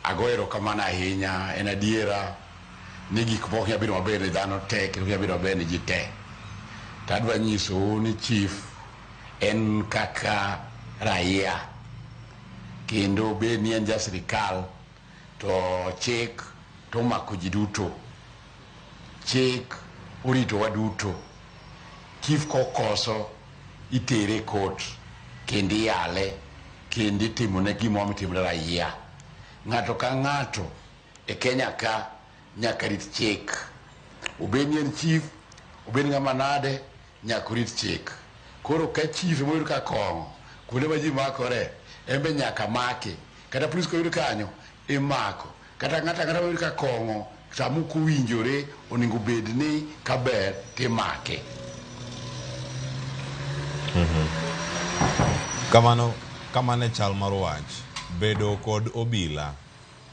Ago erokamano ahinya. En adiera ni gik moko nyalo bedo maber ne dhano te kendo nyalo bedo maber ne ji te. To adwa nyisou ni chief en kaka raia kendo bed ni en ja sirikal to chik to omako ji duto. Chik oritowa duto. Chief kokoso itere e court kendo iyale kendo itimone gimoro mitimone raia. Ng'ato ka ng'ato e Kenya ka nyaka rit chik. Obed ni en chief, obed ng'ama nade, nyaka orit chik. Koro ka chief emoyud ka kong'o kuonde ma ji makore, en be nyaka make. Kata polis koyud kanyo, imako. Kata ng'ato ang'ata moyud ka kong'o sama ok owinjore onego bed ni kaber timake. Kamano, kamano e chal mar wach. Bedo kod obila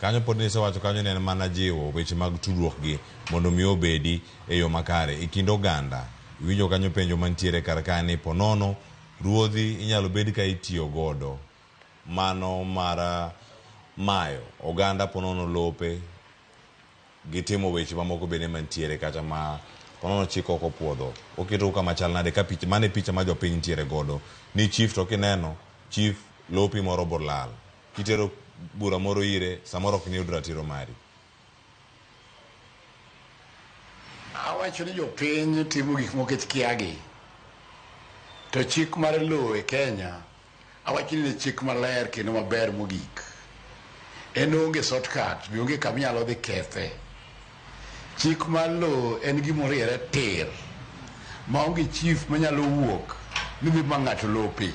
kanyo pod nisewacho kanyo ni en mana jiwo weche mag tudruok gi mondo mi obedi e yo makare e kind oganda. Iwinjo kanyo penjo mantiere kar ka ni ponono ruodhi inyalo bed ka itiyo godo mano mar mayo oganda ponono lope gi timo weche mamoko bende mantiere kata ma ponono chik ok opuodho. Oketo kama chal nade ka picha mano e picha ma jopiny nitiere godo ni chief to kineno chief lopi moro bolal kitero bura moro ire samoro ok niyud ratiro mari. Awacho ni jopiny timo gik moko nikech kiagi. To chik mar lowo e Kenya awacho ni chik maler kendo maber mogik. En onge shortcut, be onge kama inyalo dhi kethe. Chik mar lowo en gima oriere tir maonge chief manyalo wuok ni dhi ma ng'ato lope.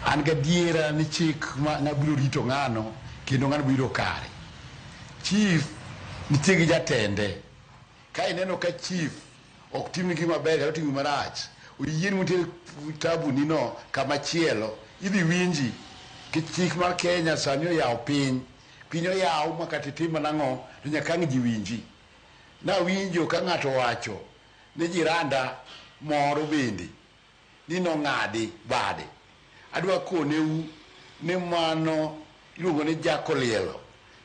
An gadiera ni chik ma biro rito ng'ano kendo ng'ano biro kare. Chief nitie gi jatende. Ka ineno ka chief ok timni gima ber kata otimo marach, oyieni mondo iter tabu ni no kama chielo, idhi winji. Nikech chik mar Kenya sani oyawo piny. Piny oyaw ma kata itim mana ang'o to nyaka ang' ji winji. Nawinjo ka ng'ato owacho ni jiranda moro bende ni nong'adi bade. Adwa koneu ni mano iluongo ni Jack Olielo.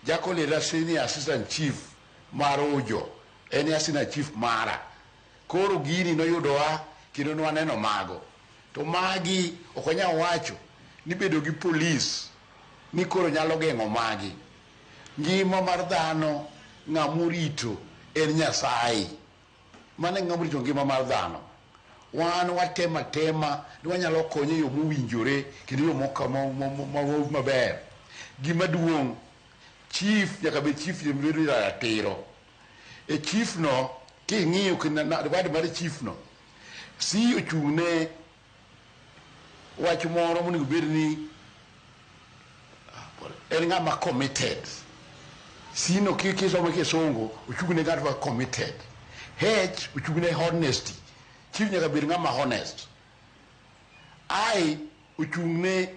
Jack Olielo senior assistant chief mar Ujo. En assistant chief mara. Koro gini noyudowa kendo nwaneno mago. To magi ok wanyal wacho ni bedo gi polis ni koro nyalo geng'o magi. Ngima mar dhano ng'ama orito en Nyasaye. Mano e ng'ama orito ngima mar dhano. Wan watemo atema ni wanyalo konye e yo mowinjore kendo yo maber. Gima duong', chief nyaka bed chief bedo ratiro. E chief no king'iyo ward mar chief no, C ochung' ne wach moro monego bed ni en ng'ama committed. C no kisomo kisungu ochung' ne ng'at ma committed. H ochung' ne honesty. Chief nyaka bed ng'ama honest. I ochung' ne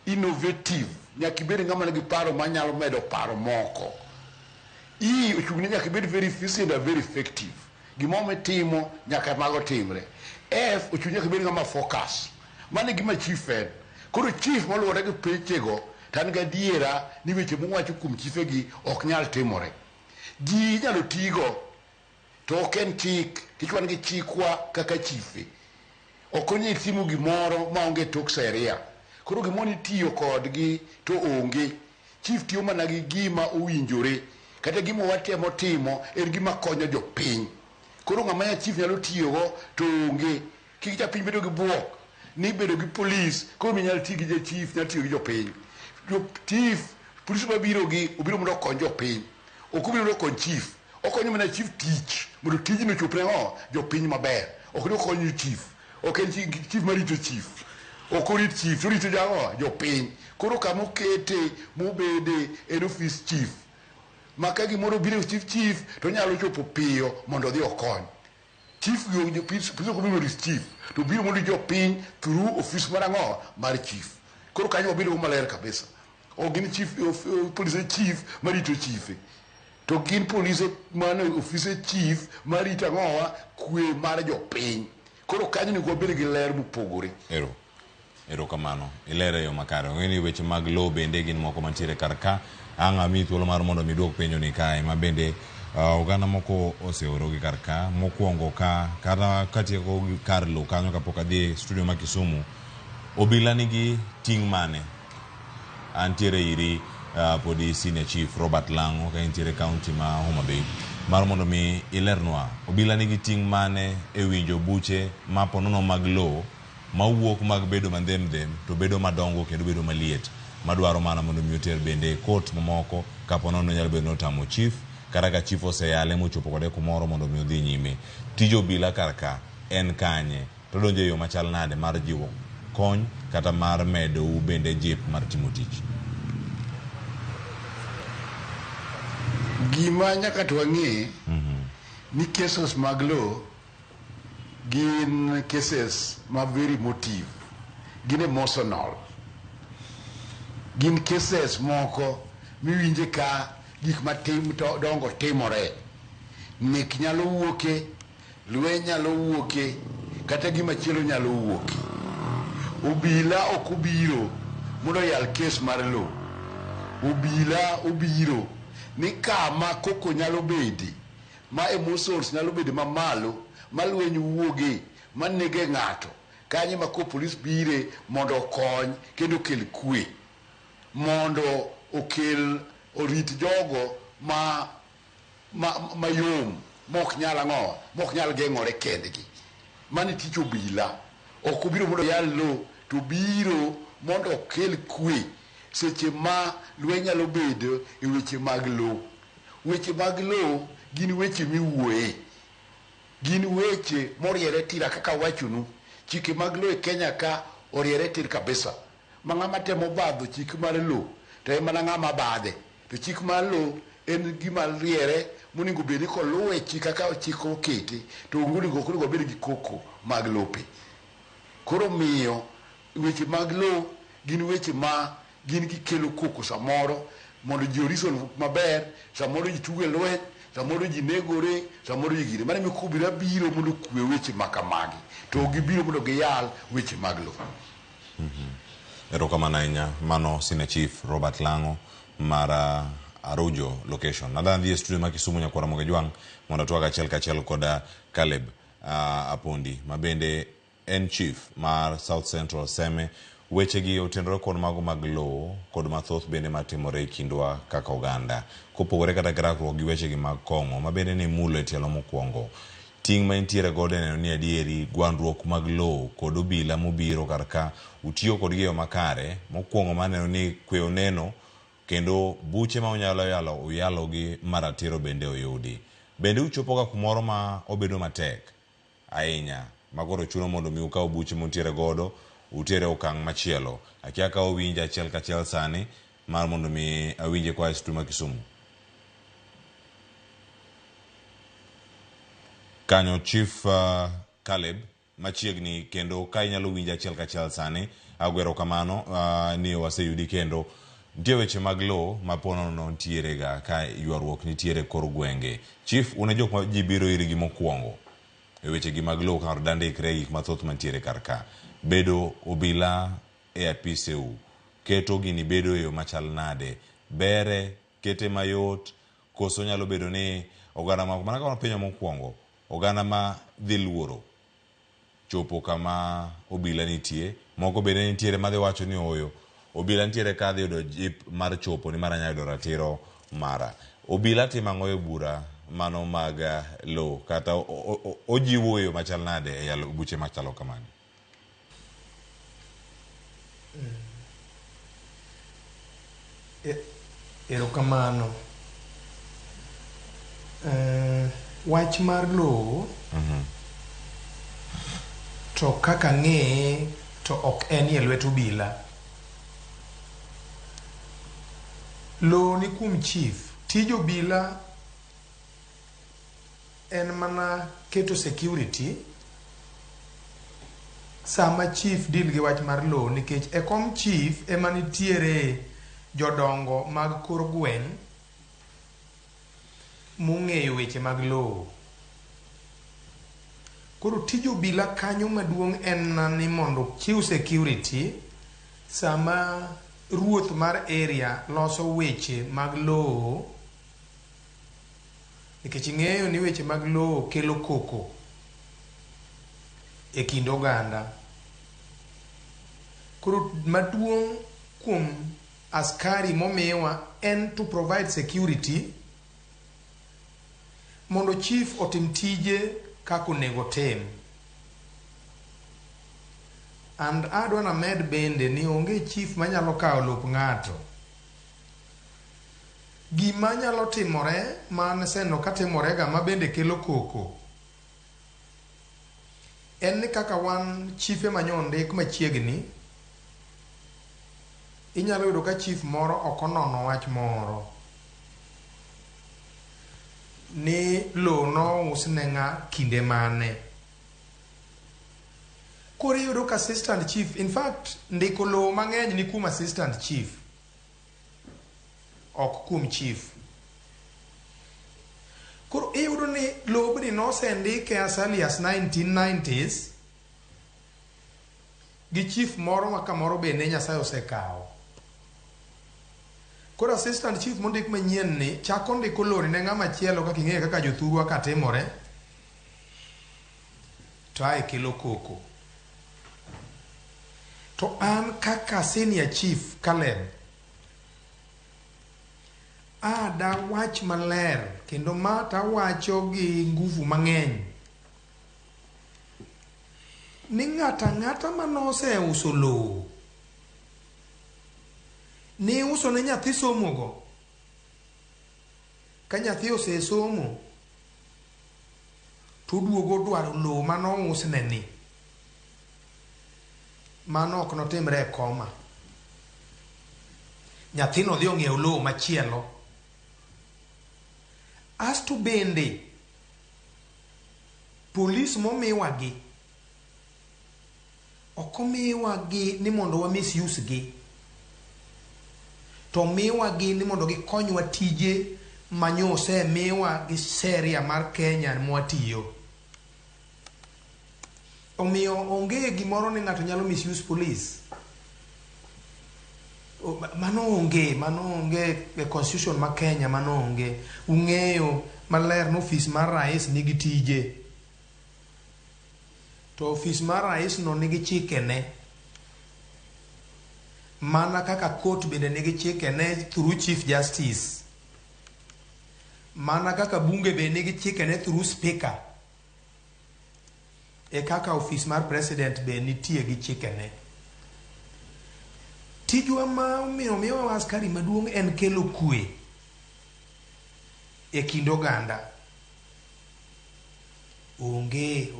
innovative. Nyaka ibed ng'ama nigi paro manyalo medo paro moko. E ochung' ne nyaka ibed very efficient and very effective. Gimoro mitimo nyaka mago timre. F ochung' nyaka ibed ng'ama focus. Mano e gima chief en. Koro chief moluwore gi pechego to an gadiera ni weche mowacho kuom chifegi ok nyal timore. Ji inyalo tigo to ok en chik nikech wan gi chikwa kaka chife. Ok onyal timo gimoro maonge tok sheria. Koro gimoro itiyo kodgi to onge. Chief tiyo mana gi gima owinjore. Kata gima watemo timo en gima konyo jopiny. Koro ng'ama chief nyalo tiyogo to onge. Kik japiny bedo gi buok ni bedo gi polis koro minyal ti gi jachief nyalo tiyo gi jopiny. Jo chief polis mabiro gi obiro mondo okony jopiny. Ok obiro mondo okony chief. Okonyo mana chief tich mondo tijno ochop ne ng'o jopiny maber. Ok ni okonyo chief. Ok en chief marito chief. Ok orit chief, to orito jang'o? Jopiny. Koro kama okete mobede en ofis chief. Ma ka gimoro obiro e chief chief to onyalo chopo piyo mondo odhi okony. Chief gi police ok obiro mondo chief to obiro mondo jopiny through ofis mar ang'o? Mar chief. Koro kanyo wabedo maler kabisa. Ok gin chief police chief marito chife. To gin polise mano ofise chief marito ang'owa kwe mar jopiny. Koro kanyo onego wabed gi ler mopogore. Ero. Erokamano. Ilere e yo makare. Ong'e ni weche mag lowo bende gin moko mantiere kar ka. Ang' amiyi thuolo mar mondo mi iduok penjo ni kae ma bende oganda moko oseorogi kar ka. Mokwongo ka kata katieko kar lowo kanyo kapok adhi e studio ma Kisumu, obila nigi ting' mane? Antiere iri podi Senior Chief Robert Lang'o ka intiere county ma Homa Bay mar mondo mi ilernwa obila nigi ting' mane e winjo buche ma ponono mag lowo mawuok mag bedo mandhem dhem to bedo madongo kendo bedo maliet madwaro mana mondo mi oter bende e court mamoko kaponono nyalo bedo ni otamo chief kata ka chief oseyale mochopo kode kumoro mondo mi odhi nyime. Tij obila kar ka en kanye? To odonjo e yo machal nade mar jiwo kony kata mar medou bende jip mar timo tich? Gima nyaka to wang'e ni cases mag lowo gin cases ma very emotive, gin emotional. Gin cases moko miwinje ka gik matim to dongo timore. Nek nyalo wuoke, lweny nyalo wuoke, kata gima chielo nyalo wuoke. Obila ok obiro mondo oyal kes mar lowo. Obila obiro ni kama koko nyalo bede, ma emotions nyalo bede mamalo, ma lweny wuoge, ma nege ng'ato. Kanyo ema ko polis bire mondo okony kendo okel kwe. Mondo okel orit jogo ma mayom mok nyal ang'o, mok nyal geng'ore kendgi. Mano tich obila. Ok obiro mondo oyal lowo, to obiro mondo okel kwe seche ma lweny nyalo bedo e weche mag lowo. Weche mag lowo gin weche miwuoye. Gin weche moriere tira kaka awachonu. Chike mag lowo e Kenya ka oriere tir kabisa. Ma ng'ama temo badho chik mar lowo to en mana ng'ama badhe. To chik mar lowo en gima riere monego bed ni koluwe chik kaka chik okete to onego ok onego wabed gi koko mag lope. Koro miyo weche mag lowo gin weche ma gin gikelo koko samoro mondo ji oreason maber, samoro ji tugo e lweny, samoro ji negore, samoro ji gine. Mano emomiyo obila biro mondo okwe weche ma kamagi, to ok gibiro mondo giyal weche mag lowo. Erokamano ahinya. Mano Senior Chief Robert Lang'o mar Arujo location. Adwa dhi e studio ma Kisumu nyakwara Ramogi Jwang' mondo atwag achiel kachiel kod Caleb Apondi ma bende en chief mar South Central Seme. Wechegi otenore kod mago mag lowo kod mathoth bende matimore e kindwa kaka oganda. Kopogore kata gi rakruok gi wechegi mag kong'o ma bende ne imulo e tielo mokwongo. Ting' ma intiere godo e neno ni adieri gwandruok mag lowo kod obila mobiro kar ka utiyo kodgi e yo makare. Mokwongo mar neno ni kwe oneno kendo buche ma unyalo yalo uyalogi maratiro bende oyudi. Bende uchopo ga kumoro ma obedo matek ahinya ma koro chuno mondo mi ukaw buche muntiere godo utere okang' machielo. Akia ka uwinja achiel kachiel sani mar mondo mi awinje koa e studio ma Kisumu. Kanyo Chief Caleb machiegni kendo ka inyalo winja achiel kachiel sani agwero kamano ni waseyudi kendo. Nitie weche mag lowo ma ponono nitiere ga ka ywaruok nitiere kor gwenge. Chief, un e jok ma ji biro irgi mokwongo e weche gi mag lowo ka ng'ato dandikre e gik mathoth mantiere kar ka. Bedo obila e apiseu keto gini bedo e yo machal nade? Bere, kete mayot, koso nyalo bedo ni oganda moko, mana kaka wapenjo mokwongo, oganda ma dhi luoro chopo kama obila nitie, moko bende nitiere madhi wacho ni ooyo, obila nitiere ka adhi yudo jip mar chopo ni mar anyalo yudo ratiro mara. Obila timo ang'o e bura mano mag lowo kata ojiwo e yo machal nade e yalo buche machalo kamagi? Erokamano. Wach mar lowo to kaka ang'eye to ok enie lwet obila. Lowo ni kuom chief. Tij obila en mana keto security sama chief deal gi wach mar lowo, nikech e kom chief ema nitiere jodongo mag kor gweng' mong'eyo weche mag lowo. Koro tij obila kanyo maduong' en ni mondo ochiw security sama ruoth mar area loso weche mag lowo nikech ing'eyo ni weche mag lowo kelo koko e kind oganda. Koro maduong' kuom askari momiwa en to provide security mondo chief otim tije kaka onego otim. And adwa named bende ni onge chief manyalo kawo lop ng'ato. Gima nyalo timore ma aseneno ka timorega ma bende kelo koko en ni kaka wan chife manyo ndik machiegni, inyalo yudo ka chief moro ok onono wach moro ni lowo nous ne ng'a kinde mane. Koro iyudo ka assistant chief, in fact ndiko lowo mang'eny ni kuom assistant chief, ok kuom chief. Koro iyudo ni lobni nosendike as early as 1990s gi chief moro ma kamoro be ne Nyasaye osekawo. Koro assistant chief mondik manyien ni chako ndiko lori ne ng'ama chielo kaka ing'eyo kaka jothurwa ka timore to ae kelo koko. To an kaka senior chief Caleb, ada wach maler kendo ma tawacho gi nguvu mang'eny ni ng'ato ang'ata manoseuso lowo ni uso ne nyathi somogo ka nyathi osesomo to oduogo dwaro lowo manousne ni mano ok notimre e koma nyathino dhi ong'iew lowo machielo asto bende polis momiwagi ok omiwagi ni mondo wa misuse gi to miwagi ni mondo gikonywa tije manyosemiwa gi sheria mar Kenya mwatiyo. Omiyo onge gimoro ni ng'ato nyalo misuse police. Mano onge, mano onge e constitution ma Kenya, mano onge. Ung'eyo maler ni ofis mar rais nigi tije. To ofis mar rais no nigi chikene. Mana kaka court bende nigi chikene through chief justice. Mana kaka bunge be nigi chikene through speaker. E kaka ofis mar president be nitie gi chikene. Tijwa ma omiyo miwa askari maduong' en kelo kwe e kind oganda. Onge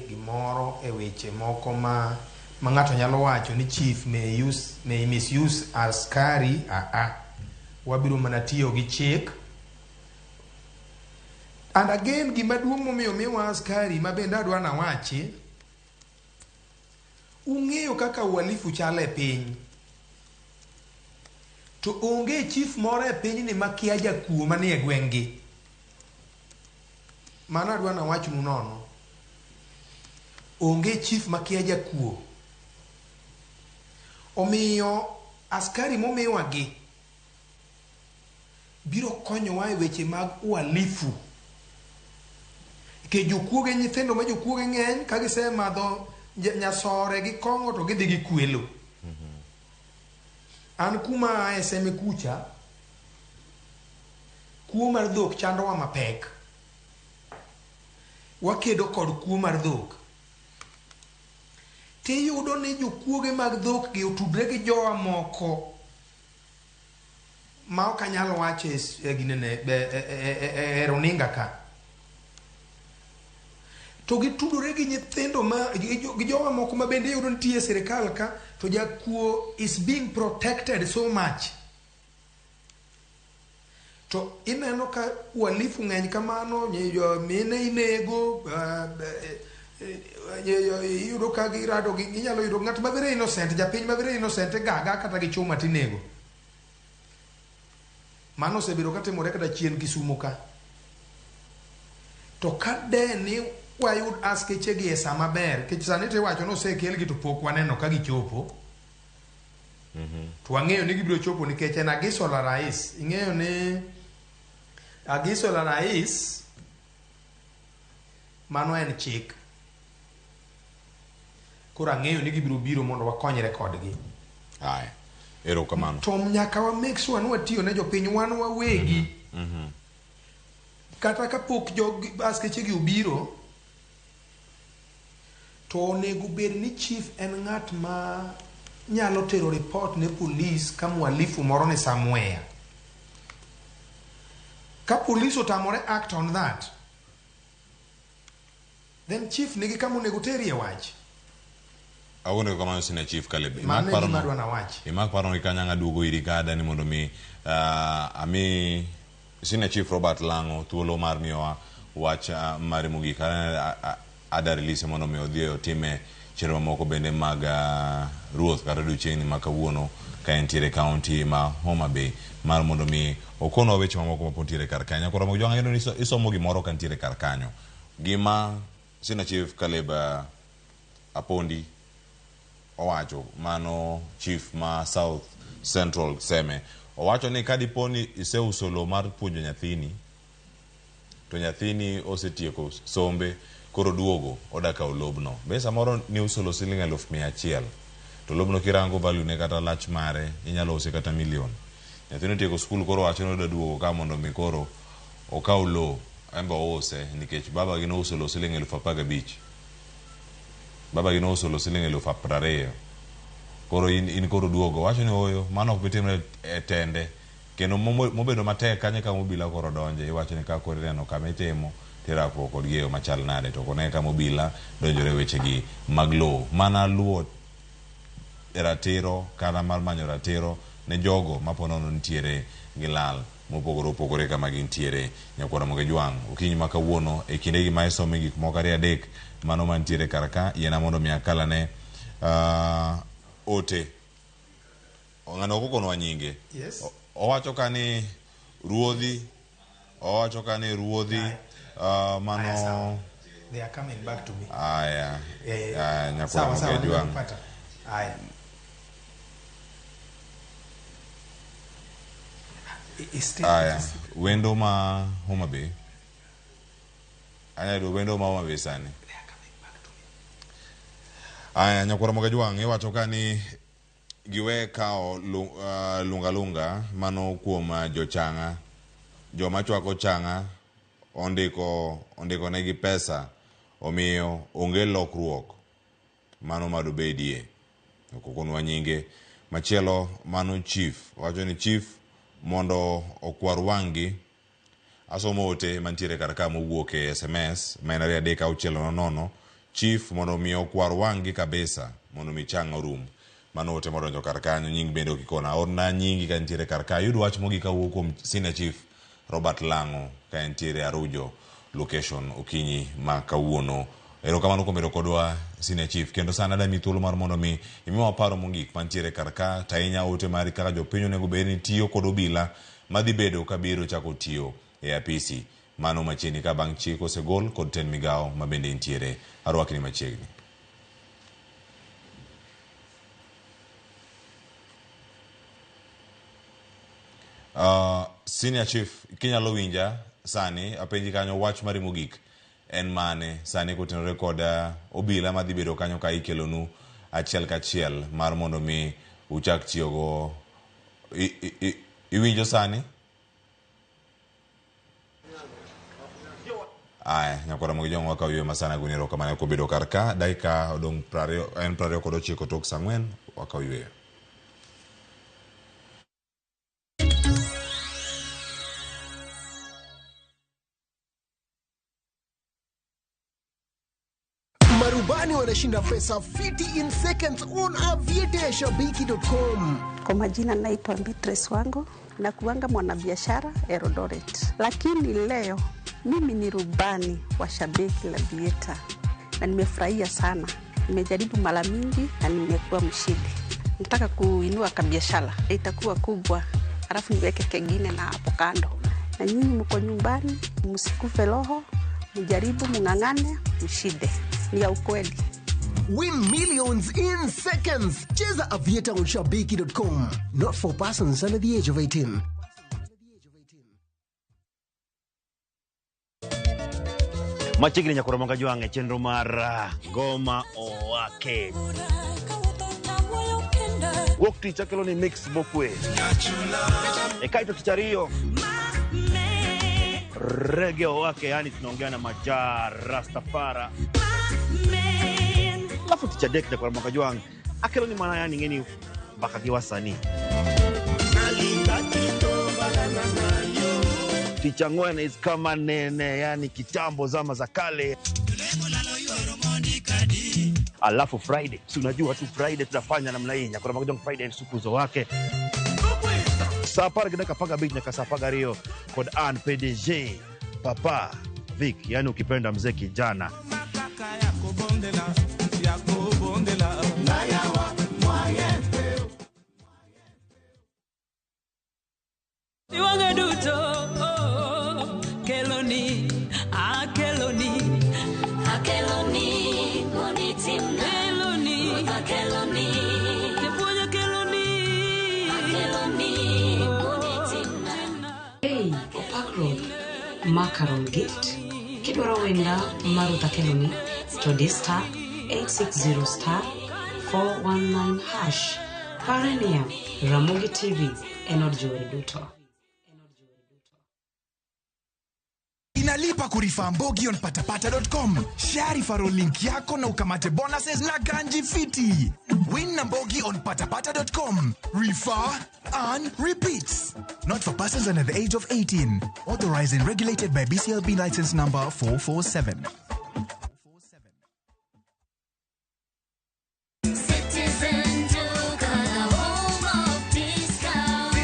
gimoro e weche moko ma ng'ato nyalo wacho ni chief may use, may misuse askari. Aa, wabiro mana tiyo gi chik. And again, gima duong' momiyo miwa askari ma bende adwa nawachi, ung'eyo kaka uhalifu chalo e piny. To onge chief moro e pinyni makia jakuo manie gweng'gi. Mano adwa nawachnu nono. Onge chief makia jakuo. Omiyo askari momiwagi biro konyowa e weche mag uhalifu. Nikech jokuoge nyithindo ma jokuoge ng'eny ka gisemadho nyasore gi kong'o to gidhi gikwelo. An kuma ae Seme kucha, kuo mar dhok chandowa mapek. Wakedo kod kuo mar dhok. Tiyudo ni jokuoge mag dhok gi otudre gi jowa moko ma ok anyal wacho e ginene e runinga ka. To gitudore gi nyithindo ma gi jowa moko ma bende iyudo nitie e sirikal ka to jakuo is being protected so much. To ineno ka uhalifu ng'eny kamano, mine inego, iyudo ka girado gi inyalo yudo ng'at ma very innocent, japiny ma very innocent gaga kata gi chuma tinego. Mano osebedo katimore kata chien Kisumo ka. To ka de ni wayud askeche gi e sama ber, nikech sani to iwacho ni osekelgi to pok waneno ka gichopo. To wang'eyo ni gibiro chopo nikech en agiso la rais. Ing'eyo ni agiso la rais mano en chik. Koro ang'eyo ni gibiro biro mondo wakonyre kodgi. Aya. Erokamano. To nyaka wa make sure ni watiyo ne jopiny wan wawegi. Kata kapok jog askeche gi obiro, to onego bed ni chief en ng'at ma nyalo tero report ne police ka mwalifu moro ni somewhere. Ka police otamore act on that, then chief nigi kama onego terie wach. Agone erokamano Senior Chief Caleb. Mano e gima adwa nawach. Imak paro ni kanyang' aduogo iri ka adani mondo mi ami Senior Chief Robert Lang'o thuolo mar miyowa wach mare mogik. Ada release mondo mi odhi otime chenro mamoko bende mag ruoth kata odiochieng'ni ma kawuono ka entiere county ma Homa Bay mar mondo mi okonwa weche mamoko mapod nitiere kar kanyo. Koro Ramogi Jwang' ayudo ni isomo gimoro ka nitiere kar kanyo. Gima Senior Chief Caleb Apondi owacho, mano chief ma South Central Seme, owacho ni ka dipo ni iseuso lowo mar puonjo nyathini to nyathini osetieko sombe koro duogo oda kawo lobno. Be samoro niuso lowo siling 100,000 to lobno kirango value ne kata lach mare inyalo use kata million. Nyathini otieko skul koro owacho ni oda duogo ka mondo mi koro okaw lowo en be ouse nikech baba gi nouso lowo siling 15,000. Baba gi nouso lowo siling 20,000. Koro in koro duogo owacho ni ooyo mano ok bitimre e tende. Kendo mobedo matek kanyo kama obila koro donje iwacho ni ka koro ineno kama itimo tirakruok kodgi e yo machal nade to ok one kama obila donjore e wechegi mag lowo. Mana luwo ratiro kata mar manyo ratiro ne jogo ma po nono nitiere gi lal mopogore opogore kama gintiere. Nyakwar Ramogi Jwang' okinyi ma kawuono e kindegi ma isome gik moko ariyo adek mano mantiere kar ka yiena mondo mi akalane ote. Ng'ano ok okonwa nyinge. Yes. Owacho ka ni ruodhi, owacho ka ni ruodhi mano. They are coming back to me. Aya. Aya, Nyakwar Sawa, sawa, Ramogi Jwang'. nimekupata. Aya. Aya, wendo ma Homa Bay. Anya yudo wendo ma Homa Bay sani. Aya, Nyakwar Ramogi Jwang' iwacho ka ni giwe kawo lunga lunga mano kuom jochang'a. Joma chwako chang'a ondiko negi pesa omiyo onge lokruok mano madobedie. Ok okonwa nyinge. Machielo mano chief. Owacho ni chief mondo okwar wang'gi. Asomo ote mantiere kar ka mowuok e SMS ma en 23600. Chief mondo mi okwar wang'gi kabisa mondo mi chang' orum. Mano ote modonjo kar kanyo, nying bende ok ikona. Orna nyingi ka nitiere kar ka. Ayud wach mogik kawuok kuom Senior Chief Robert Lang'o ka entiere Arujo location okinyi ma kawuono. Erokamano kuom bedo kodwa Senior Chief. Kendo sani adami thuolo mar mondo mi imiwa paro mogik mantiere kar ka, to ahinya ote mari kaka jopiny onego bed ni tiyo kod obila madhi bedo kabiro chako tiyo e apisi. Mano machiegni ka bang' chik osegol kod tend migawo ma bende intiere. Arwakni machiegni. Senior Chief, kinyalo winja sani, apenji kanyo wach mari mogik en mane sani kotenore kod obila madhi bedo kanyo ka ikelonu achiel kachiel mar mondo mi uchak tiyogo. Iwinjo sani? Aya, Nyakwar Ramogi Jwang' wakawo yweyo masana goni erokamano kobedo kar ka dakika odong' en 29 tok saa 4 wakawo yweyo. Marubani wanashinda pesa fiti in seconds on aviateashabiki.com. Kwa majina naitwa Beatrice Wango na kuanga mwanabiashara Eldoret, lakini leo mimi ni rubani wa Shabiki la Vieta na nimefurahia sana. Nimejaribu mara mingi na nimekuwa mshindi. Nataka kuinua kabiashara, itakuwa kubwa, alafu niweke kengine na hapo kando. Na nyinyi mko nyumbani, msikufe roho, Mjaribu, mng'ang'ane, mshinde. Ni ya ukweli. Win millions in seconds. Cheza Aviator on Shabiki.com. Not for persons under the age of 18. Machiegni nyakoro manga jwang' e chenro mar Ngoma Owake. Wuok tich akelo ni mix mokwe. E kaeto tich ariyo rege owake, yani tunaongea na Maja Rastafara. Alafu tich adek nyakwar mwaka jwang' akelo ni mana yani ng'eni mbaka gi wasanii. Tich ang'wen is kama nene, yani kitambo zama za kale. Alafu Friday, si unajua tu Friday tunafanya namna hii. Nyakwar mwaka jwang' Friday sukuzo wake saa apar gi dakika 15 nyaka saa 12 kod an PDG Papa Vic, yani ukipenda mzee kijana. Iwang'e duto oh, keloni akeloni Akeloni, monitimna. Keloni. Akeloni. Japuonj akeloni Akeloni, monitimna. Hey, Opak Road, Macaron Gift. Kidwaro wenda mar Ruth Akeloni to di star 860 star 419 hash. Pare niya, Ramogi TV en od jower duto. Inalipa kurifa Mbogi on patapata.com. Share referral link yako na ukamate bonuses na ganji fiti. Win na Mbogi on patapata.com. Refer, earn, repeat. Not for persons under the age of 18. Authorized and regulated by BCLB license number 447. Citizen Duka, the home of discount.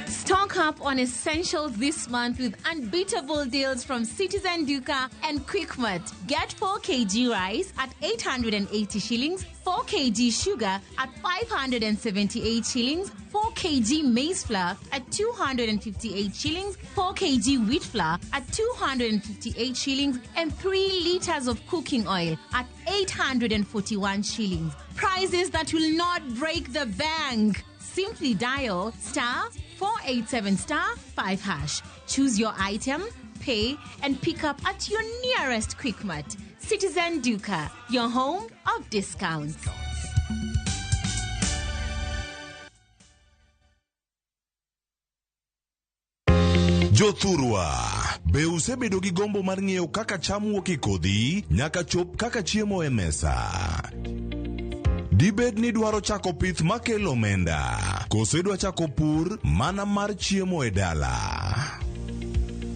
Stock up on essentials this month with unbeatable deals from Citizen Duka and Quickmart. Get 4 kg rice at 880 shillings, 4 kg sugar at 578 shillings, 4 kg maize flour at 258 shillings, 4 kg wheat flour at 258 shillings, and 3 liters of cooking oil at 841 shillings. Prices that will not break the bank. Simply dial star 487 star 5 hash. Choose your item, pay, and pick up at your nearest Quickmart. Citizen Duka, your home of discounts. Jothurwa, be usebedo gi gombo mar ng'eyo kaka cham wuok e kodhi nyaka chop kaka chiemo e mesa? Dibed ni dwaro chako pith makelo omenda, koso idwa chako pur mana mar chiemo e dala?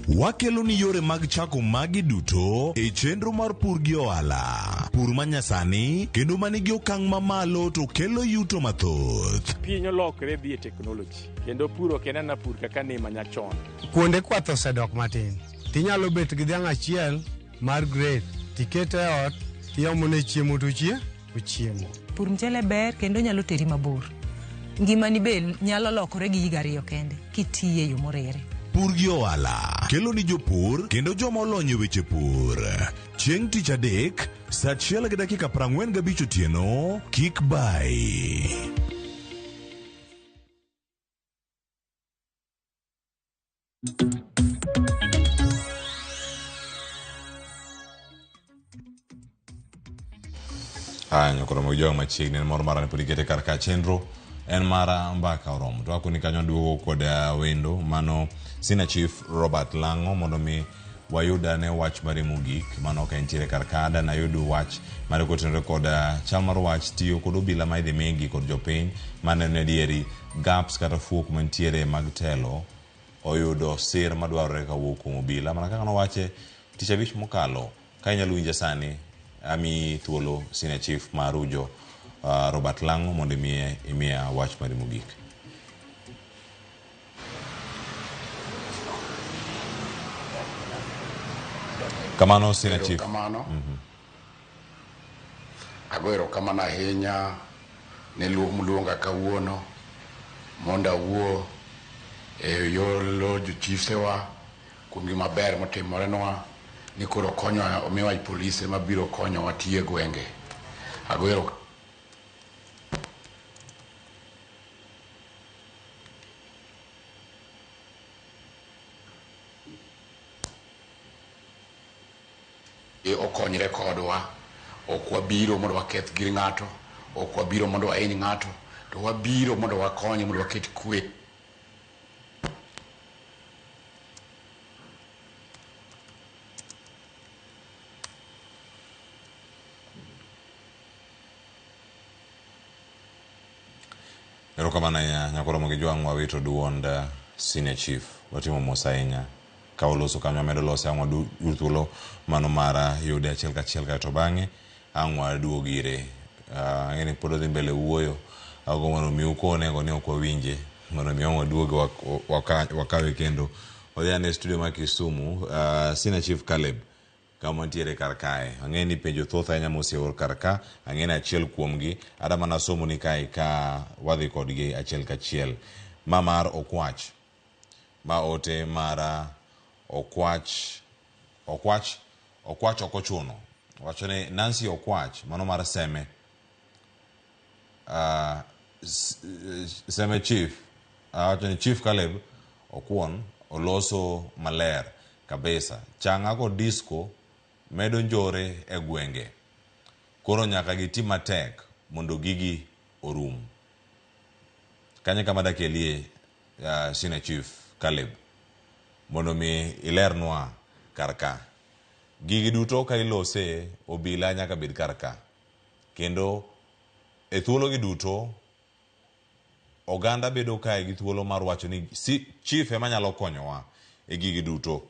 Wakelo ni yore mag chako magi duto e chenro mar pur gi ohala. Pur manyasani kendo manigi okang' mamalo to kelo yuto mathoth. Piny olokre dhi e teknoloji kendo pur ok en ana pur kaka ne manyachon. Kuonde kwath osedok matin. Tinyalo bet gi dhiang' achiel mar grade, tikete e ot, tiomone chiemo to ochiemo. Pur mchele ber kendo nyalo teri mabor. Ngimani be nyalo lokore gi higa ariyo kende kitiye e yo moriere. Pur gi ohala kelo ni jopur kendo joma olony e weche pur. Chieng' tich adek, saa 1:45 otieno, kik bai. Haya, nyakoro mag jowa machiegni en moro mara ni pod ikete kar ka chenro en mara mbaka oromo to akoni kanyo duogo kod wendo mano Senior Chief Robert Lang'o mondo mi wayud ane wach mare mogik mano ka entiere kar ka da nayud wach mare kotenore kod chal mar wach tiyo kod obila ma idhi migi kod jopiny maneno adieri gaps kata fuok mantiere mag telo oyudo sir madwarore kawuok kuom obila mana kaka nowache tich abich mokalo ka inyalo winja sani ami thuolo Senior Chief Marujo Robert Lang'o mondo imiya wach mari mogik. Kamano Senior Chief. Kamano. Ago erokamano ahinya ne luong muluonga kawuono mondo awuo e yor lo jochiefsewa kuom gima ber motimorenwa ni koro konyowa omiwa polise mabiro konyowa tiyo e gwenge. Agoyo okonyre kodwa. Ok wabiro mondo waketh gir ng'ato, ok wabiro mondo wahiny ng'ato, to wabiro mondo wakonye mondo waket kwe. Erokamano ahinya nyakoro gi jwang' wawito duond senior chief watimo mos ahinya ka oloso kanyo wamedo lose ang' wayud thuolo mano mar yude achiel kachiel kaeto bang'e ang' waduog ire. Ang'e ni pod odhi mbele wuoyo ago mondo mi ukone go ni ok wawinje mondo mi ang' waduog wakawe kendo. Wadhi ane e studio ma Kisumu, Senior Chief Caleb kama wantiere kar kae. Ang'e ni penjo thoth ahinya moseor kar ka, ang'e ni achiel kuomgi ada mana somo ni kae ka wadhi kodgi achiel kachiel. Ma mar Okwach, ma ote mar Okwach, Okwach, Okwach ok ochuno. Wacho ni Nancy Okwach, mano mar Seme. Seme Chief, wacho ni Chief Caleb Okwon oloso maler kabisa. Chang'a kod disco medo njore e gwenge. Koro nyaka giti matek mondo gigi orum. Kanyo kama dakelie Senior Chief Caleb mondo mi ilernwa kar ka. Gigi duto ka ilose, obila nyaka bed kar ka. Kendo e thuologi duto, oganda bedo kae gi thuolo mar wacho ni chief ema nyalo konyowa e gigi duto.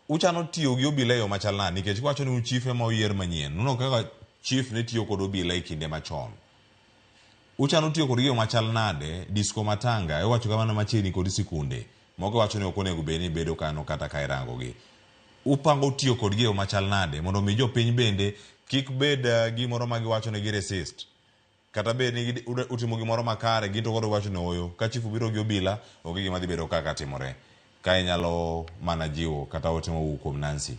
Uchano tiyo gi obila e yo machal nade? Nikech iwacho ni un chief ema oyier manyien. Uneno kaka chief ne tiyo kod obila e kinde machon. Uchano tiyo kodgi e yo machal nade? Disco matanga, iwacho kamano machiegni kod sikunde. Moko wacho ni ok onego bed ni bedo kano kata ka irango gi. Upango tiyo kodgi e yo machal nade? Mondo mi jopiny bende kik bed gimoro ma giwacho ni gi resist. Kata bed ni utimo gimoro makare, gin to koro giwacho ni ooyo. Ka chief obiro gi obila, onge gima dhi bedo kaka timore. Ka inyalo mana jiwo kata ote mowuok kuom Nancy.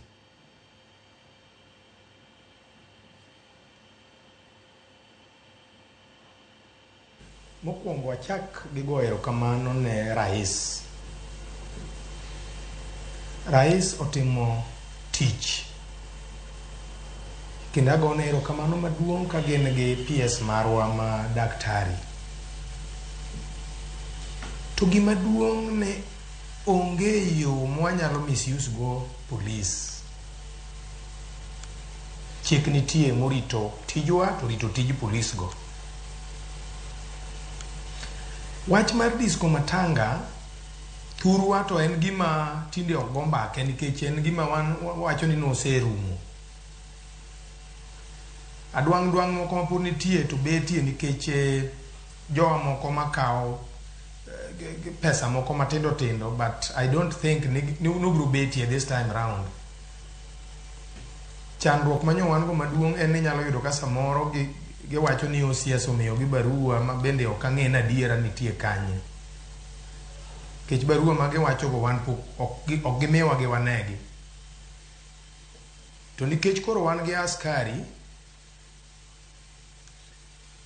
Mokwongo achak gi goyo erokamano ne rais. Rais otimo tich. Kendo agone erokamano maduong' ka gin gi PS marwa ma daktari. To gima duong' ni onge yo mwanyalo misuse go polis. Chik nitie morito tijwa to rito tij polis go. Wach mar disco matanga thurwa to en gima tinde ok go mbake nikech en gima wan wawacho ni noserumo. Adwang' dwang' moko mapod nitie to betie nikech jowa moko makawo pesa moko matindo tindo, but I don't think ni nobiro betie this time round. Chandruok manyo wan go maduong' en ni inyalo yudo ka samoro giwacho ni OCS omiyogi barua ma bende ok ang'e ni adiera nitie kanye. Nikech barua ma giwacho go wan pok ok gimiwa gi wanegi. To nikech koro wan gi askari,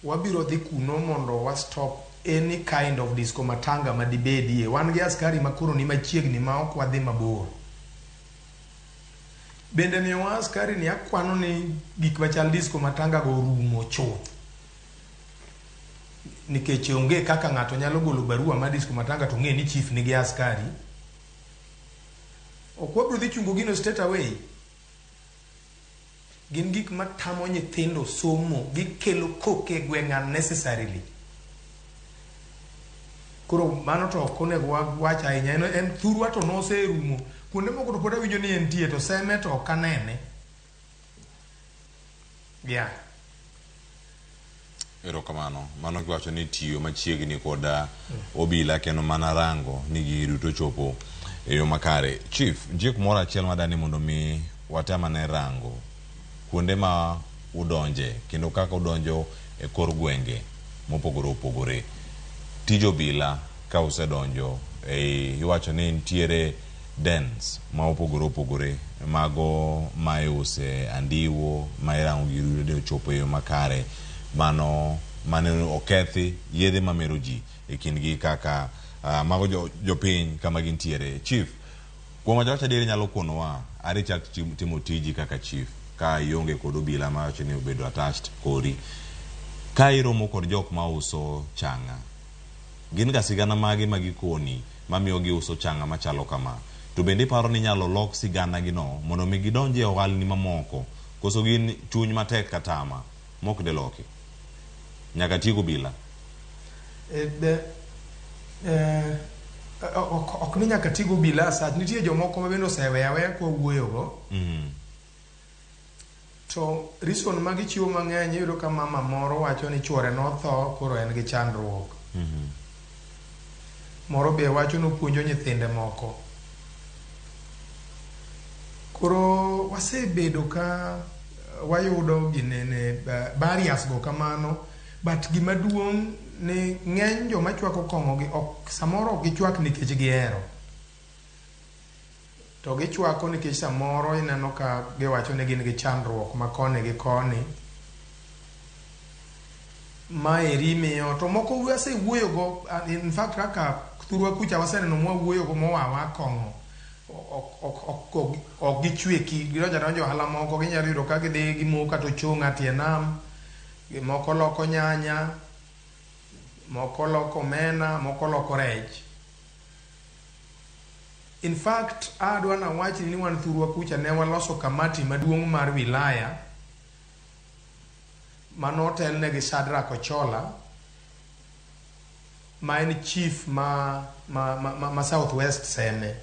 wabiro dhi kuno mondo wa stop any kind of disco matanga madibedie. Wan gi askari ma koro ni machiegni ma ok wadhi mabor. Bende miyowa askari ni akwano ni gik machal disco matanga go orumo chuth. Nikech onge kaka ng'ato nyalo golo barua mar disco matanga to ng'e ni chief nigi askari. Ok wabiro dhi chungo gino straight away. Gin gik matamo nyithindo somo, gikelo koke e gweng' unnecessarily. Koro mano to ok onego wawach ahinya. En thurwa to noserumo. Kuonde moko to pod awinjo ni entie to Seme to ok anene. Yeah. Erokamano. Mano kiwacho ni tiyo machiegni kod obila kendo mana rango ni gigi duto chopo e yo makare. Chief, nitie kumoro achiel madani mondo mi watem ane rango kuonde ma udonje kendo kaka udonjo e kor gwenge mopogore opogore. Tij obila ka usedonjo ei iwacho ni nitiere dens ma opogore opogore mago ma iuse andiwo ma irango gi yudo ni ochopo e yo makare mano mane okethi yedhe mamero ji e kindgi kaka mago jopiny kama gintiere. Chief, kuom wacho adier inyalo konowa are chak timo tiji kaka chief ka ionge kod obila ma wacho ni obedo attached kori ka iromo kod jok mauso chang'a gin ga sigana mage ma gikoni mamiyo giuso chang'a machalo kama to bende iparo ni inyalo lok sigana gi no mondo mi gidonj e ohalni mamoko koso gin chuny matek katama mok deloki nyaka tiek obila? Ok ni nyaka tigo obila asach nitie jomoko ma bende oseweya aweya kwa wuoyogo. To reason ma gichiwo mang'eny iyudo ka mama moro wacho ni chuore notho koro en gi chandruok. Moro be wacho nopuonjo nyithinde moko. Koro wasebedo ka wayudo ginene barriers go kamano, but gima duong' ni ng'eny joma chwako kong'o gi ok samoro ok gichwak nikech gihero. To gichwako nikech samoro ineno ka giwacho ni gin gi chandruok ma koni gi koni. Maeri miyo to moko wasewuoyogo, in fact kaka thurwa kucha waseneno mwawuoyogo mowawa kong'o. Ok gichweki, gidonjo adonja ohala moko, ginyalo yudo ka gidhi gimo kata ochong'a tie nam, moko loko nyanya, moko loko omena, moko loko rech. In fact, adwa nawachni ni wan thurwa kucha ne waloso kamati maduong' mar wilaya manotelne gi Shadrack Ochola ma en chief ma South West Seme.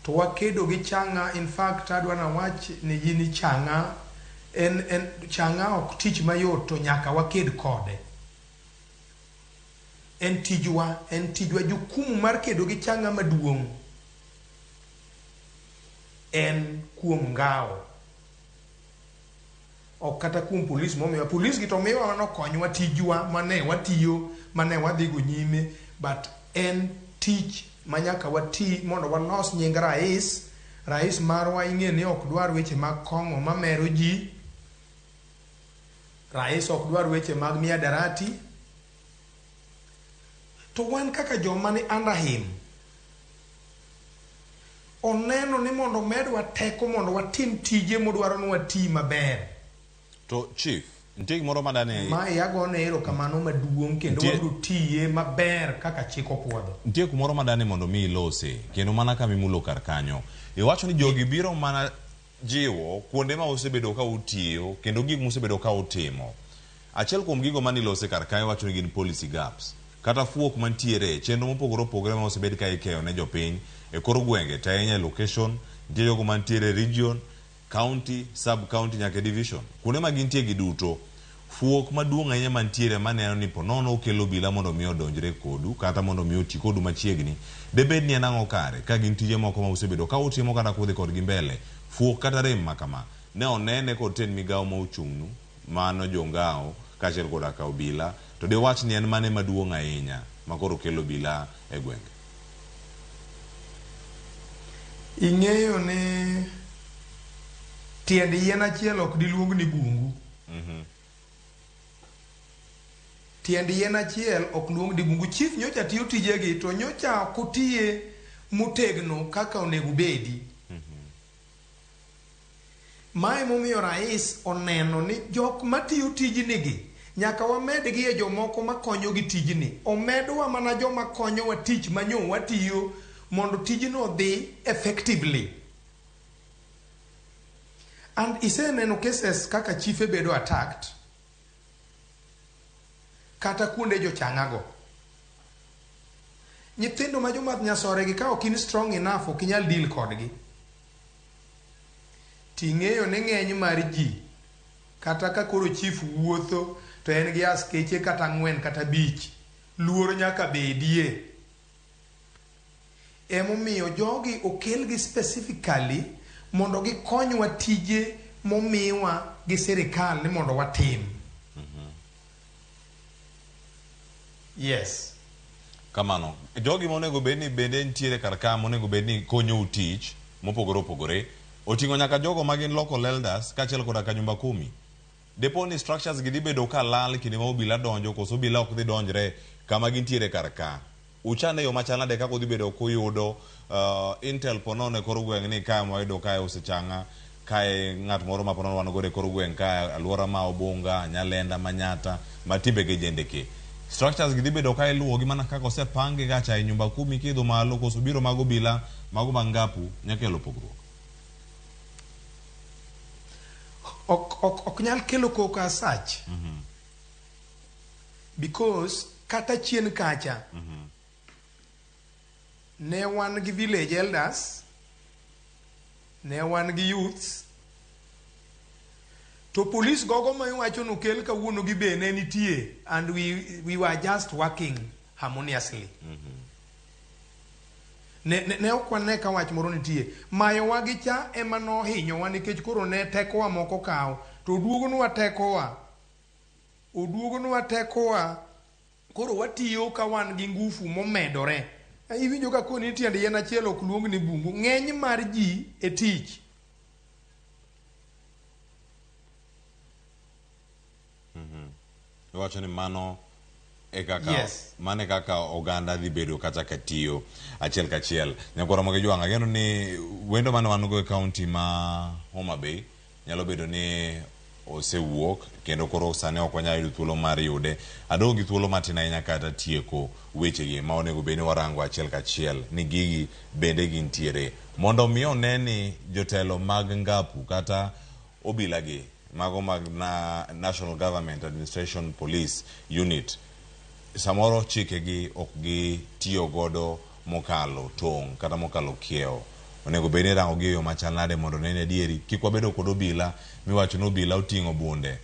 To wakedo gi chang'a, in fact adwa nawach ni ji ni chang'a en chang'a ok tich mayot to nyaka waked kode. En tijwa jukumu mar kedo gi chang'a maduong' en kuom ngao. Ok kata kuom polis momiwa. Polis gi to miwa mano konywa tijwa mane watiyo, mane wadhigo nyime, but en tich ma nyaka wati mondo walos nying rais. Rais marwa ing'e ni ok dwar weche mag kong'o mamero ji. Rais ok dwar weche mag miadarati. To wan kaka joma ni under him, oneno ni mondo medwa teko mondo watim tije modwaro ni wati maber. To chief, nitie gimoro madane Mae agone erokamano maduong' kendo wabiro tiye maber kaka chik opuodho. Nitie kumoro madane mondo mi ilose kendo mana kama imulo kar kanyo. Iwacho ni jogi biro mana jiwo kuonde ma usebedo ka utiyo kendo gik musebedo ka utimo. Achiel kuom gigo manilose kar kae iwacho ni gin policy gaps. Kata fuok mantiere chenro mopogore opogore ma osebed ka ikeyo ne jopiny e kor gwenge to ahinya e location, nitie jogo mantiere region, county, sub county nyaka e division. Kuonde ma gintie gi duto, fuok maduong' ahinya mantiere maneno ni ponono okelo obila mondo mi odonjre kodu kata mondo mi oti kodu machiegni. Debed ni en ang'o kare ka gin tije moko ma usebedo ka utimo kata kudhi kodgi mbele, fuok kata rem ma kama ne onene kod tend migawo ma ochung'nu mano jongao kaachiel koda ka obila to diwach ni en mane maduong' ahinya ma koro kelo obila e gwenge? Ing'eyo ni tiend yien achiel ok diluong ni bungu. Tiend yien achiel ok luong ni bungu. Chief nyocha tiyo tijegi to nyocha ok otiye motegno kaka onego bedi. Mae momiyo rais oneno ni jok matiyo tijni gi nyaka wamedgi e jomoko makonyo gi tijni. Omedwa mana joma konyowa tich manyo watiyo mondo tijno odhi effectively. And iseneno cases kaka chife bedo attacked kata kuonde jochang'ago. Nyithindo ma jomadh nyasore gi ka ok in strong enough ok inyal deal kodgi. Ting'eyo ni ng'eny mar ji kata ka koro chief wuotho to en gi askeche kata 4 kata 5, luoro nyaka bedie. Emomiyo jogi okelgi specifically mondo gikonywa tije momiwa gi sirikal ni mondo watim. Yes. Kamano. Jogi monego bed ni bende nitiere kar ka monego bed ni konyou tich mopogore opogore. Oting'o nyaka jogo ma gin local elders kaachiel koda ka nyumba kumi. Depo ni structures gi dhi bedo ka lal kinde ma obila donjo koso obila ok dhi donjre kama gintiere kar ka. Uchane yo machal nade kaka udhi bedo kuyudo intel ponono e kor gweng' ni kae mwayudo kae osechang'a kae ng'at moro ma ponono wan godo e kor gweng' kae aluora ma Obunga, Nyalenda, Manyata ma timbegi jendeke. Structures gi dhi bedo ka iluwogi mana kaka osepang-gi kacha e nyumba kumi kiidho malo koso biro mag obila mago mag ngapu nya kelo pogruok. Ok, ok, ok nyal kelo koko as such. Because kata chien kacha ne wan gi village elders, ne wan gi youths, to police gogo ma iwacho nokel kawuono gi be ne nitie and we were just working harmoniously. Ne ok wane ka wach moro nitie. Mayowa gi cha ema nohinyowa nikech koro ne tekowa moko kawo to oduogonwa tekowa. Oduogonwa tekowa koro watiyo ka wan gi ngufu momedore. Iwinjo ka koni tiend yien achiel ok luong ni bungu. Ng'eny mar ji e tich. Iwacho ni mano e kaka Yes. mano e kaka oganda dhi bedo kata ka tiyo achiel kachiel. Nyakwara Mogi Jwang', ageno ni wendo mane wan go e kaunti ma Homa Bay nyalo bedo ni osewuok kendo koro sani ok wanyal yudo thuolo mar yude. Adong' gi thuolo matin ahinya kata tieko wechegi ma onego bed ni warango achiel kachiel ni gigi bende gintiere. Mondo mi one ni jotelo mag ngapu kata obila gi mago mag na National Government Administration Police Unit samoro chikegi ok gitiyo godo mokalo tong' kata mokalo kiewo. Onego bed ni irango gi e yo machal nade mondo ne ni adieri kik wabedo kod obila miwacho ni obila oting'o bunde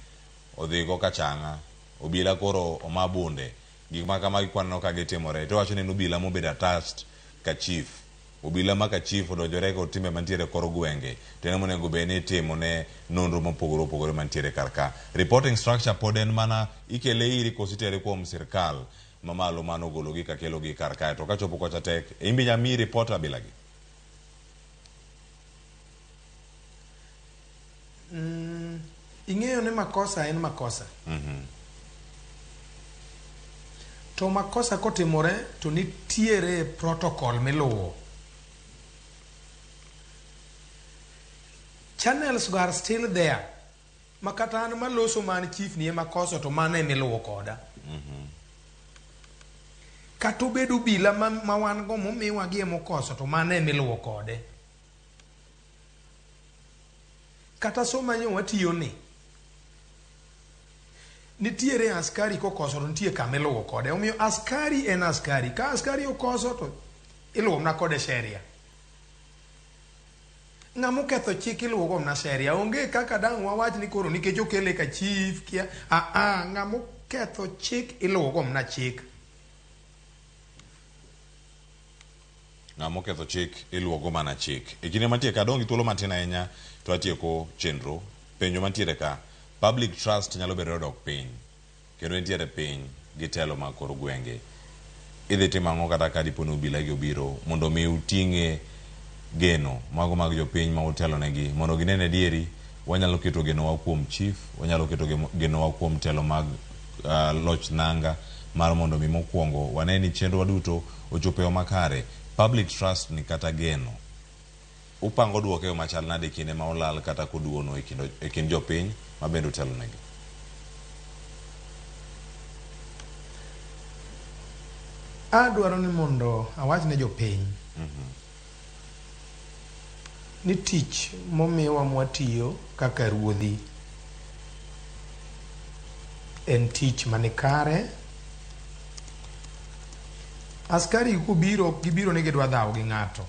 odhi go kachang'a obila koro oma bunde gik ma kamagi kwaneno ka gitimore to iwacho ni en obila mobedo attached ka chief obila ma ka chief odonjore kod timbe mantiere e kor gwenge to en monego bed ni itimo ne nonro mopogore opogore mantiere kar ka. Reporting structure pod en mana ikele iri koso itere kuom sirkal mamalo mano ogologi kakelogi kar kae to kachopo kocha tek in be inya miyi report abila gi. Ing'eyo ni makosa en makosa. To makosa kotimore to nitiere protocol miluwo. Channels go are still there. Ma kata an maloso man chief ni ema koso to mano emiluwo koda. Kata obedo obila ma wan go momiwa gi emokoso to mano emiluwo kode. Kata soma nyo watiyo ni nitiere askari kokoso to nitie kama iluwo kode. Omiyo askari en askari. Ka askari okoso to iluwo mana kode sheria. Ng'ama oketho chik iluwo go mana sheria. Onge kaka dang' wawach ni koro nikech okele ka chief kia. Ng'ama oketho chik iluwo go mana chik. Ng'ama oketho chik iluwo go mana chik. E kinde mantie ka adong' gi thuolo matin ahinya to atieko chenro. Penjo mantiere ka, public trust nyalo bedo ni odok piny kendo entiere piny gi telo mag kor gwenge. Idhi timo ang'o kata ka dipo ni obila gi obiro mondo mi uting'e geno mago mag jopiny ma utelo negi mondo gine adieri wanyalo keto genowa kuom chief, wanyalo keto genowa kuom telo mag loch nanga mar mondo mi mokwongo wane ni chenro duto ochopo e yo makare. Public trust ni kata geno upango duoke e yo machal nade kinde ma olal kata koduono e kind jopiny ma bende utelo negi? Adwaro ni mondo awach ne jopiny ni tich momiwa mwatiyo kaka ruodhi en tich manikare. Askari kobiro ok gibiro ni gidwa dhawo gi ng'ato.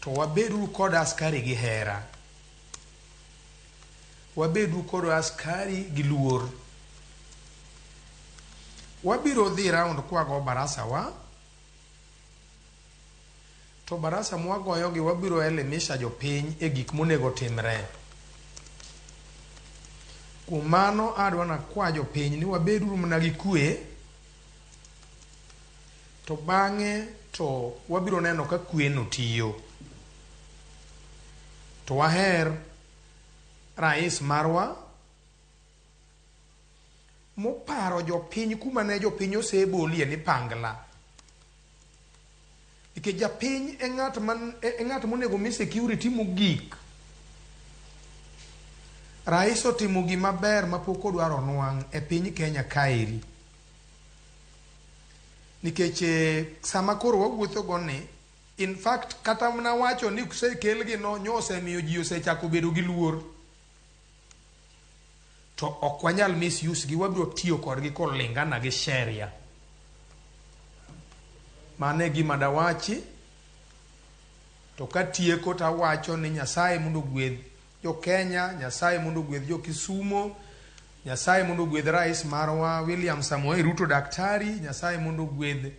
To wabeduru kod askari gi hera. Wabeduru kod askari gi luor. Wabiro dhi round kwago barasa wa. To barasa mwagoyo gi wabiro elimisha jopiny e gik monego timre. Kuom mano adwa nakwa jopiny ni wabeduru mana gi kwe. To bang'e to wabiro neno ka kweno tiyo. To waher rais marwa moparo jopiny kuma ne jopiny osebolie ni pangla. Nikech japiny e ng'at man e ng'at monego mi security mogik. Rais otimo gima ber mapok odwaro nwang' e piny Kenya kaeri. Nikech sama koro wawuotho go ni, in fact kata mana wacho ni osekelgi no nyo osemiyo ji osechako bedo gi luor. To ok wanyal misuse gi, wabiro tiyo kodgi kolingana gi sheria. Mano e gima dawachi. To katieko tawacho ni Nyasaye mondo ogwedh jo Kenya, Nyasaye mondo ogwedh jo Kisumo, Nyasaye mondo ogwedh rais marwa William Samoei Ruto daktari, Nyasaye mondo ogwedh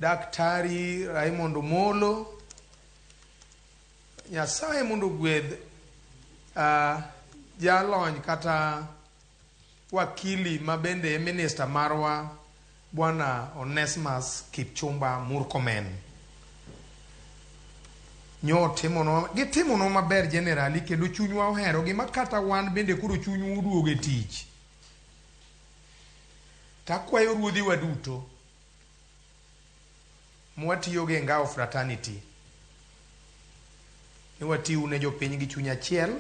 daktari Raymond Omolo, Nyasaye mondo ogwedh jalony kata wakili ma bende e minista marwa Bwana Onesmus Kipchumba Murkomen. Nyo timonwa, gitimonwa maber generally kendo chunywa oherogi ma kata wan bende koro chunywa oduogo e tich. Takwayo ruodhiwa duto mwatiyogo e Ngao Fraternity ni watiu ne jopiny gi chuny achiel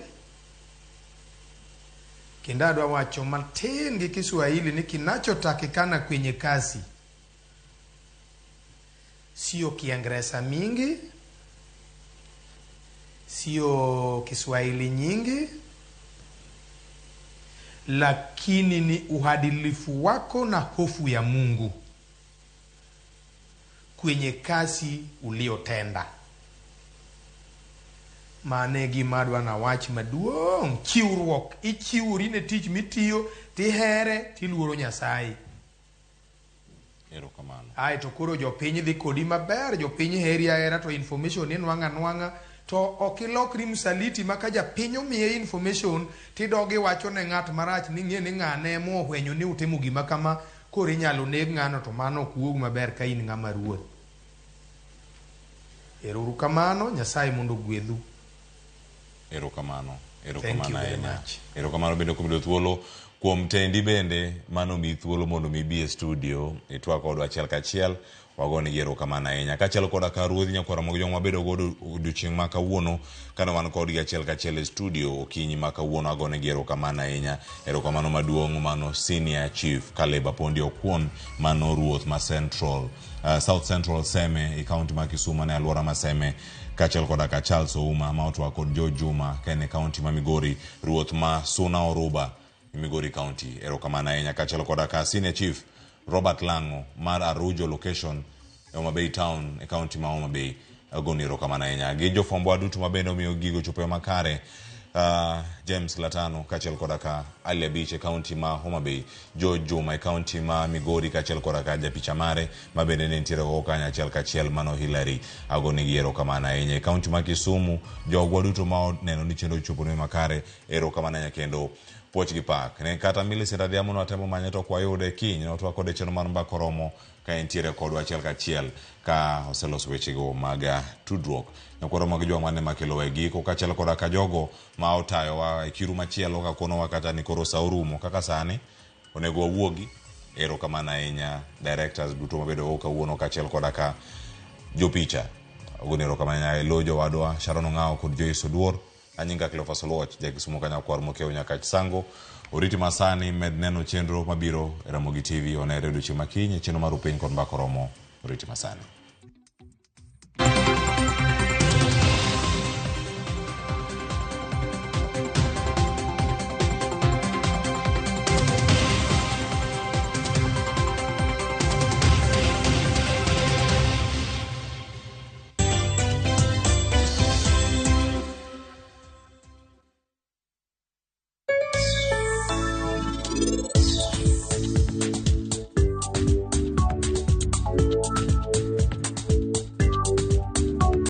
kendo adwa wacho matin gi Kiswahili ni kinachotakikana kwenye kazi sio Kiingereza mingi, sio Kiswahili nyingi, lakini ni uadilifu wako na hofu ya Mungu kwenye kazi uliotenda. Mano e gima adwa nawach maduong'. Chiwruok, ichiwori ne tich mitiyo, tihere, tiluoro Nyasaye. Erokamano. Ae to koro jopiny dhi kodi maber, jopiny heri ahera to information inwang'o anwang'a to ok ilokri msaliti ma ka japiny omiye information tidog iwacho ne ng'at marach ni ng'e ni ng'ane ema ohwenyo ni utimo gima kama koro inyalo neg ng'ano to mano ok wuog maber ka in ng'ama ruoth. Ero uru kamano, Nyasaye mondo ogwedhu. Erokamano. Thank you Erokamano very ahinya. much. Erokamano bende kuom yudo thuolo kuom tendi bende mano miyi thuolo mondo mi ibi e studio itwak kodwa achiel kachiel wagonegi erokamano ahinya. Kaachiel koda ka ruodhi nyakwar Ramogi Jwang' wabedo godo odiochieng' ma kawuono kane wan kodgi achiel kachiel e studio okinyi ma kawuono agonegi erokamano ahinya. Erokamano maduong' mano Senior Chief Caleb Apondi Okwon mano ruoth ma Central South Central Seme e county ma Kisumu ne alwora ma Seme kaachiel koda ka Charles Ouma ma otwak kod George Juma ka en e county ma Migori ruoth ma Suna Oruba Migori County. Erokamano ahinya kaachiel koda ka Senior Chief Robert Lang'o mar Arujo Location e Homa Bay Town e county ma Homa Bay. Agoni erokamano ahinya. Gi jofwambo duto ma bende omiyo gigo chopo e makare. James Latano kaachiel koda ka Ali Abich e county ma Homa Bay, George Juma e county ma Migori kaachiel koda ka japicha mare ma bende ne nitiere go kanyo achiel kachiel mano Hillary. Agonigi erokamano ahinya. E county ma Kisumu, jogwa duto ma oneno ni chenro ochopo ne makare, erokamano ahinya kendo puoch gi pak. Ne kata Millicent Adhiambo nwatemo manye to ok wayude kiny, notwak kode chenro mar mbaka oromo ka entiere kodwa achiel kachiel ka oseloso wechego mag tudruok. Nyakwaro mag jwang' mane makelowa e giko kaachiel koda ka jogo ma otayowa e kiru machielo ka konowa kata ni koro sa orumo kaka sani onego wawuogi. Erokamano ahinya directors duto mabedo go kawuono kaachiel koda ka jopicha. Agoni erokamano ahinya e lo jowadwa Sharon Ong'awo kod Joyce Oduor. Anyinga Cleophas Oluoch, ja Kisumu ka nyakwar mokew nyaka Chisango. Oriti masani med neno chenro mabiro e Ramogi TV onere odiochieng' makiny e chenro mar Upiny kod Mbaka Oromo. Oriti masani.